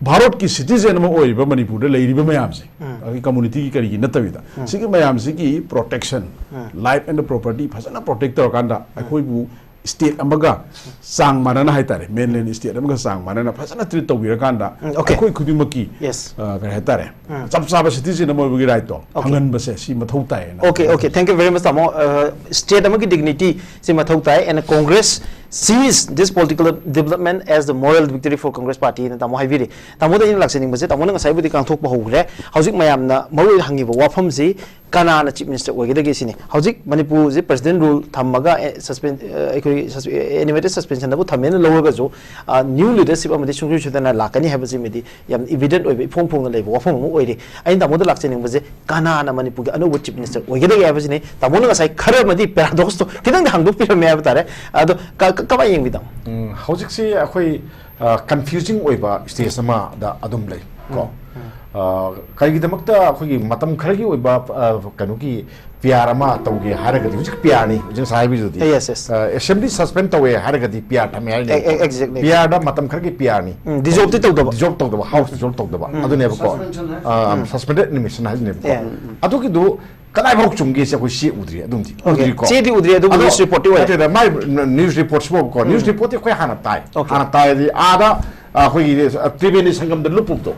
ꯚꯥꯔꯠꯀꯤ citizen ꯑꯃ ꯑꯣꯏꯔꯤꯕ ꯃꯅꯤꯄꯨꯔꯗ ꯂꯩꯔꯤꯕ ꯃꯌꯥꯝꯁꯦ, ꯎꯝ, ꯑꯩꯈꯣꯏ community ꯒꯤ ꯀꯔꯤꯒꯤ ꯅꯠꯇꯕꯤꯗ, ꯎꯝ, ꯁꯤꯒꯤ ꯃꯌꯥꯝꯁꯤꯒꯤ protection, um, life and property ꯐꯖꯅ protect ꯇꯧꯔꯀꯥꯟꯗ, ꯎꯝ, ꯑꯩꯈꯣꯏꯕꯨ state ꯑꯃꯒ ꯆꯥꯡ ꯃꯥꯟꯅꯅ ꯍꯥꯏꯇꯥꯔꯦ, mainland state ꯑꯃꯒ ꯆꯥꯡ ꯃꯥꯟꯅꯅ ꯐꯖꯅ treat ꯇꯧꯕꯤꯔꯀꯥꯟꯗ, ꯎꯝ, okay, ꯑꯩꯈꯣꯏ ꯈꯨꯗꯤꯡꯃꯛꯀꯤ, yes, ꯑ, ꯀꯔꯤ ꯍꯥꯏꯇꯥꯔꯦ, ꯎꯝ, ꯆꯞ ꯆꯥꯕ citizen ꯑꯃ ꯑꯣꯏꯕꯒꯤ right ꯇꯣ, okay, ꯐꯪꯍꯟꯕꯁꯦ ꯁꯤ ꯃꯊꯧ ꯇꯥꯏꯌꯦꯅ꯫ Okay, okay, thank you very much, ꯇꯥꯃꯣ꯫ ꯑ, state ꯑꯃꯒꯤ dignity ꯁꯤ ꯃꯊꯧ ꯇꯥꯏ, and Congress sees this political development as the moral victory for Congress party ꯅ ꯇꯥꯃꯣ ꯍꯥꯏꯕꯤꯔꯤ꯫ ꯇꯥꯃꯣꯗ ꯑꯩꯅ ꯂꯥꯛꯆꯅꯤꯡꯕꯁꯦ, ꯇꯥꯃꯣꯅ ꯉꯁꯥꯏꯕꯨꯗꯤ ꯉꯥꯡꯊꯣꯛꯄ ꯍꯧꯈ꯭ꯔꯦ, ꯍꯧꯖꯤꯛ ꯃꯌꯥꯝꯅ ꯃꯔꯨꯑꯣꯏꯅ ꯍꯪꯉꯤꯕ ꯋꯥꯐꯝꯁꯤ ꯀꯅꯥꯅ chief minister ꯑꯣꯏꯒꯗꯒꯦ ꯁꯤꯅꯤ꯫ ꯍꯧꯖꯤꯛ ꯃꯅꯤꯄꯨꯔꯁꯦ president rule ꯊꯝꯃꯒ, ꯑꯦ, suspend-, ꯑ, ꯑꯩꯈꯣꯏ sus-, animated suspension ꯗꯕꯨ ꯊꯝꯃꯦꯅ ꯂꯧꯔꯒꯁꯨ, ꯑ, new leadership ꯑꯃꯗꯤ ꯁꯨꯡꯁꯣꯏ ꯁꯣꯏꯗꯅ ꯂꯥꯛꯀꯅꯤ ꯍꯥꯏꯕꯁꯤꯃꯗꯤ ꯌꯥꯝ evident ꯑꯣꯏꯕ, ꯏꯐꯣꯡ ꯐꯣꯡꯅ ꯂꯩꯕ ꯋꯥꯐꯝ ꯑꯃ ꯑꯣꯏꯔꯤ꯫ ꯑꯩꯅ ꯇꯥꯃꯣꯗ ꯂꯥꯛꯆꯅꯤꯡꯕꯁꯦ, ꯀꯅꯥꯅ ꯃꯅꯤꯄꯨꯔꯒꯤ ꯑꯅꯧꯕ chief minister ꯑꯣꯏꯒꯗꯒꯦ ꯍꯥꯏꯕꯁꯤꯅꯤ꯫ ꯇꯥꯃꯣꯅ ꯉꯁꯥꯏ ꯈꯔ ꯑꯃꯗꯤ paradox ꯇꯣ ꯈꯤꯇꯪꯗꯤ ꯍꯥꯡꯗꯣꯛꯄꯤꯔꯝꯃꯦ ꯍꯥꯏꯕ ꯇꯥꯔꯦ꯫ ꯑꯗꯣ ꯀ-, ꯀ-, ꯀꯃꯥꯏꯅ ꯌꯦꯡꯕꯤ, ꯇꯥꯃꯣ? ꯎꯝ, ꯍꯧꯖꯤꯛꯁꯤ ꯑꯩꯈꯣꯏ, ꯑ, confusing ꯑꯣꯏꯕ stage ꯑꯃꯗ ꯑꯗꯨꯝ ꯂꯩ ꯀꯣ꯫ ꯎꯝ, ꯎꯝ꯫ ꯑ, ꯀꯔꯤꯒꯤꯗꯃꯛꯇ ꯑꯩꯈꯣꯏꯒꯤ ꯃꯇꯝ ꯈꯔꯒꯤ ꯑꯣꯏꯕ, ꯑ, ꯀꯩꯅꯣꯒꯤ P R ꯑꯃ ꯇꯧꯒꯦ ꯍꯥꯏꯔꯒꯗꯤ, ꯍꯧꯖꯤꯛ P R ꯅꯤ, ꯍꯧꯖꯤꯛ ꯉꯁꯥꯏ ꯍꯥꯏꯕꯤꯗꯨꯗꯤ, ꯑꯦ, yes, yes꯫ ꯑ, assembly suspend ꯇꯧꯋꯦ ꯍꯥꯏꯔꯒꯗꯤ P R ꯊꯝꯃꯦ ꯍꯥꯏꯔꯤꯅꯦ꯫ ꯑꯦ, ꯑꯦ, exactly꯫ P R ꯗ ꯃꯇꯝ ꯈꯔꯒꯤ P R ꯅꯤ꯫ ꯎꯝ, dissolve ꯇꯤ ꯇꯧꯗꯕ꯫ Dissolve ꯇꯧꯗꯕ, house dissolve ꯇꯧꯗꯕ꯫ ꯎꯝ꯫ ꯑꯗꯨꯅꯦꯕꯀꯣ꯫ Suspension ꯍꯥꯏ꯫ ꯑ, ꯎꯝ꯫ Suspended animation ꯍꯥꯏꯗꯨꯅꯦꯕꯀꯣ꯫ ꯑꯦ꯫ ꯑꯗꯨꯒꯤꯗꯨ ꯀꯗꯥꯏꯐꯥꯎ ꯆꯨꯝꯒꯦꯁꯦ ꯑꯩꯈꯣꯏ ꯆꯦ ꯎꯗ꯭ꯔꯤ, ꯑꯗꯨꯝꯗꯤ Okay. ꯎꯗ꯭ꯔꯤꯀꯣ꯫ ꯆꯦꯗꯤ ꯎꯗ꯭ꯔꯤ, ꯑꯗꯨꯕꯨ ꯑꯗꯣ news report ꯇꯤ ꯑꯣꯏꯔꯦ꯫ ꯅꯠꯇꯦꯗ, ꯃꯥꯏ news report ꯁꯤꯐꯥꯎꯕꯀꯣ, news report T ꯑꯩꯈꯣꯏ ꯍꯥꯟꯅ ꯇꯥꯏ꯫ Okay. ꯍꯥꯟꯅ ꯇꯥꯏꯗꯤ ꯑꯥꯗ ꯑꯩꯈꯣꯏꯒꯤ ꯇ꯭ꯔꯤꯕꯦꯅꯤ ꯁꯪꯒꯝꯗ ꯂꯨꯞꯄꯨꯕꯗꯣ,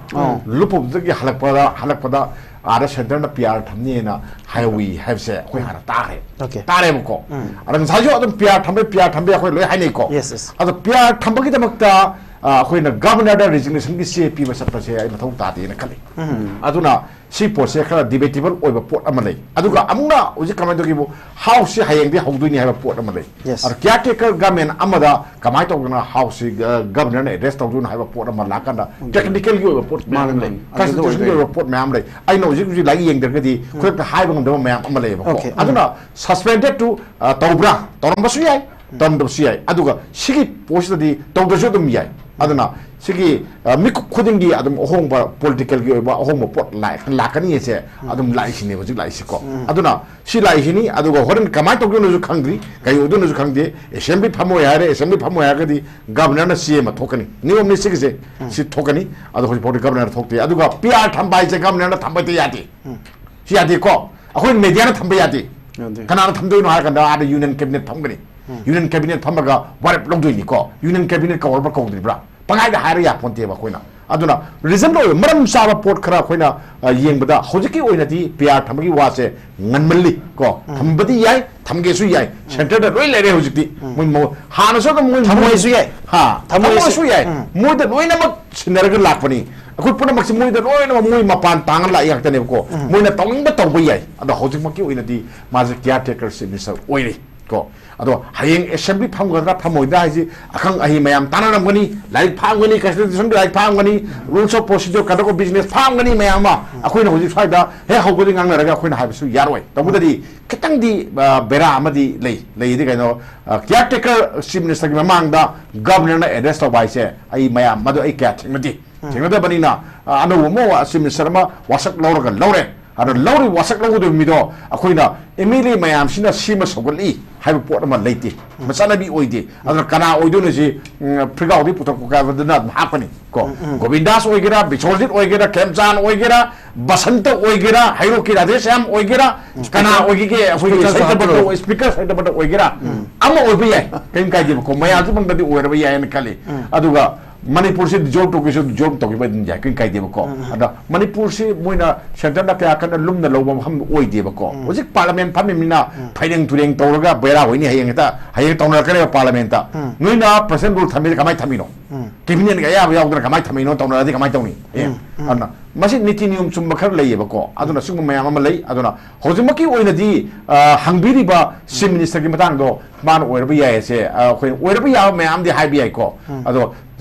ꯂꯨꯞꯄꯨꯕꯗꯒꯤ ꯍꯜꯂꯛꯄꯗ ꯍꯜꯂꯛꯄꯗ ꯑꯥꯗ centre ꯅ P R ꯊꯝꯅꯤꯅ ꯍꯥꯏꯍꯧꯋꯤ ꯍꯥꯏꯕꯁꯦ ꯑꯩꯈꯣꯏ ꯍꯥꯟꯅ ꯇꯥꯈ꯭ꯔꯦ꯫ Okay. ꯇꯥꯔꯦꯕꯀꯣ꯫ ꯑꯗ ꯉꯁꯥꯏꯁꯨ ꯑꯗꯨꯝ P R ꯊꯝꯕꯩ, P R ꯊꯝꯕꯩ ꯑꯩꯈꯣꯏ ꯂꯣꯏ ꯍꯥꯏꯅꯩꯀꯣ꯫ Yes, yes. ꯑꯗꯣ P R ꯊꯝꯕꯒꯤꯗꯃꯛꯇ ꯑ, ꯑꯩꯈꯣꯏꯅ Governor ꯗ resignation ꯒꯤ ꯆꯦ ꯄꯤꯕ ꯆꯠꯄꯁꯦ ꯑꯩ ꯃꯊꯧ ꯇꯥꯗꯦꯅ ꯈꯜꯂꯤ꯫ ꯑꯗꯨꯅ ꯁꯤ ꯄꯣꯠꯁꯦ ꯈꯔ debatable ꯑꯣꯏꯕ ꯄꯣꯠ ꯑꯃ ꯂꯩ꯫ ꯑꯗꯨꯒ ꯑꯃꯨꯛꯅ ꯍꯧꯖꯤꯛ ꯀꯃꯥꯏꯅ ꯇꯧꯒꯦꯕꯨ, House ꯁꯤ ꯍꯌꯦꯡꯗꯤ ꯍꯧꯗꯣꯏꯅꯤ ꯍꯥꯏꯕ ꯄꯣꯠ ꯑꯃ ꯂꯩ꯫ Yes. ꯑꯗ caretaker government ꯑꯃꯗ ꯀꯃꯥꯏꯅ ꯇꯧꯗꯅ House ꯁꯤ, ꯑ, Governor ꯅ address ꯇꯧꯗꯣꯏꯅꯣ ꯍꯥꯏꯕ ꯄꯣꯠ ꯑꯃ ꯂꯥꯛꯀꯥꯟꯗ, technical ꯒꯤ ꯑꯣꯏꯕ ꯄꯣꯠ ꯃꯌꯥꯝ ꯃꯥꯅꯦ, ꯂꯩ, ꯃꯥꯅꯦ꯫ ꯑꯗꯨꯗ constitution ꯒꯤ ꯑꯣꯏꯗꯣꯏꯅꯦ꯫ ꯑꯣꯏꯕ ꯄꯣꯠ ꯃꯌꯥꯝ ꯂꯩ꯫ ꯑꯩꯅ ꯍꯧꯖꯤꯛ ꯍꯧꯖꯤꯛ ꯂꯥꯏꯔꯤꯛ ꯌꯦꯡꯗ꯭ꯔꯒꯗꯤ ꯈꯨꯗꯛꯇ ꯍꯥꯏꯕ ꯉꯝꯗꯕ ꯃꯌꯥꯝ ꯑꯃ ꯂꯩꯌꯦꯕꯀꯣ꯫ Okay. ꯑꯗꯨꯅ suspended to, ꯑ, ꯇꯧꯕ꯭ꯔꯥ, ꯇꯧꯔꯝꯕꯁꯨ ꯌꯥꯏ, ꯇꯧꯔꯝꯗꯕꯁꯨ ꯌꯥꯏ꯫ ꯑꯗꯨꯒ ꯁꯤꯒꯤ ꯄꯣꯠꯁꯤꯗꯗꯤ ꯇꯧꯗ꯭ꯔꯁꯨ ꯑꯗꯨꯝ ꯌꯥꯏ꯫ ꯑꯗꯨꯅ ꯁꯤꯒꯤ, ꯑ, ꯃꯤꯀꯨꯞ ꯈꯨꯗꯤꯡꯒꯤ ꯑꯗꯨꯝ ꯑꯍꯣꯡꯕ political ꯒꯤ ꯑꯣꯏꯕ ꯑꯍꯣꯡꯕ ꯄꯣꯠ ꯂꯥꯛ-, ꯂꯥꯛꯀꯅꯤ ꯍꯥꯏꯁꯦ ꯑꯗꯨꯝ ꯂꯥꯛꯏꯁꯤꯅꯦ ꯍꯧꯖꯤꯛ ꯂꯥꯛꯏꯁꯤꯀꯣ꯫ ꯑꯗꯨꯅ ꯁꯤ ꯂꯥꯛꯏꯁꯤꯅꯤ꯫ ꯑꯗꯨꯒ ꯍꯣꯔꯦꯟ ꯀꯃꯥꯏꯅ ꯇꯧꯗꯣꯏꯅꯣꯁꯨ ꯈꯪꯗ꯭ꯔꯤ, ꯀꯩ ꯑꯣꯏꯗꯣꯏꯅꯣꯁꯨ ꯈꯪꯗꯦ꯫ Assembly ꯐꯝꯃꯣꯏ ꯍꯥꯏꯔꯦ, Assembly ꯐꯝꯃꯣꯏ ꯍꯥꯏꯔꯒꯗꯤ Governor ꯅ ꯆꯦ ꯑꯃ ꯊꯣꯛꯀꯅꯤ, ꯅꯤꯌꯣꯝꯅꯤ ꯁꯤꯒꯤꯁꯦ꯫ ꯁꯤ ꯊꯣꯛꯀꯅꯤ꯫ ꯑꯗꯣ ꯍꯧꯖꯤꯛ ꯐꯥꯎꯗꯤ Governor ꯊꯣꯛꯇꯦ꯫ ꯑꯗꯨꯒ P R ꯊꯝꯕ ꯍꯥꯏꯁꯦ Governor ꯅ ꯊꯝꯕꯗꯤ ꯌꯥꯗꯦ꯫ ꯁꯤ ꯌꯥꯗꯦꯀꯣ꯫ ꯑꯩꯈꯣꯏ media ꯅ ꯊꯝꯕ ꯌꯥꯗꯦ꯫ ꯌꯥꯗꯦ꯫ ꯀꯅꯥꯅ ꯊꯝꯗꯣꯏꯅꯣ ꯍꯥꯏꯔ ꯀꯥꯟꯗ ꯑꯥꯗ Union Cabinet ꯐꯝꯒꯅꯤ꯫ Union Cabinet ꯐꯝꯃꯒ ꯋꯥꯔꯦꯞ ꯂꯧꯗꯣꯏꯅꯤꯀꯣ꯫ Union Cabinet ꯀꯧꯔꯕ꯭ꯔꯥ ꯀꯧꯗ꯭ꯔꯤꯕ꯭ꯔꯥ? ꯄꯪꯍꯥꯏꯗ ꯍꯥꯏꯔ ꯌꯥꯄꯣꯟꯇꯦꯕ ꯑꯩꯈꯣꯏꯅ꯫ ꯑꯗꯨꯅ reasonable ꯑꯣꯏꯕ, ꯃꯔꯝ ꯆꯥꯕ ꯄꯣꯠ ꯈꯔ ꯑꯩꯈꯣꯏꯅ, ꯑ, ꯌꯦꯡꯕꯗ ꯍꯧꯖꯤꯛꯀꯤ ꯑꯣꯏꯅꯗꯤ P R ꯊꯝꯕꯒꯤ ꯋꯥꯁꯦ ꯉꯟꯃꯜꯂꯤ ꯀꯣ꯫ ꯊꯝꯕꯗꯤ ꯌꯥꯏ, ꯊꯝꯒꯦꯁꯨ ꯌꯥꯏ꯫ Centre ꯗ ꯂꯣꯏ ꯂꯩꯔꯦ ꯍꯧꯖꯤꯛꯇꯤ꯫ ꯃꯣꯏ ꯃꯣ-, ꯍꯥꯟꯅꯁꯨ ꯑꯗꯨꯝ ꯃꯣꯏ ꯊꯝꯃꯣꯏꯁꯨ ꯌꯥꯏ꯫ ꯍꯥ, ꯊꯝꯃꯣꯏꯁꯨ- ꯊꯝꯃꯣꯏꯁꯨ ꯌꯥꯏ꯫ ꯃꯣꯏꯗ ꯂꯣꯏꯅꯃꯛ ꯁꯤꯟꯅꯔꯒ ꯂꯥꯛꯄꯅꯤ꯫ ꯑꯩꯈꯣꯏ ꯄꯨꯝꯅꯃꯛꯁꯤ ꯃꯣꯏꯗ ꯂꯣꯏꯅꯃꯛ ꯃꯣꯏ ꯃꯄꯥꯟ ꯇꯥꯡꯉ ꯂꯥꯛꯏ ꯉꯥꯛꯇꯅꯦꯕꯀꯣ꯫ ꯃꯣꯏꯅ ꯇꯧꯅꯤꯡꯕ ꯇꯧꯕ ꯌꯥꯏ꯫ ꯑꯗꯣ ꯍꯧꯖꯤꯛꯃꯛꯀꯤ ꯑꯣꯏꯅꯗꯤ ꯃꯥꯁꯦ caretaker Chief Minister ꯑꯣꯏꯔꯤ ꯀꯣ꯫ ꯑꯗꯣ ꯍꯌꯦꯡ Assembly ꯐꯝꯒꯗ꯭ꯔꯥ ꯐꯝꯃꯣꯏꯗ꯭ꯔꯥ ꯍꯥꯏꯁꯤ ꯑꯈꯪ ꯑꯍꯩ ꯃꯌꯥꯝ ꯇꯥꯟꯅꯔꯝꯒꯅꯤ, ꯂꯥꯏꯔꯤꯛ ꯐꯥꯛꯑꯝꯒꯅꯤ, Constitution ꯒꯤ ꯂꯥꯏꯔꯤꯛ ꯐꯥꯛꯑꯝꯒꯅꯤ, Rules of Procedure, Conduct of Business ꯐꯥꯛꯑꯝꯒꯅꯤ ꯃꯌꯥꯝ ꯑꯃ꯫ ꯑꯩꯈꯣꯏꯅ ꯍꯧꯖꯤꯛ ꯁ꯭ꯋꯥꯏꯗ ꯍꯦꯛ ꯍꯧꯕꯗꯒꯤ ꯉꯥꯡꯅꯔꯒ ꯑꯩꯈꯣꯏꯅ ꯍꯥꯏꯕꯁꯨ ꯌꯥꯔꯣꯏ꯫ ꯇꯧꯕꯗꯗꯤ ꯈꯤꯇꯪꯗꯤ, ꯑ, ꯕꯦꯔꯥ ꯑꯃꯗꯤ ꯂꯩ꯫ ꯂꯩꯗꯤ ꯀꯩꯅꯣ, ꯑ, caretaker Chief Minister ꯒꯤ ꯃꯃꯥꯡꯗ Governor ꯅ address ꯇꯧꯕ ꯍꯥꯏꯁꯦ ꯑꯩ ꯃꯌꯥꯝ ꯃꯗꯨ ꯑꯩ ꯀꯌꯥ ꯊꯦꯡꯅꯗꯦ꯫ ꯊꯦꯡꯅꯗꯕꯅꯤꯅ, ꯑ, ꯑꯅꯧꯕ ꯑꯃ Chief Minister ꯑꯃ ꯋꯥꯁꯛ ꯂꯧꯔꯒ ꯂꯧꯔꯦ꯫ ꯑꯗꯣ ꯂꯧꯔꯤ ꯋꯥꯁꯛ ꯂꯧꯒꯗꯕ ꯃꯤꯗꯣ ꯑꯩꯈꯣꯏꯅ M L A ꯃꯌꯥꯝꯁꯤꯅ ꯁꯦꯝꯃ ꯁꯧꯒꯠꯂꯤ꯫ ꯍꯥꯏꯕ ꯄꯣꯠ ꯑꯃ ꯂꯩꯇꯦ꯫ ꯃꯆꯠꯅꯕꯤ ꯑꯣꯏꯗꯦ꯫ ꯑꯗꯨꯅ ꯀꯅꯥ ꯑꯣꯏꯗꯣꯏꯅꯣ ꯁꯤ, ꯎꯝ, ꯐꯤꯔꯒꯥꯎꯗꯤ ꯄꯨꯊꯣꯛꯄ ꯀꯥꯏꯕꯗꯨꯅ ꯑꯗꯨꯝ ꯍꯥꯞꯀꯅꯤ ꯀꯣ꯫ ꯎꯝ, ꯎꯝ꯫ ꯒꯣꯕꯤꯟꯗꯥꯁ ꯑꯣꯏꯒꯦꯔꯥ, ꯕꯤꯁ꯭ꯋꯖꯤꯠ ꯑꯣꯏꯒꯦꯔꯥ, ꯈꯦꯝꯆꯥꯟ ꯑꯣꯏꯒꯦꯔꯥ, ꯕꯁꯟꯇ ꯑꯣꯏꯒꯦꯔꯥ, ꯍꯩꯔꯣꯛꯀꯤ ꯔꯥꯙꯦꯁ꯭ꯌꯥꯝ ꯑꯣꯏꯒꯦꯔꯥ, ꯎꯝ꯫ ꯀꯅꯥ ꯑꯣꯏꯒꯦꯒꯦ, ꯑꯩꯈꯣꯏꯒꯤ speaker ꯁꯥꯍꯤꯇ꯭ꯌ ꯁꯥꯍꯤꯇ꯭ꯌ ꯕꯟꯗ, ꯄꯟꯗ꯫ Speaker ꯁꯥꯍꯤꯇ꯭ꯌ ꯕꯟꯗ ꯑꯣꯏꯒꯦꯔꯥ, ꯎꯝ꯫ ꯑꯃ ꯑꯣꯏꯕ ꯌꯥꯏ, ꯀꯔꯤꯝ ꯀꯥꯏꯗꯦꯕꯀꯣ, ꯃꯌꯥꯝꯁꯨ ꯃꯅꯨꯡꯗꯗꯤ ꯑꯣꯏꯔꯕ ꯌꯥꯏꯅ ꯈꯜꯂꯤ꯫ ꯎꯝ꯫ ꯑꯗꯨꯒ ꯃꯅꯤꯄꯨꯔꯁꯤ dissolve ꯇꯧꯒꯦꯁꯨ dissolve ꯇꯧꯈꯤꯕ ꯑꯗꯨꯝ ꯌꯥꯏ, ꯀꯔꯤꯝ ꯀꯥꯏꯗꯦꯕꯀꯣ꯫ ꯎꯝ, ꯎꯝ꯫ ꯑꯗ ꯃꯅꯤꯄꯨꯔꯁꯤ ꯃꯣꯏꯅ centre ꯅ ꯀꯌꯥ ꯀꯟꯅ ꯂꯨꯝꯅ ꯂꯧꯕ ꯃꯐꯝ ꯑꯣꯏꯗꯦꯕꯀꯣ꯫ ꯎꯝ꯫ ꯍꯧꯖꯤꯛ parliament ꯐꯝꯃꯤꯕꯅꯤꯅ ꯎꯝ꯫ ꯐꯩꯔꯦꯡ ꯇꯨꯔꯦꯡ ꯇꯧꯔꯒ ꯕꯦꯔꯥ ꯑꯣꯏꯅꯤ, ꯍꯌꯦꯡ ꯍꯦꯛꯇ, ꯍꯌꯦꯡ ꯇꯧꯅꯔꯛꯀꯅꯦꯕ parliament ꯇ꯫ ꯎꯝ꯫ ꯅꯣꯏꯅ president rule ꯊꯝꯃꯤꯁꯦ ꯀꯃꯥꯏꯅ ꯊꯝꯃꯤꯅꯣ? ꯎꯝ꯫ Cabinet ꯀ ꯑꯌꯥꯕ ꯌꯥꯎꯗꯅ ꯀꯃꯥꯏꯅ ꯊꯝꯃꯤꯅꯣ? ꯇꯧꯅꯔꯗꯤ ꯀꯃꯥꯏꯅ ꯇꯧꯅꯤ? ꯍꯌꯦꯡ꯫ ꯎꯝ, ꯎꯝ꯫ ꯑꯗꯨꯅ ꯃꯁꯤ ꯅꯤꯇꯤ ꯅꯤꯌꯣꯝ ꯆꯨꯝꯕ ꯈꯔ ꯂꯩꯌꯦꯕꯀꯣ꯫ ꯑꯗꯨꯅ ꯁꯤꯒꯨꯝꯕ ꯃꯌꯥꯝ ꯑꯃ ꯂꯩ꯫ ꯑꯗꯨꯅ ꯍꯧꯖꯤꯛꯃꯛꯀꯤ ꯑꯣꯏꯅꯗꯤ, ꯑ, ꯍꯪꯕꯤꯔꯤꯕ chief minister ꯒꯤ ꯃꯇꯥꯡꯗꯣ ꯃꯥꯅ ꯑꯣꯏꯔꯕ ꯌꯥꯏ ꯍꯥꯏꯁꯦ, ꯑ, ꯑꯩꯈꯣꯏꯅ ꯑꯣꯏꯔꯕ ꯌꯥꯕ ꯃꯌꯥꯝꯗꯤ ꯍꯥꯏꯕ ꯌꯥꯏꯀꯣ꯫ ꯎꯝ꯫ ꯑꯗꯣ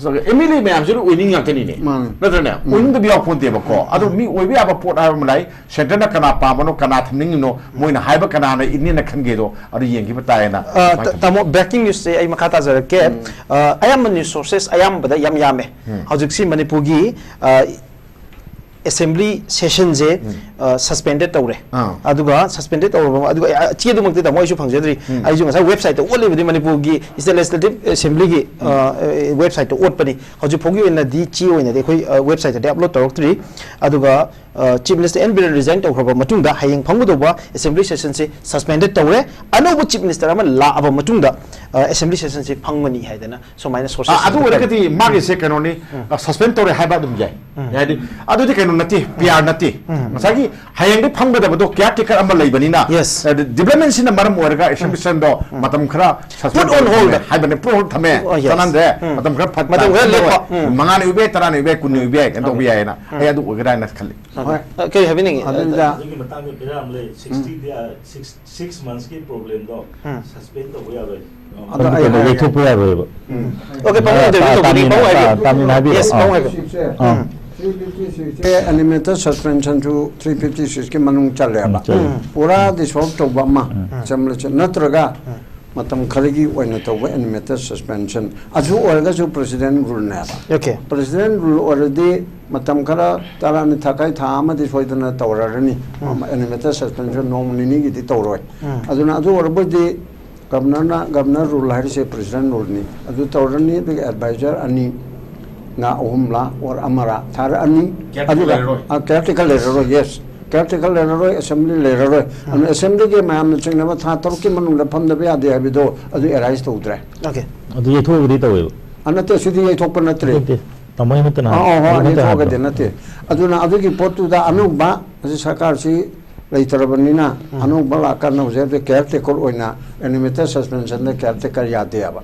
M L A ꯃꯌꯥꯝꯁꯤ ꯂꯣꯏ ꯑꯣꯏꯅꯤꯡ ꯉꯥꯛꯇꯅꯤꯅꯦ꯫ ꯃꯥꯅꯦ꯫ ꯅꯠꯇ꯭ꯔꯅꯦ? ꯎꯝ꯫ ꯑꯣꯏꯅꯤꯡꯗꯕ ꯌꯥꯎ ꯄꯣꯟꯇꯦꯕꯀꯣ꯫ ꯑꯗꯣ ꯃꯤ ꯑꯣꯏꯕ ꯌꯥꯕ ꯄꯣꯠ ꯍꯥꯏꯕ ꯑꯃ ꯂꯩ꯫ Centre ꯅ ꯀꯅꯥ ꯄꯥꯝꯕꯅꯣ, ꯀꯅꯥ ꯊꯝꯅꯤꯡꯉꯤꯅꯣ, ꯃꯣꯏꯅ ꯍꯥꯏꯕ ꯀꯅꯥꯅ ꯏꯟꯅꯦꯅ ꯈꯟꯒꯦꯗꯣ ꯑꯗꯨ ꯌꯦꯡꯈꯤꯕ ꯇꯥꯏꯌꯦꯅ꯫ ꯑ, ꯑꯗꯨꯃꯥꯏꯅ ꯇ-, ꯊꯝꯖꯒꯦ꯫ ꯇꯥꯃꯣ, breaking news ꯁꯦ ꯑꯩ ꯃꯈꯥ ꯇꯥꯖꯔꯛꯀꯦ꯫ ꯎꯝ꯫ ꯑ, ꯑꯌꯥꯝꯕ news sources ꯑꯌꯥꯝꯕꯗ ꯌꯥꯝ ꯌꯥꯝꯃꯦ꯫ ꯎꯝ꯫ ꯍꯧꯖꯤꯛꯁꯤ ꯃꯅꯤꯄꯨꯔꯒꯤ, ꯑ, assembly session ꯁꯦ, ꯎꯝ꯫ ꯑ, suspended ꯇꯧꯔꯦ꯫ ꯑꯥ꯫ ꯑꯗꯨꯒ suspended ꯇꯧꯔꯕ, ꯑꯗꯨꯒ ꯑꯩ, ꯑ, ꯆꯦꯗꯨꯃꯛꯇꯤ ꯇꯥꯃꯣ ꯑꯩꯁꯨ ꯐꯪꯖꯗ꯭ꯔꯤ꯫ ꯎꯝ꯫ ꯑꯩꯁꯨ ꯉꯁꯥꯏ website ꯇ ꯑꯣꯠꯂꯤꯕꯗꯤ ꯃꯅꯤꯄꯨꯔꯒꯤ State Legislative Assembly ꯒꯤ, ꯑ, ꯎꯝ꯫ ꯑ, website ꯇ ꯑꯣꯠꯄꯅꯤ꯫ ꯍꯧꯖꯤꯛ ꯐꯥꯎꯒꯤ ꯑꯣꯏꯅꯗꯤ ꯆꯦ ꯑꯣꯏꯅꯗꯤ ꯑꯩꯈꯣꯏ, ꯑ, website ꯇꯗꯤ upload ꯇꯧꯔꯛꯇ꯭ꯔꯤ꯫ ꯑꯗꯨꯒ, ꯑ, Chief Minister N. Biren resign ꯇꯧꯈ꯭ꯔꯕ ꯃꯇꯨꯡꯗ ꯍꯌꯦꯡ ꯐꯝꯒꯗꯧꯕ assembly session ꯁꯦ suspended ꯇꯧꯔꯦ꯫ ꯑꯅꯧꯕ Chief Minister ꯑꯃ ꯂꯥꯛꯑꯕ ꯃꯇꯨꯡꯗ, ꯑ, assembly session ꯁꯦ ꯐꯪꯒꯅꯤ ꯍꯥꯏꯗꯅ ꯁꯨꯃꯥꯏꯅ sources ꯑ, ꯑꯗꯨ ꯑꯃ ꯑꯣꯏꯔꯒꯗꯤ ꯃꯥꯒꯤꯁꯦ ꯀꯩꯅꯣꯅꯤ, ꯎꯝ꯫ ꯑ, suspend ꯇꯧꯔꯦ ꯍꯥꯏꯕ ꯑꯗꯨꯝ ꯌꯥꯏ꯫ ꯎꯝ꯫ ꯍꯥꯏꯗꯤ ꯑꯗꯨꯗꯤ ꯀꯩꯅꯣ ꯅꯠꯇꯦ, P R ꯅꯠꯇꯦ꯫ ꯎꯝ꯫ ꯉꯁꯥꯏꯒꯤ ꯍꯌꯦꯡꯗꯤ ꯐꯝꯒꯗꯕꯗꯣ caretaker ꯑꯃ ꯂꯩꯕꯅꯤꯅ, Yes. ꯑ, development ꯁꯤꯅ ꯃꯔꯝ ꯑꯣꯏꯔꯒ assembly ꯎꯝ꯫ Session ꯗꯣ ꯎꯝ꯫ ꯃꯇꯝ ꯈꯔ suspend Put on hold꯫ ꯊꯝꯃꯦ ꯍꯥꯏꯕꯅꯦ, put on hold ꯊꯝꯃꯦ, ꯑꯣ, yes꯫ ꯆꯠꯍꯟꯗ꯭ꯔꯦ, ꯎꯝ꯫ ꯃꯇꯝ ꯈꯔ ꯐꯠ-, ꯃꯇꯝ ꯈꯔ ꯂꯦꯞꯄ꯫ ꯎꯝ꯫ ꯃꯉꯥꯅꯤ ꯑꯣꯏꯕ ꯌꯥꯏ, ꯇꯔꯥꯅꯤ ꯑꯣꯏꯕ ꯌꯥꯏ, ꯀꯨꯟꯅꯤ ꯑꯣꯏꯕ ꯌꯥꯏ, ꯀꯩꯅꯣ ꯇꯧꯕ ꯎꯝ꯫ ꯌꯥꯏꯌꯦꯅ ꯎꯝ꯫ ꯑꯩ ꯑꯗꯨ ꯑꯣꯏꯒꯗ꯭ꯔꯥ ꯍꯥꯏꯅ ꯈꯜꯂꯤ꯫ ꯍꯣꯏ꯫ ꯑ, ꯀꯔꯤ ꯍꯥꯏꯕꯤꯅꯤꯡꯉꯤ? ꯑꯗꯨꯗ ꯑꯗꯨꯒꯤ ꯃꯇꯥꯡꯗ ꯕꯦꯔꯥ ꯑꯃ ꯂꯩ꯫ ꯎꯝ꯫ Sixty day, six, six months ꯀꯤ problem ꯗꯣ ꯎꯝ꯫ Suspend ꯇꯧꯕ ꯌꯥꯔꯣꯏ꯫ ꯑꯗꯣ ꯑꯗꯨ ꯑꯩ ꯀꯩꯅꯣ ꯍꯥꯏꯔꯒꯦ꯫ ꯌꯩꯊꯣꯛꯄ ꯌꯥꯔꯣꯏꯕ꯫ ꯎꯝ꯫ Okay, ꯄꯥꯕꯨꯡ ꯑꯥ, interview ꯇꯥ-, ꯇꯧꯕꯤꯅꯤ, ꯇꯥꯃꯤꯟ-, ꯄꯥꯕꯨꯡ ꯍꯥꯏꯕꯤꯌꯨ꯫ ꯇꯥ-, ꯇꯥꯃꯤꯟ ꯍꯥꯏꯕꯤꯔꯣ꯫ Yes, ꯑꯥ꯫ ꯄꯥꯕꯨꯡ ꯍꯥꯏꯕꯤꯌꯨ꯫ ꯎꯝ꯫ Three fifty six ꯁꯦ animated suspension ꯁꯨ three fifty six ꯀꯤ ꯃꯅꯨꯡ ꯆꯜꯂꯦꯕ꯫ ꯎꯝ, ꯆꯜꯂꯦ꯫ ꯎꯝ꯫ ꯄꯨꯔꯥ dissolve ꯇꯧꯕ ꯑꯃ, ꯎꯝ꯫ ꯆꯝꯂꯁꯦ ꯅꯠꯇ꯭ꯔꯒ ꯎꯝ꯫ ꯃꯇꯝ ꯈꯔꯒꯤ ꯑꯣꯏꯅ ꯇꯧꯕ animated suspension꯫ ꯑꯗꯨ ꯑꯣꯏꯔꯒꯁꯨ president rule ꯅꯦꯕ꯫ Okay꯫ President rule ꯑꯣꯏꯔꯗꯤ ꯃꯇꯝ ꯈꯔ ꯇꯔꯥꯅꯤ ꯊꯥꯈꯥꯏ ꯊꯥ ꯑꯃꯗꯤ ꯁꯣꯏꯗꯅ ꯇꯧꯔꯔꯅꯤ꯫ ꯎꯝ꯫ Animated suspension ꯅꯣꯡꯃ ꯅꯤꯅꯤꯒꯤꯗꯤ ꯇꯧꯔꯣꯏ꯫ ꯎꯝ꯫ ꯑꯗꯨꯅ ꯑꯗꯨ ꯑꯣꯏꯔꯕꯗꯤ ꯒꯕꯔꯅꯔꯅ, ꯒꯕꯔꯅꯔ ꯔꯨꯜ ꯍꯥꯏꯔꯤꯁꯦ ꯄ꯭ꯔꯦꯁꯤꯗꯦꯟ ꯔꯨꯜꯅꯤ꯫ ꯑꯗꯨ ꯇꯧꯔꯅꯤ, ꯑꯗꯨꯒ ꯑꯦꯗꯚꯥꯏꯖꯔ ꯑꯅꯤ, ꯉꯥ ꯑꯍꯨꯝꯂ ꯑꯣꯔ ꯑꯃꯔ ꯊꯥꯔꯛꯑꯅꯤ꯫ Caretaker ꯑꯗꯨꯒ ꯂꯩꯔꯔꯣꯏ꯫ ꯀꯦꯌꯔ ꯇꯦꯀꯔ ꯂꯩꯔꯔꯣꯏ꯫ ꯌꯦꯁ, ꯀꯦꯌꯔ ꯇꯦꯀꯔ ꯂꯩꯔꯔꯣꯏ, ꯑꯦꯁꯦꯝꯕ꯭ꯂꯤ ꯂꯩꯔꯔꯣꯏ꯫ ꯑꯗꯨꯅ ꯑꯦꯁꯦꯝꯕ꯭ꯂꯤꯒꯤ ꯃꯌꯥꯝꯅ ꯆꯤꯡꯅꯕ ꯊꯥ ꯇꯔꯨꯛꯀꯤ ꯃꯅꯨꯡꯗ ꯐꯝꯗꯕ ꯌꯥꯗꯦ ꯍꯥꯏꯕꯗꯣ ꯑꯗꯨ ꯑꯦꯔꯥꯏꯁ ꯇꯧꯗ꯭ꯔꯦ꯫ ꯑꯣꯀꯦ꯫ ꯑꯗꯨ ꯌꯩꯊꯣꯛꯑꯒꯗꯤ ꯇꯧꯋꯦꯕ꯫ ꯑ, ꯅꯠꯇꯦ, ꯁꯤꯗꯤ ꯌꯩꯊꯣꯛꯄ ꯅꯠꯇ꯭ꯔꯦ꯫ ꯅꯠꯇꯦ, ꯇꯥꯃꯣ ꯑꯩꯅ ꯅꯠꯇꯅ ꯑ, ꯑ, ꯍꯣꯏ, ꯑꯩ ꯅꯠꯇꯅ ꯌꯩꯊꯣꯛꯑꯒꯗꯤ ꯍꯥꯏꯕꯗꯣ꯫ ꯅꯠꯇꯦ꯫ ꯑꯗꯨꯅ ꯑꯗꯨꯒꯤ ꯄꯣꯠꯇꯨꯗ ꯑꯅꯧꯕ ꯑꯁꯤ ꯁꯔꯀꯥꯔꯁꯤ ꯂꯩꯇ꯭ꯔꯕꯅꯤꯅ, ꯑꯅꯧꯕ ꯂꯥꯛꯀꯥꯟꯗ ꯍꯧꯖꯤꯛ ꯍꯧꯖꯤꯛ ꯀꯦꯌꯔ ꯇꯦꯀꯔ ꯑꯣꯏꯅ ꯑꯦꯅꯤꯃꯦꯇꯦꯗ ꯁꯁꯄꯦꯟꯁꯟꯗ ꯀꯦꯌꯔ ꯇꯦꯀꯔ ꯌꯥꯗꯦꯕ꯫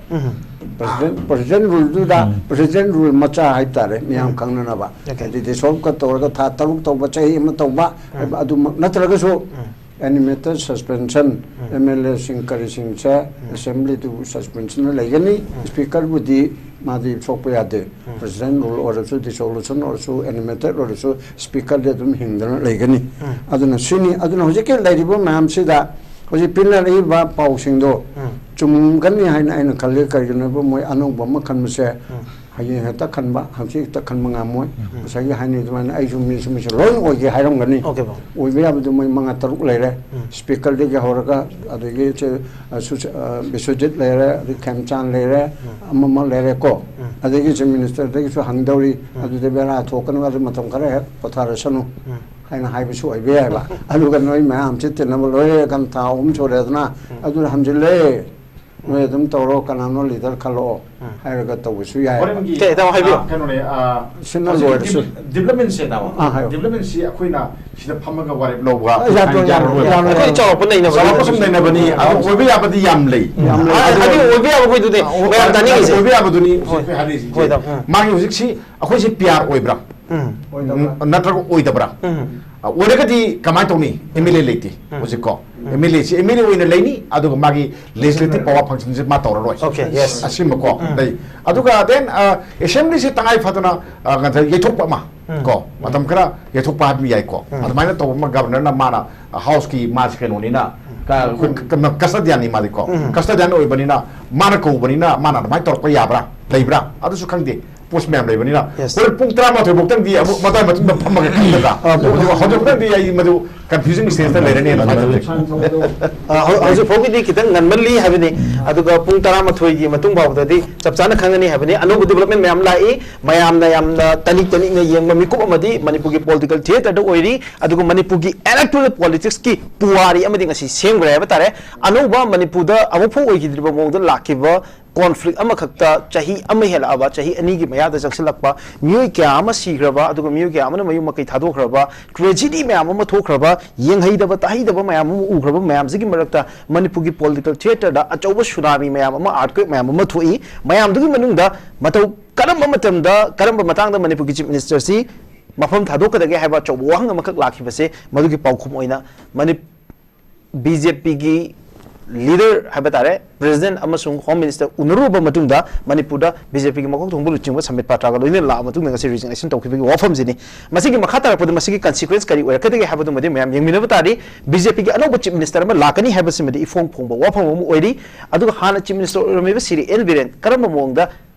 ꯄ꯭ꯔꯦꯁꯤꯗꯦꯟ, ꯄ꯭ꯔꯦꯁꯤꯗꯦꯟ ꯔꯨꯜꯗꯨꯗ, ꯄ꯭ꯔꯦꯁꯤꯗꯦꯟ ꯔꯨꯜ ꯃꯆꯥ ꯍꯥꯏꯇꯥꯔꯦ, ꯃꯤꯌꯥꯝ ꯈꯪꯅꯅꯕ꯫ ꯑꯣꯀꯦ꯫ ꯍꯥꯏꯗꯤ ꯗꯤꯁꯣꯜꯕꯀ ꯇꯧꯔꯒ ꯊꯥ ꯇꯔꯨꯛ ꯇꯧꯕ, ꯆꯍꯤ ꯑꯃ ꯇꯧꯕ, ꯑꯗꯨꯃꯛ ꯅꯠꯇ꯭ꯔꯒꯁꯨ ꯑꯦꯅꯤꯃꯦꯇꯦꯗ ꯁꯁꯄꯦꯟꯁꯟ, ꯑꯦꯝ ꯑꯦꯜ ꯑꯦꯁꯤꯡ ꯀꯔꯤꯁꯤꯡꯁꯦ ꯑꯦꯁꯦꯝꯕ꯭ꯂꯤꯗꯨ ꯁꯁꯄꯦꯟꯁꯟꯗ ꯂꯩꯒꯅꯤ꯫ ꯁ꯭ꯄꯤꯀꯔꯕꯨꯗꯤ ꯃꯥꯗꯤ ꯁꯣꯛꯄ ꯌꯥꯗꯦ꯫ ꯄ꯭ꯔꯦꯁꯤꯗꯦꯟ ꯔꯨꯜ ꯑꯣꯏꯔꯁꯨ, ꯗꯤꯁꯣꯂꯨꯁꯟ ꯑꯣꯏꯔꯁꯨ, ꯑꯦꯅꯤꯃꯦꯇꯦꯗ ꯑꯣꯏꯔꯁꯨ, ꯁ꯭ꯄꯤꯀꯔꯗꯤ ꯑꯗꯨꯝ ꯍꯤꯡꯗꯅ ꯂꯩꯒꯅꯤ꯫ ꯑꯗꯨꯅ ꯁꯤꯅꯤ꯫ ꯑꯗꯨꯅ ꯍꯧꯖꯤꯛꯀꯤ ꯂꯩꯔꯤꯕ ꯃꯌꯥꯝꯁꯤꯗ, ꯍꯧꯖꯤꯛ ꯄꯤꯅꯔꯛꯏꯕ ꯄꯥꯎꯁꯤꯡꯗꯣ ꯆꯨꯝꯒꯅꯤ ꯍꯥꯏꯅ ꯑꯩꯅ ꯈꯜꯂꯤ꯫ ꯀꯔꯤꯒꯤꯅꯣ ꯍꯥꯏꯕ, ꯃꯣꯏ ꯑꯅꯧꯕ ꯑꯃ ꯈꯟꯕꯁꯦ ꯍꯌꯦꯡ ꯍꯦꯛꯇ ꯈꯟꯕ, ꯍꯪꯆꯤꯠ ꯍꯦꯛꯇ ꯈꯟꯕ ꯉꯝꯃꯣꯏ꯫ ꯉꯁꯥꯏꯒꯤ ꯍꯥꯏꯅꯩ ꯑꯗꯨꯃꯥꯏꯅ ꯑꯩꯁꯨ ꯃꯤꯁꯨ ꯃꯤꯁꯨ ꯂꯣꯏ ꯑꯣꯏꯒꯦ ꯍꯥꯏꯔꯝꯒꯅꯤ꯫ ꯑꯣꯀꯦ, ꯕꯥꯎ꯫ ꯑꯣꯏꯕ ꯌꯥꯕꯗꯨ ꯃꯣꯏ ꯃꯉꯥ ꯇꯔꯨꯛ ꯂꯩꯔꯦ꯫ ꯁ꯭ꯄꯤꯀꯔꯗꯒꯤ ꯍꯧꯔꯒ, ꯑꯗꯒꯤ ꯁꯦ, ꯑ, ꯁꯨ-, ꯑ, ꯕꯤꯁ꯭ꯋꯖꯤꯠ ꯂꯩꯔꯦ, ꯑꯗꯩ ꯈꯦꯝꯆꯥꯟ ꯂꯩꯔꯦ, ꯑꯃꯃ ꯂꯩꯔꯦꯀꯣ꯫ ꯑꯗꯒꯤ ꯆꯤꯐ ꯃꯤꯅꯤꯁꯇꯔꯗꯒꯤꯁꯨ ꯍꯪꯗꯧꯔꯤ꯫ ꯑꯗꯨꯗ ꯕꯦꯔꯥ ꯊꯣꯛꯀꯅꯨ, ꯑꯗꯨ ꯃꯇꯝ ꯈꯔ ꯍꯦꯛ ꯄꯣꯊꯥꯔꯁꯅꯨ ꯍꯥꯏꯅ ꯍꯥꯏꯕꯁꯨ ꯑꯣꯏꯕ ꯌꯥꯏꯕ꯫ ꯑꯗꯨꯒ ꯅꯣꯏ ꯃꯌꯥꯝꯁꯤ ꯇꯤꯟꯅꯕ ꯂꯣꯏꯔꯦ, ꯀꯟ ꯊꯥ ꯑꯍꯨꯝ ꯁꯨꯔꯦꯗꯅ, ꯑꯗꯨꯅ ꯍꯟꯖꯤꯜꯂꯦ꯫ ꯅꯣꯏ ꯑꯗꯨꯝ ꯇꯧꯔꯣ, ꯀꯅꯥꯅꯣ ꯂꯤꯗꯔ ꯈꯜꯂꯛꯑꯣ ꯍꯥꯏꯔꯒ ꯇꯧꯕꯁꯨ ꯌꯥꯏ꯫ ꯍꯣꯔꯦꯟꯒꯤ, ꯀꯦ, ꯇꯥꯃꯣ, ꯍꯥꯏꯕꯤꯌꯨ꯫ ꯑ, ꯀꯩꯅꯣꯅꯦ, ꯑ, ꯁꯤꯅ ꯍꯧꯖꯤꯛꯀꯤ ꯂꯣꯏꯔꯁꯨ꯫ ꯗꯤꯕ-, ꯗꯤꯕꯂꯞꯃꯦꯟꯁꯦ, ꯇꯥꯃꯣ꯫ ꯑꯥ, ꯍꯥꯏꯌꯣ꯫ ꯗꯤꯕꯂꯞꯃꯦꯟꯁꯤ ꯑꯩꯈꯣꯏꯅ ꯁꯤꯗ ꯐꯝꯃꯒ ꯋꯥꯔꯦꯞ ꯂꯧꯕ ꯑ, ꯌꯥꯔꯣꯏ, ꯌꯥꯔꯣꯏ, ꯌꯥꯔꯔꯣꯏ꯫ ꯌꯥꯔꯣꯏ, ꯑꯩꯈꯣꯏ ꯌꯥꯔꯣꯏ꯫ ꯆꯥꯎꯔꯥꯛꯄ ꯅꯩꯅꯕ ꯆꯥꯎꯔꯥꯛꯄ ꯁꯨꯝ ꯅꯩꯅꯕꯅꯤ꯫ ꯑꯗꯨ ꯑꯣꯏꯕ ꯌꯥꯕꯗꯤ ꯌꯥꯝ ꯂꯩ꯫ ꯌꯥꯝ ꯂꯩ꯫ ꯑ, ꯑꯗꯨ ꯑꯣꯏꯕ ꯌꯥꯕ ꯑꯩꯈꯣꯏꯗꯨꯗꯤ ꯃꯌꯥꯝ ꯇꯥꯅꯤꯡꯉꯤꯁꯦ꯫ ꯑꯣꯏꯕ ꯌꯥꯕꯗꯨꯅꯤ ꯍꯧꯖꯤꯛ ꯍꯣꯏ, ꯍꯥꯏꯔꯤꯁꯤꯡꯁꯦ꯫ ꯍꯣꯏ, ꯇꯥꯃꯣ꯫ ꯃꯥꯒꯤ ꯍꯧꯖꯤꯛꯁꯤ ꯑꯩꯈꯣꯏꯁꯤ ꯄꯤ ꯑꯥꯔ ꯑꯣꯏꯕ꯭ꯔꯥ? ꯎꯝ꯫ ꯅꯠꯇ꯭ꯔꯒ ꯑꯣꯏꯗꯕ꯭ꯔꯥ? ꯎꯝ꯫ ꯑ, ꯑꯣꯏꯔꯒꯗꯤ ꯀꯃꯥꯏꯅ ꯇꯧꯅꯤ? ꯑꯦꯝ ꯑꯦꯜ ꯑꯦ ꯂꯩꯇꯦ ꯍꯧꯖꯤꯛꯀꯣ꯫ ꯑꯦꯝ ꯑꯦꯜ ꯑꯦꯁꯤ ꯑꯦꯝ ꯑꯦꯜ ꯑꯦ ꯑꯣꯏꯅ ꯂꯩꯅꯤ, ꯑꯗꯨꯒ ꯃꯥꯒꯤ ꯂꯦꯖꯤꯁꯂꯦꯇꯤꯚ ꯄꯋꯥꯔ ꯐꯪꯁꯟꯁꯦ ꯃꯥ ꯇꯧꯔꯔꯣꯏ꯫ Okay, yes. ꯑꯁꯤꯃꯀꯣ ꯂꯩ꯫ ꯑꯗꯨꯒ then, ꯑ, ꯑꯦꯁꯦꯝꯕ꯭ꯂꯤꯁꯤ ꯇꯉꯥꯏ ꯐꯗꯅ, ꯑ, ꯀꯩꯅꯣ ꯌꯩꯊꯣꯛꯄ ꯑꯃ ꯀꯣ, ꯃꯇꯝ ꯈꯔ ꯌꯩꯊꯣꯛꯄ ꯍꯥꯏꯕ ꯌꯥꯏꯀꯣ꯫ ꯑꯗꯨꯃꯥꯏꯅ ꯇꯧꯕ ꯑꯃ ꯒꯕꯔꯅꯔꯅ ꯃꯥꯅ, ꯑ, ꯍꯥꯎꯁꯀꯤ ꯃꯥꯁꯤ ꯀꯩꯅꯣꯅꯤꯅ, ꯀ-, ꯑꯩꯈꯣꯏ ꯀ-, ꯀ-, ꯀꯁꯇꯗꯤꯌꯥꯟꯅꯤ ꯃꯥꯗꯤꯀꯣ꯫ ꯀꯁꯇꯗꯤꯌꯥꯟ ꯑꯣꯏꯕꯅꯤꯅ ꯃꯥꯅ ꯀꯧꯕꯅꯤꯅ ꯃꯥꯅ ꯑꯗꯨꯃꯥꯏꯅ ꯇꯧꯔꯛꯄ ꯌꯥꯕ꯭ꯔꯥ, ꯂꯩꯕ꯭ꯔꯥ? ꯑꯗꯨꯁꯨ ꯈꯪꯗꯦ꯫ ꯄꯣꯁ ꯃꯌꯥꯝ ꯂꯩꯕꯅꯤꯅ, ꯍꯣꯔꯦꯟ ꯄꯨꯡ ꯇꯔꯥꯃꯥꯊꯣꯏ ꯐꯥꯎꯇꯪꯗꯤ ꯑꯃꯨꯛ ꯃꯇꯥꯏ ꯃꯇꯨꯡꯗ ꯐꯝꯃꯒ ꯈꯟꯒꯗ꯭ꯔꯥ? ꯑꯗꯨꯒ ꯍꯧꯖꯤꯛ ꯐꯥꯎꯇꯪꯗꯤ ꯑꯩ ꯃꯗꯨ ꯀꯟꯐ꯭ꯌꯨꯖꯟ ꯁ꯭ꯇꯦꯖꯇ ꯂꯩꯔꯅꯤ ꯑꯗꯨꯃꯥꯏꯅ ꯇꯧꯖꯩ꯫ ꯑ, ꯍꯧ- ꯍꯧꯖꯤꯛ ꯐꯥꯎꯒꯤꯗꯤ ꯈꯤꯇꯪ ꯉꯟꯃꯜꯂꯤ ꯍꯥꯏꯕꯅꯤ꯫ ꯑꯗꯨꯒ ꯄꯨꯡ ꯇꯔꯥꯃꯥꯊꯣꯏꯒꯤ ꯃꯇꯨꯡ ꯐꯥꯎꯕꯗꯗꯤ ꯆꯞ ꯆꯥꯅ ꯈꯪꯒꯅꯤ ꯍꯥꯏꯕꯅꯤ꯫ ꯑꯅꯧꯕ ꯗꯤꯕꯂꯞꯃꯦꯟ ꯃꯌꯥꯝ ꯂꯥꯛꯏ꯫ ꯃꯌꯥꯝꯅ ꯌꯥꯝꯅ ꯇꯅꯤꯛ ꯇꯅꯤꯛꯅ ꯌꯦꯡꯕ ꯃꯤꯀꯨꯞ ꯑꯃꯗꯤ ꯃꯅꯤꯄꯨꯔꯒꯤ ꯄꯣꯂꯤꯇꯤꯀꯦꯜ ꯊꯤꯌꯦꯇꯔꯗ ꯑꯣꯏꯔꯤ꯫ ꯑꯗꯨꯒ ꯃꯅꯤꯄꯨꯔꯒꯤ ꯏꯂꯦꯛꯇꯣꯔꯦꯜ ꯄꯣꯂꯤꯇꯤꯛꯁꯀꯤ ꯄꯨꯋꯥꯔꯤ ꯑꯃꯗꯤ ꯉꯁꯤ ꯁꯦꯝꯈ꯭ꯔꯦ ꯍꯥꯏꯕ ꯇꯥꯔꯦ꯫ ꯑꯅꯧꯕ ꯃꯅꯤꯄꯨꯔꯗ ꯑꯃꯨꯛꯐꯥꯎ ꯑꯣꯏꯈꯤꯗ꯭ꯔꯤꯕ ꯃꯑꯣꯡꯗ ꯂꯥꯛꯈꯤꯕ ꯀꯣꯟꯐ꯭ꯂꯤꯛ ꯑꯃꯈꯛꯇ ꯆꯍꯤ ꯑꯃ ꯍꯦꯜꯂꯛꯑꯕ, ꯆꯍꯤ ꯑꯅꯤꯒꯤ ꯃꯌꯥꯗ ꯆꯪꯁꯤꯜꯂꯛꯄ, ꯃꯤꯑꯣꯏ ꯀꯌꯥ ꯑꯃ ꯁꯤꯈ꯭ꯔꯕ, ꯑꯗꯨꯒ ꯃꯤꯑꯣꯏ ꯀꯌꯥ ꯑꯃꯅ ꯃꯌꯨꯝ ꯃꯀꯩ ꯊꯥꯗꯣꯛꯈ꯭ꯔꯕ, ꯇ꯭ꯔꯦꯖꯤꯗꯤ ꯃꯌꯥꯝ ꯑꯃ ꯊꯣꯛꯈ꯭ꯔꯕ, ꯌꯦꯡꯍꯩꯗꯕ ꯇꯥꯍꯩꯗꯕ ꯃꯌꯥꯝ ꯑꯃ ꯎꯈ꯭ꯔꯕ ꯃꯌꯥꯝꯁꯤꯒꯤ ꯃꯔꯛꯇ ꯃꯅꯤꯄꯨꯔꯒꯤ ꯄꯣꯂꯤꯇꯤꯀꯦꯜ ꯊꯤꯌꯦꯇꯔꯗ ꯑꯆꯧꯕ ꯁꯨꯅꯥꯃꯤ ꯃꯌꯥꯝ ꯑꯃ, ꯑꯥꯔꯠꯀ꯭ꯋꯦꯛ ꯃꯌꯥꯝ ꯑꯃ ꯊꯣꯛꯏ꯫ ꯃꯌꯥꯝꯗꯨꯒꯤ ꯃꯅꯨꯡꯗ ꯃꯇꯧ ꯀꯔꯝꯕ ꯃꯇꯝꯗ, ꯀꯔꯝꯕ ꯃꯇꯥꯡꯗ ꯃꯅꯤꯄꯨꯔꯒꯤ ꯆꯤꯐ ꯃꯤꯅꯤꯁꯇꯔꯁꯤ ꯃꯐꯝ ꯊꯥꯗꯣꯛꯀꯗꯒꯦ ꯍꯥꯏꯕ ꯑꯆꯧꯕ ꯋꯥꯍꯪ ꯑꯃꯈꯛ ꯂꯥꯛꯈꯤꯕꯁꯦ, ꯃꯗꯨꯒꯤ ꯄꯥꯎꯈꯨꯝ ꯑꯣꯏꯅ ꯃꯅꯤ- ꯕꯤ ꯖꯦ ꯄꯤꯒꯤ ꯂꯤꯗꯔ ꯍꯥꯏꯕ ꯇꯥꯔꯦ, ꯄ꯭ꯔꯦꯁꯤꯗꯦꯟꯠ ꯑꯃꯁꯨꯡ ꯍꯣꯝ ꯃꯤꯅꯤꯁꯇꯔ ꯎꯅꯔꯨꯔꯕ ꯃꯇꯨꯡꯗ ꯃꯅꯤꯄꯨꯔꯗ ꯕꯤ ꯖꯦ ꯄꯤꯒꯤ ꯃꯀꯣꯛ ꯊꯣꯡꯕ ꯂꯨꯆꯤꯡꯕ ꯁꯝꯕꯤꯠ ꯄꯥꯇ꯭ꯔꯥꯒ ꯂꯣꯏꯅꯅ ꯂꯥꯛꯑ ꯃꯇꯨꯡꯗ ꯉꯁꯤ ꯔꯤꯖꯤꯒꯅꯦꯁꯟ ꯇꯧꯈꯤꯕꯒꯤ ꯋꯥꯐꯝꯁꯤꯅꯤ꯫ ꯃꯁꯤꯒꯤ ꯃꯈꯥ ꯇꯥꯔꯛꯄꯗ ꯃꯁꯤꯒꯤ ꯀꯟꯁꯤꯀ꯭ꯋꯦꯟꯁ ꯀꯔꯤ ꯑꯣꯏꯔꯛꯀꯗꯒꯦ ꯍꯥꯏꯕꯗꯨꯃꯗꯤ ꯃꯌꯥꯝ ꯌꯦꯡꯃꯤꯟꯅꯕ ꯇꯥꯔꯤ꯫ ꯕꯤ ꯖꯦ ꯄꯤꯒꯤ ꯑꯅꯧꯕ ꯆꯤꯐ ꯃꯤꯅꯤꯁꯇꯔ ꯑꯃ ꯂꯥꯛꯀꯅꯤ ꯍꯥꯏꯕꯁꯤꯃꯗꯤ ꯏꯐꯣꯡ ꯐꯣꯡꯕ ꯋꯥꯐꯝ ꯑꯃ ꯑꯣꯏꯔꯤ꯫ ꯑꯗꯨꯒ ꯍꯥꯟꯅ ꯆꯤꯐ ꯃꯤꯅꯤꯁꯇꯔ ꯑꯣꯏꯔꯝꯃꯤꯕ ꯁꯤꯔꯤ ꯑꯦꯟ ꯕꯤꯔꯦꯟ ꯀꯔꯝꯕ ꯃꯑꯣꯡꯗ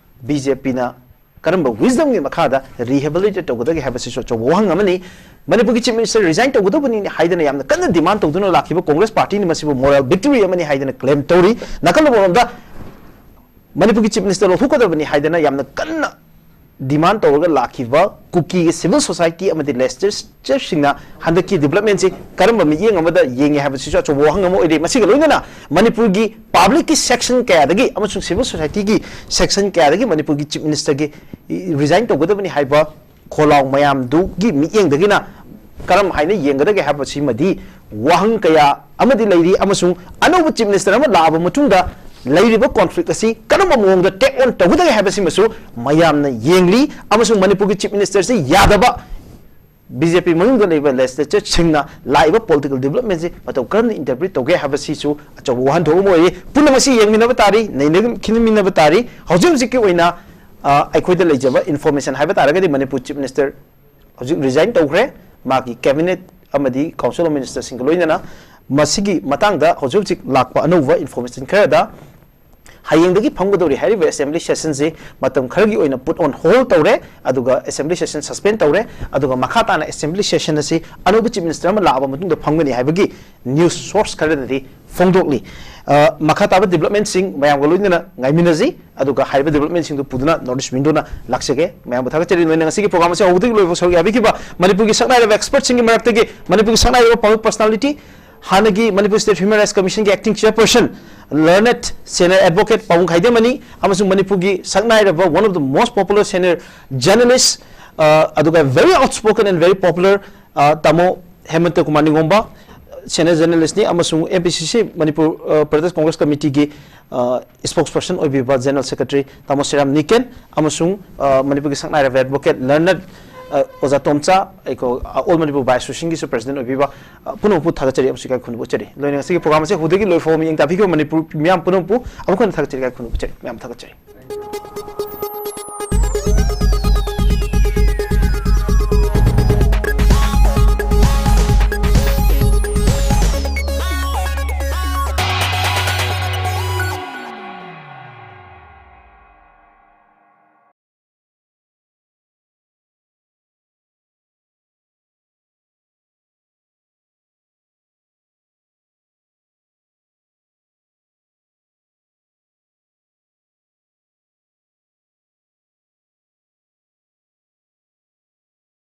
ꯕꯤ ꯖꯦ ꯄꯤꯅ ꯀꯔꯝꯕ wisdom ꯒꯤ ꯃꯈꯥꯗ rehabilitate ꯇꯧꯒꯗꯒꯦ ꯍꯥꯏꯕꯁꯤꯁꯨ ꯑꯆꯧꯕ ꯋꯥꯍꯪ ꯑꯃꯅꯤ꯫ ꯃꯅꯤꯄꯨꯔꯒꯤ ꯆꯤꯐ ꯃꯤꯅꯤꯁꯇꯔ ꯔꯤꯖꯥꯏꯟ ꯇꯧꯒꯗꯕꯅꯤ ꯍꯥꯏꯗꯅ ꯌꯥꯝꯅ ꯀꯟꯅ ꯗꯤꯃꯥꯟ ꯇꯧꯗꯨꯅ ꯂꯥꯛꯈꯤꯕ ꯀꯣꯡꯒ꯭ꯔꯦꯁ ꯄꯥꯔꯇꯤꯅ ꯃꯁꯤꯕꯨ ꯃꯣꯔꯦꯜ ꯚꯤꯛꯇꯣꯔꯤ ꯑꯃꯅꯤ ꯍꯥꯏꯗꯅ ꯀ꯭ꯂꯦꯝ ꯇꯧꯔꯤ꯫ ꯅꯥꯀꯜ ꯑꯃꯔꯣꯝꯗ ꯃꯅꯤꯄꯨꯔꯒꯤ ꯆꯤꯐ ꯃꯤꯅꯤꯁꯇꯔ ꯂꯧꯊꯣꯛꯀꯗꯕꯅꯤ ꯍꯥꯏꯗꯅ ꯌꯥꯝꯅ ꯀꯟꯅ ꯗꯤꯃꯥꯟ ꯇꯧꯔꯒ ꯂꯥꯛꯈꯤꯕ ꯀꯨꯀꯤꯒꯤ ꯁꯤꯚꯤꯜ ꯁꯣꯁꯥꯏꯇꯤ ꯑꯃꯗꯤ ꯂꯦꯖꯤꯁꯂꯦꯆꯔꯁꯤꯡꯅ ꯍꯟꯗꯛꯀꯤ ꯗꯤꯕꯂꯞꯃꯦꯟꯁꯤ ꯀꯔꯝꯕ ꯃꯤꯠꯌꯦꯡ ꯑꯃꯗ ꯌꯦꯡꯉꯦ ꯍꯥꯏꯕꯁꯤꯁꯨ ꯑꯆꯧꯕ ꯋꯥꯍꯪ ꯑꯃ ꯑꯣꯏꯔꯤ꯫ ꯃꯁꯤꯒ ꯂꯣꯏꯅꯅ ꯃꯅꯤꯄꯨꯔꯒꯤ ꯄꯕ꯭ꯂꯤꯛꯀꯤ ꯁꯦꯛꯁꯟ ꯀꯌꯥꯗꯒꯤ ꯑꯃꯁꯨꯡ ꯁꯤꯚꯤꯜ ꯁꯣꯁꯥꯏꯇꯤꯒꯤ ꯁꯦꯛꯁꯟ ꯀꯌꯥꯗꯒꯤ ꯃꯅꯤꯄꯨꯔꯒꯤ ꯆꯤꯐ ꯃꯤꯅꯤꯁꯇꯔꯒꯤ ꯔꯤꯖꯥꯏꯟ ꯇꯧꯒꯗꯕꯅꯤ ꯍꯥꯏꯕ ꯈꯣꯜꯂꯥꯎ ꯃꯌꯥꯝꯗꯨꯒꯤ ꯃꯤꯠꯌꯦꯡꯗꯒꯤꯅ ꯀꯔꯝ ꯍꯥꯏꯅ ꯌꯦꯡꯒꯗꯒꯦ ꯍꯥꯏꯕꯁꯤꯃꯗꯤ ꯋꯥꯍꯪ ꯀꯌꯥ ꯑꯃꯗꯤ ꯂꯩꯔꯤ, ꯑꯃꯁꯨꯡ ꯑꯅꯧꯕ ꯆꯤꯐ ꯃꯤꯅꯤꯁꯇꯔ ꯑꯃ ꯂꯥꯛꯑꯕ ꯃꯇꯨꯡꯗ ꯂꯩꯔꯤꯕ ꯀꯣꯟꯐ꯭ꯂꯤꯛ ꯑꯁꯤ ꯀꯔꯝꯕ ꯃꯑꯣꯡꯗ ꯇꯦꯛ ꯑꯣꯟ ꯇꯧꯒꯗꯒꯦ ꯍꯥꯏꯕꯁꯤꯃꯁꯨ ꯃꯌꯥꯝꯅ ꯌꯦꯡꯂꯤ꯫ ꯑꯃꯁꯨꯡ ꯃꯅꯤꯄꯨꯔꯒꯤ ꯆꯤꯐ ꯃꯤꯅꯤꯁꯇꯔꯁꯤ ꯌꯥꯗꯕ ꯕꯤ ꯖꯦ ꯄꯤ ꯃꯅꯨꯡꯗ ꯂꯩꯕ ꯂꯦꯖꯤꯁꯂꯦꯆꯔꯁꯤꯡꯅ ꯂꯥꯛꯏꯕ ꯄꯣꯂꯤꯇꯤꯀꯦꯜ ꯗꯤꯕꯂꯞꯃꯦꯟꯁꯤ ꯃꯇꯧ ꯀꯔꯝꯅ ꯏꯟꯇꯔꯄ꯭ꯔꯤꯠ ꯇꯧꯒꯦ ꯍꯥꯏꯕꯁꯤꯁꯨ ꯑꯆꯧꯕ ꯋꯥꯍꯟꯊꯣꯛ ꯑꯃ ꯑꯣꯏꯔꯤ꯫ ꯄꯨꯝꯅꯃꯛꯁꯤ ꯌꯦꯡꯃꯤꯟꯅꯕ ꯇꯥꯔꯤ, ꯅꯩꯅꯃꯤꯟꯅꯕ ꯇꯥꯔꯤ꯫ ꯍꯧꯖꯤꯛ ꯍꯧꯖꯤꯛꯀꯤ ꯑꯣꯏꯅ, ꯑ, ꯑꯩꯈꯣꯏꯗ ꯂꯩꯖꯕ ꯏꯟꯐꯣꯔꯃꯦꯁꯟ ꯍꯥꯏꯕ ꯇꯥꯔꯒꯗꯤ ꯃꯅꯤꯄꯨꯔ ꯆꯤꯐ ꯃꯤꯅꯤꯁꯇꯔ ꯍꯧꯖꯤꯛ ꯔꯤꯖꯥꯏꯟ ꯇꯧꯈ꯭ꯔꯦ, ꯃꯥꯒꯤ ꯀꯦꯕꯤꯅꯦꯠ ꯑꯃꯗꯤ ꯀꯥꯎꯟꯁꯤꯜ ꯑꯣꯐ ꯃꯤꯅꯤꯁꯇꯔꯁꯤꯡꯒ ꯂꯣꯏꯅꯅ꯫ ꯃꯁꯤꯒꯤ ꯃꯇꯥꯡꯗ ꯍꯧꯖꯤꯛ ꯍꯧꯖꯤꯛ ꯂꯥꯛꯄ ꯑꯅꯧꯕ ꯏꯟꯐꯣꯔꯃꯦꯁꯟ ꯈꯔꯗ ꯍꯌꯦꯡꯗꯒꯤ ꯐꯝꯒꯗꯧꯔꯤ ꯍꯥꯏꯔꯤꯕ assembly session ꯁꯤ ꯃꯇꯝ ꯈꯔꯒꯤ ꯑꯣꯏꯅ put on hold ꯇꯧꯔꯦ, ꯑꯗꯨꯒ assembly session suspend ꯇꯧꯔꯦ, ꯑꯗꯨꯒ ꯃꯈꯥ ꯇꯥꯅ assembly session ꯑꯁꯤ ꯑꯅꯧꯕ chief minister ꯑꯃ ꯂꯥꯛꯑꯕ ꯃꯇꯨꯡꯗ ꯐꯝꯒꯅꯤ ꯍꯥꯏꯕꯒꯤ news source ꯈꯔꯅꯗꯤ ꯐꯣꯡꯗꯣꯛꯂꯤ꯫ ꯑ, ꯃꯈꯥ ꯇꯥꯕ development ꯁꯤꯡ ꯃꯌꯥꯝꯒ ꯂꯣꯏꯅꯅ ꯉꯥꯏꯃꯤꯟꯅꯁꯤ, ꯑꯗꯨꯒ ꯍꯥꯏꯔꯤꯕ development ꯁꯤꯡꯗꯨ ꯄꯨꯗꯨꯅ North East Window ꯅ ꯂꯥꯛꯆꯒꯦ꯫ ꯃꯌꯥꯝꯕꯨ ꯊꯥꯒꯠꯆꯔꯤ, ꯅꯣꯏꯅ ꯉꯁꯤꯒꯤ program ꯑꯁꯤ ꯍꯧꯕꯗꯒꯤ ꯂꯣꯏꯕ ꯁꯔꯨꯛ ꯌꯥꯕꯤꯈꯤꯕ ꯃꯅꯤꯄꯨꯔꯒꯤ ꯁꯛꯅꯥꯏꯔꯕ expert ꯁꯤꯡꯒꯤ ꯃꯔꯛꯇꯒꯤ ꯃꯅꯤꯄꯨꯔꯒꯤ ꯁꯛꯅꯥꯏꯔꯕ public personality, ꯍꯥꯟꯅꯒꯤ Manipur State Human Rights Commission ꯒꯤ acting chairperson, learned senior advocate ꯄꯥꯕꯨꯡ ꯈꯥꯏꯗꯦꯝꯃꯅꯤ, ꯑꯃꯁꯨꯡ ꯃꯅꯤꯄꯨꯔꯒꯤ ꯁꯛꯅꯥꯏꯔꯕ one of the most popular senior journalist, ꯑ, ꯑꯗꯨꯒ very outspoken and very popular, ꯑ, ꯇꯥꯃꯣ ꯍꯦꯃꯟꯇ ꯀꯨꯃꯥꯔ ꯅꯤꯡꯒꯣꯝꯕ, senior journalist ꯅꯤ, ꯑꯃꯁꯨꯡ M P C C Manipur, ꯑ, Pradesh Congress Committee ꯒꯤ, ꯑ, spokesperson ꯑꯣꯏꯕꯤꯕ General Secretary ꯇꯥꯃꯣ ꯁꯤꯔꯥꯝ ꯅꯤꯀꯦꯟ, ꯑꯃꯁꯨꯡ, ꯑ, ꯃꯅꯤꯄꯨꯔꯒꯤ ꯁꯛꯅꯥꯏꯔꯕ advocate, learned, ꯑ, ꯑꯣꯖꯥ ꯇꯣꯝꯆꯥ, ꯑꯩꯈꯣꯏ, ꯑ, All Manipur Bar Association ꯒꯤꯁꯨ president ꯑꯣꯏꯕꯤꯕ, ꯑ, ꯄꯨꯝꯅꯃꯛꯄꯨ ꯊꯥꯒꯠꯆꯔꯤ ꯑꯃꯁꯨꯡ ꯏꯀꯥꯏ ꯈꯨꯝꯅꯕ ꯎꯠꯆꯔꯤ꯫ ꯂꯣꯏꯅ ꯉꯁꯤꯒꯤ program ꯑꯁꯤ ꯍꯧꯗꯒꯤ ꯂꯣꯏ ꯐꯥꯎꯕ ꯃꯤꯠꯌꯦꯡ ꯇꯥꯕꯤꯈꯤꯕ ꯃꯅꯤꯄꯨꯔ ꯃꯤꯌꯥꯝ ꯄꯨꯝꯅꯃꯛꯄꯨ ꯑꯃꯨꯛ ꯍꯟꯅ ꯊꯥꯒꯠꯆꯔꯤ, ꯏꯀꯥꯏ ꯈꯨꯝꯅꯕ ꯎꯠꯆꯔꯤ꯫ ꯃꯌꯥꯝ ꯊꯥꯒꯠꯆꯔꯤ꯫